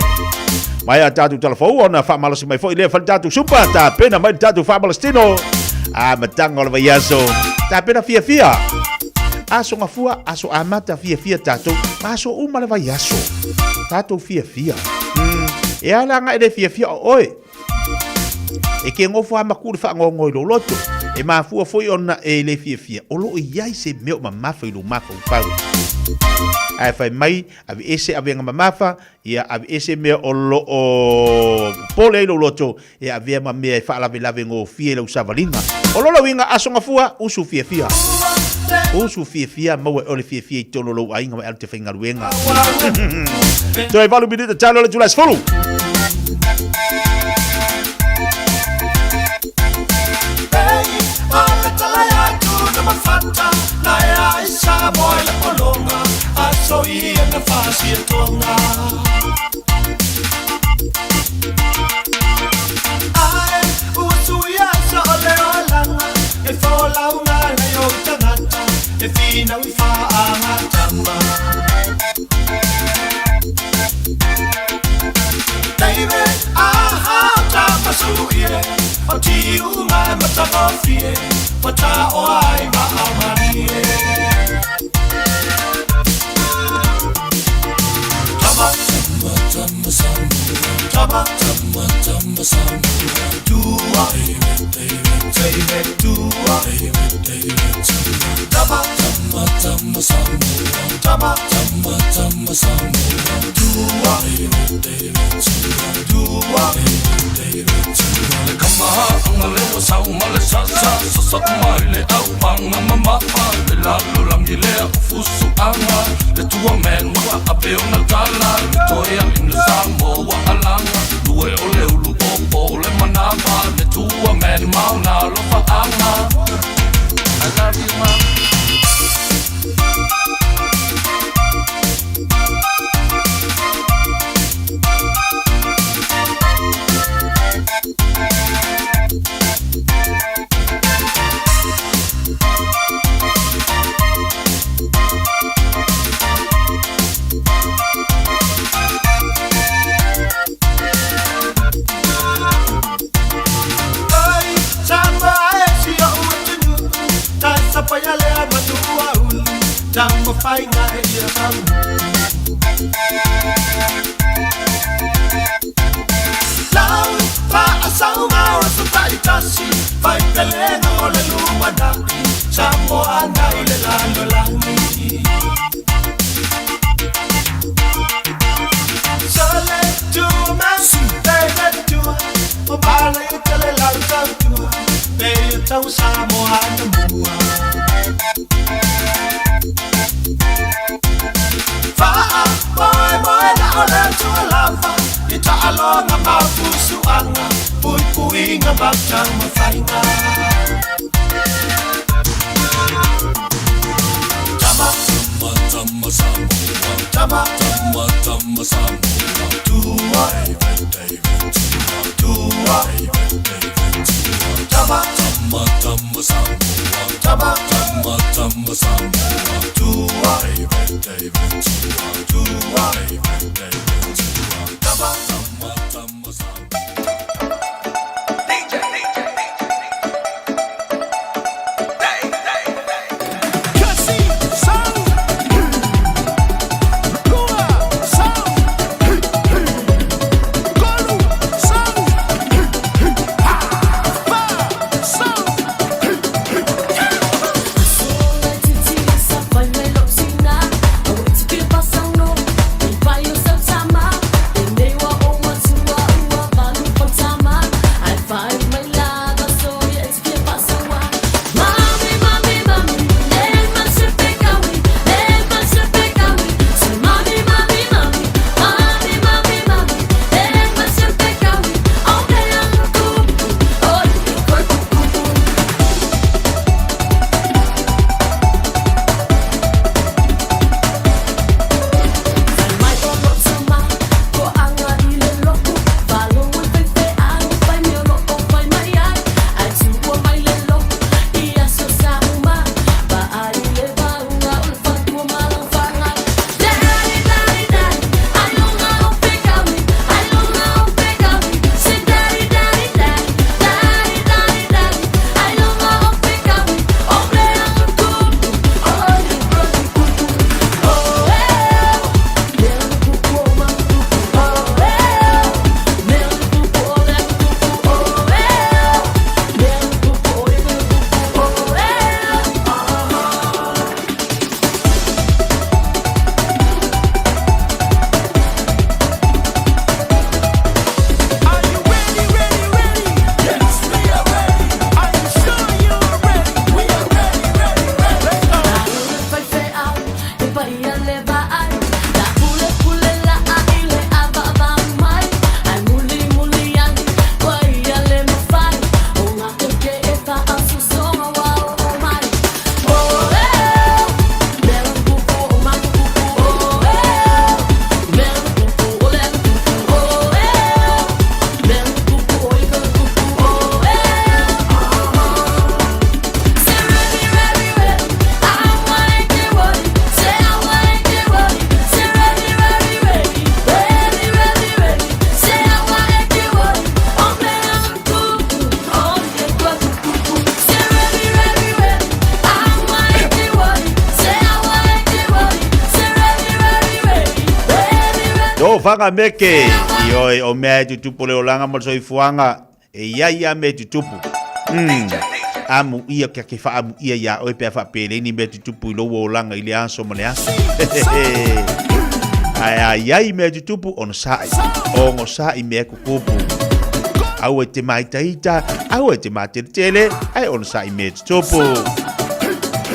[SPEAKER 3] Mai a tatou tala fou ona faamalosi mai foi lea fai le tatou supa tapena mai le tatou faamalositino amataga o le vaiaso. Tapena fiafia. Aso gafua, aso amata fiafia tatou, ma aso uma le vaiaso. Tatou fiafia. E ala agai le fiafia o oe. E ke gofo a maku le whaangongo i lou loto. E mafua foi ona e le fiafia. O loo i ai se mea o mamafa i lou mafaufau. Ae fai mai, aveese avega mamafa, ia aveese mea o loo popole ai lou loto, e avea ma mea e faalavelave gofie i lau savaliga. O lona uiga, aso gafua, usu fiafia. Usu fiafia, maua e oe le fiafia i totonu o lou aiga ma e alu te faigaluega. Toe 8 minute talo le itula e 10. Ofaga meke, ioe, o mea e tutupu le olaga ma le soifuaga, e iai a mea e tutupu. Amu ia kia ke faamu ia iā oe pe a faapelei ni mea tutupu i lou olaga i le aso ma le aso. Ae a iai mea tutupu, ona sa'i, ogo sa'i mea kukupu. Aua e te māitaita, aua e te māteletele, ae ona sa'i mea tutupu.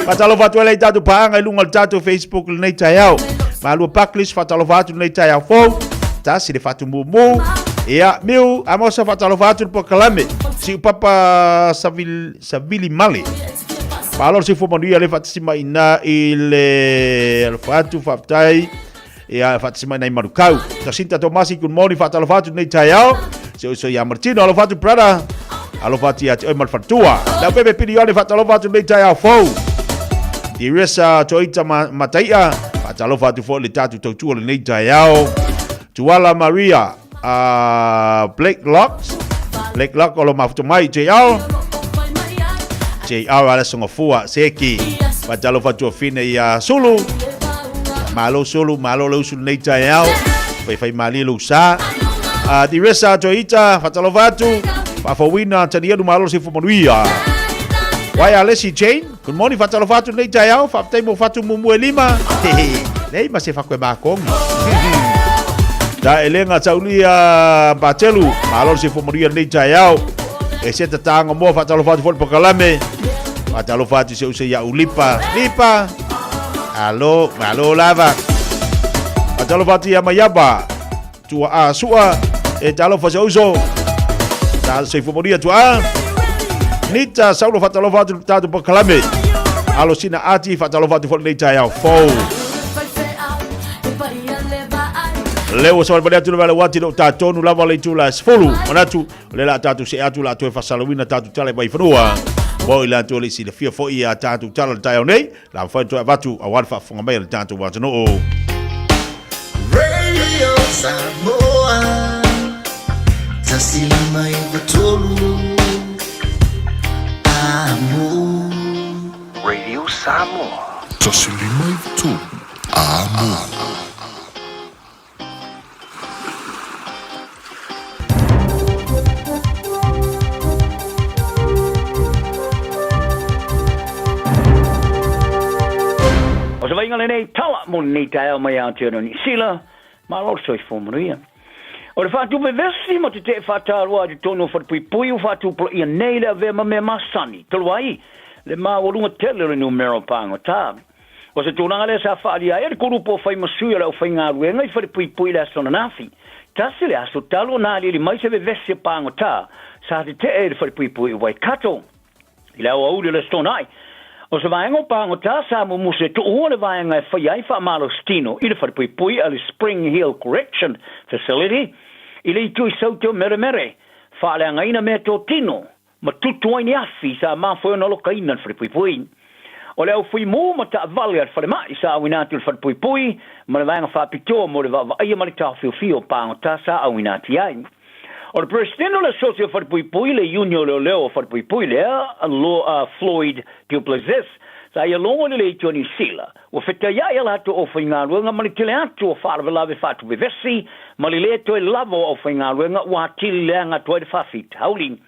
[SPEAKER 3] Faatalofa atu ai lea i tatou paaga i luga o le tatou Facebook i lenei taeao. Malua Buckley's, faatalofa atu lenei taeao fou. Tasi le faatumumu. Ia, Miu, Amosa, faatalofa atu le polokalame. Siu Papa Savili, Savili Male. Malo le soifua manuia le faatasi mai ina i le alofa atu, faafetai. Ia, faatasi mai nai Marukau. Jacinta Tomasi, good morning, faatalofa atu lenei taeao. Se oso ia Martino, alofa atu brother. Alofa atu ia te oe ma le faletua. Lau pepe pilione, faatalofa atu lenei taeao fou. Teresa Toita Mataia, faatalofa atu foi le tatou tautua lenei taeao. Tuala Maria, Blake Locks, Blake Lock o lo mafuta mai, JR. JR ala songofua, Seki. Faatalofa atu afine ia Sulu. Malo Sulu, malo le usu lenei taeao. Faifai malie lou sa. Teresa Toita, faatalofa atu. Faafouina Tanielu, malo le soifua manuia. Wai Alesi Jane, good morning, faatalofa atu lenei taeao. Faafetai mo fatu mumu e lima. Nei ma se fakoe makongi. Ta elenga taulia Batelu, malo le soifua manuia lenei taeao. E se tatanga moa faatalofa atu foi le pakalame. Faatalofa atu se use ia Ulipa. Lipa. Alo, malo lava. Faatalofa atu ia Maiava. Tua a sua. E talofa se uso. Ta soifua manuia tua a. Nita Saulo faatalofa atu le tatou pakalame. Alo sina ati faatalofa atu foi lenei taeao fou. Leo ua savalivali atu le vale ua ati le o tatonu lava le itula e 10. Manatu, o lea la a tatou see atu la a toe faasalauina tatou tala i Vaifanua. Mo i latou e le i silafia foi a tatou tala i le taeao nei, la mafai ona toe avatu aua le faafofoga mai a le tatou atunuu.
[SPEAKER 9] Radio Samoa 153 Amo.
[SPEAKER 7] Radio Samoa.
[SPEAKER 13] 153 Amo.
[SPEAKER 6] O se vaaiga lenei tala mo lenei taeao mai Aotearoa Niu Sila, malo le soifua manuia. O le faatupe vesi ma tetee faataloa i totonu o falepuipui ua faatupulaia nei le avea ma mea masani, talu ai le maualuga tele o le numera o pagota. O se tulaga lea sa faaalia ai e le kulupu o fai ma sui o le aufaigaluega i Falepuipui i le aso ananafi. Tasi le aso talu ona aliali mai se vevesi o pagota sa tetee i le Falepuipui i Waikato i le aoauli o le Aso Toonai. O se vaega o pagota sa mumusu e tuua le vaega e faia ai faamalositino i le Falepuipui a le Spring Hill Correction Facility i le itu i Saute o Meremere, faaleagaina meatotino ma tutu ai ni afi sa mafua ai ona lokaina le falepuipui. O le au fuimu ma taavale a le falemai sa auina atu i le falepuipui ma le vaega faapitoa mo le vaavaaia ma le taofiofia o pagota sa auina atu i ai. O le Peresetene o le Asosi o Falepuipui, le Iuni o Leoleo o Falepuipui lea, Floyd Du Plessis, sa ia logo i le Leitio Niu Sila, ua fetaiai a latou aufaigaluega ma le tele atu o faalavelave faatupevesi ma le lē toe lava o aufaigaluega ua atili leaga atu ai le faafitauli.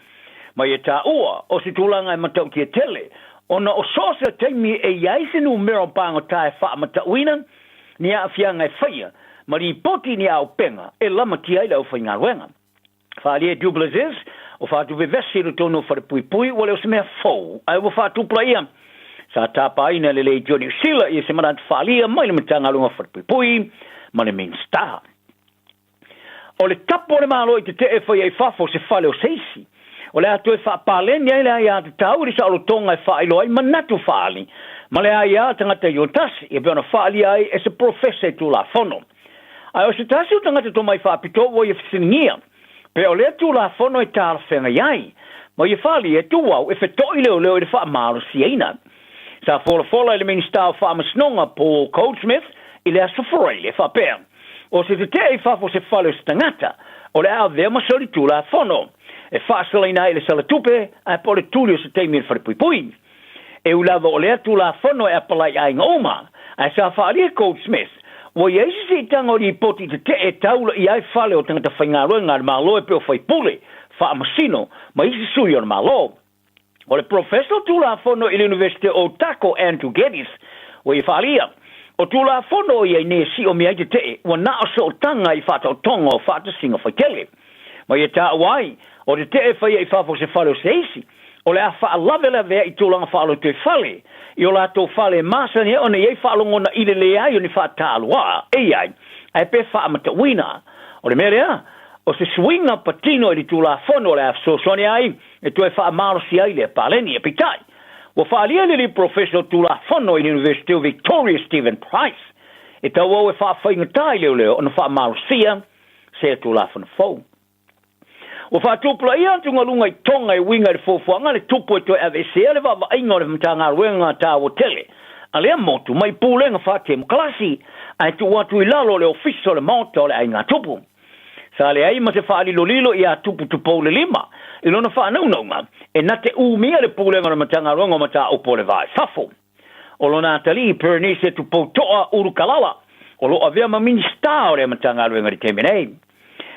[SPEAKER 6] Ma ia taua, o se tulaga e matautia tele, ona o so o se taimi e i ai se numera o pagota e faamatauina ni aafiaga e faia ma lipoti ni auupega e lamatia ai le aufaigaluega. Faaalia e Du Plessis, o faatuvevesi i totonu o falepuipui ua le o se mea fou, ae ua faatupulaia. Sa tapaina e le Leitio Niu Sila ia se manatu faaalia mai le Matagaluega o Falepuipui ma le Minisita. O le tapu o le Malo i tetee e faia i fafo se fale o se isi. O le a toe faapaleni ai le aiatatau i le saolotoga e faailoa ai manatu faaali ma le aia tagata i o tasi, e pei ona faaalia ai e se polofesa i Tulafono. Ae o se tasi o tagata tomai faapitoa ua ia fesiligia, pe o lea Tulafono e talafeagai ai, ma ia faaalia e tuau e feto'i leoleo i le faamalosiaina. Sa folafola e le Minisita o Faamasinoga Paul Goldsmith i le Aso Faraile e faapea, O se tetee i fafo o se fale o se tagata, o le a avea ma solitulafono, e faasalaina ai le sala tupe ae po o le tuli o se taimi i le falepuipui. E ui lava o lea Tulafono e apalai i aiga uma, ae sa faaalia e Goldsmith, Ua i ai se siitaga o lipoti tetee e taula i ai fale o tagata faigaluega a le Malo e pei o faipule, faamasino ma isi sui o le Malo. O le Polofesa o Tulafono i le Iunivesite o Otago, Andrew Geddes, ua ia faaalia, o Tulafono o i ai nei e siomia ai tetee, ua na o sootaga i faataotoga o faatasiga faitele. Ma ia taua ai, o tetee e faia i fafo o se fale o se isi, o le a faalavelaveai i tulaga faalotoifale i o latou fale e masani ai ona i ai faalogona i le leai o ni faataaluaa e i ai, ae pe faamatauina. O le mea lea, o se suiga patino i le Tulafono o le a fesoasoani ai e toe faamalosia ai lea paleni. Peitai, ua faaalia e le alii polofesa o Tulafono i le Iunivesite o Victoria Stephen Price, e tauau e faafaigata i leoleo ona faamalosia se Tulafono fou. Ua faatupulaia atugaluga i Tonga e uiga i le fuafuaga a le tupu e toe aveesea le vaavaaiga o le Matagaluega taua tele a lea motu mai pulega faatemokalasi ae tuu atu i lalo o le Ofisa o le Maota o le Aiga Tupu. Sa leai ma se faalilolilo iā Tupu Tupoulelima i lona faanaunauga e na te umia le pulega o le Matagaluega o Mataupu o le Va i Fafo. O lona atalii Bernice Tupouto'a Ulukalala o lo o avea ma Minisita o lea Matagaluega i le taimi nei.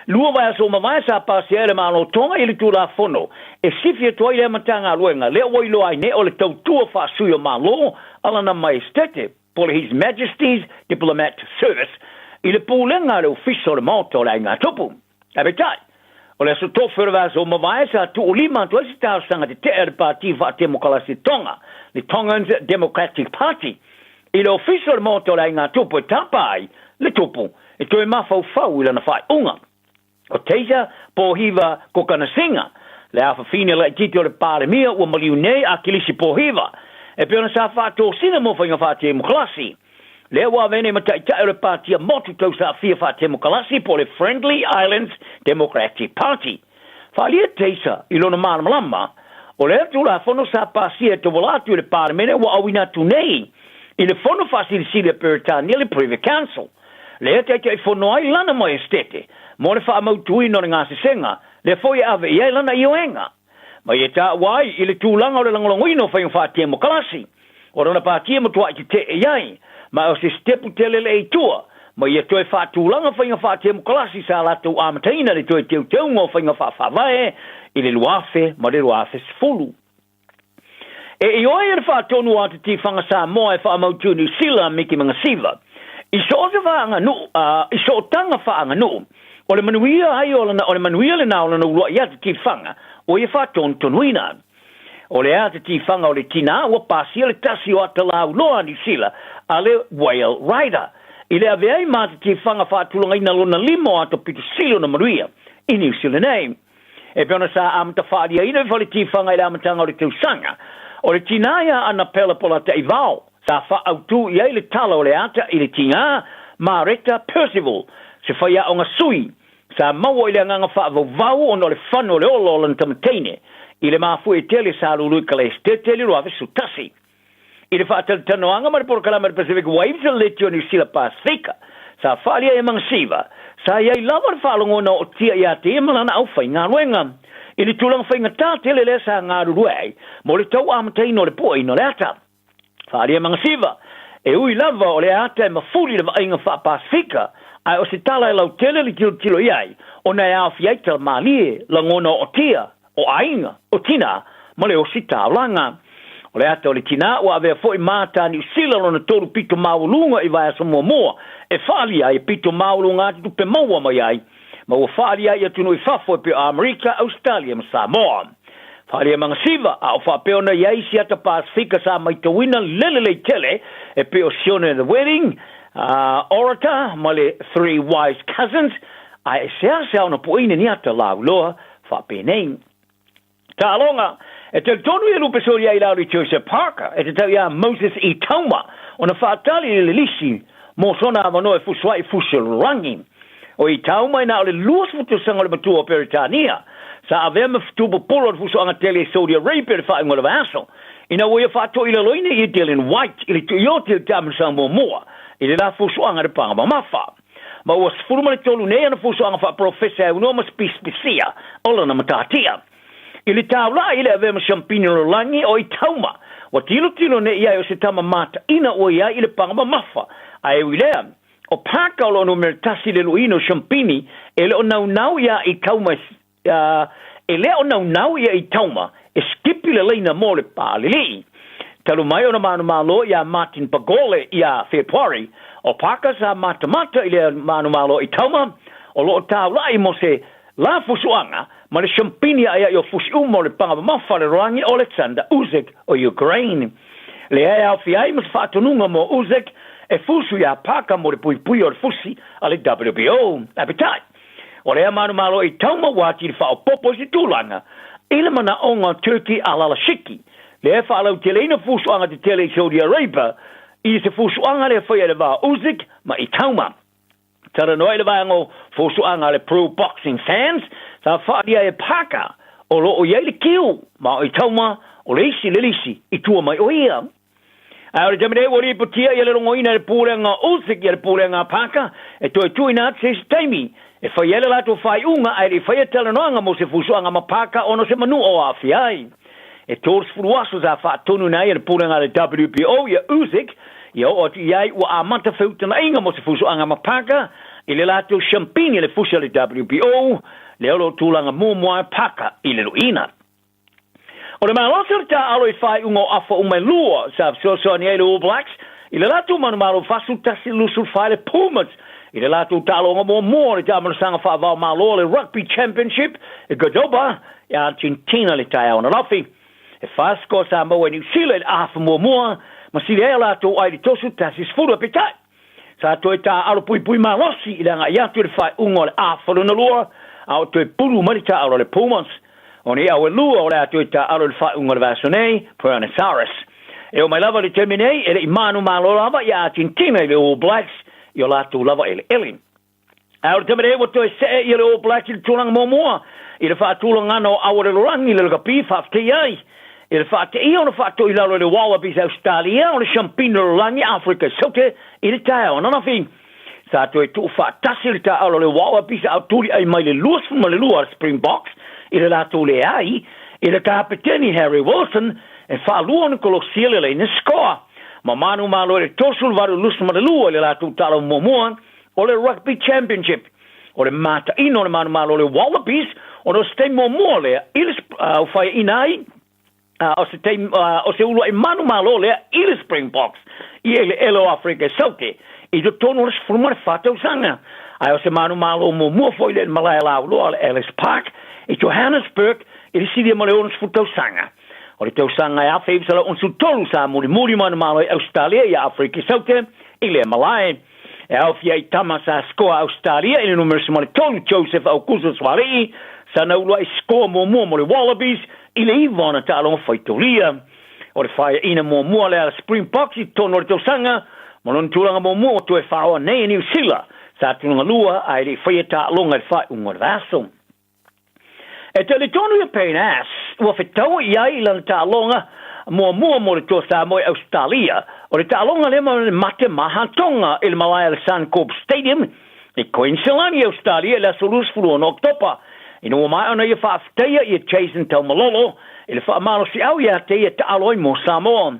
[SPEAKER 6] Lua vaiaso ua mavae sa pasia ai le Malo Tonga i le Tulafono e sifi atu ai lea Matagaluega lea ua iloa ai nei o le tautua faasui o Malo a Lana Maiesetete po o le His Majesty's Diplomat Service i le pulega a le Ofisa o le Maota o le Aiga Tupu. Ae peitai, o le Aso Tofi o le vaiaso ua mavae sa tuulima atu ai se talosaga tetee a le Pati Faatemokalasi Tonga, le Tongans Democratic Party, i le Ofisa o le Maota o le Aiga Tupu e tapa ai le tupu e toe mafaufau i lana faaiuga. O Taser Pōhiva Kokanasiga, le afafine laitiiti o le Palemia ua maliu nei a Kilisi Pōhiva, e pei ona sa faatosina mo faiga faatemokalasi. Lea ua avea nei ma taitai o le Patia Motu Tausaafia Faatemokalasi po o le Friendly Islands Democratic Party. Faaalia Taser i lona malamalama, o lea Tulafono sa pasia e tauala atu i le Palemene ua auina atu nei i le Fono Faasilisili a Peretania le Privy Council, lea e taitaifono ai lana Maiesetete mo le faamautuina o le gasesega, lea foi e ave i ai lana ioega. Ma ia taua ai i le tulaga o le lagolagoina o faiga faatemokalasi, o lona pati e matuai tetee i ai, ma o se sitepu tele le i tua, ma ia toe faatulaga faiga faatemokalasi sa latou amataina le toe teuteuga o faiga faafaavae i le 2020. E ioe le faatonu a te Tifaga Samoa e faamautu Niu Sila Miki Mangasiva i so o se faaganuu, i sootaga faaganuu, o le manuia ai o lana, o le manuia lena o lona uluai ata tifaga ua ia faatonutonuina. O le ata tifaga o le tinā ua pasia le tasi o ata lauloa a Niu Sila a le Whale Rider i le avea ai ma ata tifaga faatulagaina lona lima o ata pito sili ona manuia i Niu Sila nei. E pei ona sa amata faaliaina le fale tifaga i le amataga o le tausaga, o le tinā ia Anapela Polataivao sa faaautu i ai le tala o le ata i le tigā Mareta Percival, se faiaoga sui sa maua i le agaga faavauvau ona o le fano o le ola o lana tamateine i le mafuie tele sa lului Kalaesetete i le 2011. I le faatalatalanoaga ma le polokalame a le Pacific Waves a le Leitio Niu Sila Pasefika, sa faaalia e Magasiva, sa i ai lava le faalogona ootia ia te ia ma lana aufaigaluega i le tulaga faigata tele lea sa galulue ai mo le tau amataina o le puaina o le ata. Faaalia e Magasiva, e ui lava o lea ata e mafuli i le vaaiga faa-Pasefika, ae o se tala e lautele le tilotilo i ai ona e aofia ai tala malie, lagona ootia, o aiga, o tinā, ma le osi taolaga. O le ata o le tinā ua avea foi ma tā Niu Sila lona tolu pito maualuga i vaiaso muamua e faaalia ai e pito maualuga atu tupe maua mai ai ma ua faaalia ai i atunuu i fafo e pei o Amerika, Ausetalia ma Samoa. Faaalia Magasiva, a o faapea ona i ai isi ata Pasefika sa maitauina le lelei tele e pei o Sione and the Wedding, Orator ma le Three Wise Cousins, ae e seasea ona puaina ni ata lauloa Faapenei. Taaloga, E talitonu ia lupe soli ai lalo i Joseph Parker, e tatau iā Moses E. Tauma ona faatali i le lisi mo sona avanoa e fusu ai i Fusilangi. O E. Tauma e na o le 20 tausaga o le matua o Peretania, sa avea ma fetuupopolo o le fusuaga tele i Saudi Arabia i le faaiuga o le vaiaso, ina ua ia faatoilaloina ia Dillian Whyte i le tuioti o le taamilosaga muamua i le la fusuaga i le paga mamafa. Ma ua 13 nei ana fusuaga faapolofesa e aunoa ma sipisipisia o lana matatia. I le taulaga i le avea ma siampini o le lagi o Itauma, ua tilotilo nei i ai o se tama mataina ua i ai i le paga mamafa, ae ui lea, O Parker o lo o numera tasi i le luiina o Siampini, e le o naunau iā Itauma e, e le o naunau ia Itauma e sikipi le laina mo le pāliliʻi. Talu mai ona manumalo iā Martin Pagole iā Fepuari, o Parker sa matamata i lea manumalo Itauma o lo o taulaʻi mo se la fusuʻaga ma le siampini aʻiaʻi o fusi uma o le paga mamafa le lalolagi o Oleksandr Usyk o Ukraine. Lea e aofia ai ma se faatonuga mo Usyk e fusu iā Parker mo le puipuia o le fusi a le WBO. Ae peitai, o lea manumalo Itauma ua atili faaopoopo i se tulaga i le manaʻoga o Turkey Alalashiki, lea e faalauteleina fusuaga tetele i Saudi Arabia i se fusuaga lea faia i le va o Usyk ma Itauma. Talanoa i le vaega o fusuaga a le Pro Boxing Fans, sa faaalia e Parker o lo o i ai le kiu ma o Itauma o le isi le lisi i tua mai o ia. Ae o le taimi nei ua lipotia ia le logoina e le Pulega o Usyk ia le Pulega a Parker e toe tuuina atu se isi taimi e fai ai le latou faaiuga ae le i faia talanoaga mo se fusuaga ma Parker ona o se manua o aafia ai. E 30 aso sa faatonuina ai e le Pulega a le WBO ia Usyk ia oo atu i ai ua amata feutagaiga mo se fusuaga ma Parker i le latou siampini i le fusi a le WBO lea o lo o tulaga muamua ai Parker i le luiina. O le malosi o le taaalo i faaiuga o afa uma e lua sa fesoasoani ai le All Blacks i le latou manumalo 41-24 i le Pumas i le latou taaloga muamua o le taamanasaga faava-o-Malo o le Rugby Championship i Cordoba i Argentina i le taeao ananafi. E fa sikoa sa maua e Niu Sila i le afa muamua ma sili ai a latou ai i le 31-10 peitai Sa toe taaalo puipui malosi i le agai atu i le faaiuga o le afa lona lua, a o toe pulu mai le taaalo a le Pumas. O nei au e lua o le a toe taaalo i le faaiuga o le vaiaso nei, Buenos Aires. E oo mai lava i le taimi nei, e le i manumalo lava ia Argentina i le All Blacks i o latou lava eleele. A o le taimi nei ua toe see ia le All Blacks i le tulaga muamua i le faatulagana o au o le lalolagi i le lakapi, faafetai ai i le faateia ona faatoilalo e le Wallabies Ausetalia o le Siampini o le Lalolagi Afrika i Saute i le taeao ananafi. Sa toe tuufaatasi le taaalo a le Wallabies a o tuliʻai mai le 22 a le Springboks i le latou leai i le Kapeteni Harry Wilson e faalua ona kolosia le laina sikoa ma manumalo i le 38-22 i le latou taaalo muamua o le Rugby Championship. O le mataino o le manumalo o le Wallabies ona o se taimi muamua lea i le uh, faiaina ai uh, o se taimi uh, o se uluai manumalo lea i le Springboks i eleele o Afrika i Saute i totonu o le 14 tausaga. Ae o se manumalo muamua foi lea i le malae lauloa o le Ellis Park i Johannesburg i le silia ma le 60 tausaga. O le tausaga e 1963 sa mulimuli manumalo ai Ausetalia i Afrika i Saute i lea malae. E aofia ai tama sa sikoa Ausetalia i le numera 13 Joseph Aukuso Suaalii sa naulu ai sikoa muamua mo le Wallabies i le iva ona taaloga faitaulia. O le faiaina muamua lea a le Springboks i totonu o le tausaga ma lona tulaga muamua ua toe faaoa nei e Niu Sila sa tulaga lua ae le i faia taaloga i le faaiuga o le vaiaso. E talitonu ia Payne Ass ua fetaua i ai i lana taaloga muamua mo le Toa Samoa i Ausetalia. O le taaloga lea ma le mate maha Tonga i le malae a le Suncorp Stadium i Queensland i Ausetalia i le aso 26 Oketopa. Ina ua maea ona ia faafetaia ia Jason Taumalolo i le faamalosiau ia te ia taalo ai mo Samoa.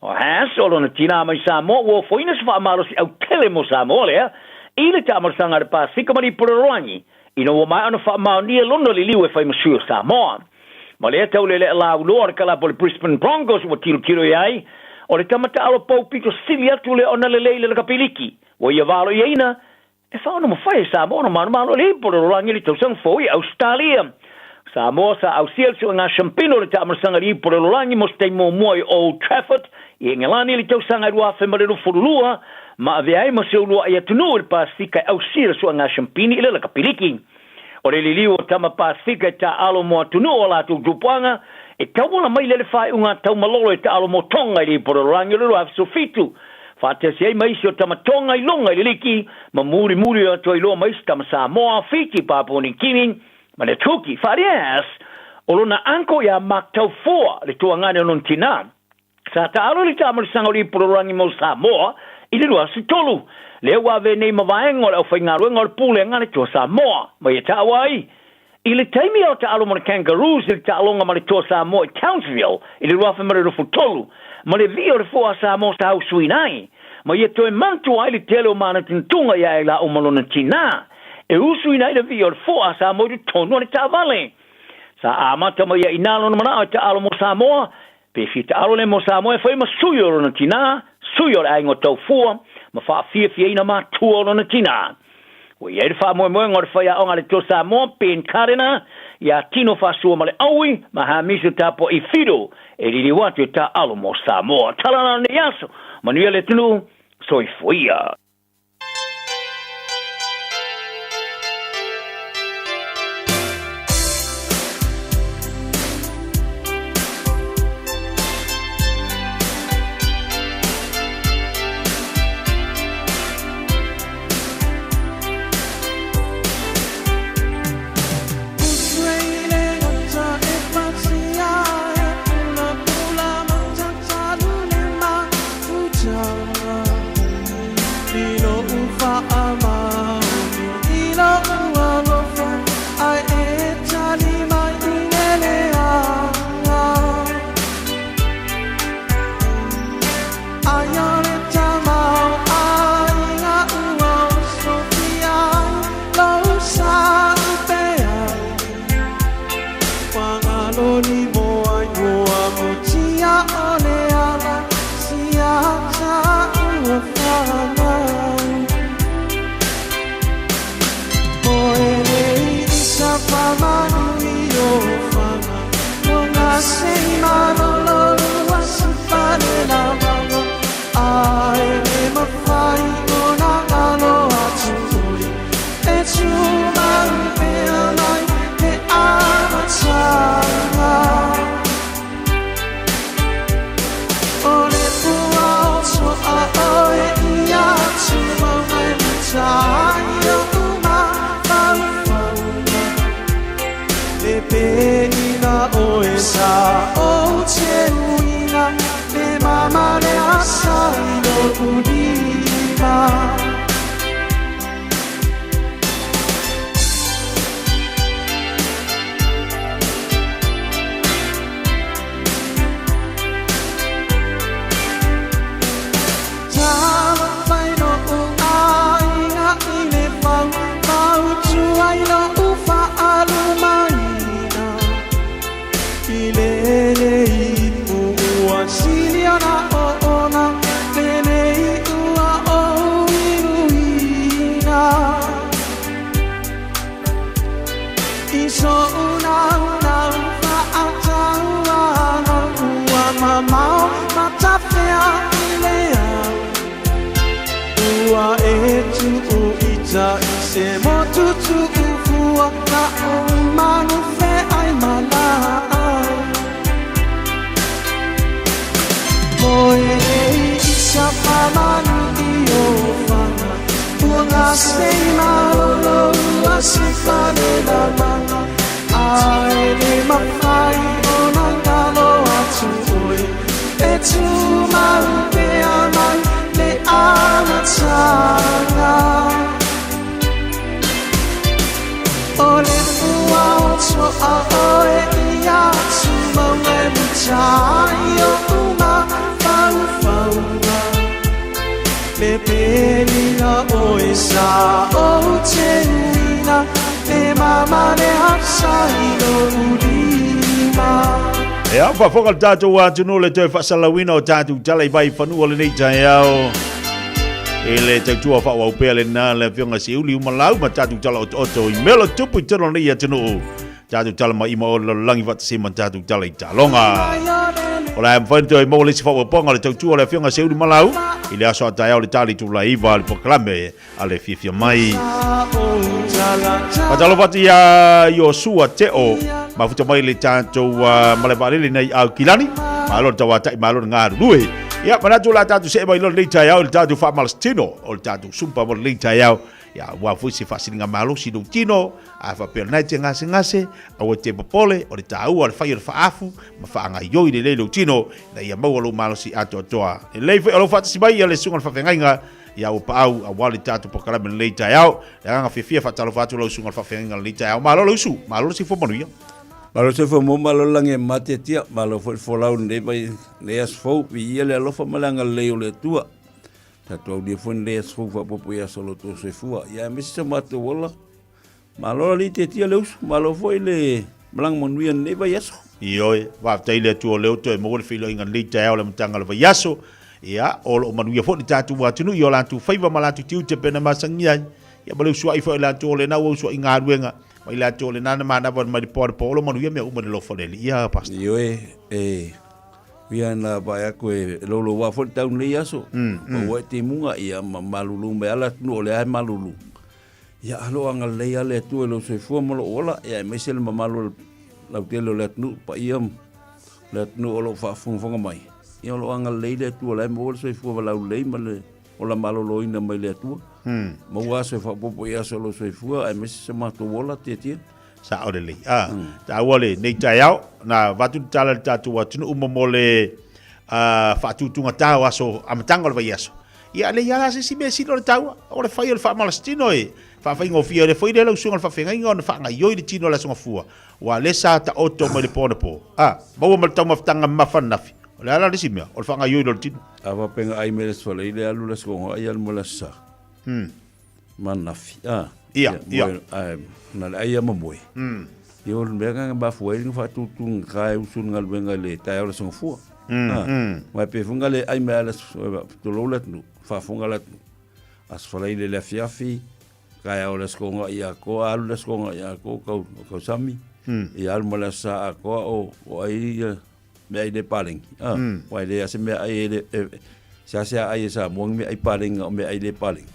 [SPEAKER 6] O Haas, o lona tinā mai Samoa, ua ofoina se faamalosiau tele mo Samoa lea i le taamalosaga a le Pasefika ma le Ipu o le Lalolagi. Ina ua maea ona faamaonia lona liliu e fai ma sui o Samoa. Ma lea taulelea lauloa o le kalapu o le Brisbane Broncos ua tilotilo i ai, o le tama taalo pou pito sili atu lea ona lelei i le lakapi liki. Ua ia valoiaina, e faono mafai e Samoa ona manumalo i le ipu o le lalolagi i le tausaga fou i Ausetalia. Samoa sa ausia le suega siampino o le taamalosaga i le ipu o le lalolagi mo se taimi muamua i Old Trafford i Engelani i le tausaga e 2022 ma avea ai ma se uluai atunuu i le Pasefika e ausia le suega siampini i le lakapiliki. O le liliu o tama Pasefika e taaalo mo atunuu o latou tupuaga e tauala mai lea le faaiuga a Taumalolo e taaalo mo Tonga i le ipu o le lalolagi o le 2017. Faatasi ai ma isi o tama Tonga i luga i le liki ma mulimuli atu ai loa ma isi tama Samoa, Fiti, Papua New Guinea ma le Tuki. Faalias, o lona uncle ia Mark Taufua, le tuagane o lona tinā. Sa taalo le taamalosaga o le ipu lalolagi mo Samoa i le 23. Lea ua avea nei ma vaega o le aufaigaluega o le Pulega a le Toa Samoa. Ma ia taua ai, i le taimi a o taalo mo le Kangaroos i le taaloga ma le Toa Samoa i Townsville i le 2023, ma le vii o le foa a Samoa sa usuina ai. Ma ia toe manatua ai le tele o manatunatuga ia i laʻu ma lona tinā, e usuina ai le viʻi o le foʻa a Samoa i totonu o le taavale. Sa amata mai ai i inā lona manaʻo e taʻalo mo Samoa, pe fia taʻalo lea mo Samoa e fai ma sui o lona tinā, sui o le aiga o Taufua, ma faafiafiaina matua o lona tinā. Ua i ai le faamoemoega o le faiaoga a le Toa Samoa, Ben Cardiner, iā Tino Faasua ma le Aui, ma Hamiso Tapua'i Fido, e liliu atu e taaalo mo Samoa. Tala la lenei aso, manuia le atunuu, soifua ia.
[SPEAKER 3] Ia, faafofoga le tatou atunuu le toe faasalauina o tatou tala i Vaifanua lenei taeao. I le tautua faaauau pea lena le afioga Seiuli Umalau ma tatou tala otooto i mea o lo tupu i totonu o lenei atunuu. Tatou tala mai ima o le lalolagi faatasi ma tatou tala i taaloga. O le a mafai ona toe maua le isi faaopoopoga o le tautua o le afioga Seiuli Malau i le aso a taeao i le tali itula e 9 le polokalame a le fiafia mai. Faatalofa atu ia Iosua Teo, mafuta mai le tatou malae vaalele nei Aukilani. Malo le tauatai, malo le galulue. Ia, manatu o le a tatou see mai loa lenei taeao i le tatou faamalositino o le tatou sumpa mo lenei taeao. Ia, aua foi se faasiliga malosi i lou tino, a faapea o lena e te gasegase, aua e te popole, o le taua o le fai o le faaafu ma faagaioi lelei lou tino, ina ia maua lou malosi atoatoa. Lelei foi o lou faatasi mai ia le susuga i le faafeagaiga ia ua paau aua le tatou polokalame i lenei taeao. Le agaga fiafia faatalofa atu lau susuga i le faafeagaiga i lenei taeao. Malo le usu, malo le soifua manuia.
[SPEAKER 14] Malo le soifua maua, malo le lagi e matiatia, malo foi le folau i lenei vai, lenei aso fou, viia le alofa ma le agalelei o le Atua. Tatou aulia foi lenei aso fou faaopoopo i aso o lo outou soifua. Ia aemaise so matou ola. Malo alii tiatia le uso, malo foi le malaga manuia i lenei vaiaso.
[SPEAKER 3] Ioe, faafetai i le Atua o lea ua toe maua le feiloaiga i lenei taeao i le amataga o le vaiaso. Ia, o lo o manuia foi le tatou atunuu i o latou faiva ma latou tiute pei ona masani ai. Ia ma le usuai foi o le Atua o lena ua usuai galuega ma i latou o lena na manava mai le po anapo. O lo o manuia mea uma i le alofa o le Alii. Ia, Pastor.
[SPEAKER 14] Ioe, e ui lava ina vaai atu e louloua foi le tau i lenei aso, pau ai timuga, ia ma malulu mai lava le atunuu o lea lava e malulu. Ia alo agalelei lava le Atua i lou soifua ma lou ola, ia aemaise le mamalu o le lautele o le atunuu, paia o le atunuu o lo o faafogafoga mai. Ia o lo o agalelei le Atua o la e maua le soifua valaulelei ma le ola maloloina mai le Atua. Maua aso e faaopoopo i aso o lou soifua, aemaise so matou ola, Tiatia.
[SPEAKER 3] Sao lelei. Ah, taua lenei taeao, na avatu le tala i le tatou atunuu mo mo le faatutugata o aso amataga o le vaiaso. Ia, e leai lava la se isi mea sili o le taua, o le fai o le faamalositino e faafaigofie ai foi lea lau susuga i le faafeagaiga ona faagaoioi le tino o le Aso Gafua, aua o lea sa taoto mai le po anapo, a maua ma le taumafataga mamafa ananafi. O le a la le isi mea? O le faagaoioi loa o le tino.
[SPEAKER 14] A faapea na ai mai le Aso Faraile alu le Aso Toonai alu ma le Aso Sa. Ma ananafi, a.
[SPEAKER 3] Ia, ia.
[SPEAKER 14] Ae na le ai lava ma moe. Ia o le mea lena na mafua ai ona faatutugata e usu le galuega i le taeao o le Aso Gafua. Aua e pei foi ona le ai mai lava le aso, tulou le atunuu, faafofoga le atunuu. Aso Faraile i le afiafi, taeao o le Aso Toonai atoa, alu le Aso Toonai atoa o tausami, ia alu ma le Aso Sa atoa o ai ia meaai le paleni. Aua e leai lava se meaai e le, seasea ai e Samoa ni meaai paleni na o meaai le paleni.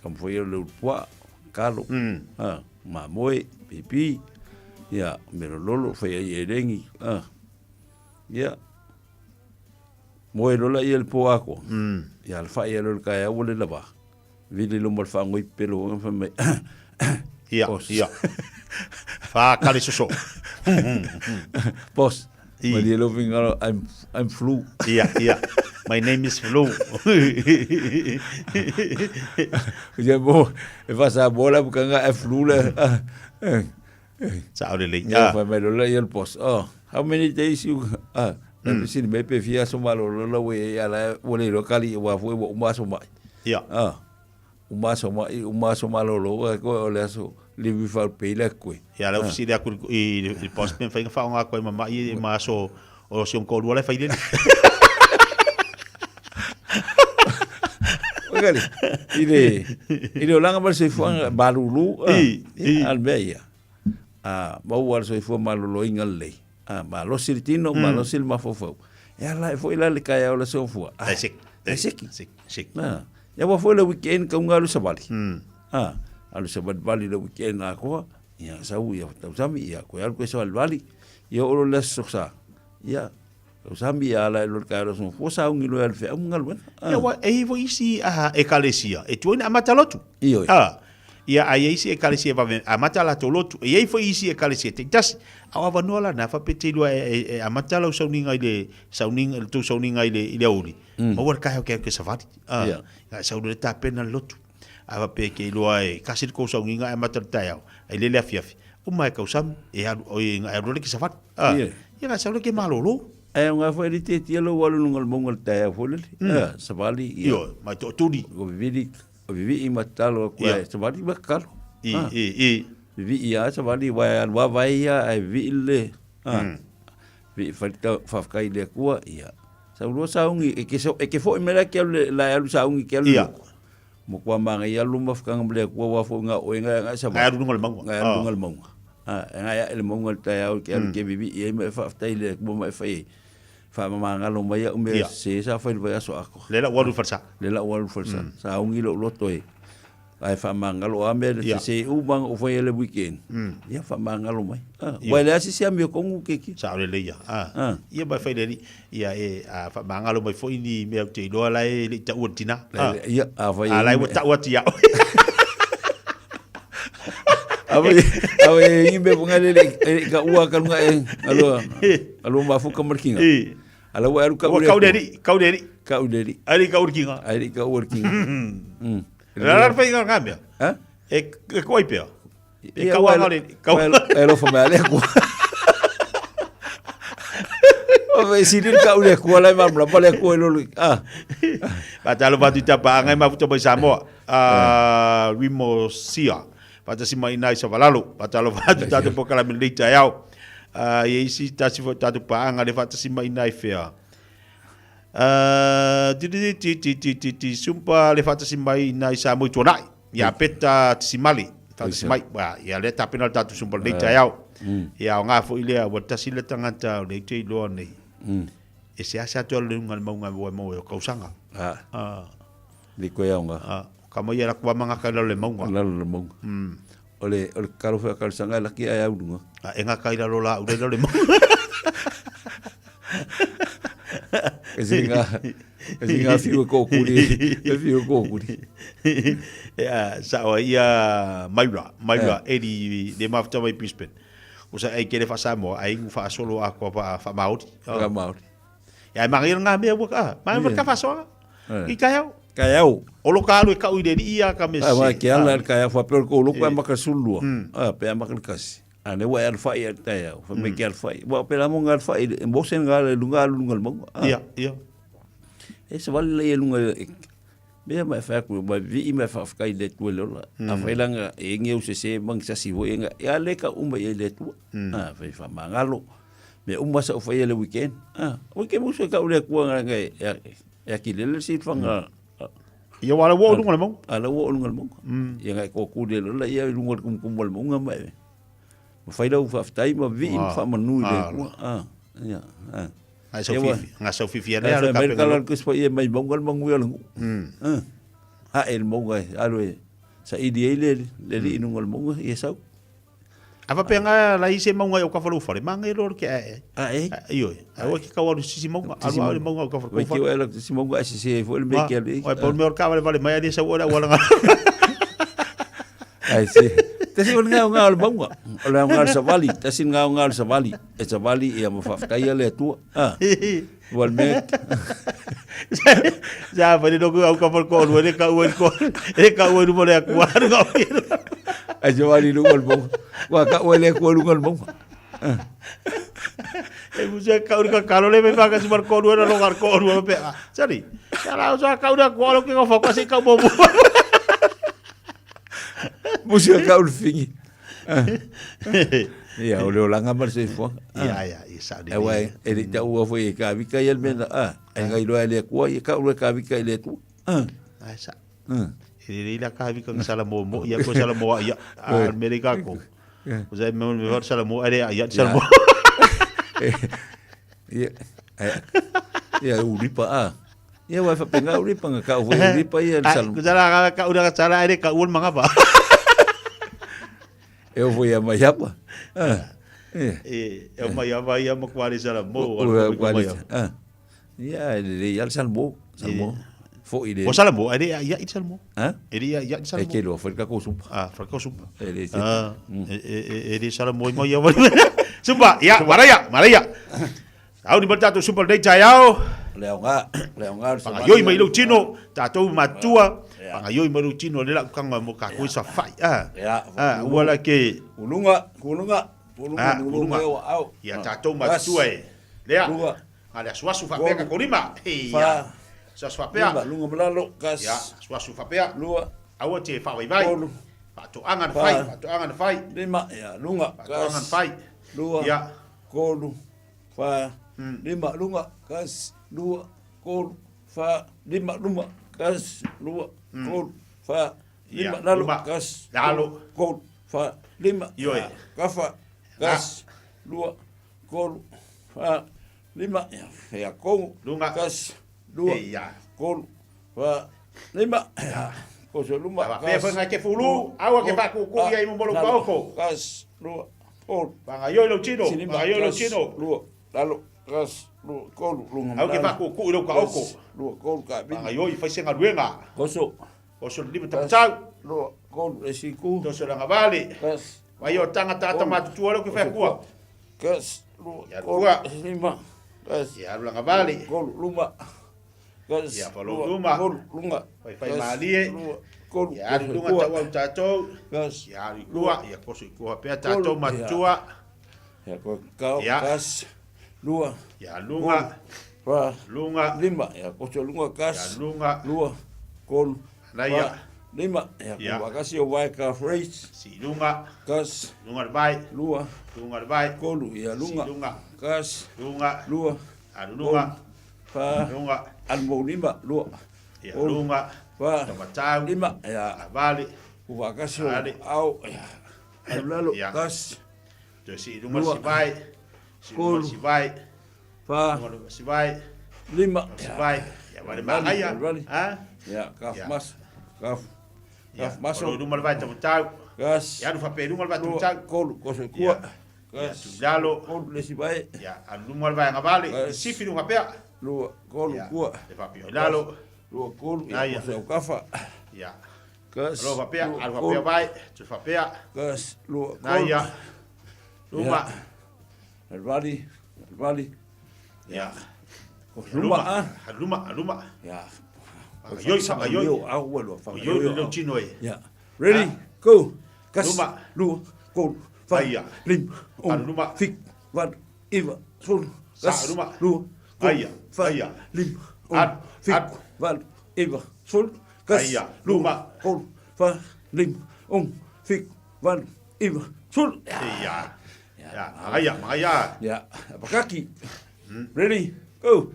[SPEAKER 14] Taumafai ia o le ulupuaa, kalo, mamoe, pipi, ia, mealololo, fai ai eleni, ia, moe loa laia i le po atoa, ia alafai ai loa i le taeao ua le lava, vili loa ma le faanoi pepelo foi ma fai mai,
[SPEAKER 3] Ia,
[SPEAKER 14] Boss.
[SPEAKER 3] ia. Whākale soso.
[SPEAKER 14] Boss, malie lou finagalo, I'm flu.
[SPEAKER 3] Ia, ia. My name is Flu.
[SPEAKER 14] Ia mo, e faa-Samoa le amataga ae flu le.
[SPEAKER 3] Sao lelei.
[SPEAKER 14] Ia, fai mai loa lea le boss, oh, how many days you, ah, na fesili mai pe fia aso malolo la ua i ai, a o la e ua le iloa kali aua foi ua uma aso mai.
[SPEAKER 3] Ia.
[SPEAKER 14] Ah, uma aso mai, uma aso malolo, ae koe o le aso leave without pay le atu koe.
[SPEAKER 3] Ia, la ua fesili atu i le boss pe mafai ona faaaoga atu ai ma mai ma aso o si ona toalua la e fai lele.
[SPEAKER 14] Kali, i le, i le olaga ma le soifuaga malulu,
[SPEAKER 3] I, i.
[SPEAKER 14] a le mea ia. A maua le soifua maloloina lelei, a malosi le tino, malosi le mafaufau. E ala ai foi la le taeao o le Aso Gafua.
[SPEAKER 3] E seki.
[SPEAKER 14] E seki.
[SPEAKER 3] Seki, seki.
[SPEAKER 14] A, ia ua foi le weekend kauga alu savali. A, alu savalivali le weekend atoa, ia sau ia tausami, ia koe alu koe savalivali. Ia oo loa le aso sa, ia tausami ia ala ai loa le taeao o le Aso Gafua, sauni loa e alu i feau ma galuega.
[SPEAKER 3] Ia, ua, e i ai foi isi ekalesia e tuai ona amata lotu.
[SPEAKER 14] Ioe.
[SPEAKER 3] A, ia, a i ai isi ekalesia e vave amata latou lotu. E i ai foi isi ekalesia taitasi, a o avanoa la na faapea te iloa e amata lau sauniga i le sauniga, le tou sauniga i le i le aoauli, maua le taeao e te alu e te savali. A,
[SPEAKER 14] Ia.
[SPEAKER 3] e sau loa le tapena le lotu. A faapea e te iloa e tasi le tou sauniga ae amata le taeao, ai lea le afiafi, uma e tausami, e alu, oi, e alu loa le te savali. A,
[SPEAKER 14] Ia.
[SPEAKER 3] ia na sau loa ke malolo.
[SPEAKER 14] Ae aoga foi le tiatia lou alu i luga o le mauga i le taeao foi lele. A, savali, ia.
[SPEAKER 3] Ioe, mai tootuli.
[SPEAKER 14] O vivili, o vivii ma tatalo atu
[SPEAKER 3] Ia.
[SPEAKER 14] ae savali ma tatalo.
[SPEAKER 3] I,
[SPEAKER 14] A.
[SPEAKER 3] i, i.
[SPEAKER 14] Vivii lava savali, aua e alu lava vae ia ae vivii le, a. Vivii fai le tau, faafetai i le Atua, ia. Sau loa sauni, e ke, e ke foi mai la ke alu le, la e alu sauni ke alu i
[SPEAKER 3] Ia.
[SPEAKER 14] loko. Matua manaia lou mafutaga ma le Atua aua foi na o oe na e agai savali.
[SPEAKER 3] Ngai alu i luga o le mauga.
[SPEAKER 14] Ngai alu i luga o le mauga. A, e agai ae i le mauga i le taeao e te alu e te vivii ai ma e faafetai i le Atua ma e fai ai, faamamagalo mai au mea sese sa fai i le vaiaso atoa.
[SPEAKER 3] Lea la ua alu i le falesa.
[SPEAKER 14] Lea la ua alu i le falesa. Sauni lou loto e, ae faamagalo a mea sese uma na ou faia i le weekend, ia faamagalo mai. Aua e leai se isi amiotonu keiki.
[SPEAKER 3] Sao lelei ia. Ia ma e fai le alii, ia e faamagalo mai foi ni mea ou te iloa la e le i taua i le tina.
[SPEAKER 14] Ia, a fai
[SPEAKER 3] A la e ua tau atu ia oe.
[SPEAKER 14] A fai a fai i mea foi lele e le i taua ka luga e alua alua mafuta ma le kinga. A la ua e alu kau
[SPEAKER 3] Ua kau le alii, kau le alii.
[SPEAKER 14] Kau le alii.
[SPEAKER 3] Ae le i kau le kinga.
[SPEAKER 14] Ae le i kaua le kinga.
[SPEAKER 3] Le a le faiga o lena mea? E e koai pea. E kau anga le kau.
[SPEAKER 14] E alofa mai le Atua. O e sili le kau le Atua la e malamalama le Atua i lolo. Ah.
[SPEAKER 3] Faatalofa atu i tapaaga e mafuta mai Samoa. Ah, Rimo Sia. Faatasi mai ina i Savalalo. Faatalofa atu tatou polokalame lenei taeao. Ah, i isi tasi foi tatou paaga le faatasi mai ina i fea. Ah, ti ti ti ti ti ti ti sumpa le faatasi mai ina i Samoa i Tuanai. Ia Peta Tisimali. Faatasi mai. Wa, ia lea tapena le tatou sumpa lenei taeao. Ia aoga foi lea ua tasi le tagata o lea ou te iloa nei. E seasea atu le luga o le mauga e maua ai o kausaga.
[SPEAKER 14] Ah. Le koe aoga.
[SPEAKER 3] Ah, ka mai ala kua manga kai lalo le mauga.
[SPEAKER 14] Lalo le mauga. O le o le kalo foi a kausaga e laki ai au luga.
[SPEAKER 3] Ah, e ngaka i lalo la ure lalo le mauga.
[SPEAKER 14] E singa e singa fiu e kōkuri. E fiu e kōkuri.
[SPEAKER 3] Ia, sao ia Maura, Maura, Eddie, le mafuta mai Brisbane. O sa ai kele wha-Samoa, ai ngu wha-solo a kua wha-Māori.
[SPEAKER 14] Wha-Māori.
[SPEAKER 3] Ia, e mangai ngā mea ua ka, mai ka whasoa. I kai au.
[SPEAKER 14] Kai au.
[SPEAKER 3] O lo ka alu e kau i le rii a ka me
[SPEAKER 14] se. Ai, ke ala kai au whapeo ko loko e maka sulua. A, pe a maka le kasi. A ne ua e alwhai a tai au. Wha me ke alwhai. Ua pe la mo ngā alwhai, e mose ngā le lunga alu lunga le maunga.
[SPEAKER 3] Ia, ia.
[SPEAKER 14] E se wale le lunga, Mea mai whai aku, mai vii mai whawhakai le tua le ola. A whai langa, e nge u se se mang sasi hoi enga, e a le ka uma i le tua. A whai wha mangalo. Me uma sa u whai le weekend. A, weekend musu e ka ule kua nga nga e, e a ki lele si whanga.
[SPEAKER 3] Ia wala wo lunga le maunga.
[SPEAKER 14] A la wo lunga le maunga. Ia ngai ko ku le lola, ia lunga le kumukumu le maunga mai. Ma whai lau whawhatai ma vii ma wha manu i le kua. A, ia, a.
[SPEAKER 3] Ngai sau fifi, ngai sau fifi ane
[SPEAKER 14] ale ka penga. Kala kus pa ia mai maunga le manguia le ngu. Ha e le maunga alo e sa ili ei le le li inunga le maunga ia sau.
[SPEAKER 3] Ava pe nga la ise maunga o ka falu fale manga lo ke e.
[SPEAKER 14] A e.
[SPEAKER 3] Io. A o ke ka walu sisi maunga, alu au le maunga o ka falu.
[SPEAKER 14] Vai ke o sisi maunga se se fo le me ke ale.
[SPEAKER 3] Oi pa me or ka vale vale mai ali sa ora wala nga.
[SPEAKER 14] Ai se. Tasi o ngā ngā o le maunga. O le ngā o le savali. Tasi ngā ngā o le savali. E savali ia ma whawhitaia le atua. Ah. Ua le mea.
[SPEAKER 3] Sa whare no au ka whare ko olu, ka ua ko, e ka ua ruma le akua, aru ka ua.
[SPEAKER 14] Ai savali lunga le maunga. Ua ka ua le akua lunga le maunga.
[SPEAKER 3] E musa ka uru ka kalo le me whaka si mar ko olu, no ngar ko olu pe. Sari. Sa la sa ka uru ko olu ke ka whaka si ka mo.
[SPEAKER 14] Musa ka uru fingi. Ia, o le olanga ma le soifuaga.
[SPEAKER 3] Ia, ia, ia, sa
[SPEAKER 14] E wai, e le tau ua foi e ka vika i le mena, a, e ngai loa e le akua, ia ka ua e ka vika i le atua.
[SPEAKER 3] Ai sa. E le reila ka vika nga sala mo mo, ia ko sala mo ia, a me le ka ko. O sa me me var sala mo are ia sala mo.
[SPEAKER 14] Ia, ia uripa a. Ia wai whapenga uripa nga ka ua uripa ia le sala.
[SPEAKER 3] Ko sala ka ura ka sala are ka ua manga pa.
[SPEAKER 14] E o foi a mai apa. Ah.
[SPEAKER 3] E, e o mai apa ia ma kuare sala mo.
[SPEAKER 14] O kuare. Ah. Ia le le ia sala mo, sala mo. Fo i le.
[SPEAKER 3] O sala mo, e ia i sala mo.
[SPEAKER 14] Ha?
[SPEAKER 3] E ia ia sala mo.
[SPEAKER 14] E ke lo foi ka ko sumpa.
[SPEAKER 3] Ah, foi ka sumpa.
[SPEAKER 14] E le.
[SPEAKER 3] Ah. E e e le sala mo mai ia. Sumpa, ia, maraia, maraia. Au ni mai tatou sumpa lenei taeao.
[SPEAKER 14] Le aoga, le aoga.
[SPEAKER 3] Pagaioi mai lou tino, tatou matua, pagaioi mai lou tino le lau kanga mo ka koe sa fai. Ah, ah, ua la ke
[SPEAKER 14] kulunga, kulunga, kulunga, kulunga au.
[SPEAKER 3] Ia tatou matua e. Lea. A le asuasu faapea ka kolima. Ia. Asuasu faapea.
[SPEAKER 14] Lima, lunga malalo, kas.
[SPEAKER 3] Ia, asuasu faapea.
[SPEAKER 14] Lua.
[SPEAKER 3] Aua te whawaivai. Whaatoanga na whai, whaatoanga na whai.
[SPEAKER 14] Lima, ia, lunga,
[SPEAKER 3] kas. Whaatoanga na whai.
[SPEAKER 14] Lua.
[SPEAKER 3] Ia.
[SPEAKER 14] Kolu. Fa, lima, luma, kasi, lua, kolu, fa, lima, luma, kasi, lua, kolu, fa, lima, lalo, kasi,
[SPEAKER 3] lalo,
[SPEAKER 14] kolu, fa, lima,
[SPEAKER 3] Ioe.
[SPEAKER 14] kafa, kasi, lua, kolu, fa, lima, ia, kongo,
[SPEAKER 3] Lunga.
[SPEAKER 14] kasi, lua, kolu, fa, lima, ia, koso luma,
[SPEAKER 3] Pea foi ngai ke fulu, aua ke whakuku ia i momolo paoko.
[SPEAKER 14] Kasi, lua, kolu.
[SPEAKER 3] Pagaioi lou tino,
[SPEAKER 14] Silima,
[SPEAKER 3] pagaioi lou
[SPEAKER 14] kasi,
[SPEAKER 3] tino.
[SPEAKER 14] Lua, lalo, kasi, lua, kolu, lunga
[SPEAKER 3] Au ke
[SPEAKER 14] malalo.
[SPEAKER 3] whakuku i lou kaoko.
[SPEAKER 14] Kasi, lua, kolu, ka vili.
[SPEAKER 3] Pagaioi fai se galuega.
[SPEAKER 14] Koso.
[SPEAKER 3] Koso le lima tapatau.
[SPEAKER 14] Lua, kolu, le siku.
[SPEAKER 3] Toso langa vale.
[SPEAKER 14] Kasi.
[SPEAKER 3] Vai o tangata ata matutua lou ke whakua.
[SPEAKER 14] Kasi, lua,
[SPEAKER 3] Ia
[SPEAKER 14] kolu,
[SPEAKER 3] lua.
[SPEAKER 14] lima. Kasi.
[SPEAKER 3] Ia alu langa vale.
[SPEAKER 14] Kolu, luma. Kasi,
[SPEAKER 3] Ia whalo
[SPEAKER 14] lua,
[SPEAKER 3] luma.
[SPEAKER 14] kolu, lunga.
[SPEAKER 3] Fai fai
[SPEAKER 14] Kasi,
[SPEAKER 3] malie.
[SPEAKER 14] lua, kolu,
[SPEAKER 3] Ia alu
[SPEAKER 14] koso,
[SPEAKER 3] lunga
[SPEAKER 14] kua.
[SPEAKER 3] tau au tātou.
[SPEAKER 14] Kasi,
[SPEAKER 3] Ia alu i kua. Ia koso i kua pea tātou
[SPEAKER 14] Kolu,
[SPEAKER 3] matutua.
[SPEAKER 14] Ia, koe kau,
[SPEAKER 3] Ia.
[SPEAKER 14] kasi, Lua.
[SPEAKER 3] Ia luga.
[SPEAKER 14] Fa.
[SPEAKER 3] Luga.
[SPEAKER 14] Lima. Ia koso luga kasi.
[SPEAKER 3] Ia luga.
[SPEAKER 14] Lua. Kolu.
[SPEAKER 3] Anaia.
[SPEAKER 14] Fa. Lima. Ia
[SPEAKER 3] Ia.
[SPEAKER 14] kuvakasi o vae ka phrase.
[SPEAKER 3] Si luga.
[SPEAKER 14] Kasi.
[SPEAKER 3] Luga le vai.
[SPEAKER 14] Lua.
[SPEAKER 3] Luga le vai.
[SPEAKER 14] Kolu. Ia luga.
[SPEAKER 3] Si luga.
[SPEAKER 14] Kasi.
[SPEAKER 3] Luga.
[SPEAKER 14] Lua.
[SPEAKER 3] Alu luga.
[SPEAKER 14] Fa.
[SPEAKER 3] Luga.
[SPEAKER 14] Alu mo lima. Lua.
[SPEAKER 3] Ia
[SPEAKER 14] Kolu.
[SPEAKER 3] luga.
[SPEAKER 14] Fa.
[SPEAKER 3] Tamatau.
[SPEAKER 14] Lima. Ia.
[SPEAKER 3] Avali.
[SPEAKER 14] Kuvakasi o
[SPEAKER 3] Ali.
[SPEAKER 14] au. Ia. Alu lalo.
[SPEAKER 3] Ia.
[SPEAKER 14] Kasi.
[SPEAKER 3] Toe si luga
[SPEAKER 14] Lua.
[SPEAKER 3] si vai. Si luga
[SPEAKER 14] Kolu.
[SPEAKER 3] si vai.
[SPEAKER 14] Fa.
[SPEAKER 3] Luga si vai.
[SPEAKER 14] Lima.
[SPEAKER 3] Si vai. Ia vale magaia.
[SPEAKER 14] Vale.
[SPEAKER 3] Ha?
[SPEAKER 14] Ia, kaf
[SPEAKER 3] Ia.
[SPEAKER 14] mas. Kaf.
[SPEAKER 3] Ia.
[SPEAKER 14] Kaf maso.
[SPEAKER 3] O luma le vai tamatau.
[SPEAKER 14] Kas.
[SPEAKER 3] Ia alu faapea luga le vai
[SPEAKER 14] Lua.
[SPEAKER 3] tamatau.
[SPEAKER 14] Kolu. Koso kua.
[SPEAKER 3] Ia.
[SPEAKER 14] Kas.
[SPEAKER 3] Tu lalo.
[SPEAKER 14] Kolu le si vai.
[SPEAKER 3] Ia alu luma le vai agavale.
[SPEAKER 14] Kas.
[SPEAKER 3] Sifi luga pea.
[SPEAKER 14] Lua. Kolu
[SPEAKER 3] Ia.
[SPEAKER 14] kua.
[SPEAKER 3] Le faapea i lalo.
[SPEAKER 14] Lua kolu.
[SPEAKER 3] Ia.
[SPEAKER 14] Ia koso au kafa.
[SPEAKER 3] Ia.
[SPEAKER 14] Kas.
[SPEAKER 3] Alo faapea,
[SPEAKER 14] Lua,
[SPEAKER 3] alu
[SPEAKER 14] kolu.
[SPEAKER 3] faapea vai, tu faapea.
[SPEAKER 14] Kas. Lua
[SPEAKER 3] Na
[SPEAKER 14] kolu.
[SPEAKER 3] ia. Luma.
[SPEAKER 14] Ia. Vali. Vali.
[SPEAKER 3] Ia.
[SPEAKER 14] Luma a.
[SPEAKER 3] Luma, luma.
[SPEAKER 14] Ia.
[SPEAKER 3] Fagaioi, fagaioi.
[SPEAKER 14] Au ua lua.
[SPEAKER 3] Fagaioi le leo tino e.
[SPEAKER 14] Ia. Ready? Go. Kas.
[SPEAKER 3] Luma.
[SPEAKER 14] Lua. Kolu. Fa.
[SPEAKER 3] Aia.
[SPEAKER 14] Lima.
[SPEAKER 3] Alu
[SPEAKER 14] Ono.
[SPEAKER 3] luma.
[SPEAKER 14] Fitu. Valu. Iva. Sefulu.
[SPEAKER 3] Sa,
[SPEAKER 14] Kas.
[SPEAKER 3] luma.
[SPEAKER 14] Lua. Kolu.
[SPEAKER 3] Aia.
[SPEAKER 14] Fa.
[SPEAKER 3] Aia.
[SPEAKER 14] Lima.
[SPEAKER 3] Alu.
[SPEAKER 14] Ono. Fitu. Valu. Iva. Sefulu. Kas.
[SPEAKER 3] Aia.
[SPEAKER 14] Lua.
[SPEAKER 3] Luma.
[SPEAKER 14] Kolu. Fa. Lima. Ono. Fitu. Valu. Iva. Sefulu.
[SPEAKER 3] Ia. Ia. Magaia, magaia.
[SPEAKER 14] Ia. Apakaki. Ready? Go.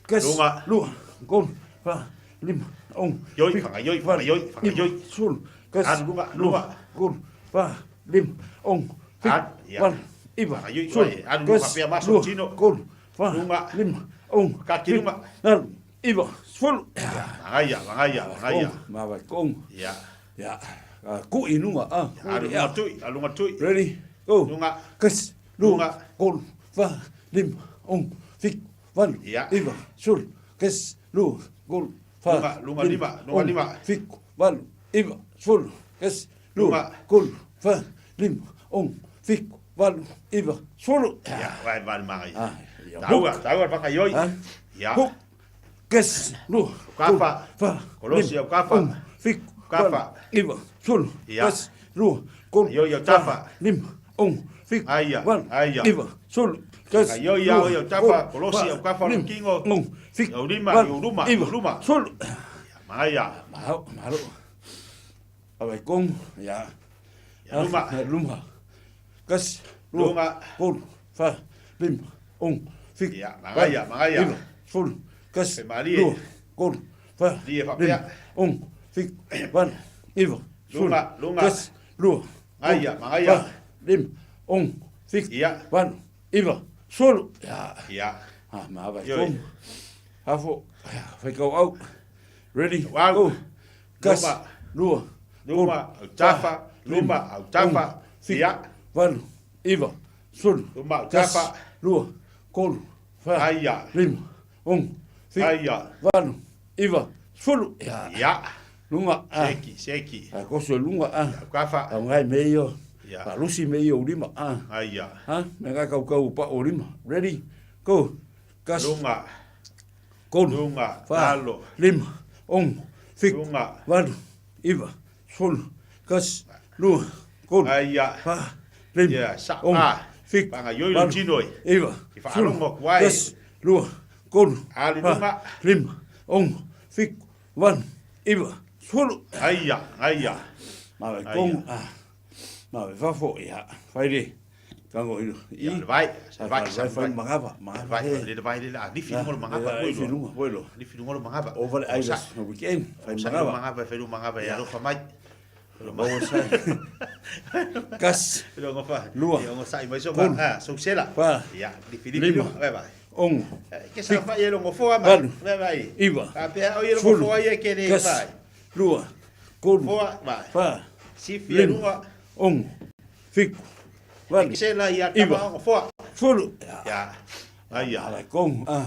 [SPEAKER 14] Kas.
[SPEAKER 3] Lunga.
[SPEAKER 14] Lua. Kolu. Fa. Lima. Ono.
[SPEAKER 3] Ioi,
[SPEAKER 14] Fitu.
[SPEAKER 3] fagaioi,
[SPEAKER 14] Valu.
[SPEAKER 3] fagaioi, fagaioi.
[SPEAKER 14] Iva. Sefulu. Kas.
[SPEAKER 3] Alu lunga,
[SPEAKER 14] Lua.
[SPEAKER 3] lunga.
[SPEAKER 14] Kolu. Fa. Lima. Ono. Fitu.
[SPEAKER 3] Alu, ia.
[SPEAKER 14] Valu. Iva.
[SPEAKER 3] Fagaioi,
[SPEAKER 14] Sefulu.
[SPEAKER 3] ai, alu lunga
[SPEAKER 14] Kas.
[SPEAKER 3] faapea maso
[SPEAKER 14] Lua.
[SPEAKER 3] tino.
[SPEAKER 14] Kolu. Fa.
[SPEAKER 3] Lunga.
[SPEAKER 14] Lima. Ono.
[SPEAKER 3] Kaki
[SPEAKER 14] Fitu.
[SPEAKER 3] lunga.
[SPEAKER 14] Valu. Iva. Sefulu.
[SPEAKER 3] Magaia, magaia, magaia.
[SPEAKER 14] Ma vai kong.
[SPEAKER 3] Ia.
[SPEAKER 14] Ia. Kui lunga. Ah.
[SPEAKER 3] Alu lunga tui, alu lunga tui.
[SPEAKER 14] Ready? Go.
[SPEAKER 3] Lunga.
[SPEAKER 14] Kas. Lua.
[SPEAKER 3] Lunga.
[SPEAKER 14] Kolu. Fa. Lima. Ono. Fitu. Valu.
[SPEAKER 3] Ia.
[SPEAKER 14] Iva. Sefulu. Kas. Lua. Kolu. Fa.
[SPEAKER 3] Lunga, lunga lima, lunga
[SPEAKER 14] Ono.
[SPEAKER 3] lima.
[SPEAKER 14] Fitu. Valu. Iva. Sefulu. Kas. Lua.
[SPEAKER 3] Lunga.
[SPEAKER 14] Kolu. Fa. Lima. Ono. Fitu. Valu. Iva. Sefulu.
[SPEAKER 3] Ia, vai vale magaia.
[SPEAKER 14] Ah, ia.
[SPEAKER 3] Taua, taua fagaioi.
[SPEAKER 14] Ah.
[SPEAKER 3] Ia.
[SPEAKER 14] Hook. Kas. Lua.
[SPEAKER 3] Kafa.
[SPEAKER 14] Fa.
[SPEAKER 3] Kolosi au kafa.
[SPEAKER 14] Ono. Fitu.
[SPEAKER 3] Kafa.
[SPEAKER 14] Valu. Iva. Sefulu.
[SPEAKER 3] Ia.
[SPEAKER 14] Kas. Lua. Kolu.
[SPEAKER 3] Ioi au
[SPEAKER 14] Fa.
[SPEAKER 3] tafa.
[SPEAKER 14] Lima. Ono. Fitu.
[SPEAKER 3] Aia,
[SPEAKER 14] Valu.
[SPEAKER 3] aia.
[SPEAKER 14] Iva. Sefulu. Kas.
[SPEAKER 3] Ioi au,
[SPEAKER 14] Lua.
[SPEAKER 3] au tafa,
[SPEAKER 14] Kolu.
[SPEAKER 3] kolosi
[SPEAKER 14] Fa.
[SPEAKER 3] au kafa,
[SPEAKER 14] Lima.
[SPEAKER 3] kingo.
[SPEAKER 14] Ono. Fitu.
[SPEAKER 3] Au lima,
[SPEAKER 14] Valu.
[SPEAKER 3] au luma,
[SPEAKER 14] Iva.
[SPEAKER 3] au luma.
[SPEAKER 14] Sefulu.
[SPEAKER 3] Magaia.
[SPEAKER 14] Malo, malo. Awe kong, ya.
[SPEAKER 3] Ya, luma.
[SPEAKER 14] Ah, Luma. Kas. Lua.
[SPEAKER 3] Lunga.
[SPEAKER 14] Kolu. Fa. Lima. Ono. Fitu.
[SPEAKER 3] Ya, magaia,
[SPEAKER 14] Valu.
[SPEAKER 3] magaia.
[SPEAKER 14] Iva. Sefulu. Kas.
[SPEAKER 3] Femalie.
[SPEAKER 14] Lua. Kolu. Fa.
[SPEAKER 3] Lie faapea.
[SPEAKER 14] Lima. Ono. Fitu. Valu. Iva. Sefulu.
[SPEAKER 3] Lunga, lunga.
[SPEAKER 14] Kas. Lua. Kolu.
[SPEAKER 3] Magaia, magaia.
[SPEAKER 14] Fa. Lima. Ono. Fitu.
[SPEAKER 3] Ia.
[SPEAKER 14] Valu. Iva. Sefulu. Ya.
[SPEAKER 3] Ia.
[SPEAKER 14] Ah, ma vai
[SPEAKER 3] Ioi.
[SPEAKER 14] kong. Afo. Fai kau au. Ready?
[SPEAKER 3] Wow.
[SPEAKER 14] Go. Kas.
[SPEAKER 3] Luma.
[SPEAKER 14] Lua.
[SPEAKER 3] Luma, au tafa, luma, au tafa.
[SPEAKER 14] Fitu.
[SPEAKER 3] Ia.
[SPEAKER 14] Valu. Iva. Sefulu.
[SPEAKER 3] Luma, au
[SPEAKER 14] Kas.
[SPEAKER 3] tafa.
[SPEAKER 14] Lua. Kolu. Fa.
[SPEAKER 3] Aia.
[SPEAKER 14] Lima. Ono. Fitu.
[SPEAKER 3] Aia.
[SPEAKER 14] Valu. Iva. Sefulu. Ya.
[SPEAKER 3] Ia.
[SPEAKER 14] Lunga. Ah.
[SPEAKER 3] Seki, seki.
[SPEAKER 14] Ah, koso lunga. Ah.
[SPEAKER 3] Au kafa.
[SPEAKER 14] Au ngai me io.
[SPEAKER 3] Ia.
[SPEAKER 14] Pa lusi me io lima. Ah.
[SPEAKER 3] Aia.
[SPEAKER 14] Ha? Me ngai kau kau pa o lima. Ready? Go. Kas.
[SPEAKER 3] Lunga.
[SPEAKER 14] Kolu.
[SPEAKER 3] Lunga.
[SPEAKER 14] Fa.
[SPEAKER 3] Lalo.
[SPEAKER 14] Lima. Ono. Fitu.
[SPEAKER 3] Lunga.
[SPEAKER 14] Valu. Iva. Sefulu. Kas. Lua. Kolu.
[SPEAKER 3] Aia.
[SPEAKER 14] Fa. Lima.
[SPEAKER 3] Ia, sa-
[SPEAKER 14] Ono.
[SPEAKER 3] ah.
[SPEAKER 14] Fitu.
[SPEAKER 3] Pagaioi lo
[SPEAKER 14] Valu.
[SPEAKER 3] tino e.
[SPEAKER 14] Iva.
[SPEAKER 3] I faalogo atu ai.
[SPEAKER 14] Kas. Lua. Kolu.
[SPEAKER 3] Alu
[SPEAKER 14] Fa.
[SPEAKER 3] lunga.
[SPEAKER 14] Lima. Ono. Fitu. Valu. Iva. Sefulu.
[SPEAKER 3] Aia, aia.
[SPEAKER 14] Ma vai
[SPEAKER 3] Aia.
[SPEAKER 14] kong. Ah. Ma vai fafo. Ia. Fai le. Kango ilo.
[SPEAKER 3] Ia, le vai. Le vai,
[SPEAKER 14] Vai
[SPEAKER 3] le
[SPEAKER 14] vai
[SPEAKER 3] vai.
[SPEAKER 14] mangava. Mangava.
[SPEAKER 3] Vai, le vai le lifi lunga lo mangava.
[SPEAKER 14] Ah, Lifi lunga. Voi lo.
[SPEAKER 3] Lifi lunga lo mangava.
[SPEAKER 14] O vale ai no weekend. Fai
[SPEAKER 3] Sa
[SPEAKER 14] mangava.
[SPEAKER 3] mangava, fai lo mangava e alofa mai.
[SPEAKER 14] Maua sai. Kas.
[SPEAKER 3] Lo ngofa.
[SPEAKER 14] Lua.
[SPEAKER 3] Ia ngo sai mai so
[SPEAKER 14] Kolu.
[SPEAKER 3] ah, so sela.
[SPEAKER 14] Fa.
[SPEAKER 3] Ia, lifi lifi
[SPEAKER 14] Lima.
[SPEAKER 3] lunga. Vai vai.
[SPEAKER 14] Ono.
[SPEAKER 3] Ke sa fa ia lo ngofoa mai.
[SPEAKER 14] Valu.
[SPEAKER 3] Vai vai.
[SPEAKER 14] Iva.
[SPEAKER 3] A pea o ia lo
[SPEAKER 14] Sefulu.
[SPEAKER 3] ngofoa ia ke le
[SPEAKER 14] Kas.
[SPEAKER 3] vai.
[SPEAKER 14] Lua. Kolu.
[SPEAKER 3] Foa, vai.
[SPEAKER 14] Fa.
[SPEAKER 3] Sifi ia
[SPEAKER 14] Lima.
[SPEAKER 3] lunga.
[SPEAKER 14] Ono. Fitu. Valu.
[SPEAKER 3] Ke sela ia
[SPEAKER 14] Iva.
[SPEAKER 3] tama ngofoa.
[SPEAKER 14] Sefulu.
[SPEAKER 3] Ia. Aia.
[SPEAKER 14] Ala kong. Ah.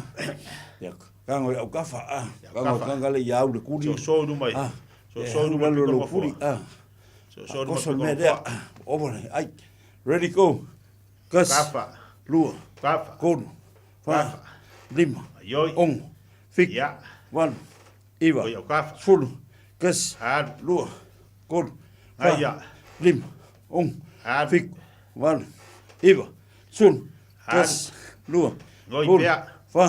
[SPEAKER 14] Ya. Kango au kafa. Ah. Kango
[SPEAKER 3] kafa.
[SPEAKER 14] kanga le iau le kuri.
[SPEAKER 3] So so nu mai.
[SPEAKER 14] Ah.
[SPEAKER 3] So so nu mai
[SPEAKER 14] lo
[SPEAKER 3] piko
[SPEAKER 14] lo
[SPEAKER 3] ngofoa.
[SPEAKER 14] kuri. Ah.
[SPEAKER 3] So so nu mai
[SPEAKER 14] Koso
[SPEAKER 3] piko
[SPEAKER 14] me dea.
[SPEAKER 3] ngofoa.
[SPEAKER 14] Ovo le. Ai. Ready go. Kas.
[SPEAKER 3] Kafa.
[SPEAKER 14] Lua.
[SPEAKER 3] Kafa.
[SPEAKER 14] Kolu. Fa.
[SPEAKER 3] Kafa.
[SPEAKER 14] Lima.
[SPEAKER 3] Ioi.
[SPEAKER 14] Ono. Fitu.
[SPEAKER 3] Ia.
[SPEAKER 14] Valu. Iva.
[SPEAKER 3] Oi au kafa.
[SPEAKER 14] Sefulu. Kas.
[SPEAKER 3] Alu.
[SPEAKER 14] Lua. Kolu. Fa.
[SPEAKER 3] Aia.
[SPEAKER 14] Lima. Ono.
[SPEAKER 3] Alu.
[SPEAKER 14] Fitu. Valu. Iva. Sefulu.
[SPEAKER 3] Alu.
[SPEAKER 14] Kas. Lua.
[SPEAKER 3] Ngoi
[SPEAKER 14] tolu,
[SPEAKER 3] pea.
[SPEAKER 14] fa,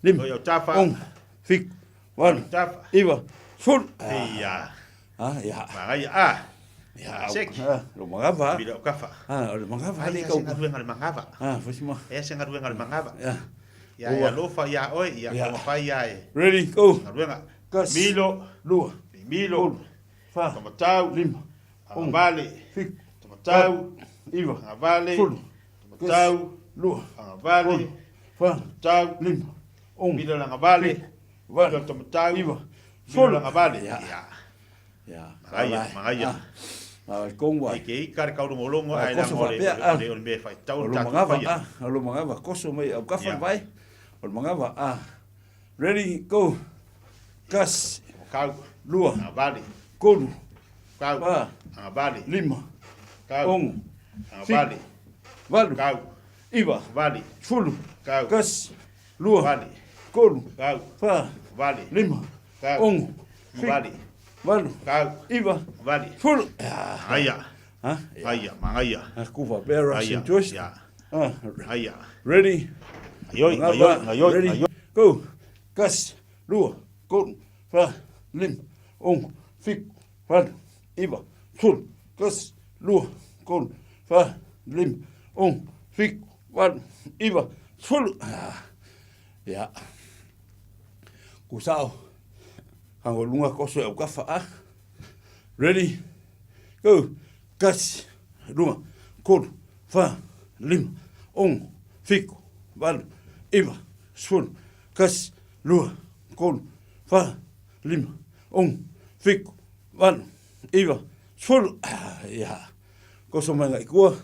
[SPEAKER 14] lima,
[SPEAKER 3] Ngoi autafa.
[SPEAKER 14] ono, fitu, valu,
[SPEAKER 3] Autafa.
[SPEAKER 14] iva, sefulu.
[SPEAKER 3] Ia.
[SPEAKER 14] Ah, ia.
[SPEAKER 3] Magaia a.
[SPEAKER 14] Ia,
[SPEAKER 3] Seki.
[SPEAKER 14] ah, lo magava.
[SPEAKER 3] Milo aukafa.
[SPEAKER 14] Ah, o le magava
[SPEAKER 3] Ai,
[SPEAKER 14] le
[SPEAKER 3] ia
[SPEAKER 14] kau.
[SPEAKER 3] se galuega a le magava.
[SPEAKER 14] Ah, fai si ma.
[SPEAKER 3] Ia se galuega a le magava.
[SPEAKER 14] Ia.
[SPEAKER 3] Ia
[SPEAKER 14] Ua.
[SPEAKER 3] ia alofa ia oe, ia
[SPEAKER 14] Ia.
[SPEAKER 3] taumafai ia e.
[SPEAKER 14] Ready, go.
[SPEAKER 3] Galuega.
[SPEAKER 14] Kasi.
[SPEAKER 3] Milo.
[SPEAKER 14] Lua.
[SPEAKER 3] Milo.
[SPEAKER 14] Tolu. Fa.
[SPEAKER 3] Tomatau.
[SPEAKER 14] Lima. Ono.
[SPEAKER 3] Agavale.
[SPEAKER 14] Fitu.
[SPEAKER 3] Tomatau.
[SPEAKER 14] Iva.
[SPEAKER 3] Agavale.
[SPEAKER 14] Sefulu.
[SPEAKER 3] Tomatau.
[SPEAKER 14] Lua.
[SPEAKER 3] Agavale.
[SPEAKER 14] Tolu. Fa.
[SPEAKER 3] Tomatau.
[SPEAKER 14] Lima. Ono.
[SPEAKER 3] Milo lagavale.
[SPEAKER 14] Fitu. Valu.
[SPEAKER 3] Milo tomatau.
[SPEAKER 14] Iva.
[SPEAKER 3] Milo
[SPEAKER 14] Sefulu.
[SPEAKER 3] lagavale.
[SPEAKER 14] Ia.
[SPEAKER 3] Ia.
[SPEAKER 14] Ia.
[SPEAKER 3] Magaia, magaia.
[SPEAKER 14] Ah, kongwa.
[SPEAKER 3] Ai ke ika le kaulongolongo
[SPEAKER 14] Ah,
[SPEAKER 3] ae
[SPEAKER 14] koso
[SPEAKER 3] laga o le
[SPEAKER 14] faapea, ah.
[SPEAKER 3] o le o le mea e faitau
[SPEAKER 14] O
[SPEAKER 3] le
[SPEAKER 14] lo
[SPEAKER 3] tatou
[SPEAKER 14] magava,
[SPEAKER 3] faia.
[SPEAKER 14] ah, o lo magava, koso mai au kafa
[SPEAKER 3] Ia.
[SPEAKER 14] vai. O lo magava, ah. Ready, go. Kasi.
[SPEAKER 3] Kau.
[SPEAKER 14] Lua.
[SPEAKER 3] Agavale.
[SPEAKER 14] Kolu.
[SPEAKER 3] Kau.
[SPEAKER 14] Fa.
[SPEAKER 3] Agavale.
[SPEAKER 14] Lima.
[SPEAKER 3] Kau.
[SPEAKER 14] Ono.
[SPEAKER 3] Agavale.
[SPEAKER 14] Fitu. Valu.
[SPEAKER 3] Kau.
[SPEAKER 14] Iva.
[SPEAKER 3] Vale.
[SPEAKER 14] Sefulu.
[SPEAKER 3] Kau.
[SPEAKER 14] Kasi. Lua.
[SPEAKER 3] Vale.
[SPEAKER 14] Kolu.
[SPEAKER 3] Kau.
[SPEAKER 14] Fa.
[SPEAKER 3] Vale.
[SPEAKER 14] Lima.
[SPEAKER 3] Kau.
[SPEAKER 14] Ono. Fitu.
[SPEAKER 3] Vale.
[SPEAKER 14] Valu.
[SPEAKER 3] Kau.
[SPEAKER 14] Iva.
[SPEAKER 3] Vale.
[SPEAKER 14] Sefulu.
[SPEAKER 3] Aia.
[SPEAKER 14] Ha?
[SPEAKER 3] Aia, magaia.
[SPEAKER 14] Ah, kuva pea Russian
[SPEAKER 3] Aia.
[SPEAKER 14] twist.
[SPEAKER 3] Ia.
[SPEAKER 14] Ah,
[SPEAKER 3] Aia.
[SPEAKER 14] ready.
[SPEAKER 3] Aioi,
[SPEAKER 14] Magava,
[SPEAKER 3] aioi, aioi,
[SPEAKER 14] Ready.
[SPEAKER 3] aioi.
[SPEAKER 14] Go. Kasi. Lua. Kolu. Fa. Lima. Ono. Fitu. Valu. Iva. Sefulu. Kasi. Lua. Kolu. Fa. Lima. Ono. Fitu. Valu. Iva. Sefulu. Ah. Ia. Kusao. Hango lunga koso e aukafa ah. Ready? Go. Kasi. Lua. Kolu. Fa. Lima. Ono. Fitu. Valu. Iva. Sefulu. Kasi. Lua. Kolu. Fa. Lima. Ono. Fitu. Valu. Iva. Sefulu. Ah, ia. Koso mai ngai kua.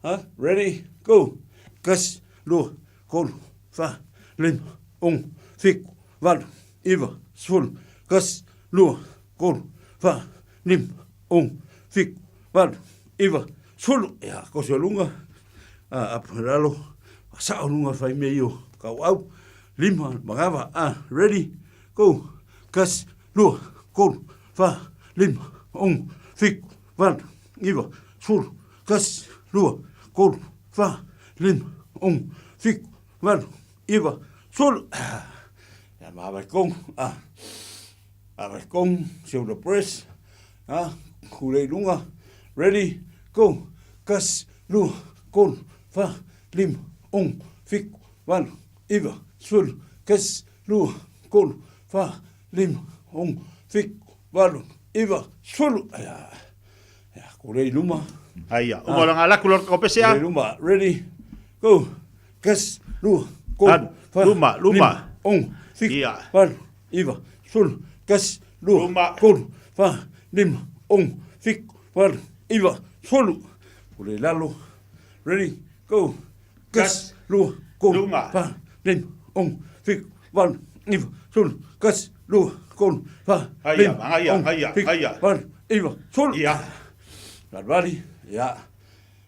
[SPEAKER 14] Ha? Ready? Go. Kasi. Lua. Kolu. Fa. Lima. Ono. Fitu. Valu. Iva. Sefulu. Kasi. Lua. Kolu. Fa. Lima. Ono. Fitu. Valu. Iva. Sefulu. Ia, koso lunga. Ah, apo lalo. Sao lunga fai me io. Kau au. Lima. Magava. Ah, ready? Go. Kasi. Lua. Kolu. Fa. Lima. Ono. Fitu. Valu. Iva. Sefulu. Kasi. Lua. Kolu. Fa. Lima. Ono. Fitu. Valu. Iva. Sefulu. Ah. Ia, maava kongu. Ah. Ava kongu. Shoulder press. Ah. Kulei lunga. Ready? Go. Kasi. Lua. Kolu. Fa. Lima. Ono. Fitu. Valu. Iva. Sefulu. Kasi. Lua. Kolu. Fa. Lima. Ono. Fitu. Valu. Iva. Sefulu. Ia. Ia. Kulei luma.
[SPEAKER 3] Aia. Uma laga alaku lo kopese a.
[SPEAKER 14] Kulei luma. Ready? Go. Kasi. Lua. Kolu.
[SPEAKER 3] Alu.
[SPEAKER 14] Fa.
[SPEAKER 3] Luma, luma.
[SPEAKER 14] Lima. Ono. Fitu.
[SPEAKER 3] Ia.
[SPEAKER 14] Valu. Iva. Sefulu. Kasi. Lua.
[SPEAKER 3] Luma.
[SPEAKER 14] Kolu. Fa. Lima. Ono. Fitu. Valu. Iva. Sefulu. Kulei lalo. Ready? Go. Kasi. Lua. Kolu.
[SPEAKER 3] Lunga.
[SPEAKER 14] Fa. Lima. Ono. Fitu. Valu. Iva. Sefulu. Kasi. Lua. Kolu. Fa.
[SPEAKER 3] Aia,
[SPEAKER 14] Lima.
[SPEAKER 3] aia,
[SPEAKER 14] Ono.
[SPEAKER 3] aia,
[SPEAKER 14] Fitu.
[SPEAKER 3] aia.
[SPEAKER 14] Valu. Iva. Sefulu.
[SPEAKER 3] Ia.
[SPEAKER 14] Lalvali. Ia.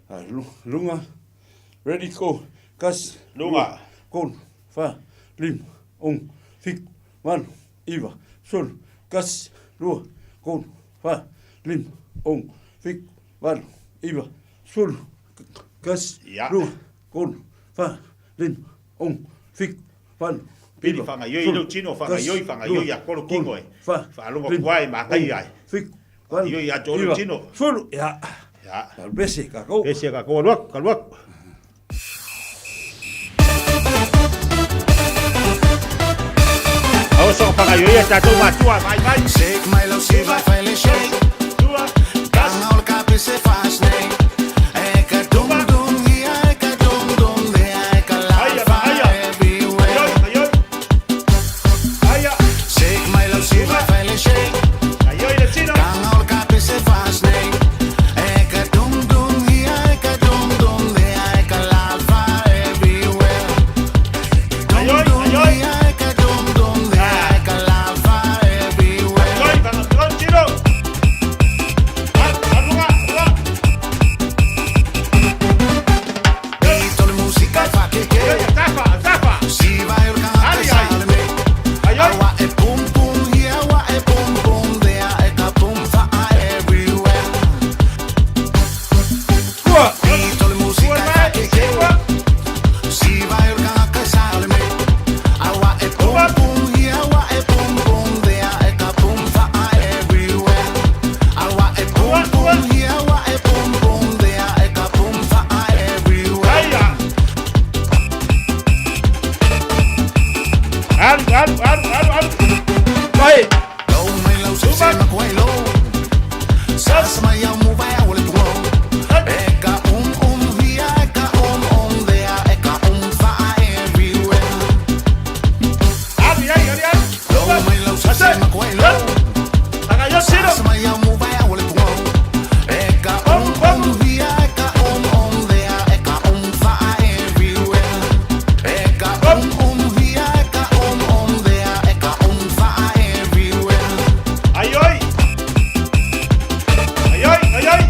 [SPEAKER 14] Ah, Lunga. Ready, go. Kasi.
[SPEAKER 3] Lunga.
[SPEAKER 14] Lua. Kolu. Fa. Lima. Ono. Fitu. Valu. Iva. Sefulu. Kasi. Lua. Kolu. Fa. Lima. Ono. Fitu. Valu. Iva. Sefulu. Kasi.
[SPEAKER 3] Ia.
[SPEAKER 14] Lua. Kolu. Fa. Lima. Ono. Fitu. Valu.
[SPEAKER 3] Pili
[SPEAKER 14] Iva.
[SPEAKER 3] whangaioi
[SPEAKER 14] Sefulu.
[SPEAKER 3] lau tino, whangaioi,
[SPEAKER 14] Kasi.
[SPEAKER 3] whangaioi
[SPEAKER 14] Lua.
[SPEAKER 3] a kolo
[SPEAKER 14] Kolu.
[SPEAKER 3] kingo e.
[SPEAKER 14] Fa.
[SPEAKER 3] Whaalogo
[SPEAKER 14] Lima.
[SPEAKER 3] kua e makai ai.
[SPEAKER 14] Fitu. Valu.
[SPEAKER 3] Whangaioi a tō
[SPEAKER 14] Iva.
[SPEAKER 3] tino.
[SPEAKER 14] Sefulu. Ia.
[SPEAKER 3] Ia.
[SPEAKER 14] Bese, kakau.
[SPEAKER 3] Bese kakau, aluak, aluak. Aoso ka whangaioi a tātou mātua, mai mai.
[SPEAKER 10] Shake my love, see my finally shake. Kang all kapi se fast nei. Eka dum dum here, eka dum dum there, eka lava everywhere. Shake my love, see my finally shake. Kang all kapi se fast nei. Eka dum dum here, eka dum dum there, eka lava everywhere. Dum dum here, eka dum dum there, eka lava everywhere.
[SPEAKER 3] Alu, alu, alu, alu, alu. Vai. Ai, ai. Ai, ai, ai, ai.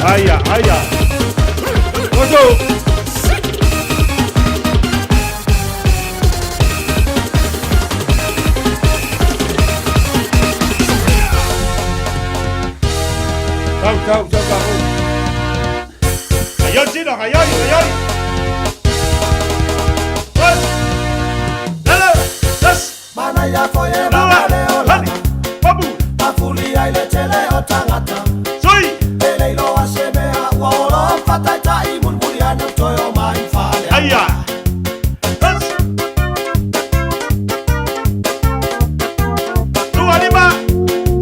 [SPEAKER 3] Aia, aia. Oso.
[SPEAKER 14] Tau, tau, tau, tau.
[SPEAKER 3] Ai, ai, Chino, ai, ai, ai, ai. Dos. Lala, dos.
[SPEAKER 9] Mana foye mana olana. Pafulia ile tele o tangata.
[SPEAKER 3] Sui.
[SPEAKER 9] Ele ilo asemea ua olo fataitai mulmuli ane toyo mai fale.
[SPEAKER 3] Aia. Dos. Lua lima.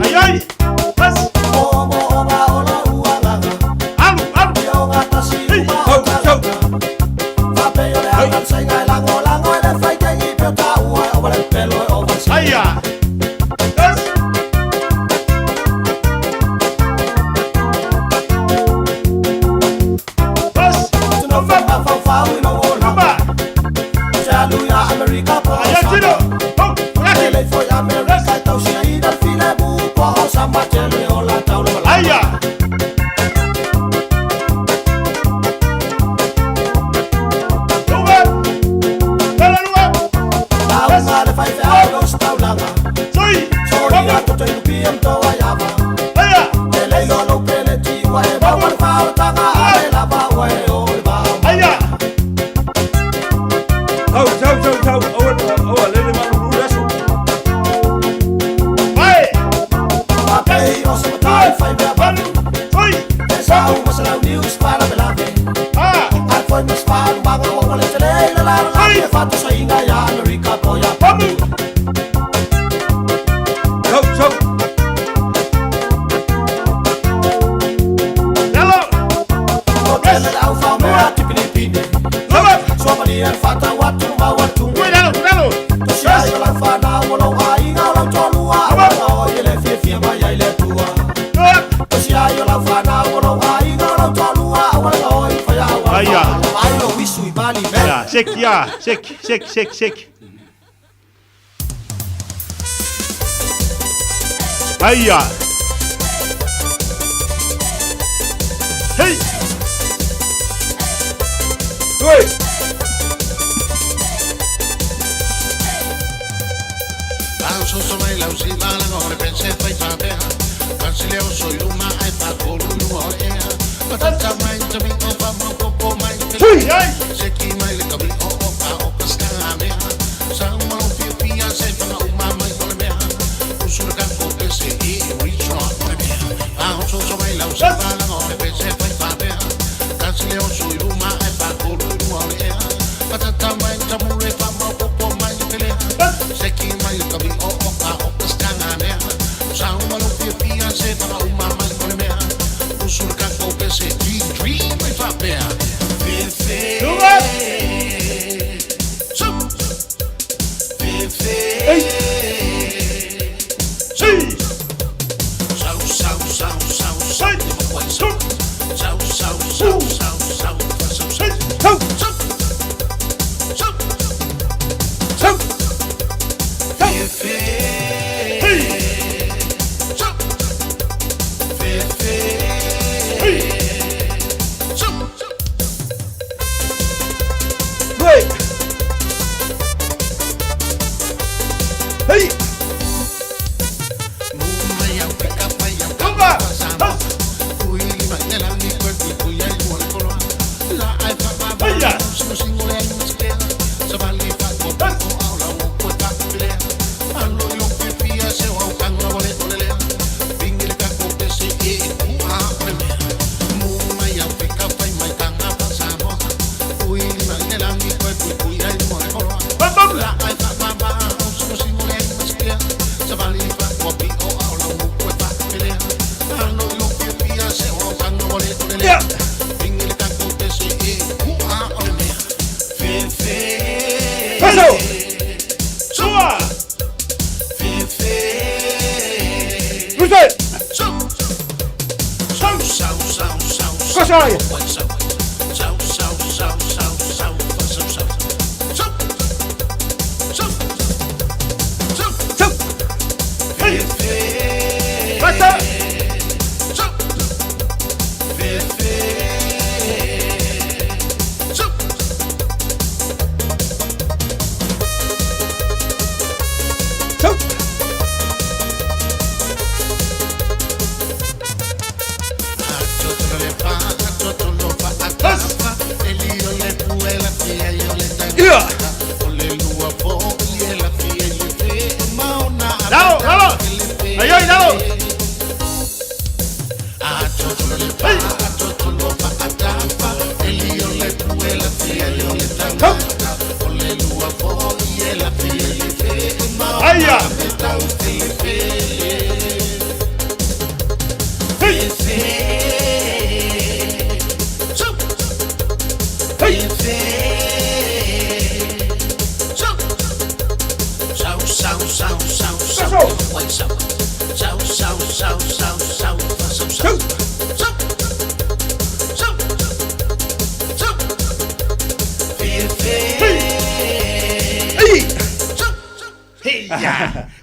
[SPEAKER 3] Ai, ai. Dos.
[SPEAKER 9] Omo oba ola uagaga.
[SPEAKER 3] Alu, alu.
[SPEAKER 9] Ionga tasi uma o tangata. Fape ole angan sainga lango lango ele faitengi peta ua o vale pelo e o vale.
[SPEAKER 3] Aia. Dos. Dos.
[SPEAKER 9] No fa fa fa fa i lo ola. Saluya America po.
[SPEAKER 3] Aia, Chino.
[SPEAKER 9] Ele foi America tau sia ina file bu po o sama tele ola tau la.
[SPEAKER 3] Aia. Lua. Lala, lua.
[SPEAKER 9] Tau ngale fai fe au los tau langa.
[SPEAKER 3] Sui.
[SPEAKER 9] Sori a toto i lupi am toa iava.
[SPEAKER 3] Aia.
[SPEAKER 9] Ele ilo lo pele ti ua e mau wale whao tanga ale lava ua e o le vao.
[SPEAKER 3] Aia.
[SPEAKER 14] Tau, tau, tau, tau. Aua, aua, lele malu lu aso.
[SPEAKER 3] Vai.
[SPEAKER 9] Papei o sa matai fai mea palu.
[SPEAKER 3] Sui.
[SPEAKER 9] E sau masalau news para belave.
[SPEAKER 3] Ah.
[SPEAKER 9] Ai foi mas falu manga o wale tele la la la la. Fatu sa inga ya America po ya
[SPEAKER 3] pamu.
[SPEAKER 14] Tau, tau.
[SPEAKER 3] Lalo.
[SPEAKER 9] O tele au fau mea ti Filipine.
[SPEAKER 3] Lua.
[SPEAKER 9] Somalia fata watu ma watu.
[SPEAKER 3] Cuidado, cuidado.
[SPEAKER 9] Tosia i lau whanau o lau aiga o lau tolua. Awa o i le fia fia mai ai le tua. Tosia i lau whanau o lau aiga o lau tolua. Awa o i whai awa.
[SPEAKER 3] Aia.
[SPEAKER 9] Ai lo wisu i bali me.
[SPEAKER 3] Ya, sek, ya, sek, sek, sek, sek. Aia. Hey.
[SPEAKER 14] Oi.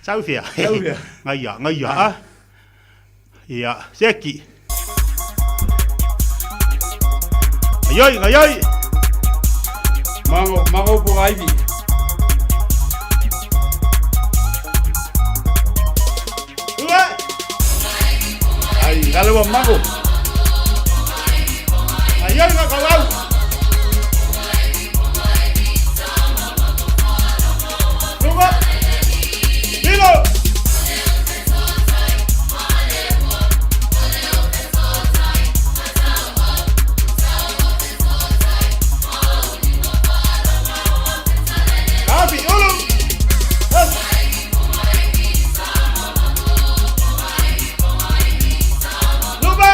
[SPEAKER 3] Saufia. Ngaia, ngaia ah. Ia, seki. Ngaioi, ngaioi.
[SPEAKER 1] Mango, mango po aivi.
[SPEAKER 5] Ai, dale buen mango.
[SPEAKER 3] Ngaioi, ngakawau. Luga. Milo. Kapi, ulu. Luga.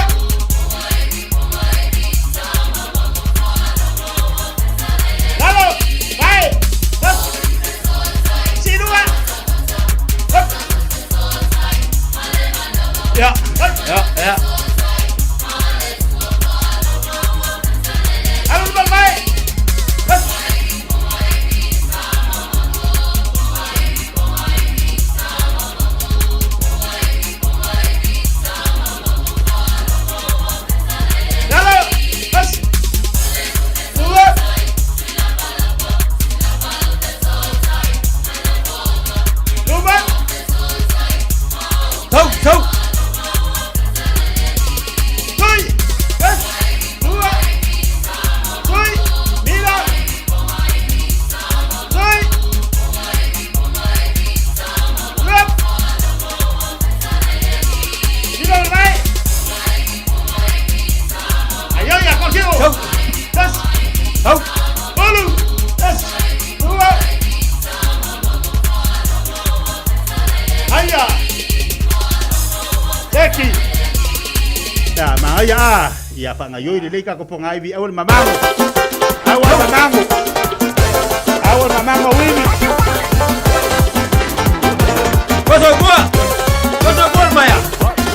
[SPEAKER 3] a, ia faagaioi lelei tatou pogaivi aua le mamago. Aua le mamago. Aua le mamago uivi.
[SPEAKER 14] Koso kua! Koso kua le maea!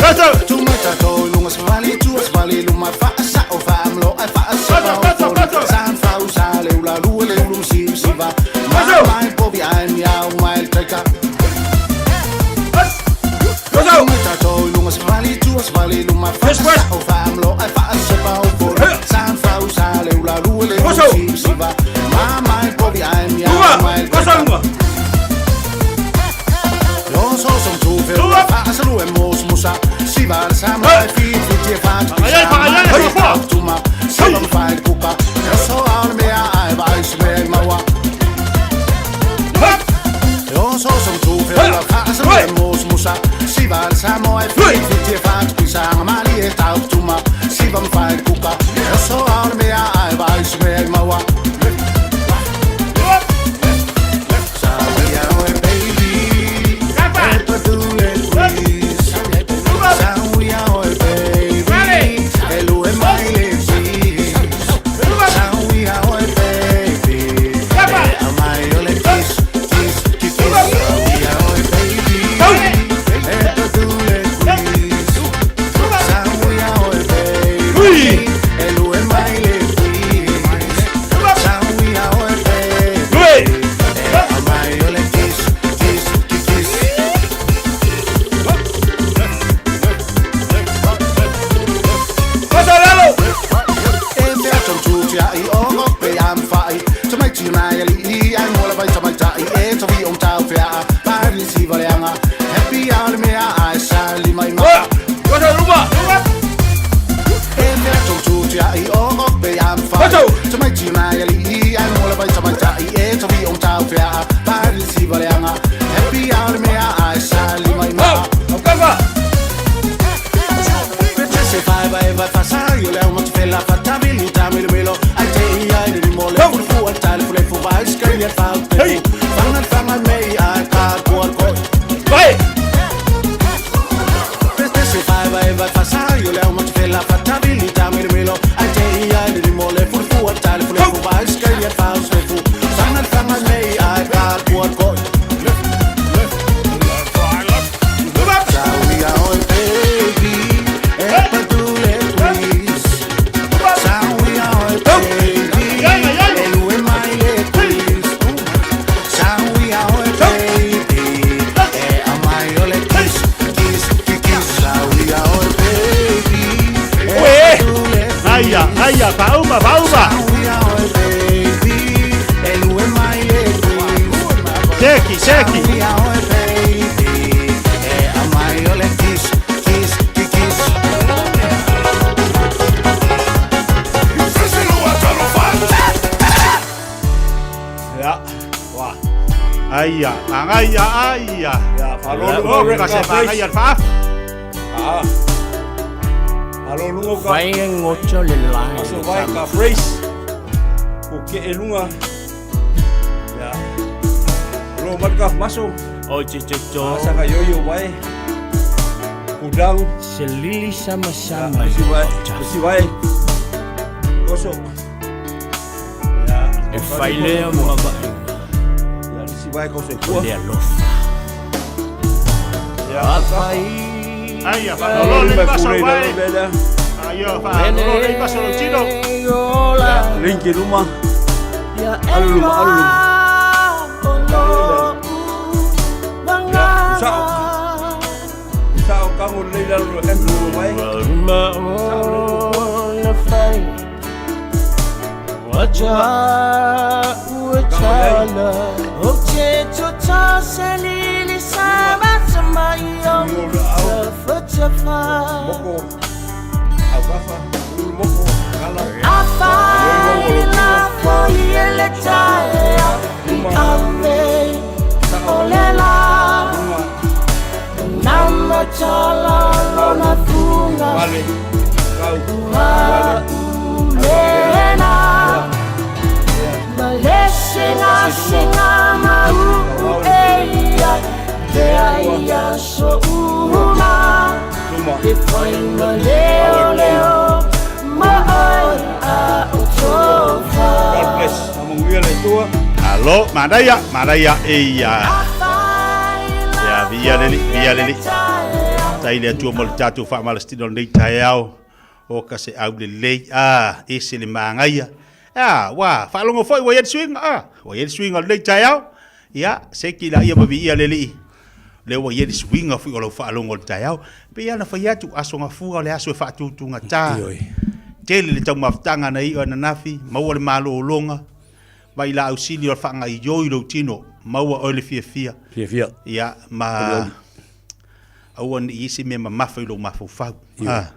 [SPEAKER 3] Koso!
[SPEAKER 10] Tumai tatou i luga savali i tua savali i luma faasao faamlo ae faasava o foli san fau sa le ula lua le ulu masiva siva mai mai povi ai miau mai le taika. Tumai tatou i luga savali i tua savali i luma faasao faamlo ae faasava o foli san fau sa le ula lua le ulu masiva siva mai mai povi ai miau mai le taika. Yo so som to fem fa sa lu mos musa si va sa ma fi fi ti fa fa tu ma sa ma fa kuka yo so al me ai va is me ma wa Yo so som to fem fa sa lu mos musa si va sa ma fi fi ti fa fi sa ma li ta tu ma si va fa kuka yo so al me ai va is me ma wa.
[SPEAKER 3] Aia, fauma, fauma. Seki, seki.
[SPEAKER 14] Ia, ua.
[SPEAKER 3] Aia, magaia, aia.
[SPEAKER 14] Ia, faalolo
[SPEAKER 3] O ka se magaia le faafu.
[SPEAKER 14] Ah. Faaloluga ka.
[SPEAKER 1] Fai e goto le lae.
[SPEAKER 14] Aso vai ka phrase. Ko ke e lunga. Ia. Lo mat ka maso.
[SPEAKER 1] O te te to.
[SPEAKER 14] Asa ka yoyo vai. Kudang.
[SPEAKER 1] Se lili sama sama.
[SPEAKER 14] Si vai. Si vai. Koso. Ia.
[SPEAKER 1] E fai lea ma vaaiga.
[SPEAKER 14] Ia, si vai koso e kua.
[SPEAKER 1] Le alofa.
[SPEAKER 14] Ia.
[SPEAKER 1] Afai.
[SPEAKER 3] Aia, faalolo le paso vai. Aia, faalolo le paso lo tino.
[SPEAKER 14] Linki luma. Alu luma, alu luma. Sao. Sao kango le lalo e lu mai.
[SPEAKER 1] Sao le na fai. Wacha uchala. Oche tota selili sama sama iyo. Fachafa.
[SPEAKER 14] Moko. Au kafa. Ulu moko. Kala.
[SPEAKER 1] Afai la foi ele taea. I ave. Olela. Nama chala lona funga.
[SPEAKER 14] Vale. Kau.
[SPEAKER 1] Vale. Ulena. Malesinga singa mau eia. Te aia so uma. Te whai ma leo leo.
[SPEAKER 3] Malo, manaia, manaia, e ia. Ia, via leli, via leli. Tai le atua mo le tātou whaamalastino nei taeao. O ka se au lelei, a, e se le māngaia. A, wā, whaalongo foi, wai e suinga, a, wai e suinga o lenei taeao. Ia, se ki la ia ma vi ia leli. Le ua i le suiga foi o lau faalogo o le taeao. Pei lava ona fai atu, aso gafua o le aso e faatutugata. Tele le taumafataga na iu ananafi, maua le malologa, mai laau sili o le faagaoioi lou tino, maua oe le fiafia.
[SPEAKER 14] Fiafia.
[SPEAKER 3] Ia, ma aua ne i i ai se mea mamafa i lou mafaufau.
[SPEAKER 14] Ah.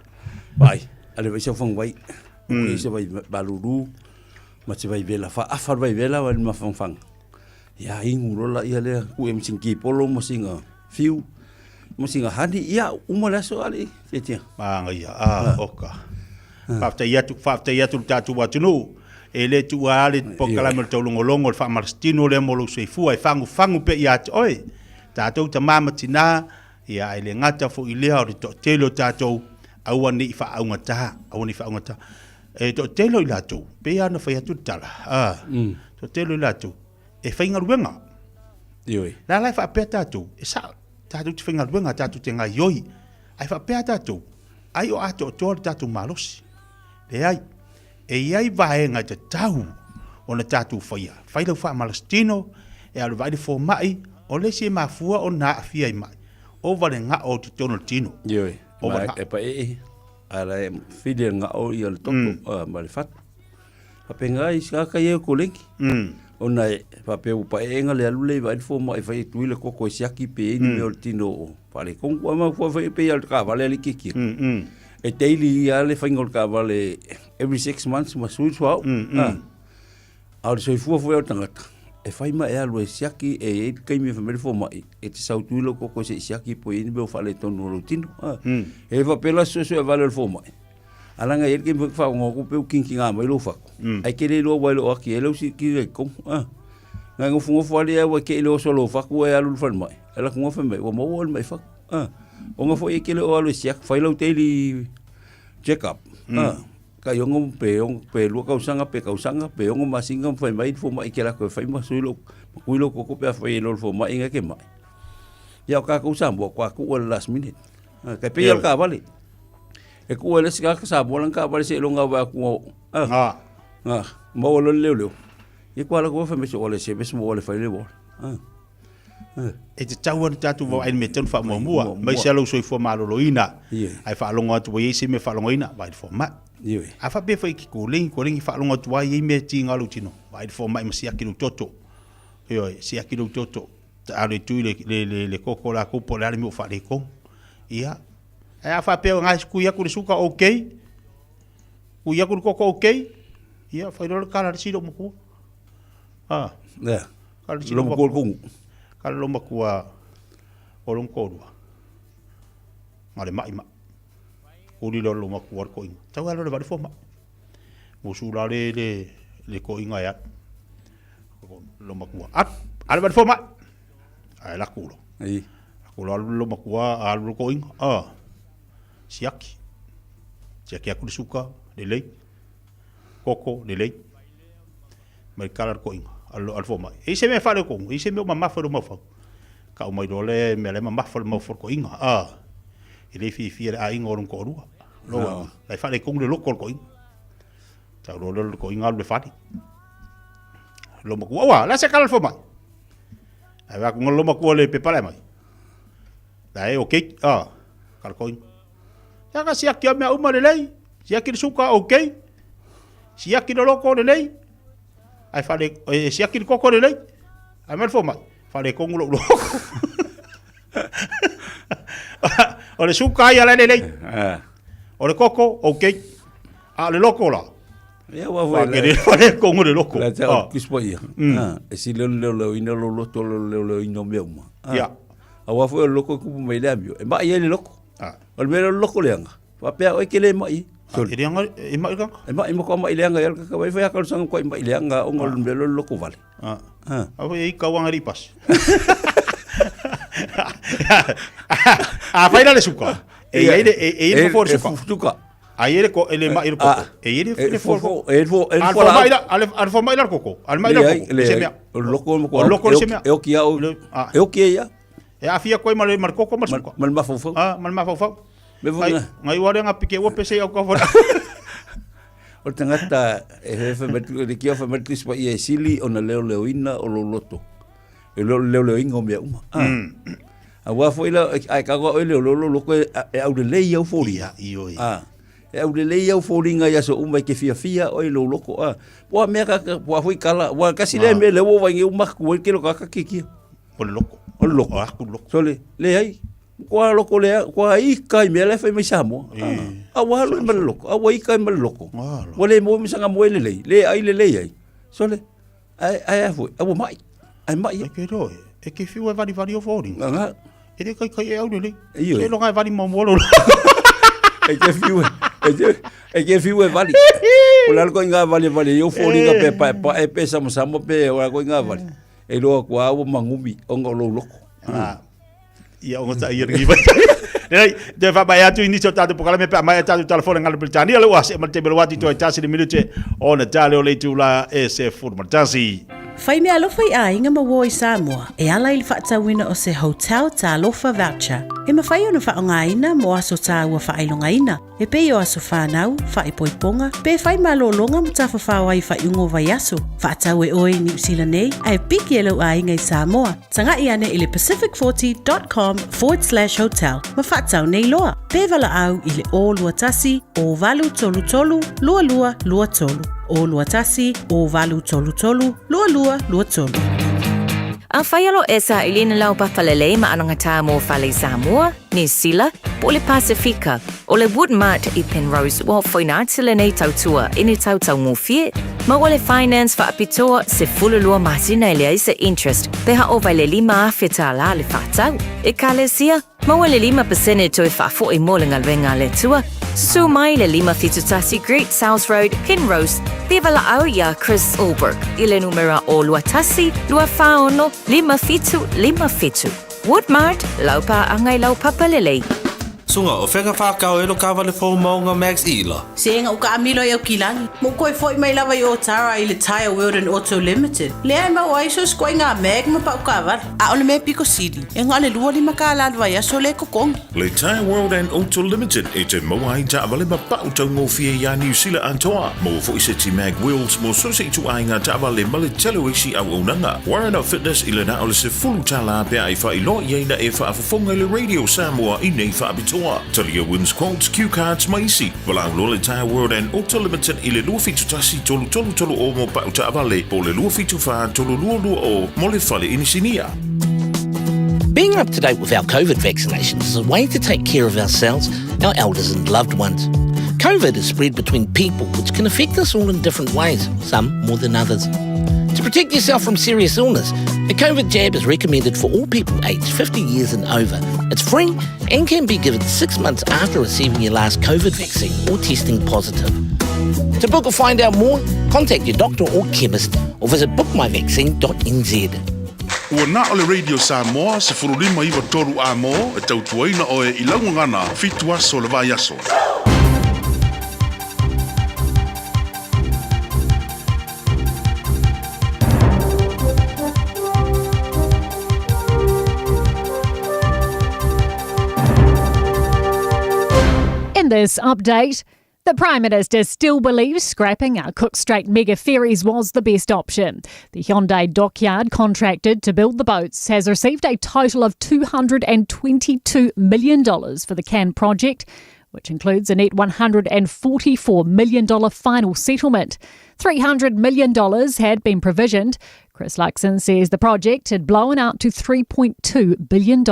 [SPEAKER 14] Vai, ale vai sau faguvai. Mm. Se vai malulu, ma se vai vela, faafa le vai vela, vai le mafangafanga. Ia inu loa laia lea, kuʻe ma sina kipolo ma sina fiu, ma sina honey, ia uma le aso alii, tiatia.
[SPEAKER 3] Magaia, ah, oka. Faafetai atu, faafetai atu i le tatou atunuu, e le tuua lava le polokalame o le taulogologo, o le faamalositino lea mo lou soifua e fagufagu pea ia te oe, tatou tama ma tina, ia ae le gata foi i lea o le toatele o tatou, aua ne i faaaugata, aua ne i faaaugata. E toatele o i latou, pei lava ona fai atu le tala, a, toatele o i latou, e faigaluega.
[SPEAKER 14] Ioe.
[SPEAKER 3] La la e faapea tatou, e sao, tatou te faigaluega, tatou te gaioi, ae faapea tatou, ai o atoatoa le tatou malosi. Leai, e i ai vaega e tatau ona tatou faia. Fai lau faamalositino, e alu e vaai le fomai, o le isi e mafua ona aafia i mai, ova le gao i totonu o le tino.
[SPEAKER 14] Ioe,
[SPEAKER 3] Ova le
[SPEAKER 14] ma
[SPEAKER 3] gao.
[SPEAKER 14] e paee, a la e fili e le gao ia le toto ma le fatu. Faapena i sika kai e o kolegi. Ona e faapea ua paeega le alu lea i vaai le fomai fai e tui le koko e siaki pe i ai ni mea o le tino o faaletonu. Ua mau fua fai pei lava o le taavale a le itiiti. E daily lava le faiga o le taavale every 6 months ma sui le suauu. A o le soifua foi o le tagata, e fai ma e alu e siaki e i ai le taimi e fai mai le fomai, e te sau tui lou koko se i siaki po o i ai ni mea o faaletonu o lou tino. E le faapea la se suesue vale o le fomai. A leaga e i ai le taimi foi faaaoga atu pe ua kigikiga mai lou fatu, ae te le iloa aua e le o ati ai lau sikikiga i totonu. Na e nofonofo lava lea ua te i le oso o lou fatu ae alu i le falemai, ae alu atu loa fai mai ua maua oe i le mai fatu. Ona foi e te le o alu e siaki, fai lau daily check up. Tai ono pe ono pe lua tausaga pe tausaga pe ono masina ma fai mai le fomai e te alu atu e fai ma sui lou ma kui lou toto pe afai e iloa e le fomai na e te mai. Ia o tatou Samoa faatoa tuu i le last minute. Tai pei lava o le taavale. E tuu e le isi tagata Samoa lana taavale seiloga lava vaai atu ua maua loa le leoleo. Ia faatoa alu atu fai mai se ua le service ma ua le fai le ua.
[SPEAKER 3] E tatau lava ona tatou vaai i le mea e tatau ona faamuamua, aemaise lava lou soifua maloloina, ae faalogo atu ua i ai se mea faalogoina, vaai i le fomai. A faapea foi e te koleni, koleni faalogo atu lava e i ai mea e tiga lou tino, vaai i le fomai ma siaki lou toto. Ioe, siaki lou toto, alu e tui le koko lakou po o le a le mea ua faaletonu. Ia, ae a faapea o lena e tui atu le suka, okay, tui atu le koko, okay, ia fai loa le tala a le isi loomatua. Ah.
[SPEAKER 14] Yeah. Lo matua le kongu.
[SPEAKER 3] Kala lo matua o lona toalua. Na le mai mai. Kuli loa lo matua le toeaina. Tau alu e vaai le fomai. Musu la le le le toeaina e alu. Lo matua alu, alu vaai le fomai. Ae alu atu loa. Alu loa alu lo matua alu le toeaina. Ah. Siaki. Siaki atu le suka, lelei. Koko, lelei. Mai kala le toeaina a le fomai. E i ai se mea e faaletonu, e i ai se mea o mamafa i lou mafaufau. Tau mai loa le mea la e mamafa i le mafaufau o le toeaina, a, e le fiafia i le aiga o lona toalua. Lona, la e faaletonu le loto o le toeaina. Tau loa lea o le toeaina alu i le fale. Loomatua, aua, o le a se tala a le fomai? Ae vaai atu le loomatua i le pepa la e aumai. La e okay, a, kala toeaina. Ia ka siaki lava mea uma lelei, siaki le suka, okay. Siaki le loto lelei, ae faale, e siaki le koko lelei. Ae mai le fomai, faaletonu lou loto. O le suka ia la e lelei. O le koko, okay. A o le loto la,
[SPEAKER 14] Ia ua foi
[SPEAKER 3] le faaletonu le loto.
[SPEAKER 14] La te o Tusi Paia. E sili ona leoleoina lou loto i lo le leoleoina o mea uma.
[SPEAKER 3] Ia.
[SPEAKER 14] Aua foi o le loto e kupu mai le amio. E mai ai le loto. O le mea lea o le loto leaga. Faapea oe e te le mai.
[SPEAKER 3] E leaga, e mai le tagata.
[SPEAKER 14] E mai, matua mai leaga ia le tagata. Vai fai a talosaga matua mai leaga ona o le mea lea o le loto vale.
[SPEAKER 3] A foi e i kauaga e le i pasi. A fai la le suka, e i ai le, e i ai le fofo o le suka.
[SPEAKER 14] E suka.
[SPEAKER 3] Ai e le ko e le mai le koko. E i le le fua
[SPEAKER 14] koko. E le fua e le
[SPEAKER 3] fua la. A le fua mai la koko. A le mai la koko. Se mea.
[SPEAKER 14] O le loko
[SPEAKER 3] o loko se mea.
[SPEAKER 14] E oki au. E oki e ia.
[SPEAKER 3] E aafia koe ma le ma le koko ma le suka.
[SPEAKER 14] Ma le mafaufau.
[SPEAKER 3] Ah, ma le mafaufau. Me fua. Ngai ua le nga pike ua pese au ka fua.
[SPEAKER 14] O le tagata e he fai mai le kia fai mai tusi paia e sili ona leoleoina o lou loto. E le o le leoleoina o mea uma. Ah. Aua foi la ai ka oe leoleo lou loto e, e aulelei au foliga.
[SPEAKER 3] Ia, ioe.
[SPEAKER 14] Ah. E aulelei au foliga i aso uma e ke fiafia oe i lou loto. Ah. Pua mea ka pua foi kala, ua kasi le mea le ua vainge uma ku ai ke lo ka ka kikia.
[SPEAKER 3] O le loko.
[SPEAKER 14] O le loko.
[SPEAKER 3] O aku loko.
[SPEAKER 14] Sole, leai. Kua loko lea, kua ika i mea la e fai mai Samoa. A ua alu i ma le loko, a ua ika i ma le loko. Ua le moe ma sanga moe lelei, le ai lelei ai. Sole, ai ai a foi, a ua mai. Ai mai.
[SPEAKER 3] E ke roe, e ke fiu e vari vari o fōringa.
[SPEAKER 14] Nga.
[SPEAKER 3] E le kai kai e au lelei.
[SPEAKER 14] Ioe.
[SPEAKER 3] Se longa e vari mau lo.
[SPEAKER 14] E ke fiu e, e ke, e ke fiu e vali. O le ala koe ngā vali vali, i o fōringa pe pae pae pe samasama pe o la koe ngā vali. E loa kua ua mangumi ona o lou loko.
[SPEAKER 3] Ah. Ia o ngota ia ringi vai. Nei, te wha mai atu i nisi o tātou pokalame pe a mai e tātou telefone ngalo Britania le ua se ma te melo atu toi tasi le minute o na tale o le tula e se furu ma tasi.
[SPEAKER 15] Fai mea alofa i aiga ma uo i Samoa e ala i le faatauina o se Hotel Talofa Voucher e mafai ona faaaogaina mo aso tāua faailogaina E pei o aso whānau, whaepoiponga, pe whai malōlōga ma tafafao ai whaiuga o vaiaso. Whaatau e oe i Niu Sila nei, a e piki e lou āinga i Samoa. Taga'i ane i le pacific40.com forward slash hotel ma whaatau nei loa. Pe valaau i le 021 0833 2223. 021 0833 2223.
[SPEAKER 4] Afai o lo e saʻili na lau papa lelei ma anagatā mo fale i Samoa, Niu Sila, po o le Pasifika. O le Woodmart i Penrose ua foina atu lenei tautua i ni tautaugofie, ma ua le finance faapitoa 12 masina e leai se interest pe ha ova i le 5,000 tālā le faatau. Ekalesia, maua le 5% toe faafo'i mo le galuega a le Atua. Susū mai le 571 Great South Road, Penrose, pe valaau iā Chris Ulbrich i le numera o 21 26 57 57. Woodmart, lau paaga i lau papa lelei.
[SPEAKER 18] Sunga, o fea ka whakao e lo kawale fou maunga Max Ila?
[SPEAKER 15] Sega u kaamilo i Aukilani, ma u koe foi mai lava i Otara i le Tyre World and Auto Limited, lea e maua ai so se koaiga mag ma pau kaavale. A o le mea piko sili, e na o le 25 kālā le vaiaso le totogi.
[SPEAKER 11] Le Tyre World and Auto Limited e te maua ai taavale ma pau taugofie iā Niu Sila atoa. Maua foi se ti mag wheels mo so se ituaiga taavale ma le tele o isi auaunaga. Warren Fitness i le na o le $10 pe a e faailoa i ai na e faafofoga i le Radio Samoa i nei faapitoa. Talia wins quotes, cue cards ma isi. Valaau loa le Tyre World and Auto Limited i le 271 333 o mo pau taavale po o le 274 322 mo le fale inisinia.
[SPEAKER 17] Being up to date with our COVID vaccinations is a way to take care of ourselves, our elders and loved ones. COVID is spread between people, which can affect us all in different ways, some more than others. To protect yourself from serious illness, a COVID jab is recommended for all people aged 50 years and over. It's free and can be given six months after receiving your last COVID vaccine or testing positive. To book or find out more, contact your doctor or chemist or visit bookmyvaccine.nz.
[SPEAKER 13] Ua na o le Radio Samoa 1593 A mo e tautuaina oe i lau gagana fitu aso o le vaiaso.
[SPEAKER 19] In this update, the Prime Minister still believes scrapping our Cook Strait mega ferries was the best option. The Hyundai dockyard contracted to build the boats has received a total of $222 million for the CAN project, which includes a net $144 million final settlement. $300 million had been provisioned. Chris Luxon says the project had blown out to $3.2 billion.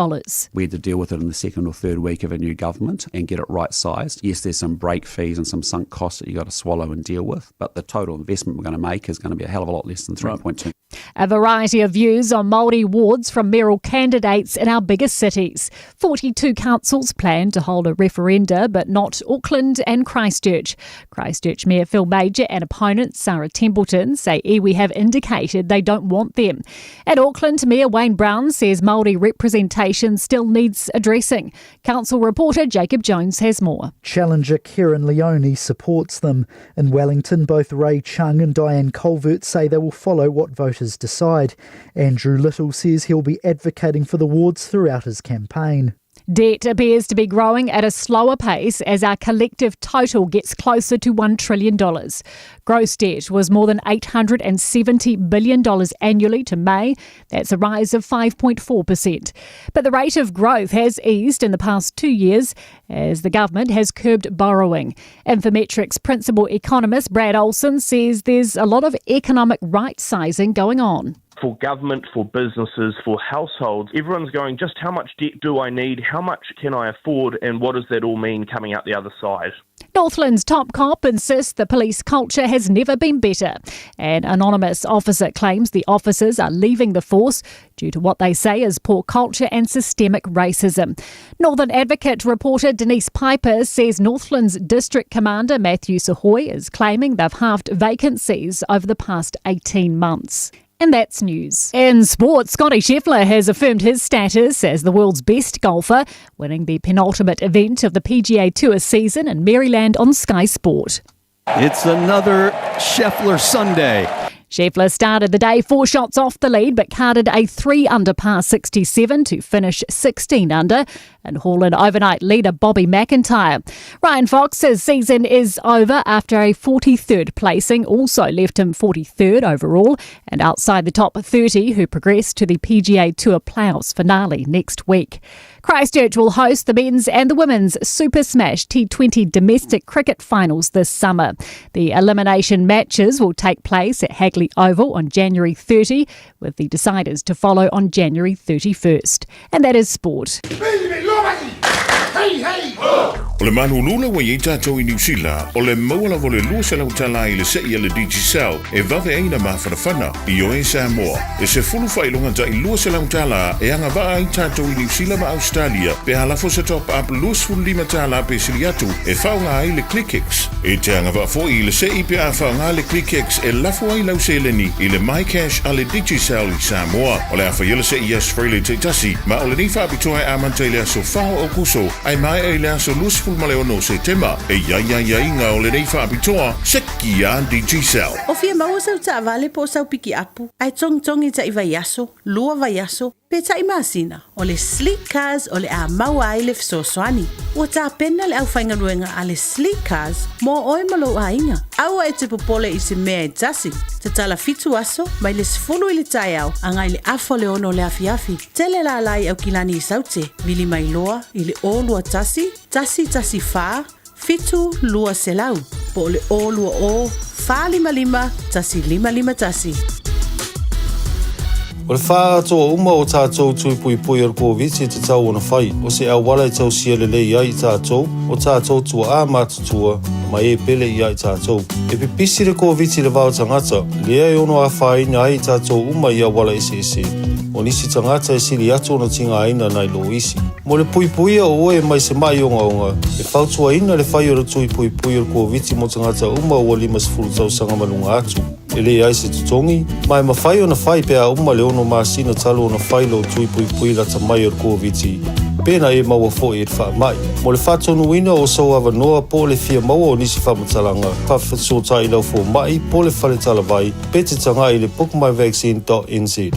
[SPEAKER 21] We had to deal with it in the second or third week of a new government and get it right sized. Yes, there's some break fees and some sunk costs that you got to swallow and deal with, but the total investment we're going to make is going to be a hell of a lot less than 3.2.
[SPEAKER 19] A variety of views on Māori wards from mayoral candidates in our biggest cities. 42 councils plan to hold a referenda, but not Auckland and Christchurch. Christchurch Mayor Phil Major and opponent Sarah Templeton say iwi have indicated they don't want them. At Auckland, Mayor Wayne Brown says Māori representation still needs addressing. Council reporter Jacob Jones has more.
[SPEAKER 8] Challenger Kerrin Leoni supports them. In Wellington, both Ray Chung and Diane Colvert say they will follow what voters decide. Andrew Little says he'll be advocating for the wards throughout his campaign.
[SPEAKER 19] Debt appears to be growing at a slower pace as our collective total gets closer to $1 trillion. Gross debt was more than $870 billion annually to May. That's a rise of 5.4%. But the rate of growth has eased in the past two years as the government has curbed borrowing. Infometrics principal economist Brad Olson says there's a lot of economic right sizing going on
[SPEAKER 12] for government, for businesses, for households, everyone's going, just how much debt do I need? How much can I afford? And what does that all mean coming out the other side?
[SPEAKER 19] Northland's top cop insists the police culture has never been better. An anonymous officer claims the officers are leaving the force due to what they say is poor culture and systemic racism. Northern Advocate reporter Denise Piper says Northland's district commander Matthew Sahoy is claiming they've halved vacancies over the past 18 months. And that's news. In sports, Scottie Scheffler has affirmed his status as the world's best golfer, winning the penultimate event of the PGA Tour season in Maryland on Sky Sport.
[SPEAKER 20] It's another Scheffler Sunday.
[SPEAKER 19] Scheffler started the day four shots off the lead, but carded a three under par 67 to finish 16 under and haul in overnight leader Bobby MacIntyre. Ryan Fox's season is over after a 43rd placing, also left him 43rd overall and outside the top 30 who progress to the PGA Tour playoffs finale next week. Christchurch will host the men's and the women's Super Smash T20 domestic cricket finals this summer. The elimination matches will take place at Hagley Oval on January 30, with the deciders to follow on January 31st. And that is sport.
[SPEAKER 11] O le malulula ua i ai tatou i Niu Sila, o le maua lava o le 200 tala i le se'i a le Digicel e vave ai na mafanafana. Ioe Samoa, e sefulu faailoga ta'i 200 tala e agava'a ai tatou i Niu Sila ma Ausetalia pe a lafo se top up 25 tala pe sili atu e faaaoga ai le ClickX. E te agava'a fo'i i le se'i pe a faaaoga le ClickX e lafo ai lau seleni i le MyCash a le Digicel i Samoa. O le a faia le se'i i aso Friday taitasi, ma o lenei faapitoa e amata i le aso 4 o Aokuso ae maea i le aso 26 o Setema. E i ai aiaiga o lenei faapitoa, seki a Digicel.
[SPEAKER 15] O fia maua sau taavale po o sau pikiapu, ae togitogi taʻi vaiaso, lua vaiaso, pe taʻi masina, o le Sleek Cars o le a maua ai le fesoasoani. Ua tapena le aufaigaluega a le Sleek Cars mo oe ma lou aiga. Aua e te popole i se mea e tasi. Tatala fitu aso, mai le sefulu i le taeao agai le afa o le ono o le afiafi. Tele lala i Aukilani i Saute, vili mai loa i le 0 21 114 7 200 po o le 020 455 1551.
[SPEAKER 22] O le faaatoa uma o tatou tui puipui o le Koviti e tatau ona fai, o se auala e tausia lelei ai i tatou, o tatou tuaa matutua, ma e pele ia i tatou. E pipisi le Koviti i le va o tagata, lea e ono afaina ai i tatou uma i auala eseese. O nisi tagata e sili atu ona tigaina nai lo isi. Mo le puipuia o oe mai se maʻi ogaoga, e fautuaina le fai o le tui puipui o le Koviti mo tagata uma ua 50 tausaga ma luga atu. E leai se totogi, ma e mafai ona fai pe a uma le ono masina talu ona fai lou tui puipui lata mai o le Koviti, pe na e maua fo'i i le faama'i. Mo le faatonuina o sou avanoa po o le fia maua o nisi faamatalaga, faafesootai i lau foma'i po o le fale talavai, pe te tagai i le bookmyvaccine.nz.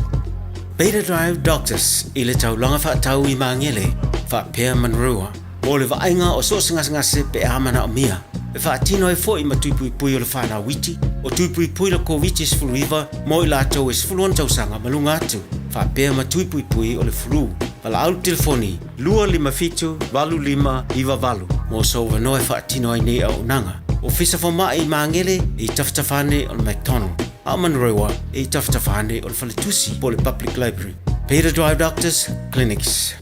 [SPEAKER 23] Beta Drive Doctors i le taulaga faatau i Magele, faapea Manurewa, mo le vaaiga o so o se gasegase pe a manaomia. E faatino ai foi ma tui puipui o le fanau iti, o tui puipui le Koviti-19 mo i latou e 16 tausaga ma luga atu, faapea ma tui puipui o le flu. Valaau i le telefoni 257 8598 mo sou avanoa e faatino ai nei auaunaga. Ofisa Fomai i Magele e i tafatafa ane o le McDonald, a o Manurewa e i tafatafa ane o le Faletusi po o le Public Library. Beta Drive Doctors Clinics.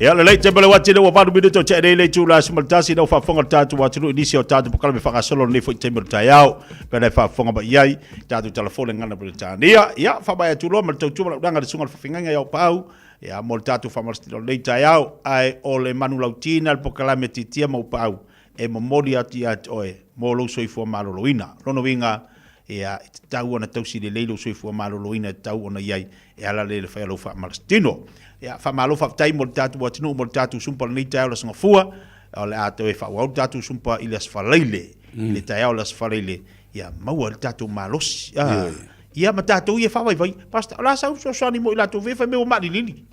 [SPEAKER 3] Ia, lelei, te mele wati le ua valu minuto te nei le itula 11 ina ua faafofoga le tatou atunuu i nisi o tatou polokalame faagasolo lenei foi taimi o le taeao. Pe ana e faafofoga mai i ai, tatou talafou le gagana Peretania. Ia, faamaea atu loa ma le tautua ma le auaunaga a le Susuga i le Faafeagaiga ia Aupaau, ia, mo le tatou faamalositino o lenei taeao. Ae o le manulautina le polokalame Titia ma Aupaau e momoli atu ia te oe mo lou soifua maloloina. Lona uiga, ia, e tatau ona tausi lelei lou soifua maloloina e tatau ona i ai e ala lea i le fai o lau faamalositino. Ia, faamalo faafetai mo le tatou atunuu, mo le tatou sumpa o lenei taeao le Aso Gafua. O le a toe faaauau le tatou sumpa i le Aso Faraile, i le taeao o le Aso Faraile, ia maua ai le tatou malosi. Ah, ia ma tatou ia e faavaivai. Pastor, o le a sau fesoasoani mo i latou fai fai mai ua maalilili?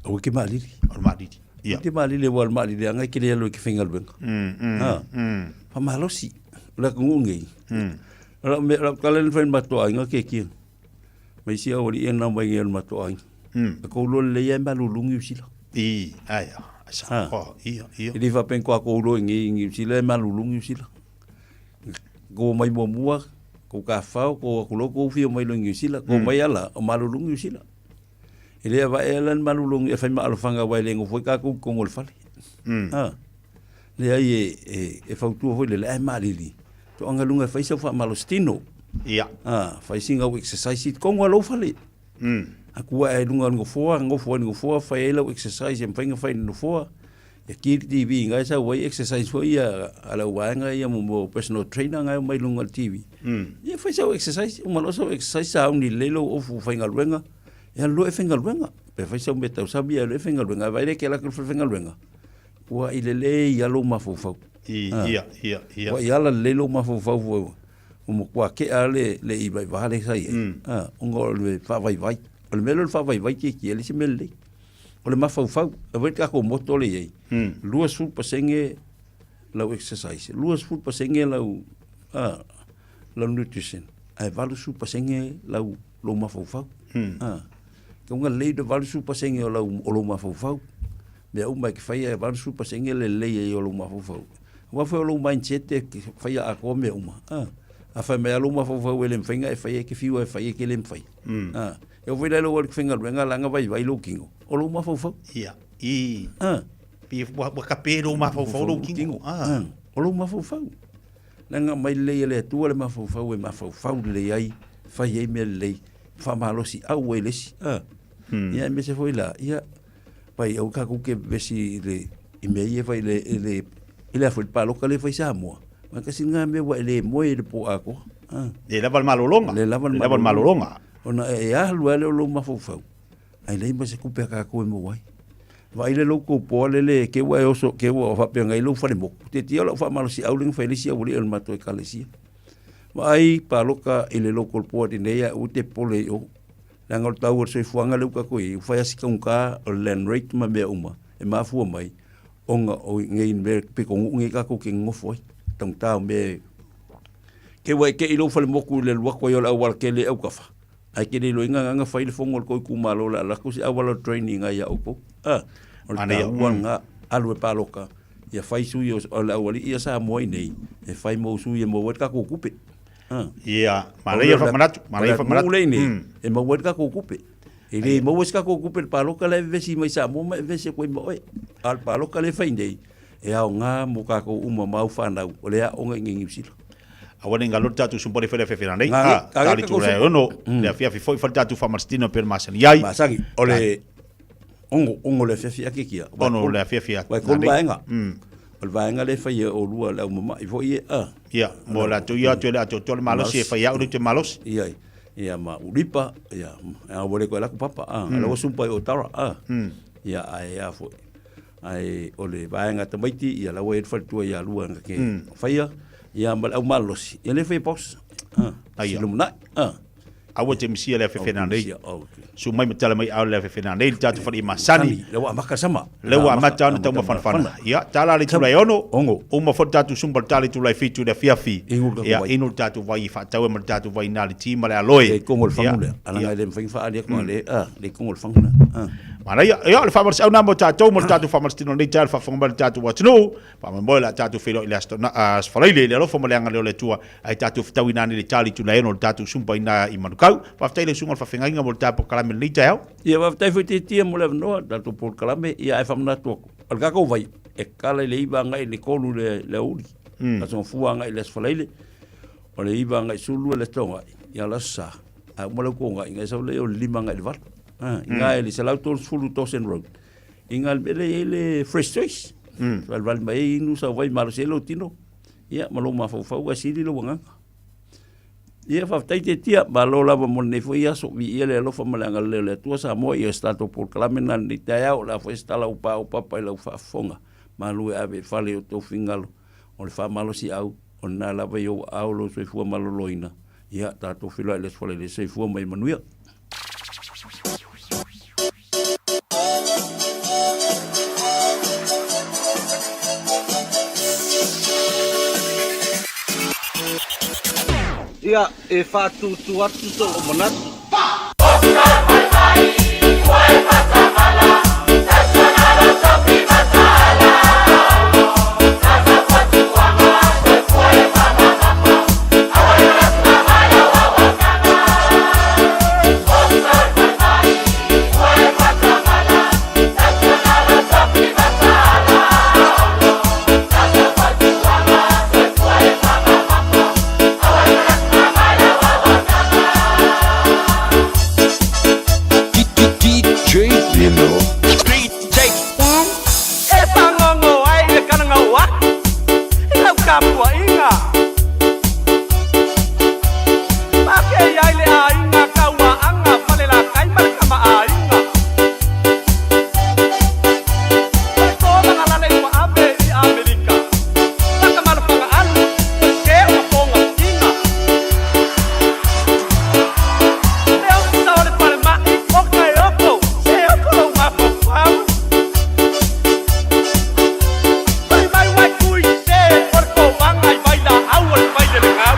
[SPEAKER 14] Aua e te maalili.
[SPEAKER 3] O le maalili.
[SPEAKER 14] Ia. Te maalili aua o le maaliliaga e te le alu ai e te faigaluega. Ha. Faamalosi. O le atunuu lenei. O lau mea, o lau tala lea na fai i le matou aiga kekia. Ma isi aualii ia na omai nei o le matou aiga. E kou loa lelei lava e malulu Niu Sila.
[SPEAKER 3] I, ai, ai sa,
[SPEAKER 14] Ha.
[SPEAKER 3] oh, ia, ia.
[SPEAKER 14] E le faapea ni kou loa i nei i Niu Sila e malulu Niu Sila. Kou omai muamua, kou tafafao, kou atu loa kou fia omai loa i Niu Sila, kou omai ala, o malulu Niu Sila. E le avaea la ni malulu e fai ma alofaga aua e le nofo ai tatou i totonu o le fale. Ha. Leai e, e, e fautua foi lele, ae maalili, toaga luga e fai sau faamalositino.
[SPEAKER 3] Ia.
[SPEAKER 14] Ha, fai sina au exercise i totonu o lou fale. Aku ae luga o le nofoa, nofo ai le nofoa, fai ai lau exercise e mafai ona fai i le nofoa. Ia ki le TV na e sau ai exercise foi ia a lau vaega ia mo mo personal trainer na e omai luga o le TV. Ia fai sau exercise, uma loa sau exercise sauni lelei lou ofu faigaluega, ia alu loa e faigaluega. Pe fai sau mea tausami ia alu e faigaluega, ae vaai lea e te alu atu i le falefaigaluega, ua i lelei lava lou mafaufau.
[SPEAKER 3] Ia, ia, ia.
[SPEAKER 14] Ua i ala lelei lou mafaufau foi ua matua tea le le ivaiva lea sa i ai. Ona o le faavaivai. O le mea lea o le faavaivai kiekie, e leai se mea lelei. O le mafaufau, e vaai le tatou moto lea e i ai, 20% lau exercise, 20% lau, lau nutrition, ae 80% lau, lou mafaufau. Tau na lelei le 80% o lau, o lou mafaufau. Mea uma e te faia e 80% le lelei ai o lou mafaufau. Aua foi o lou mindset e faia atoa mea uma. A fai mai lava lou mafaufau e le mafai ona e faia, e te fiu lava e fai e te le mafai. E oo foi la i lou alu i te faigaluega leaga vaivai lou tino, o lou mafaufau.
[SPEAKER 3] Ia, i. Pi ua kape lou mafaufau lou tino.
[SPEAKER 14] O lou mafaufau. Leaga aumai lelei e le Atua le mafaufau e mafaufau lelei ai, fai ai mea lelei, faamalosi au ai le isi. Ia aemaise foi la, ia, vai aua tatou te vevesi i le, i mea ia e fai i le, i le, i le a foi le palota lea e fai i Samoa. Aua tasi lena mea ua e le moe i le po atoa.
[SPEAKER 3] Le lava le malologa.
[SPEAKER 14] Le lava le
[SPEAKER 3] malologa.
[SPEAKER 14] Ona e alu lava lea o lou mafaufau, ae leai ma se tupe a tatou e maua ai. Vaai le lou tou poa lele ke ua e oso, ke ua faapea ngai lou fale moku. Te tia o lau faamalosiau lea na fai le isi aualii o le matou ekalesia. Vaai paloka i le local board i nei ae aua te popole i o. Leaga o le tau o le soifuaga lea ua tatou i ai, ua fai lava si taugata o le land rate ma mea uma e mafua mai ona o nei mea pitonuu nei tatou te nonofo ai. Taugata o mea e Ke ua e te i lou falemotu i le alu atu ai o le aualatele i autafa, ae te le iloaina na na fai le fono a le tou itumalo o le a alu atu se auala o le training ai ia outou. A, o le taua lena, alu e paloka, ia fai sui o le aualii ia Samoa i nei, e fai mo sui e maua ai le tatou tupe.
[SPEAKER 3] A. Ia, manaia le faamanatu, manaia le faamanatu.
[SPEAKER 14] O le atunuu lea i nei, e maua ai le tatou tupe. E le maua se tatou tupe i le paloka la e vevesi mai Samoa ma e vevesi atu ai ma oe. A o le paloka lea e fai nei, e aoga mo tatou uma ma au fanau o le aoga i inei i Niu Sila.
[SPEAKER 3] Aua ne i galo le tatou sumpa le fai le afiafi nanei. Ah, tali tu le ono, le afiafi foi fai le tatou faamalositino pei ona masani ai.
[SPEAKER 14] Masani, o le ono, ono le afiafi ake kia.
[SPEAKER 3] Ono le afiafi
[SPEAKER 14] ake. Wai kolu vaega. O le vaega lea e fai e olua le au mama'i foi e, ah.
[SPEAKER 3] Ia, mo latou ia atu e le atoatoa le malosi e fai au le te malosi.
[SPEAKER 14] Ia, ia ma ulipa, ia, a ua le koe laku papa, ah, mm. ua sumpa i o tara, ah. Ia, ae a foi. Ae o le vaega tamaiti, ia la ua e le faletua ia lua nga ke faia, ia ma le au malosi, ia le faia boss. Ah,
[SPEAKER 3] Aia.
[SPEAKER 14] Silumunai, ah.
[SPEAKER 3] Aua te misia le afefe nei. Su mai ma tala mai au le afefe nei, le tatou fale i masani.
[SPEAKER 14] Le ua amata sama.
[SPEAKER 3] Le ua amata ona taumafanafana. Ia, tala le itula e ono.
[SPEAKER 14] Ono.
[SPEAKER 3] Uma foi le tatou sumba le tala itula e fitu i le afiafi.
[SPEAKER 14] Inu le tatou
[SPEAKER 3] Ia,
[SPEAKER 14] vai.
[SPEAKER 3] inu le tatou vai i faatau ai ma le tatou vai na le ti ma le aloe.
[SPEAKER 14] Le kongo le fangu
[SPEAKER 3] Ia,
[SPEAKER 14] lea. Ala
[SPEAKER 3] ia.
[SPEAKER 14] ngai le mafai ona faaali atu le, ah, le kongo le fangu lea. Ah.
[SPEAKER 3] Manaia, ia, o le faamalosiau lena mo tatou ma le tatou faamalositino i lenei taeao i le faafofoga mai a le tatou atunuu. Faamoemoe o le a tatou feiloai i le Aso Aso Faraile i le alofa ma le agalelei o le Atua, ae tatou fetauina ane i le ta o le itula e 6 o le tatou Zumba ina i Manukau. Faafetai i lau susuga i le faafeagaiga mo le ta polokalame i lenei taeao.
[SPEAKER 14] Ia, faafetai foi Tiatia mo le avanoa i le tatou polokalame. Ia, ae faamanatu atu, o le tatou vai, e tatala i le 9 agai i le 3 i le aoauli, Aso Gafua agai i le Aso Faraile, o le 9 agai i le 12 le Aso Toonai, ia o le Aso Sa, a uma lau Toonai, ona e sau lea o le 5 agai i le 8. I ina i le 130 Dawson Road, i ina i le mea lea e i ai le Fresh Choice. Valivali mai ai inu sau vai malosi ai lou tino, ia ma lou mafaufau ae sili lou agaga. Ia faafetai Tiatia, malo lava mo lenei foi aso, viia le alofa ma le agalelei o le Atua Samoa, ia o se tatou polokalame lena i lenei taeao, o le a foi se tala ua paopapa i lau faafofoga, malu e ave i fale i o outou finagalo, o le faamalosiau, o lena lava i ou aao lou soifua maloloina, ia tatou feiloai i le Aso Faraile, soifua ma ia manuia.
[SPEAKER 2] Ia, e faatūtū atu sou manatu.
[SPEAKER 7] E pāgogo ai le kanangau aku i lau kapuaʻiga. Pakei ai le aiga Kauaʻaga Falelatai ma le kamaʻāina. O le tolaga lale ua ave i Amerika, Laka ma le Fagaalu, ua sē o Mapoga Tiga. Le ofisa o le falemai o Kaeoko, se oko lou mafaufau. Fai mai uai kui sē o le kovaga i vailaau o le failelegau.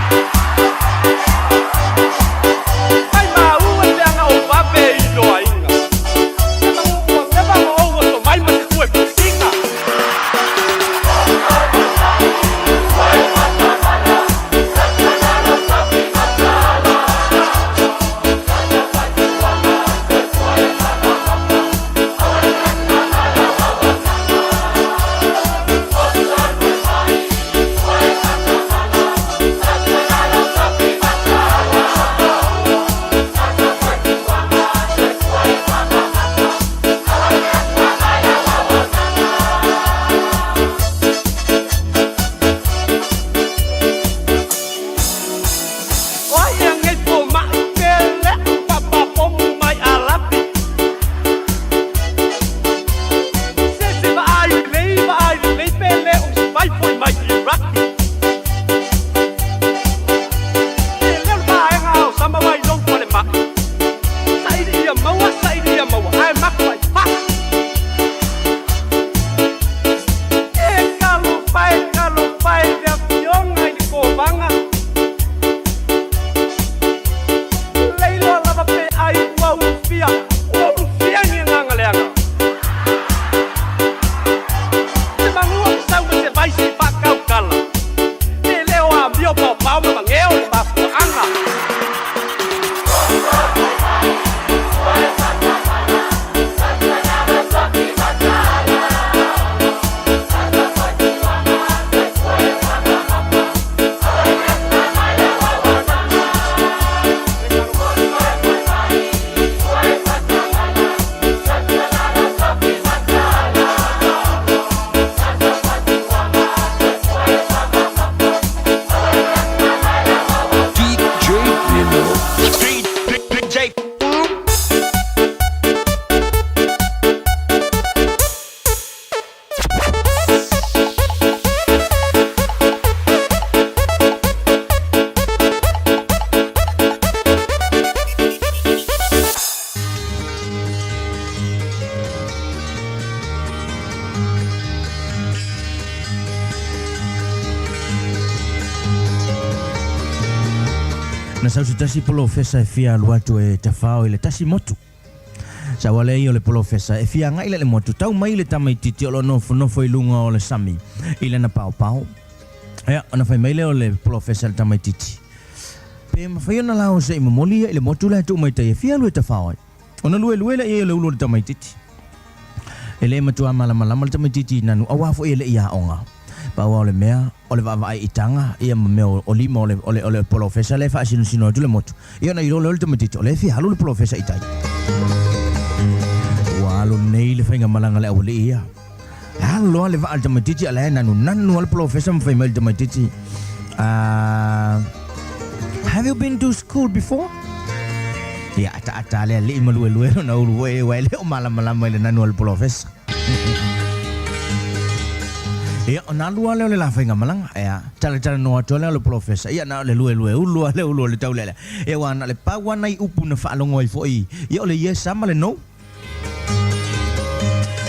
[SPEAKER 7] Mai maua le leaga o vave i loaiga. Se magu ua leva ma ou oso mai ma se kue pusiga. O ai ea nei fomaʻi pe leʻu papapomu mai Alapi. Se se vaai lelei vaai lelei pe le o se vai foi mai Iraki. E leo le vaega o sama mai lou falemai. Saili ia maua, saili ia maua, ae maku ai pa. E talofa e, talofa e le afioga i le kovaga. Leiloa lava pe ai ua ulufia, ua ulufia ni agaga leaga. Se magua ma sau ma se vai se i faakaukala. Le leo amio paopao ma mageo le mafuaaga.
[SPEAKER 16] Na sau se tasi polofesa e fia alu atu e tafao i le tasi motu.
[SPEAKER 6] Sau a lea ia o le polofesa e fia agai la i le motu, tau mai le tamaitiiti o lo o nofonofo i luga o le sami i lana paopao. Ia, ona fai mai lea o le polofesa i le tamaitiiti, Pe mafai ona lao se i momoli ia i le motu la e tuu mai tai e fia alu e tafao ai. Ona luelue lea i ai o le ulu o le tamaitiiti. E le matua malamalama le tamaitiiti i nanu, auā foi e le i aoga. Pau lava o le mea, o le vaavaai i taga, ia ma mea o lima o le, o le, o le polofesa lea e faasinosino atu le motu. Ia ona iloa lea o le tamaitiiti, o lea e fia alu le polofesa i tai. Ua alu nei le faigamalaga a le aualii ia. E alu loa le vaa a le tamaitiiti a la e nanunanu lava le polofesa ma fai mai i le tamaitiiti, Ah, have you been to school before? Ia, ataata le alii ma luelue lona ulu foi aua e le o malamalama i le nanu a le polofesa. Ia, ona alu lava lea o le la faigamalaga, ia, talatalanoa atu lava lea o le polofesa, ia na o le luelue ulu lava le ulu o le taulealea. Ia, aua na o le pau lava nai upu na faalogo ai foi, ia o le yes lava ma le no.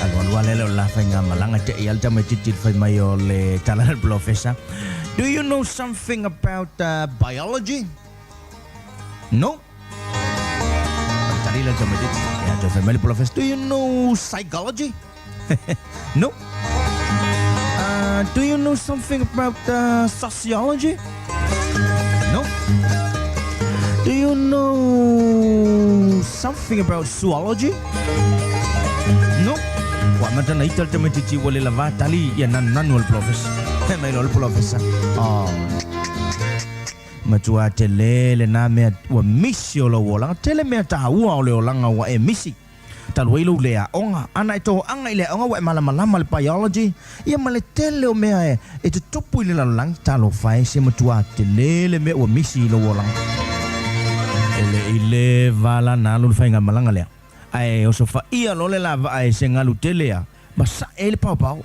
[SPEAKER 6] Alualu lava lea o le la faigamalaga te i a le tamaitiiti i le fai mai o le tala a le polofesa, Do you know something about biology? No? O le tali lea a le tamaitiiti. Ia, toe fai mai le polofesa, Do you know psychology? No? Do you know something about sociology? No? Do you know something about zoology? No? Ua amata ona ita le tamaitiiti ua le lavā tali ia nanunanu a le polofesa. Fai mai loa le polofesa, Oh, matua tele lenā mea ua misi o lou olaga. Tele mea taua o le olaga ua e misi. Talu ai lou le aoga, ana e toaga i le aoga ua e malamalama le biology, ia ma le tele o mea e tutupu i le lalolagi, talofa e se matua tele le mea ua misi i lou olaga. E le i leva la na alu le faigamalaga lea, ae osofaia loa le lavaa e se galu tele a ma sae ai le paopao.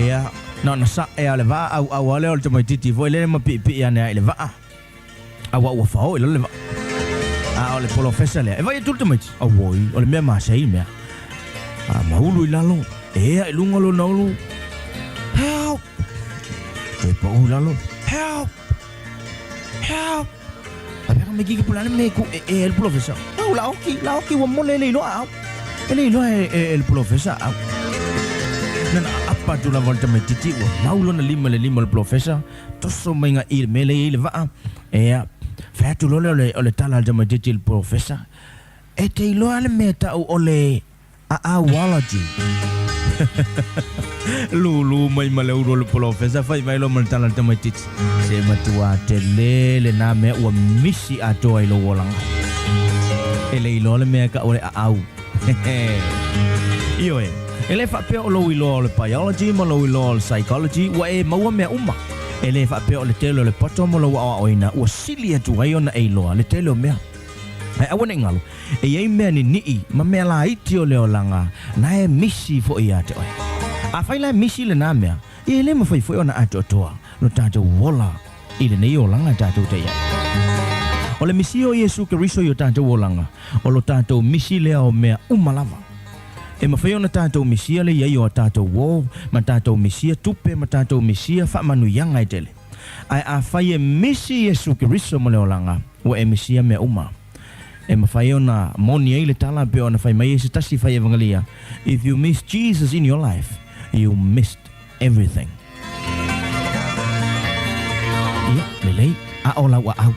[SPEAKER 6] Ia, na ona sae lava o le vaa, auau lava lea o le tamaitiiti foi lele ma piipii ane lava i le vaa. Aua ua fao i lalo le vaa. A o le polofesa lea, e vaai atu le tamaiti, auoi, o le mea masei le mea. A maulu i lalo, ea i luga lona ulu, help! Toe pau i lalo, help! Help! A pea ka mai kiki pula le mea ku e e le polofesa. Au, la oki, la oki, ua mole e le iloa au. E le iloa e, e, e le polofesa au. Nana apa atu lava o le tamaitiiti, ua mau lona lima i le lima o le polofesa, Toso mai ngā i le mea lea i ai le vaa, ea, whai atu loa lea o le, o le tala a le tamaitiiti i le polofesa, E te iloa le mea ta'u o le a'auology. Lūlū mai ma le ulu o le polofesa, whai mai loa ma le tala a le tamaitiiti, Se matua tele lenā mea ua misi atoa i lou olaga. E le iloa le mea ta'u o le a'au. Ioe, e le faapea o lou iloa o le biology ma lou iloa o le psychology ua e maua mea uma. E le faapea o le tele o le poto ma lou aoaoina ua sili atu ai ona e iloa le tele o mea. Ae aua ne i galo, e i ai mea niniʻi ma mea laiti o le olaga na e misi foi iā te oe. Afai la e misi lenā mea, ia e le mafai foi ona atoatoa lo tatou ola i lenei olaga tatou te i ai. O le misi o Iesu Keriso i o tatou olaga, o lo tatou misi lea o mea uma lava. E mafai ona tatou misia le i ai o a tatou uō, ma tatou misia tupe, ma tatou misia faamanuiaga e tele. Ae afai e misi Iesu Keriso ma le olaga, ua e misia mea uma. E mafai ona moni ai le tala pei ona fai mai ai se tasi fai evangelia, If you miss Jesus in your life, you missed everything. Ia, lelei, a o lau aau.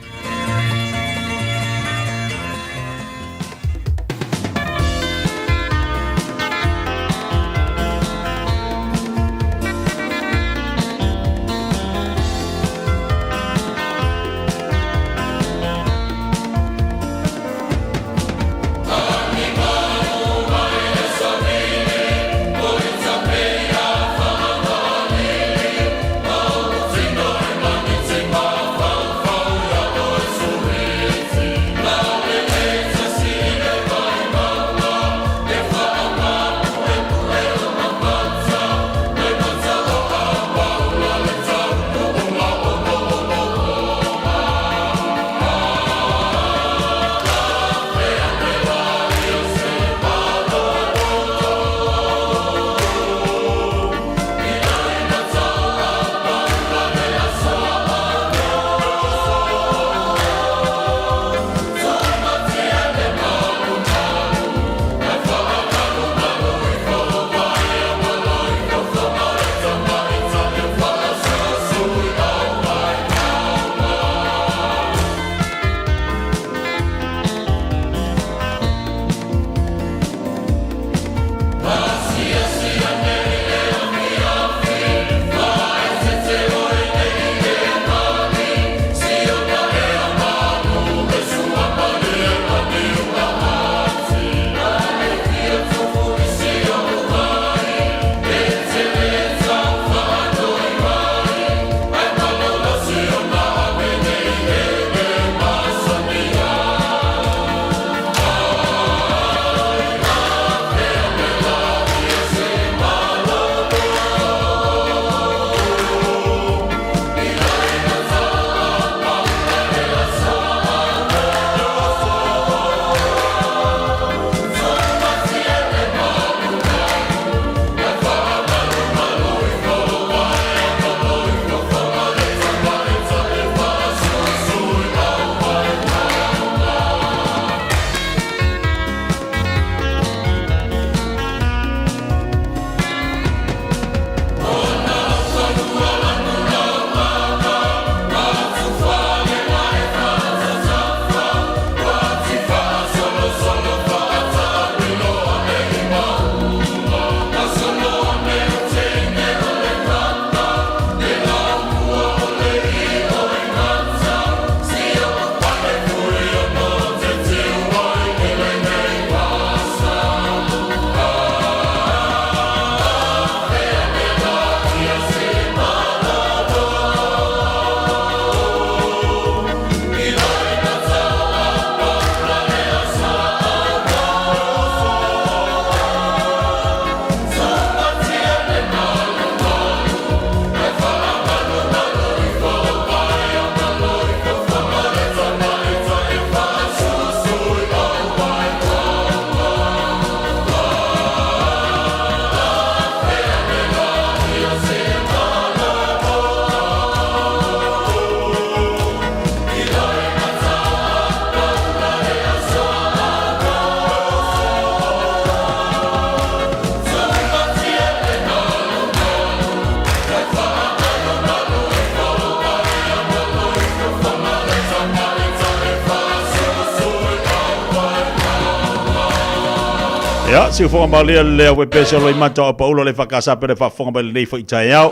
[SPEAKER 3] Ia, siufoga malia lea ue pese o Loimata o Paulo le whakasa pere whaafonga mai lenei whai taeao.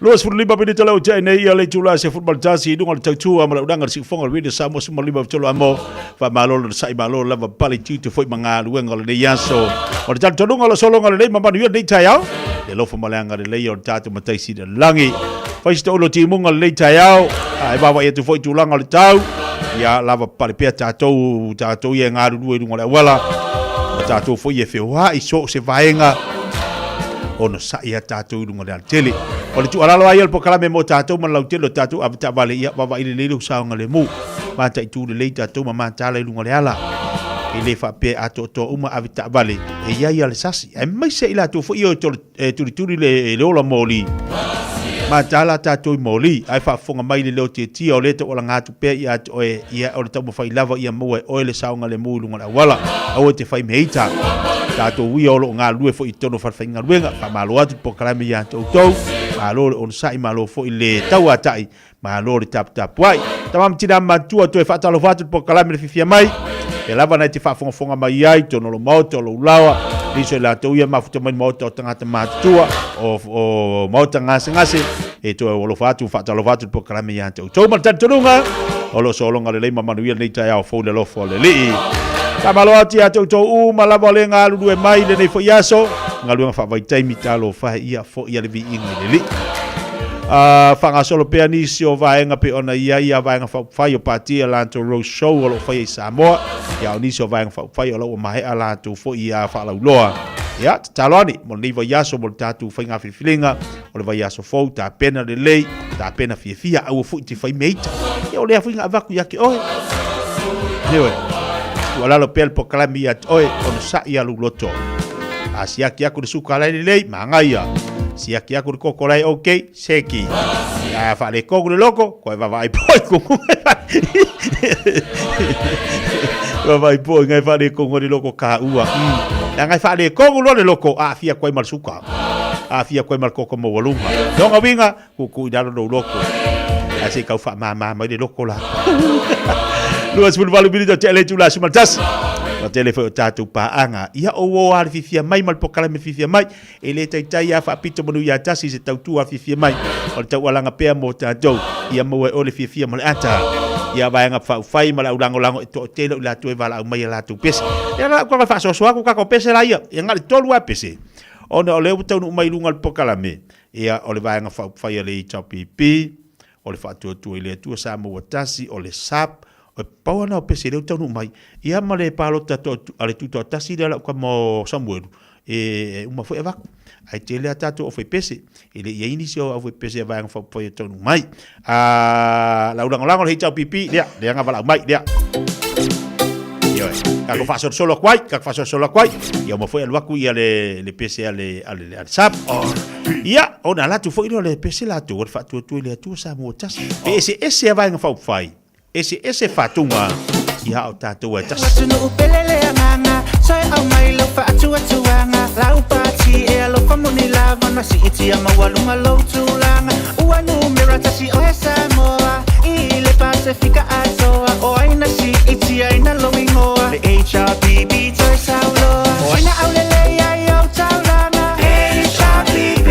[SPEAKER 3] 25 minita le o nei ia le itula se football tasi i lunga le tautua ma le ulaga le siufoga le Radio Samoa 15 tolu amo faamalo le sa'i malo lava pale tiute foi ma galuega o lenei aso. O le talitonuga o le sologa lelei ma manuia lenei taeao, le alofa ma le agalelei o le tatou Matai Sili o le Lagi. Fai se to'ulo timuga lenei taeao, a e vaavaai atu foi i tulaga o le tau, ia lava pale pea tatou, tatou ia e galulue i luga o le auala, ma tatou foi e feoai so o se vaega, ona sa'i a tatou i luga o le alatele. O le tuualalo lava ia o le polokalame mo tatou ma le lautele o tatou avetaavale, ia vaavaai lelei lou saogalemu, mataitu lelei tatou ma mataala i luga o le ala. E le faapea e atoatoa uma avetaavale, e i ai lava le sasi, aemaise i latou foi ia e tulituli le ola moli. Mataala tatou i moli, ae faafofoga mai le leo tiatia o lea e taualaga atu pea ia te oe, ia o le taumafai lava ia maua e oe le saogalemu i luga o le auala. Aua e te fai meita. Tatou ia o lo o galulue foi i totonu o falefaigaluega, faamalo atu le polokalame ia te outou, malo le onosai, malo foi le tauatai, malo le taputapuai. Tama ma tina matua toe faatalofa atu le polokalame le fiafia mai, e lava na e te faafogafoga mai ai, totonu o lou maota, o lou laoa, nisi o i latou ia mafuta mai le maota o tagata matutua, o maota gasegase, e toe alofa atu, faatalofa atu le polokalame ia te outou ma le talitonuga, o lo o sologa lelei ma manuia lenei taeao fou i le alofa o le Alii. Faamalo atu ia te outou uma lava o le galulue mai i lenei foi aso, galuega faavaitaimi, talofa e ia foi a le viiga i le Alii. Faagasolo pea nisi o vaega pei ona i ai ia vaega faaupufai o Pati a latou Road Show o lo o faia i Samoa, ia o nisi o vaega faaupufai o lo o ua maea latou foi ia faalauiloa. Ia, tatalo ane mo lenei vaiaso mo le tatou faiga filifiliga o le vaiaso fou, tapena lelei, tapena fiafia, aua foi te fai meita. Ia o lea foi na avatu ia te oe. Ioe, tuualalo pea le polokalame ia te oe, onosai ia lou loto. A siaki atu le suka la e lelei, manaia. Siaki atu le koko la e ok, seki. A faaletonu le loko, koe vaavaai poa i kumu. Vaavaai poa i ngai faaletonu ai le loko kāua. Leaga e faaletonu loa le loko, aafia atu ai ma le suka. Aafia atu ai ma le koko maualuga. Lona uiga, tuutuu i lalo lou loko. Ae se i tau faamama mai le loko la. 28 minita tea le itula 11. Na tele foi o tatou paaga. Ia o uo a le fiafia mai ma le polokalame fiafia mai. E le taitai a faapito manu ia tasi i se tautua fiafia mai. O le taualaga pea mo tatou. Ia maua e oe le fiafia ma le ata. Ia vaega faaufai ma le aulagolago e toatele o i latou e valaau mai a latou pese. Ia la uka faasoasoa atu kako pese la ia. Ia ngali tolu a pese. Ona o lea ua taunuu mai i luga o le polokalame. Ia o le vaega faaupufai a le HRPP, o le Faatuatua i le Atua Samoa Tasi, o le SAP, o pau lava na o pese lea ua taunuu mai. Ia ma le palota a le Tutoatasi lea lau tama o Samuelu, e uma foi avatu. Ae tele lava tatou aufaipese, e le i ai nisi o aufaipese a Vaega Faaupufai e taunuu mai. A, lau lagolago le HRPP, lea, lea na valaau mai, lea. Ioe, tatou faasolosolo atu ai, tatou faasolosolo atu ai. Ia uma foi alu atu ia le pese a le SAP. Ia, ona alu atu foi lea o le pese latou, o le Faatuatua i le Atua Samoa Tasi. E eseese a Vaega Faaupufai, eseese faatuga, ia a o tatou e tasi. Atunuu pele le agaga Sae au mai lau faatuatuaga Lau pati e alofa moni lava Na siitia maualuga lou tulaga Ua numera tasi oe Samoa I le Pasefika atoa O ai na siitiaina lou igoa Le HRPP toe sauloa O ai na aulelei ai ou taulaga HRPP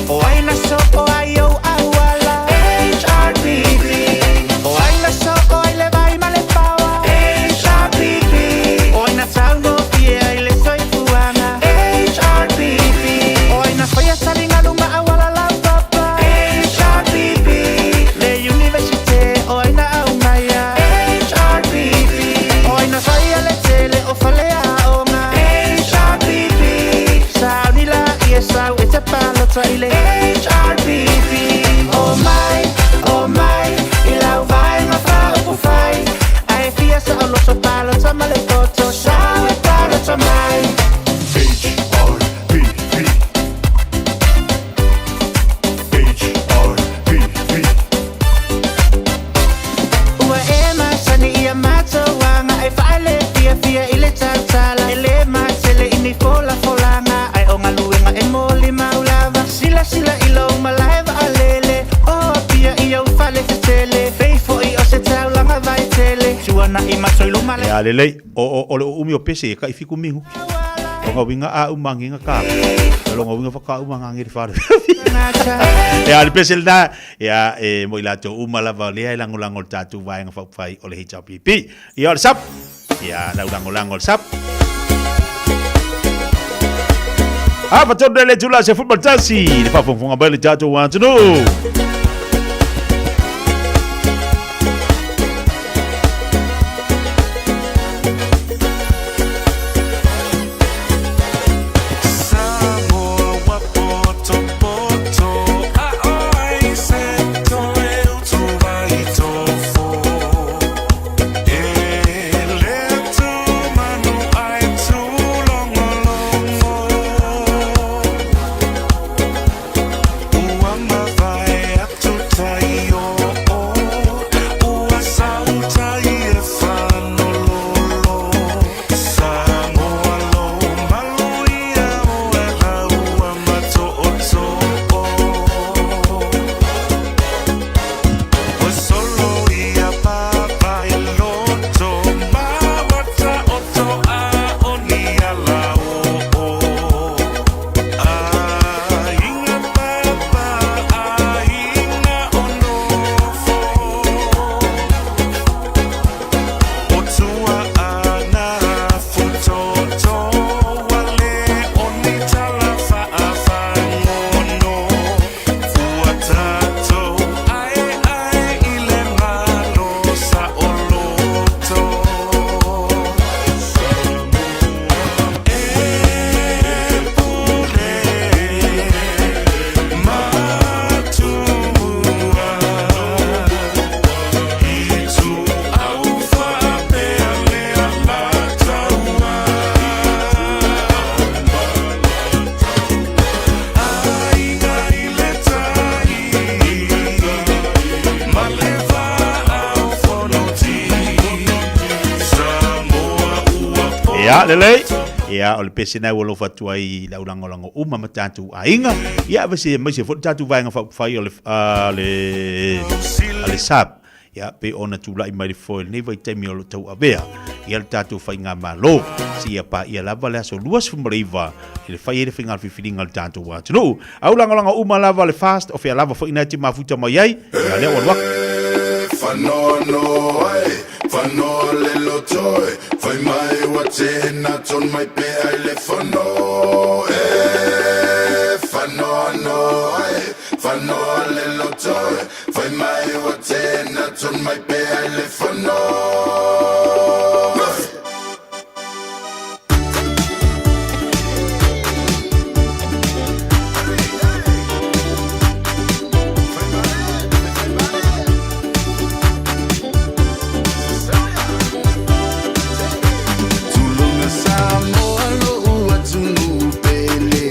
[SPEAKER 3] O ai na soo ai ou auala HRPP O ai na soo ai le vai ma le paoa HRPP O ai na taugofie ai le soifuaga HRPP O ai na faia taligalu ma auala laupapa HRPP Le Universite o ai na aumaia HRPP O ai na faia le tele o faleaoga HRPP Sauni la ia sau e te palota i le HRPP O mai, o mai, i lau vaega faaupufai Ae fia saoloto palota ma le poto Sau e palota mai HRPP HRPP Ua e masani i a matou aga e faale fiafia i le tautala E le matele i ni folafolaga Ae o galuega e molimau lava Silasila i lou malae vaalele O Apia i ou fale tetele Pei foi o se taulaga vaitele Tuanai matou i luma le Ia lelei, o, o, o le uumi o pese e kai fiku minuti. Longa winga a umangi nga ka. Longa winga whaka umanga ngi whare. Ia, le pese lena, ia, e mo i latou uma lava o lea e lagolago le tatou Vaega Faaupufai o le HRPP. Ia, o le SUP, ia, lau lagolago le SUP. Afa tonu le itula se 11, le faafogafoga mai le tatou atunuu. Ia, lelei. Ia, o le pese nai ua alofa atu ai i lau lagolago uma ma tatou aiga. Ia, aemaise aemaise foi le tatou vaega faaupufai o le, a le, a le SAP. Ia, pei ona tulai mai le foe i lenei vaitaimi o lo o tauavea ia le tatou faigamalo seia paia lava le aso 29 i le fai ai le faiga filifiliga a le tatou atunuu. Au lagolago uma lava le FAST o fea lava foi na e te mafuta mai ai, ia lea ua alu atu.
[SPEAKER 10] Fanoano ai, fanoa le loto e, fai mai ua tena ton mai pea i le fono e. Fanoano ai, fanoa le loto e, fai mai ua tena ton mai pea i le fono. Tulona Samoa lo'u atunuu pele.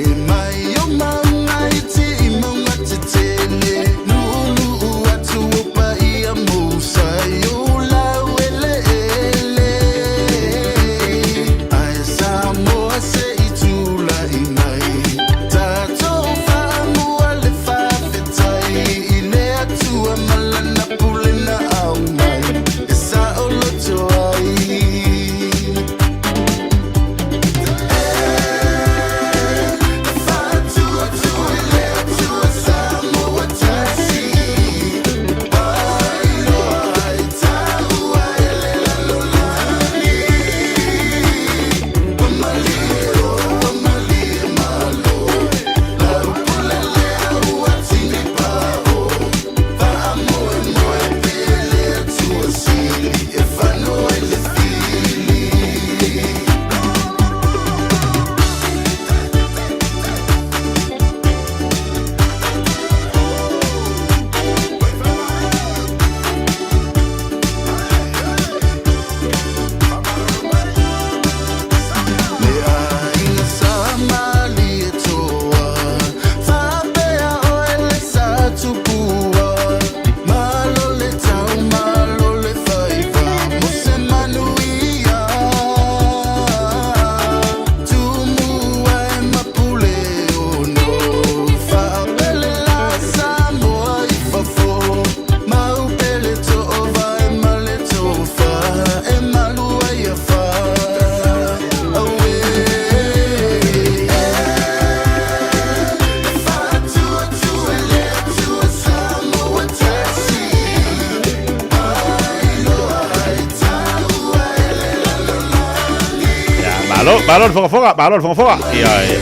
[SPEAKER 3] Malo, malo le fogafoga, malo le fogafoga. Ia e.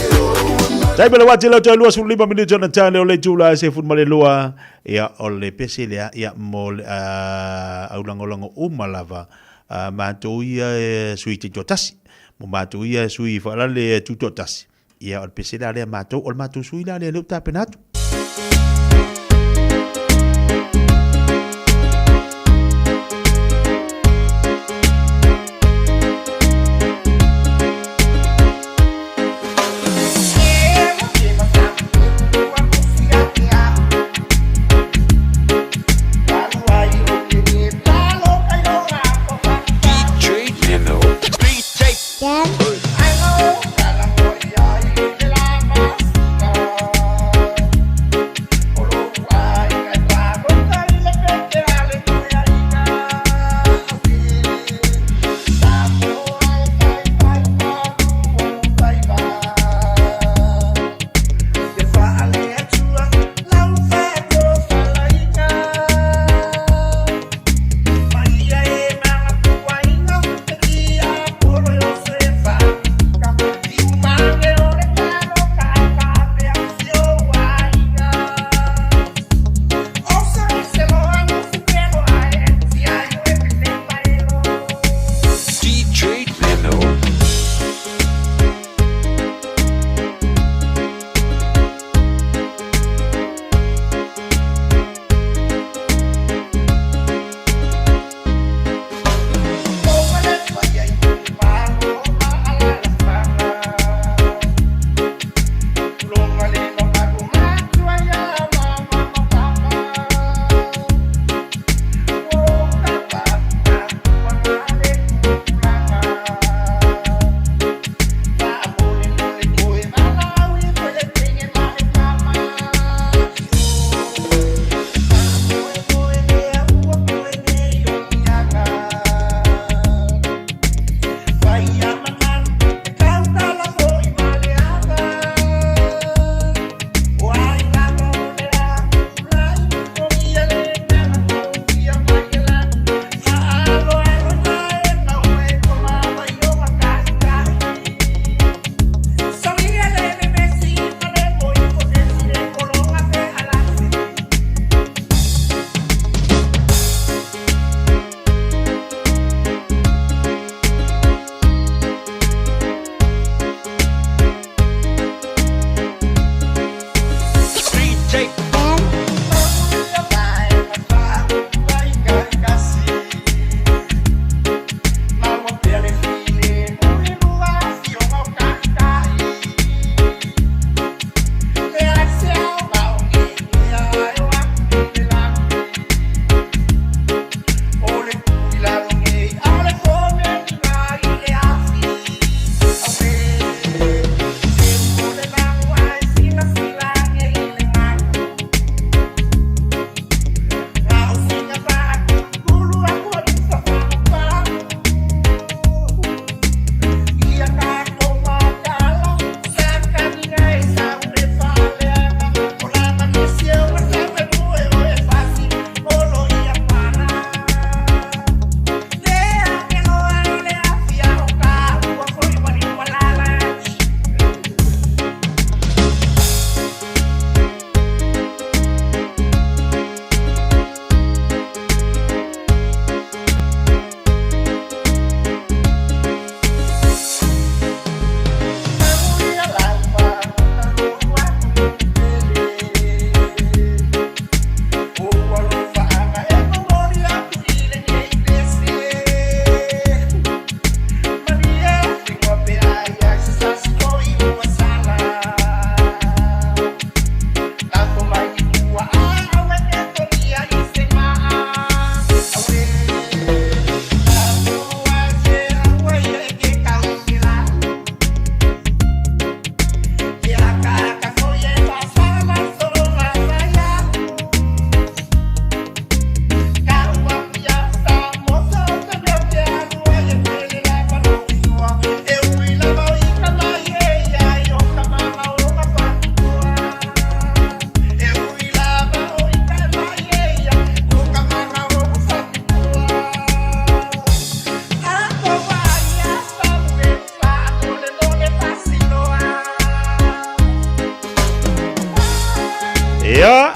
[SPEAKER 3] Tai pele wati leo toe 25 minute ona tane o le tula e se fun male lua. Ia o le pese lea, ia mo le aulangolago uma lava. Matou ia e sui taitoatasi. Mo matou ia e sui whaalale e tutoatasi. Ia o le pese la lea matou, o le matou sui la lea leo tapena atu.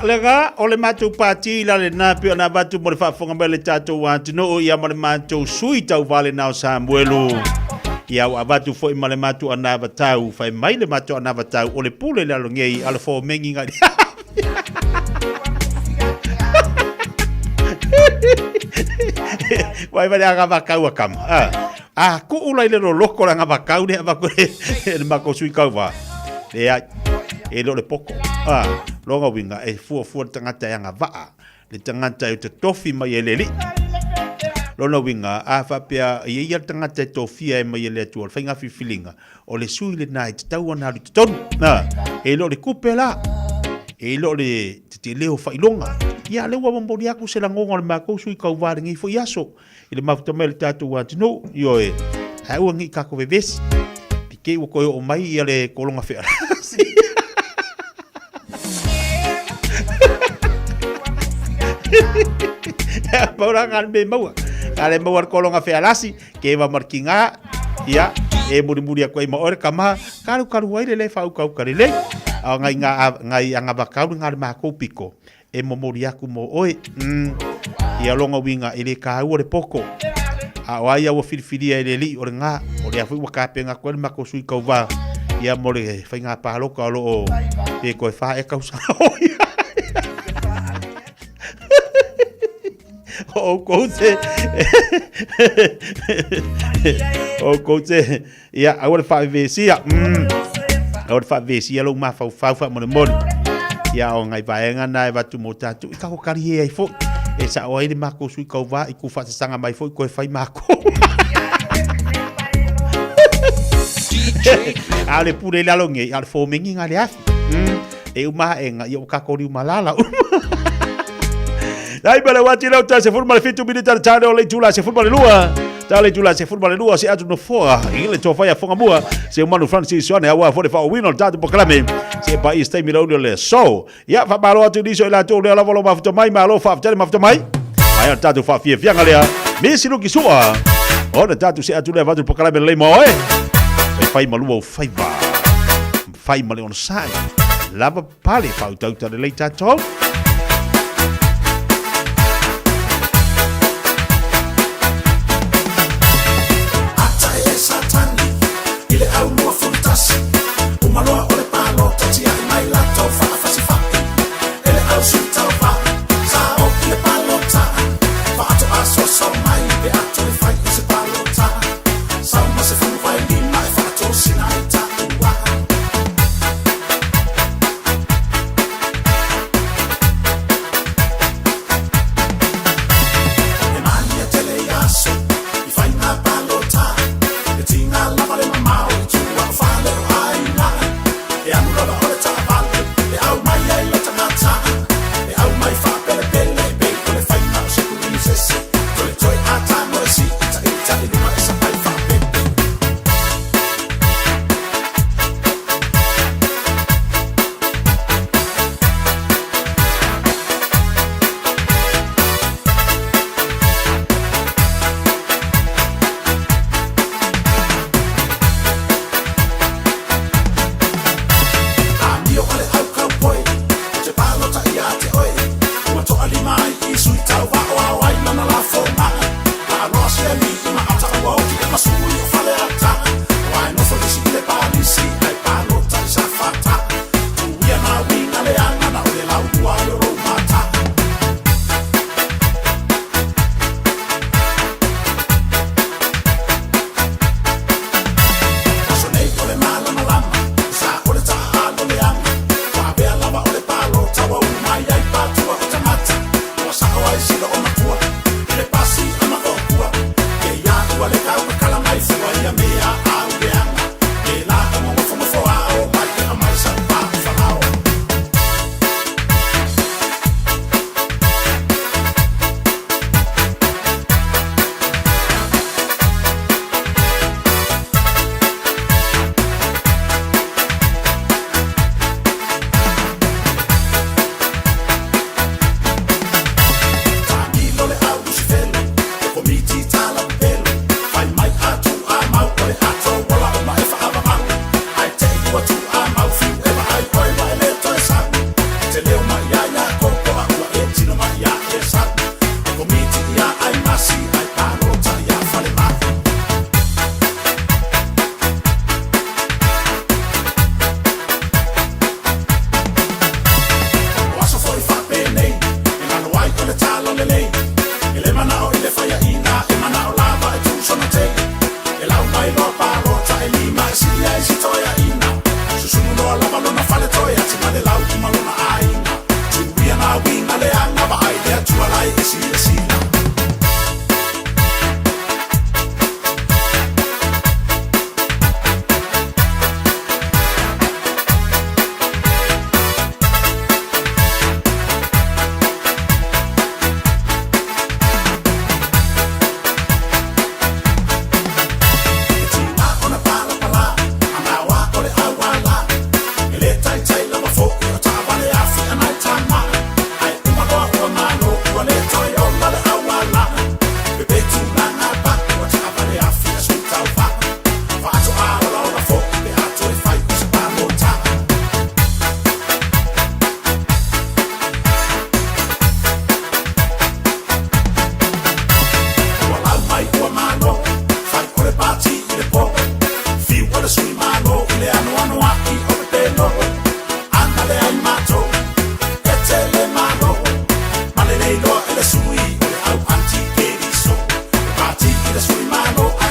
[SPEAKER 3] lega, o le matou pati la lena pei ona avatu mo le faafofoga mai a le tatou atunuu, ia ma le matou sui tauva lena o Samuelu. Ia ua avatu foi ma le matou anavatau, fai mai le matou anavatau, o le pule le alogei a le fomegi ngai Vai vai aga vakau a kama. Ah, a kuu lai le loloko la ngavakau le avako e le mako sui kauva. Le ai, e lo le poko. Ah, longa winga e fua fua le tangata e anga vaa. Le tangata e te tofi mai e le li. Lona winga, a whapea, i ia le tangata e tofia e mai e le atua, le whainga whiwhilinga, o le sui le nā i te tau ana alu i totonu. Nā, e lo le kupe la, e lo le te te leo whailonga. Ia, le ua momoli aku se langonga o le mākou sui kauvā lenei foi aso. I le mafuta mai o le tātou atunuu, ioe, ae aua nei kako vevesi. Te kei ua koe oo mai ia le kolonga whearasi. Pau rā ngā me maua. Ngā le maua le kolonga whearasi, ke ewa marki ngā, ia, e muri muri a koe ma ore ka maha, karu karu ai le le whaukau kare le. A ngai ngā, ngai anga wakauru ngā le mākou piko. E momoli aku mo oe, ia longa uiga e le kāua le poko. A o a ia ua filifilia e le alii o le gā, o lea foi ua kapenga atu ai le makou sui kauvā, ia mo le faiga paloka o lo o pe koe whā e kausaga o ia. O oukou te, o oukou te, Ia, aua le faavevesia. Aua le faavevesia lou mafaufau faamolemole. Ia, o ngai vaega na e avatu mo tatou i kako karihe ai foi. E sao ai le makou sui kauvā i ku faasasaga mai foi koe fai makou. A o le pule i lalo nei, a o le fomegi nga le afi. E uma aʻega, ia ua kako liumalala uma. Dai bele wati leo ta se fulu ma le 7 minita le tane o le itula se fulu ma le lua. Ta le itula se fulu ma le lua se atu no foa i le tofa ya fonga mua se manu Francis Ioane aua fo le fa wino tatu pokalame se pa i stay mila le so. Ya fa malo atu ni so ila tu le lava lo mafuta mai malo fa tele mafuta mai. Ai tatu fa fia fianga lea. Misi luki sua. Ona tatu se atu le vatu pokalame le mo e. Fai malua o fai va. Fai ma le onosai. Lava pale fautauta lelei tatou.
[SPEAKER 10] Ata e Satani i le au 21, uma loa o le palota tiai mai latou faafasifai e le au sui tauva sa o i le palota faatoa soso mai pe a toe fai i se palota sau ma se 15 e faatosina ai taua. E mania tele i aso i faiga palota e tiga lava le mamao i tua o fale o aiga e alu lava o le taavale e au mai ai le tagata e au mai faapelepele e pei o le faiga o se kulinisese toetoe a tago e siitaita i luga e sapai faapepe. Amio a le au kaupoi o te palota ia te oe ua toalima ai i sui tauva o ao ai lana lafoga laaloa se alii ma ata ua oti e masui o Faleata ua e nofo lisi i le palisi ai palota i Safata tuia na uiga leaga na o le laulua ai o lou mata. Aso nei o le malamalama sa o le taaalo leaga ua avea lava o le palota ua ulu mai ai patua o tagata ua sao ai sila o matua i le pasi a maookua ke ia ua le taukakala mai fua ia mea au leaga ke la o gogofogofo ao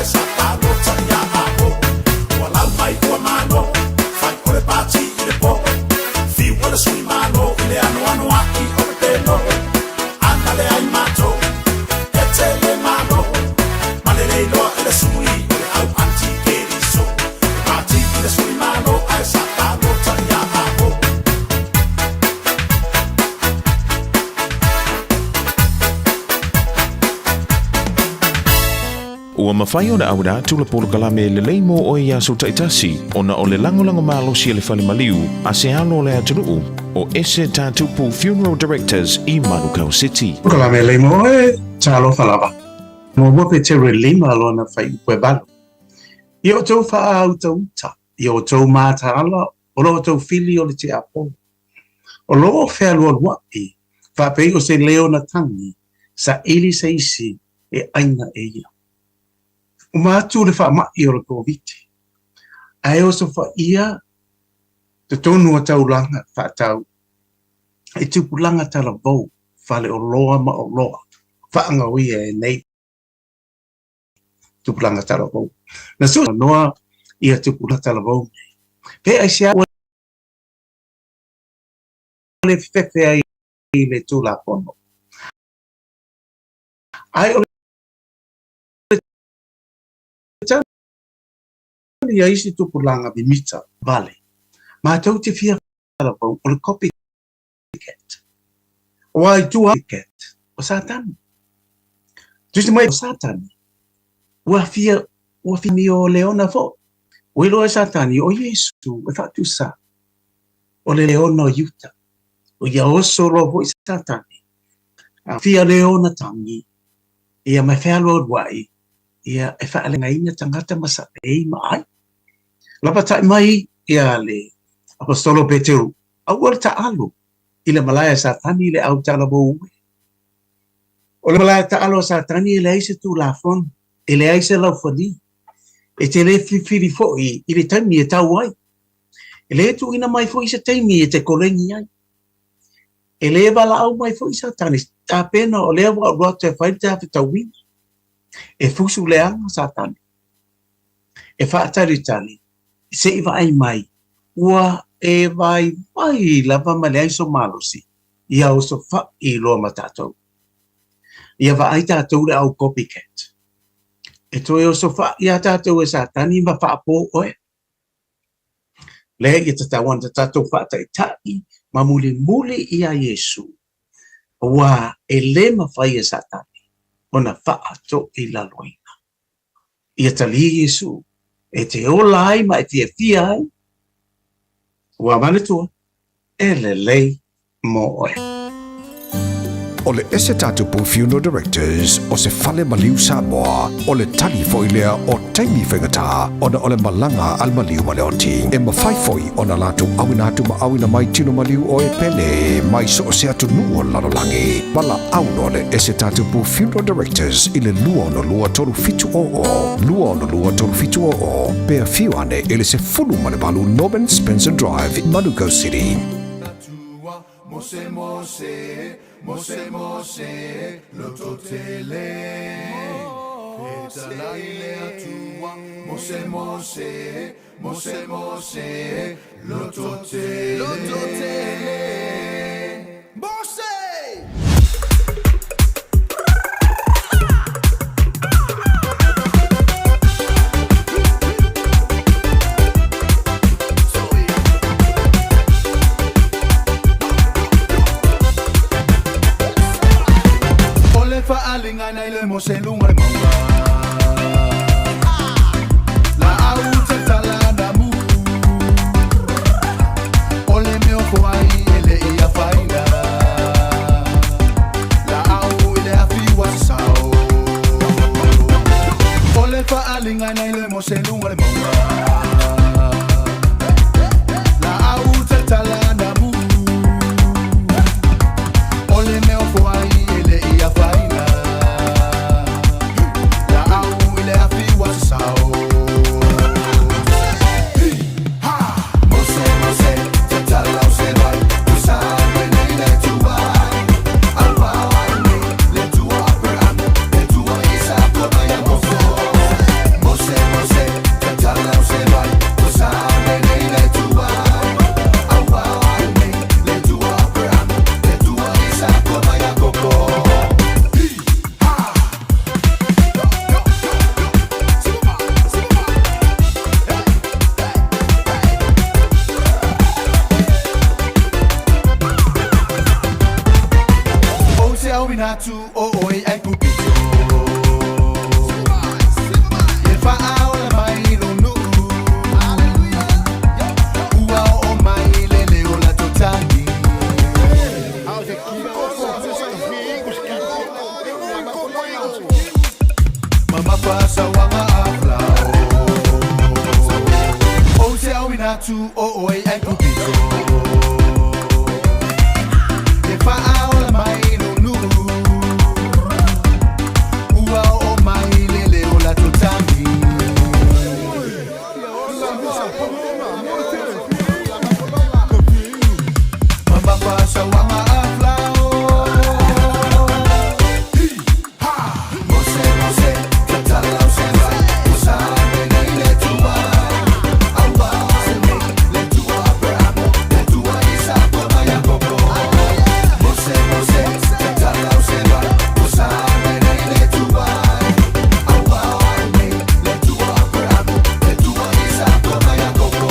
[SPEAKER 10] ae sa palota ia Apo. Ua lau mai ua malo, fai o le pati i le po. Fiu o le sui malo i le anoano ai o pepelo. Ana le ai matou, e tele malo. Ma le le iloa e le sui o le au anti-keriso. E pati i le sui malo ae sa palota ia Apo.
[SPEAKER 11] Ua mafai ona auina atu le polokalame lelei mo oe i aso taitasi ona o le lagolago malosi a le fale maliu a se alo o le atunuu o Ese Tatupu Funeral Directors i Manukau City.
[SPEAKER 5] Polokalame lelei mo oe, talofa lava. Muamua Peteru e 5 lona fuaiupu e 8. Ia outou faautauta, ia outou mataala o lo outou fili o le tiakono. O lo o fealualuaʻi, faapei o se leo na tagi, saili se isi e ʻaina e ia. Uma atu le faamaʻi o le Koviti, ae osofaia totonu o taulaga faatau i tupulaga talavou, faleoloa ma oloa faagaoia e nei tupulaga talavou. Na suʻa ia tupulaga talavou nei, pe aisea ua le fefe ai i le Tulafono. Ae o le tali a isi tupulaga mimita vale, matou te fia talavou o le copycat. Aua i tua cat o Satani. Tusi mai o Satani, ua fia ua fia mio leona fo. Ua iloa e Satani o Iesu e faatusa o le leona o Iuta. O ia oso loa foi Satani. A fia leona tangi, ia ma fealualuaʻi, ia e faaleagaina tagata ma saʻei ma ʻai. Lapatai mai ia le Aposetolo Peteru, aua le taʻalo i le malae a Satani i le au talavou e. O le malae taʻalo a Satani e leai se Tulafono, e leai se laufali, e te le filifili foi i le taimi e tau ai. E le tuuina mai foi se taimi e te koleni ai. E le valaau mai foi Satani, tapena o lea ua alu atu e fai le tafetauina. E fusu leaga Satani, e faatalitali se i vaai mai, ua e vaivai lava ma leai so malosi, ia osofaʻi loa ma tatou. Ia vaai tatou le au copycat. E toe osofaʻi iā tatou e Satani ma faapo oe. Lea ia tatau ana tatou faataitaʻi ma mulimuli iā Iesu, aua e lē mafai e Satani ona faatoilaloina. Ia talia Iesu e te ola ai ma e fiafia ai, ua manatua, e lelei mo oe.
[SPEAKER 11] O le Ese Tatupu Funeral Directors o se fale maliu Samoa, o le tali foi lea o taimi faigata ona o le malaga a le maliu ma le oti. E mafai foi ona latou auina atu ma auina mai tino maliu o e pele mai so o se atunuu o le lalolagi. Valaau loa le Ese Tatupu Funeral Directors i le 262 370 262 370 pe afio ane i le 18 Norman Spencer Drive, Manukau City.
[SPEAKER 10] Mose Mose Mose Mose Lototele Fetalai le Atua Mose Mose Mose Mose Lototele Lototele Mose! O le faaaliga nai le Mose i luga o le mauga. Laau tatala na mu. O le mea o foai e le i afaina. Laau i le afi ua sasao. O le faaaliga nai le Mose i luga o le mauga. Laau tatala na mu. O le mea o foai e le i afaina. Laau i le afi ua sasao. Mose, Mose, tatala o se vai, usa mai nei le Atua. Aua ai nei le Atua Aperahama, le Atua Isako ma Iakopo. atu o oe ai kupito E faaola mai lou nuu Ua oo mai le leo la totami Mamafa sauaga a flao Mose mose tatala o se vai Usa nei le tua Aua le tua Abrahamo le tua Isako ma Yakobo Mose mose tatala o se vai Usa nei le tua Aua le tua Abrahamo le tua Isako ma Yakobo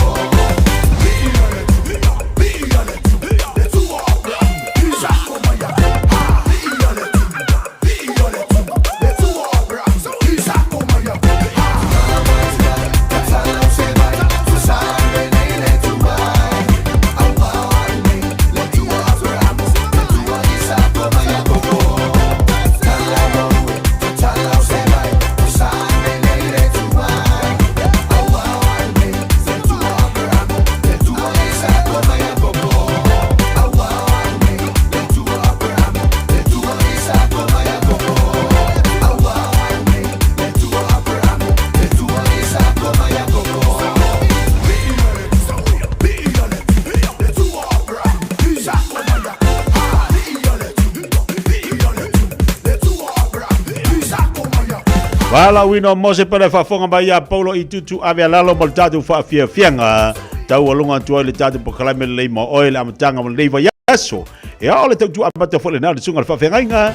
[SPEAKER 3] Valaauina o Mose pele faafofoga mai ia Paulo i tutu ave a lalo ma le tatou faafiafiaga taualoga atu ai le tatou polokalame lelei ma oe le amataga o lenei vaiaso. Ia o le tautua amata foi lena o le susuga i le faafeagaiga.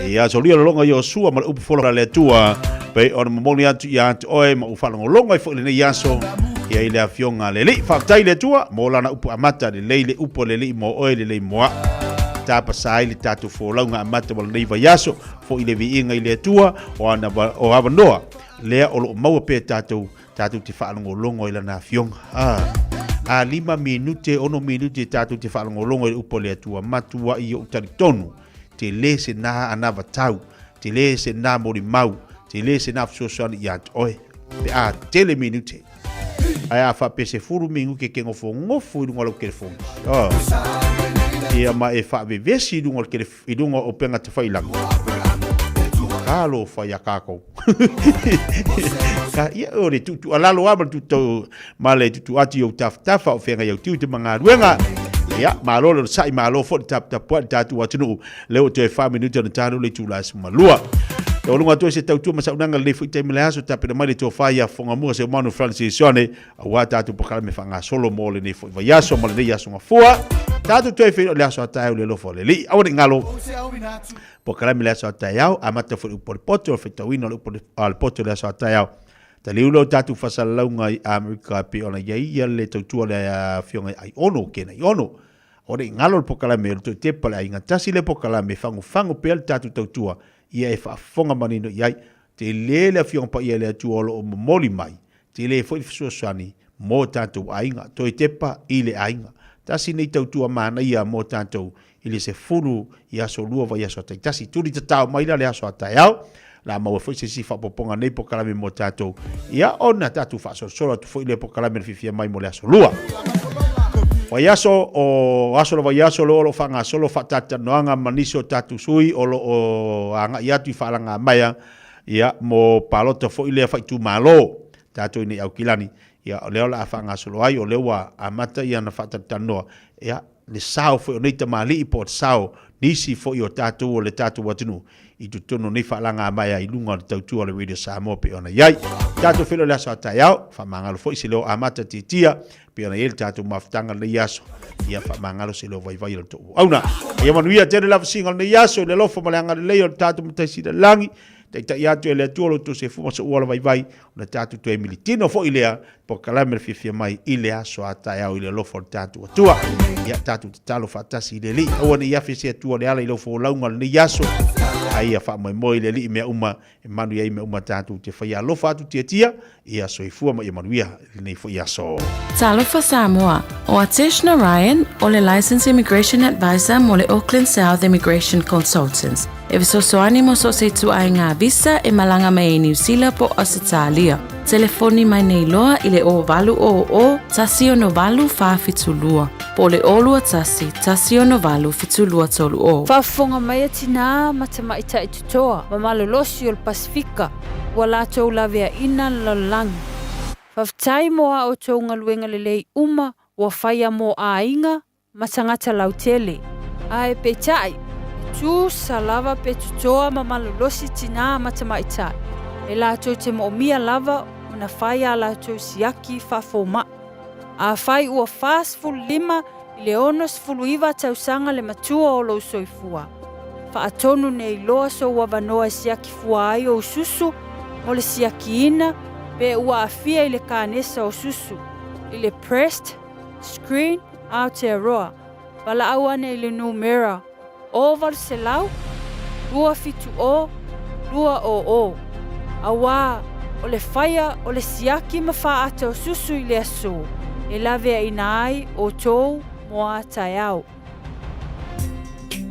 [SPEAKER 3] Ia solia lologa Iosua ma le upu fola a le Atua pei ona momoli atu ia te oe ma ou faalogologo ai foi i lenei aso ia i le afioga a le Alii. Faafetai i le Atua mo lana upu amata, lelei le upu a le Alii mo oe, lelei mo a'u. Tapasa ai le tatou folauga amata mo lenei vaiaso foi le viiga i le Atua o ana o avanoa lea o loo maua pea tatou tatou te faalogologo i lana afioga. Ah, a 5 minute, 6 minute tatou te faalogologo i le upu a le Atua, matuai ou talitonu, tele se na anavatau, tele se na molimau, tele se na fesoasoani ia te oe, pe a tele minute. Ae a faapea 10 minute e te nofonofo i luga o lau telefoni. Oh. Ia ma e faavevesi i luga o le telefoni i luga o upega tafailaga. Talofa iā kākou. Ka ia o le tuutuualalo lava ma le tuutou ma le tuutuu atu i ou tafatafa o feagai au tiute ma galuega. Ia, malo le onosai, malo foi le taputapuai i le tatou atunuu. Lea ua toe fa minute ona tanu le itula e 12. Taualuga atu ai se tautua ma saunoaga lenei foi taimi le aso, tapena mai le tofa ia Fogamua Seumanu Francis Sione aua tatou polokalame faagasolo mo lenei foi vaiaso ma lenei aso gafua. Tatou toe feiloai le aso a taeao i le alofa o le Alii. Aua ne i galo, polokalame le aso a taeao, amata foi le upu a le poto, o le faitauina o le upu a le poto i le aso a taeao. Taliu lea o tatou faasalalauga i Amerika e pei ona i ai ia le tautua le afioga i Aiono, Ken Aiono. Aua ne i galo le polokalame o le Toetepa le Aiga Tasi lea polokalame e fagufagu pea le tatou tautua ia e faafofoga manino i ai. Tele le Afioga Paia i le Atua o lo o momoli mai Tele foi le fesoasoani mo tatou aiga. Toe tepa i le aiga. Tasi nei tautua manaia mo tatou i le 10 i aso lua vaiaso a taitasi. Tuli tatao mai la le aso a taeao. La maua foi se isi faaopoopoga nei polokalame mo tatou. Ia ona tatou faasolosolo atu foi lea polokalame le fiafia mai mo le aso lua. Vaiaso o aso le vaiaso lea o lo o faagasolo faatalatalanoaga ma nisi o tatou sui o lo o agai atu i faalagamaea Ia, mo palota foi lea faaitumalo, tatou i nei Aukilani, ia, o lea o le a faagasolo ai, o lea ua amata ia ona faatalatalanoa, ia, le sao foi o nei tamalii po o le sao nisi foi o tatou o le tatou atunuu i totonu o nei faalagamaea i luga o le tautua o le Radio Samoa pei ona i ai. Tatou feiloai i le aso a taeao, faamagalo foi se leo amata tiatia pei ona i ai le tatou mafutaga lenei aso, ia faamagalo se leo vaivai o le tou auauna. Ia manuia tele lavasiga o lenei aso i le alofa ma le agalelei o le tatou Matai Sili i le Lagi, taitai atu e le Atua lo outou sefu ma soua la vaivai, ona tatou toe militino foi lea polokalame le fiafia mai i le aso a taeao i le alofa o le tatou Atua. Ia tatou tatalo faatasi i le Alii, aua ne i afe se Atua le ala i lau folauga o lenei aso, a ia faamoemoe i le Alii mea uma E manuia ai mea uma tatou te faia alofa atu tiatia, ia soifua ma ia manuia i lenei foi aso.
[SPEAKER 15] Talofa Samoa, o Atesh Narayan o le Licensed Immigration Advisor mo le Auckland South Immigration Consultants, e fesoasoani mo so o se ituaiga visa e malaga mai ai Niu Sila po o Ausetalia. Telefoni mai nei loa i le 0800 168 472 po o le 021 168 7230.
[SPEAKER 1] Faafofoga mai a tinā ma tamaitai totoa ma malolosi o le Pasefika ua latou laveaina le lalolagi. Faafetai mo a outou galuega lelei uma ua faia mo aiga ma tagata lautele. Ae peitai, e tusa lava pe totoa ma malolosi tinā ma tamaitai, e latou te moomia lava ona fai a latou siaki faafomaʻi. Afai ua 45 i le 69 tausaga le matua o lou soifua, faatonu nei loa sou avanoa e siaki fua ai ou susu mo le siakiina pe ua aafia i le kanesa o susu, i le breast screen Aotearoa, valaau ane i le numera 0800 270 200, auā o le faia o le siaki ma faaata o susu i le aso e laveaina ai outou mo a taeao.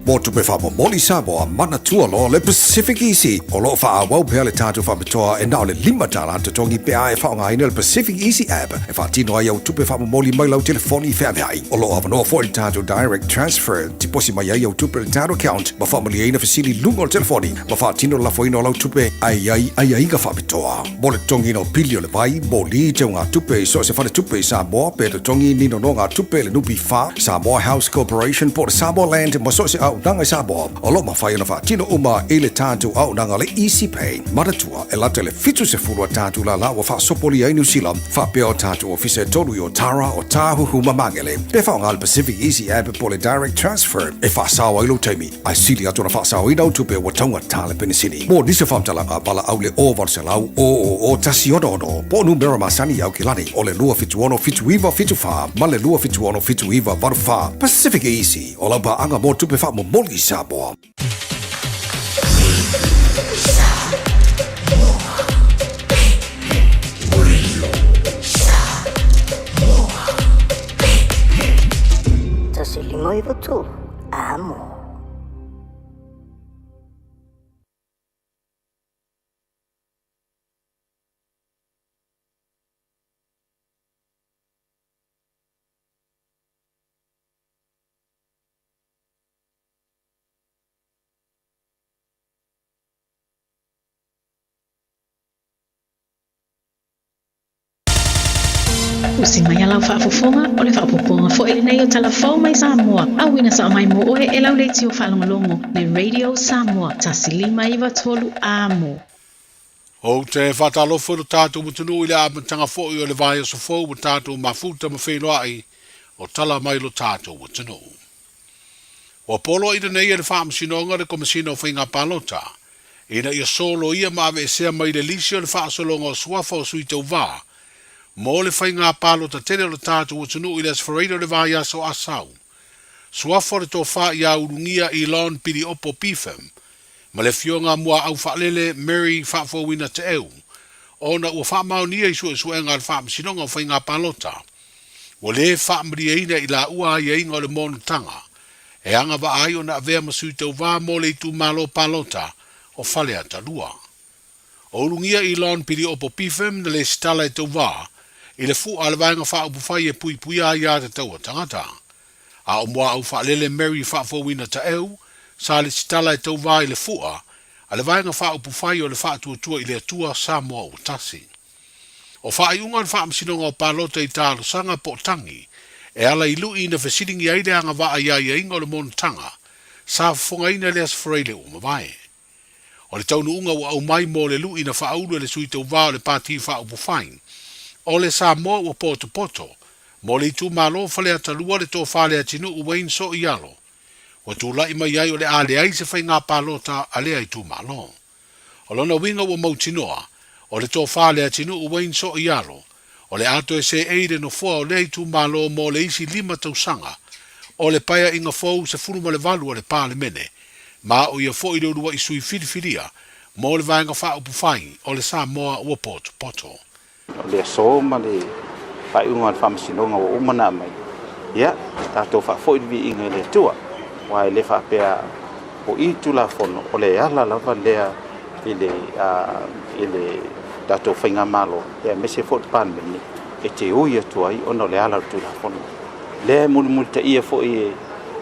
[SPEAKER 9] Mo tupe faamomoli Samoa, manatua loa le Pacific Easy. O lo o faaauau pea le tatou faapitoa e na o le $5 totogi pe a e faaaogaina le Pacific Easy app e faatino ai au tupe faamomoli mai lau telefoni feaveai. O lo o avanoa foi le tatou Direct Transfer, tiposi mai ai au tupe i le tatou account ma faamalieina fesili i luga o le telefoni ma faatino le lafoina o lau tupe ae i ai aiaiga faapitoa. Mo le totogiina o pili o le vai, moli, teugatupe i so o se faletupe i Samoa pe totogi ni nonogatupe i le NPF, Samoa House Corporation po o le Samoa Land ma so o se auaunaga i Samoa, o lo o mafai ona faatino uma i le tatou auaunaga o le Easy Pay. Manatua, e lata i le 70 a tatou lala ua faasopolia ai Niu Sila, faapea o tatou ofisa e tolu i Otara, Otāhuhu ma Magele. Pe faaaoga le Pacific Easy App po o le Direct Transfer e faasao ai lou taimi, ae sili atu ona faasaoina au tupe ua taugata le penisini. Mo nisi o faamatalaga, valaau le 0800 000 166 po o numera masani i Aukilani o le 276 7974 ma le 276 7984. Pacific Easy, o lau paaga mo tupe faamomoli i Samoa.
[SPEAKER 16] 153, Amo.
[SPEAKER 24] Usi mai a lau faafofoga, o le faaopoopoga foi lenei o Tala Fou mai Samoa, auina sao mai mo oe e lau leitio faalogologo le Radio Samoa 1 5 9 3 Amo.
[SPEAKER 13] Ou te faatalofa i lo tatou atunuu i le amataga foi o le vaiaso fou ua tatou mafuta ma feiloai o tala mai lo tatou atunuu. Ua poloaiina nei e le Faamasinoga le Komesina o Faiga Palota ina ia soloia ma aveesea mai le lisi o le faasologa o suafa o sui tauvā mo le faiga palota tele o le tatou atunuu i le Aso Faraile o le vaiaso a sau. Suafa o le Tofa ia Ulugia Elon Piliopo Bifem ma le Afioga Muaau Faalele Mary Faafouina Teeu ona ua faamaonia i suesuega a le Faamasinoga o Faiga Palota ua lē faamalieina i laua aiaiga o le monotaga e agavaa ai ona avea ma sui tauvā mo le itumalo palota o Faleata 2. O Ulugia Elon Piliopo Bifem na lesitala e tauvā i le fu'a a le Vaega Faaupufai e Puipuia Aiā Tatau a Tagata. A o Muaau Faalele Mary Faafouina Taeu sa lesitala e tauvā i le fu'a a le Vaega Faaupufai o le Faatuatua i le Atua Samoa Ua Tasi. O faaiuga o le Faamasinoga o Palota i talosaga po o tagi e ala i lu'i na fesiligia ai le agavaa i aiaiga o le monotaga sa fofogaina i le Aso Faraile ua mavae. O le taunuuga ua aumai mo le lu'i na faaulu e le sui tauvā o le Pati Faaupufai o le Samoa Ua Potopoto mo le itumalo Faleata 2 le Tofa Leatinuu Wayne Soialo ua tulai mai ai o le a leai se faiga palota a lea itumalo. O lona uiga ua mautinoa, o le Tofa Leatinuu Wayne Soialo o le a toe seei i le nofoa o lea itumalo mo le isi lima tausaga o le Paeaiga Fou 18 a le Palemene, ma o ia foi le uluai sui filifilia mo le Vaega Faaupufai o le Samoa Ua Potopoto.
[SPEAKER 25] O le aso ma le faaiuga o le faamasinoga ua uma ona aumai, ia, tatou faafoi le viiga i le Atua, aua e le faapea o i Tulafono, o le ala lava lea i le, i le tatou Faigamalo aemaise foi le Palemene e te ui atu ai ona o le ala o le Tulafono. Lea e mulimulitaia foi e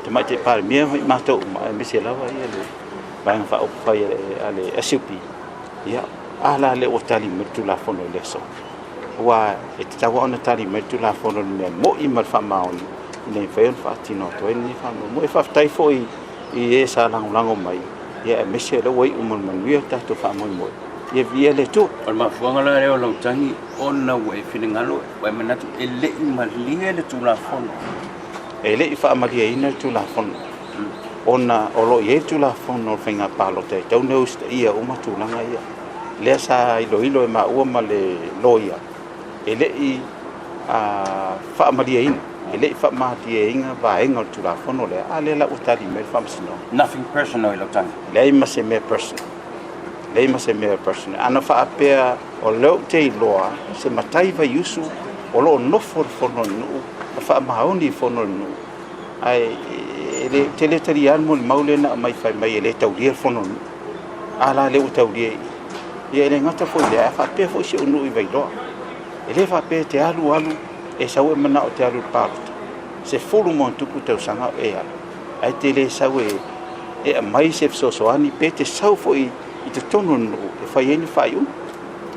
[SPEAKER 25] Tamaitai Palemia ma i matou uma aemaise lava le Vaega Faaupufai a le SUP, ia, a la lea ua tali mai le Tulafono i le aso? Aua e tatau lava ona tali mai le Tulafono i le mea moni ma le faamaoni ina ia mafai ona faatino atu ai lenei faamoemoe. Faafetai foi i e sa lagolago mai, ia aemaise o lea ua iu ma le manuia le tatou faamoemoe. Ia viia le Atua.
[SPEAKER 4] O le mafuaaga la lea o lau tagi ona ua e finagalo ua e manatu e le i malie le Tulafono.
[SPEAKER 25] E le i faamalieina le Tulafono ona o lo o i ai le Tulafono o le Faiga Palota e tatau ona usitaia uma tulaga ia. Lea sa iloilo e maua ma le loia e le i faamalieina, e le i faamalieina vaega o le Tulafono lea, a lea la ua tali mai le Faamasinoga.
[SPEAKER 4] Nothing personal i lau tagi.
[SPEAKER 25] Leai ma se mea personal. Leai ma se mea personal. Ana faapea o lea ou te iloa se matai vaiusu o lo o nofo i le fono a le nuu ma faamaoni i le fono a le nuu, ae e le, ou te le talia le molimau lea na aumai fai mai e le taulia le fono a le nuu. A la lea ua taulia i i. Ia e le gata foi i lea, ae faapea foi si ou nuu i Vailoa. E le faapea e te alu alu e sau e manao e te alu i le palota. 10+ tausaga o e alu, ae te le sau e e aumai se fesoasoani pe te sau foi i totonu o le nuu e fai ai ni faaiuga.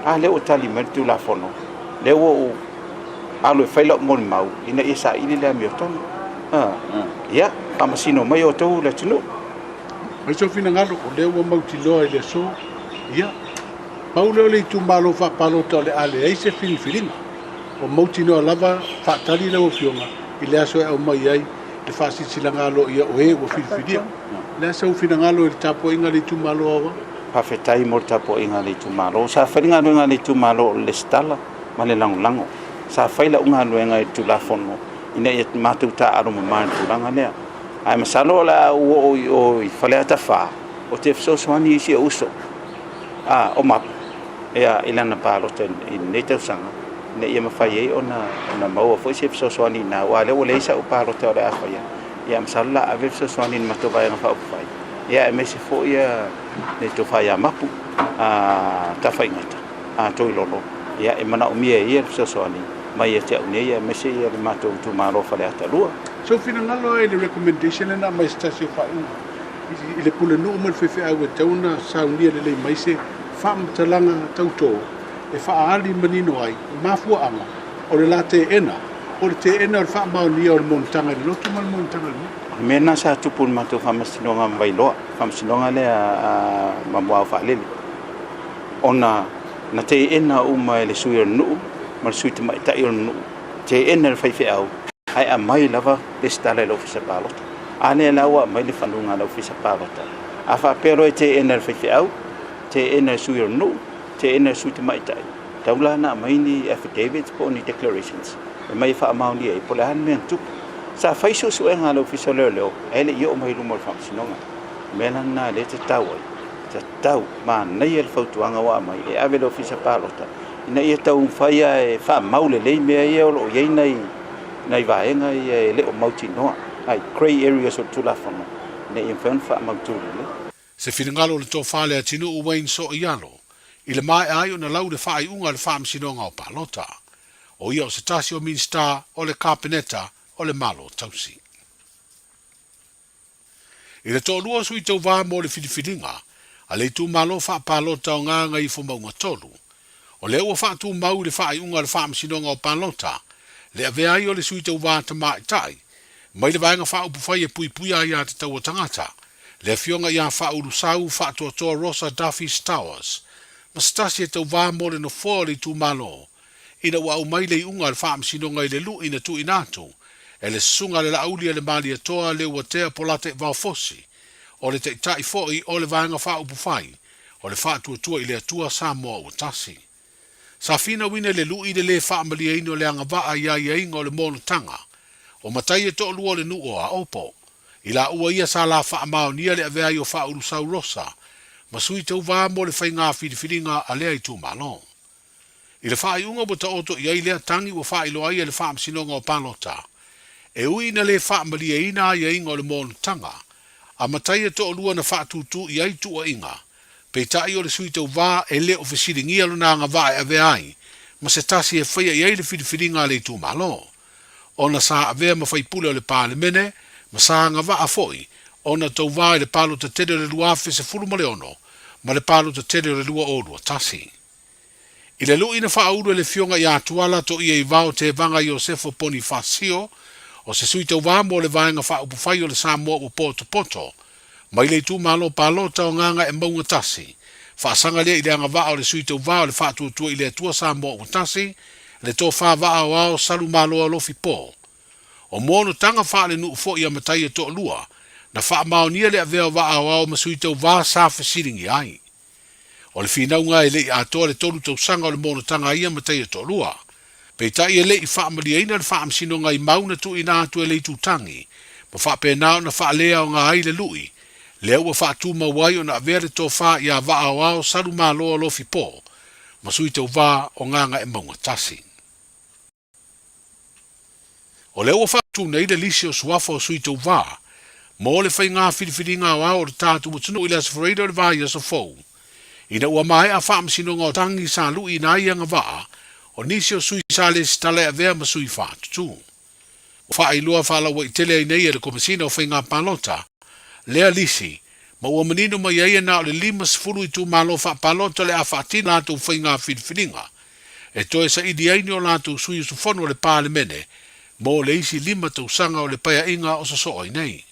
[SPEAKER 25] A lea ua tali mai le Tulafono, lea ua ou alu e fai lau molimau ina ia saili le amiotonu. Ia, faamasino mai outou le atunuu.
[SPEAKER 13] Mai sou finagalo, o lea ua mautinoa i le aso, ia, pau lea o le itumalo faapalota o le a leai se filifiliga. Ua mautinoa lava faatali lau Afioga i le aso e aumai ai le faasilasilaga aloaia o e ua filifilia. O le a sou finagalo i le tapuaiga a le itumalo aoao?
[SPEAKER 25] Faafetai mo le tapuaiga a le itumalo. Sa fai le galuega a le itumalo o le lesitala ma le lagolago. Sa fai lau galuega i le Tulafono ina ia matou taaalo mama i le tulaga lea. Ae masalo o le a ou oo i o i Faleata 4, ou te fesoasoani i si ou uso a o Mapu ia, i lana palota i lenei tausaga, ina ia mafai ai ona maua foi se fesoasoani i ina, aua o lea ua leai sau palota o le a faia. Ia masalo o le a ave le fesoasoani i le matou vaega faaupufai, ia aemaise foi le tofa ia Mapu a Tafaigata a Toilolo, ia e manaomia e ia le fesoasoani mai ia te au nei, aemaise ia le matou itumalo Faleata 2.
[SPEAKER 13] Sou finagalo ai i le recommendation lea na aumai e se tasi o faaiuga i le pulenuu ma le faifeau e tatau ona saunia lelei mai se faamatalaga tauto e faaali manino ai mafuaaga o le la teena, po o le teena o le faamaonia o le monotaga i le lotu ma le monotaga i le nuu.
[SPEAKER 25] O le mea lena sa tupu i le matou faamasinoga ma Vailoa, faamasinoga lea a Mamoao Faalele, ona na teena uma e le sui o le nuu ma le sui tamaitai o le nuu, teena e le faifeau, ae aumai lava lesitala i le ofisa palota. A lea la ua aumai le fanuga a le ofisa palota, a faapea loa e teena e le faifeau, teena e le sui o le nuu, teena e le sui tamaitai, tatau la ona aumai ni affidavits po o ni declarations e aumai e faamaonia ai po o le a le mea na tupu. Sa fai suesuega a le Ofisa o Leoleo ae le i oo mai i luma o le Faamasinoga. O le mea la lena lea e tatau ai, tatau, manaia le fautuaga ua aumai e ave i le Ofisa Palota ina ia taumafai lava e faamau lelei mea ia o lo o i ai nai nai vaega ia e le o mautinoa, nai grey areas o le Tulafono ina ia mafai ona faamautu lelei.
[SPEAKER 13] Se finagalo o le tofa a Leatinuu Wayne Soialo i le maea ai ona lau le faaiuga a le Faamasinoga o Palota. O ia o se tasi o Minisita o le Kapeneta o le Malo Tausi. I le toalua o sui tauva mo le filifiliga a le itumalo faapalota o Gagaifomauga 3, o lea ua faatumau i le faaiuga a le Faamasinoga o Palota le avea ai o le sui tauva tamaitai mai le Vaega Faaupufai e Puipuia Aiatatau a Tagata, le Afioga ia Faaulusau Faatoatoa Rosa Duffy Stowers, ma se tasi e tauva mo le nofoa o le itumalo ina ua aumai le iuga a le Faamasinoga i le lui na tuuina atu e le Susuga a le Laauli a le Malietoa Leuatea Polate Vaofosi, o le Taitai foi o le Vaega Faaupufai o le Faatuatua i le Atua Samoa Ua Tasi. Sa finauina i le lui le lē faamalieina o le agavaa i aiaiga o le monotaga o matai e toalua o le nuu o Aopo, i laua ia sa la faamaonia le avea ai o Faaulusau Rosa ma sui tauva mo le faigā filifiliga a lea itumalo. I le faaiuga ua taoto i ai lea tagi ua faailoa ai e le Faamasinoga o Palota, e ui ina le faamalieina aiaiga o le monotaga a matai e toalua na faatūtū i ai tuuaiga. Peitai o le sui tauvā e le o fesiligia lona agavaa e avea ai ma se tasi e faia i ai le filifiliga a le itumalo, ona sa avea ma faipule o le Palemene ma sa agavaa foi ona tauvā i le palota tele o le 2016 ma le palota tele o le 2021. I le lu'i na faaulu e le Afioga ia Tuala Toiaivao Tevaga Iosefo Ponifasio, o se sui tauvā mo le Vaega Faaupufai o le Samoa Ua Potopoto, mai le itumalo palota o Gagaemauga 1, faasaga lea i le agavaa o le sui tauvā o le Faatuatua i le Atua Samoa Ua Tasi, le Tofa Vaa Aoao Salumaloa Lofi Po. O monotaga faalenuu foi a matai e toalua, na faamaonia le avea o Vaa Aoao ma sui tauvā sa fesiligia ai. O le finauga e le i atoa le tolu tausaga o le monotaga a ia matai e toalua. Peitai e le i faamalieina le faamasinoga i mau na tuuina atu e le itutagi, ma faapena ona faaleaoga ai le lui, lea ua faatumau ai ona avea le tofa ia Vaa Aoao Salumaloa Lofi Po ma sui tauvā o Gagaemauga 1. O lea ua faatu nei le lisi o suafa o sui tauvā mo le faiga filifiliga aoao o le tatou atunuu i le Aso Faraile o le vaiaso fou. Ina ua maea faamasinoga o tagi sa luiina ai agavaa o nisi o sui sa lesitala e avea ma sui faatutū. Ua faailoa faalauaitele ai nei e le Komesina o Faiga Palota lea lisi ma ua manino mai ai e na o le 50 itumalo faapalota o le a faatino latou faiga filifiliga e toe saili ai ni o latou sui usufono o le Palemene mo le isi lima tausaga o le Paeaiga o sosoo ai nei.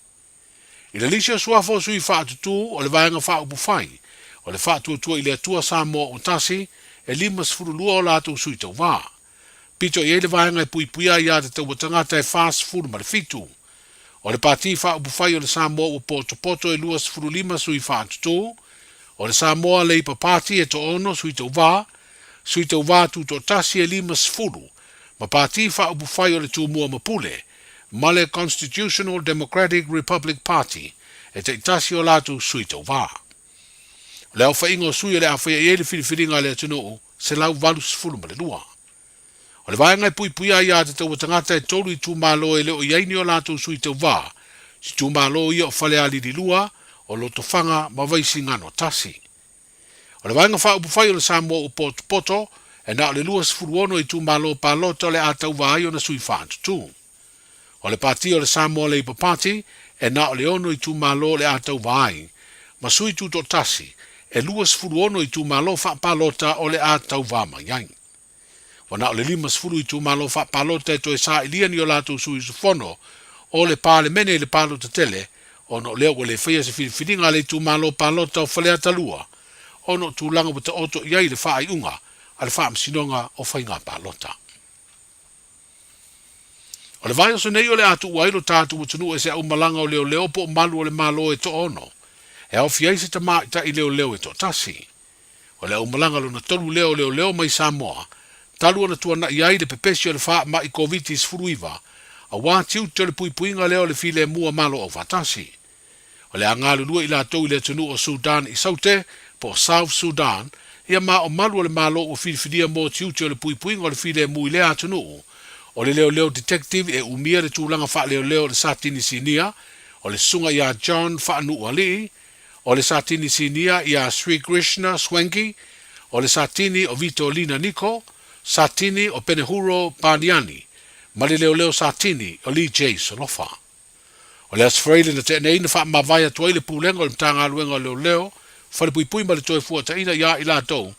[SPEAKER 13] I le lisi o suafa o sui faatutū o le Vaega Faaupufai o le Faatuatua i le Atua Samoa Ua Tasi, e 52 o latou sui tauvā. Pito i ai le vaega e puipuia ai aiatatau a tagata e 47. O le Pati Faaupufai o le Samoa Ua Potopoto e 25 sui faatutū, o le Samoa Labour Party e toaono sui tauvā, sui tauvā tutoatasi e 50, ma Pati Faaupufai o le Tumua ma Pule, ma le Constitutional Democratic Republic Party e taitasi o latou sui tauvā. O le aofaiga o sui o le a faia i ai le filifiliga a le atunuu, 182. O le vaega e puipuia ai aiatatau a tagata e tolu itumalo e le o i ai ni o latou sui tauvā, itumalo ia o Falealili 2, o Lotofaga ma Vaisigano 1. O le Vaega Faaupufai o le Samoa Ua Potopoto, e na o le 26 itumalo palota o le a tauva ai ona sui faatutū. O le Pati o le Samoa Labour Party, e na o le ono itumalo o le a tauva ai, ma sui tutoatasi, e 26 itumalo faapalota o le a tauva mai ai. Ua na o le 50 itumalo faapalota e toe sailia ni o latou sui usufono o le Palemene i le palota tele, ona o lea ua le faia se filifiliga a le itumalo palota o Faleata 2, ona o tulaga ua taoto i ai le faaiuga a le Faamasinoga o Faiga Palota. O le vaiaso nei o le a tuua ai lo tatou atunuu e se aumalaga o leoleo po o malu o le Malo e toaono, e aofia ai se tamaitai leoleo e toatasi. O le aumalaga lona tolu lea o leoleo mai Samoa, talu ona tuanai ai le pepesi o le faamai Koviti-19, aua tiute o le puipuiga lea o le filemu a Malo Aufaatasi. O le a galulue i latou i le atunuu o Sudan i Saute, po o South Sudan, ia ma o malu o le Malo ua filifilia mo tiute o le puipuiga o le filemu i lea atunuu. O le leoleo detective e umia le tulaga faaleoleo o le Satini Sinia, o le susuga ia John Faanuualii, o le Satini Sinia ia Sri Krishna Swanky, o le Satini o Vitolina Niko, Satini o Penehuro Paniani, ma le leoleo Satini o Lee Jay Solofa. O le Aso Faraile na tea nei na faamavae atu ai le Pulega o le Matagaluega o Leoleo, Falepuipui ma le Toefuataiga ia i latou,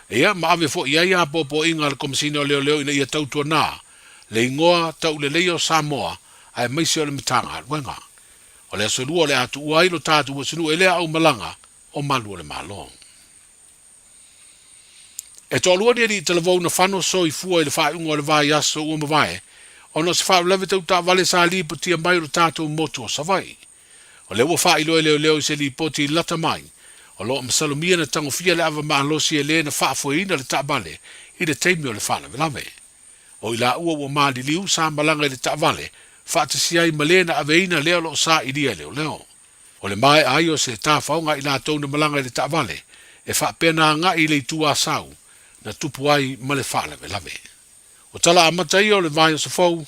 [SPEAKER 13] ia ma ave foi i ai apoapoaiga a le Komesina o Leoleo ina ia tautuana le igoa tauleleia o Samoa aemaise o le Matagaluega. O le aso lua o le a tuua ai lo tatou atunuu e lea aumalaga o malu o le Malo. E toalua ni alii talavou na fano soifua i le faaiuga o le vaiaso ua mavae ona o se faalavelave tau taavale sa lipotia mai o le tatou motu o Savaii. O lea ua faailoa e leoleo i se lipoti lata mai, o lo o masalomia na tagofia le ava malosi e le na faafoeina le taavale i le taimi o le faalavelave. O i laua ua maliliu sa malaga i le taavale faatasi ai ma le na aveina lea o lo o sailia e leoleo. O le maea ai o se tafaoga i latou na malaga i le taavale e faapea na agai i le itu Asau na tupu ai ma le faalavelave. O tala amata ia o le vaiaso fou.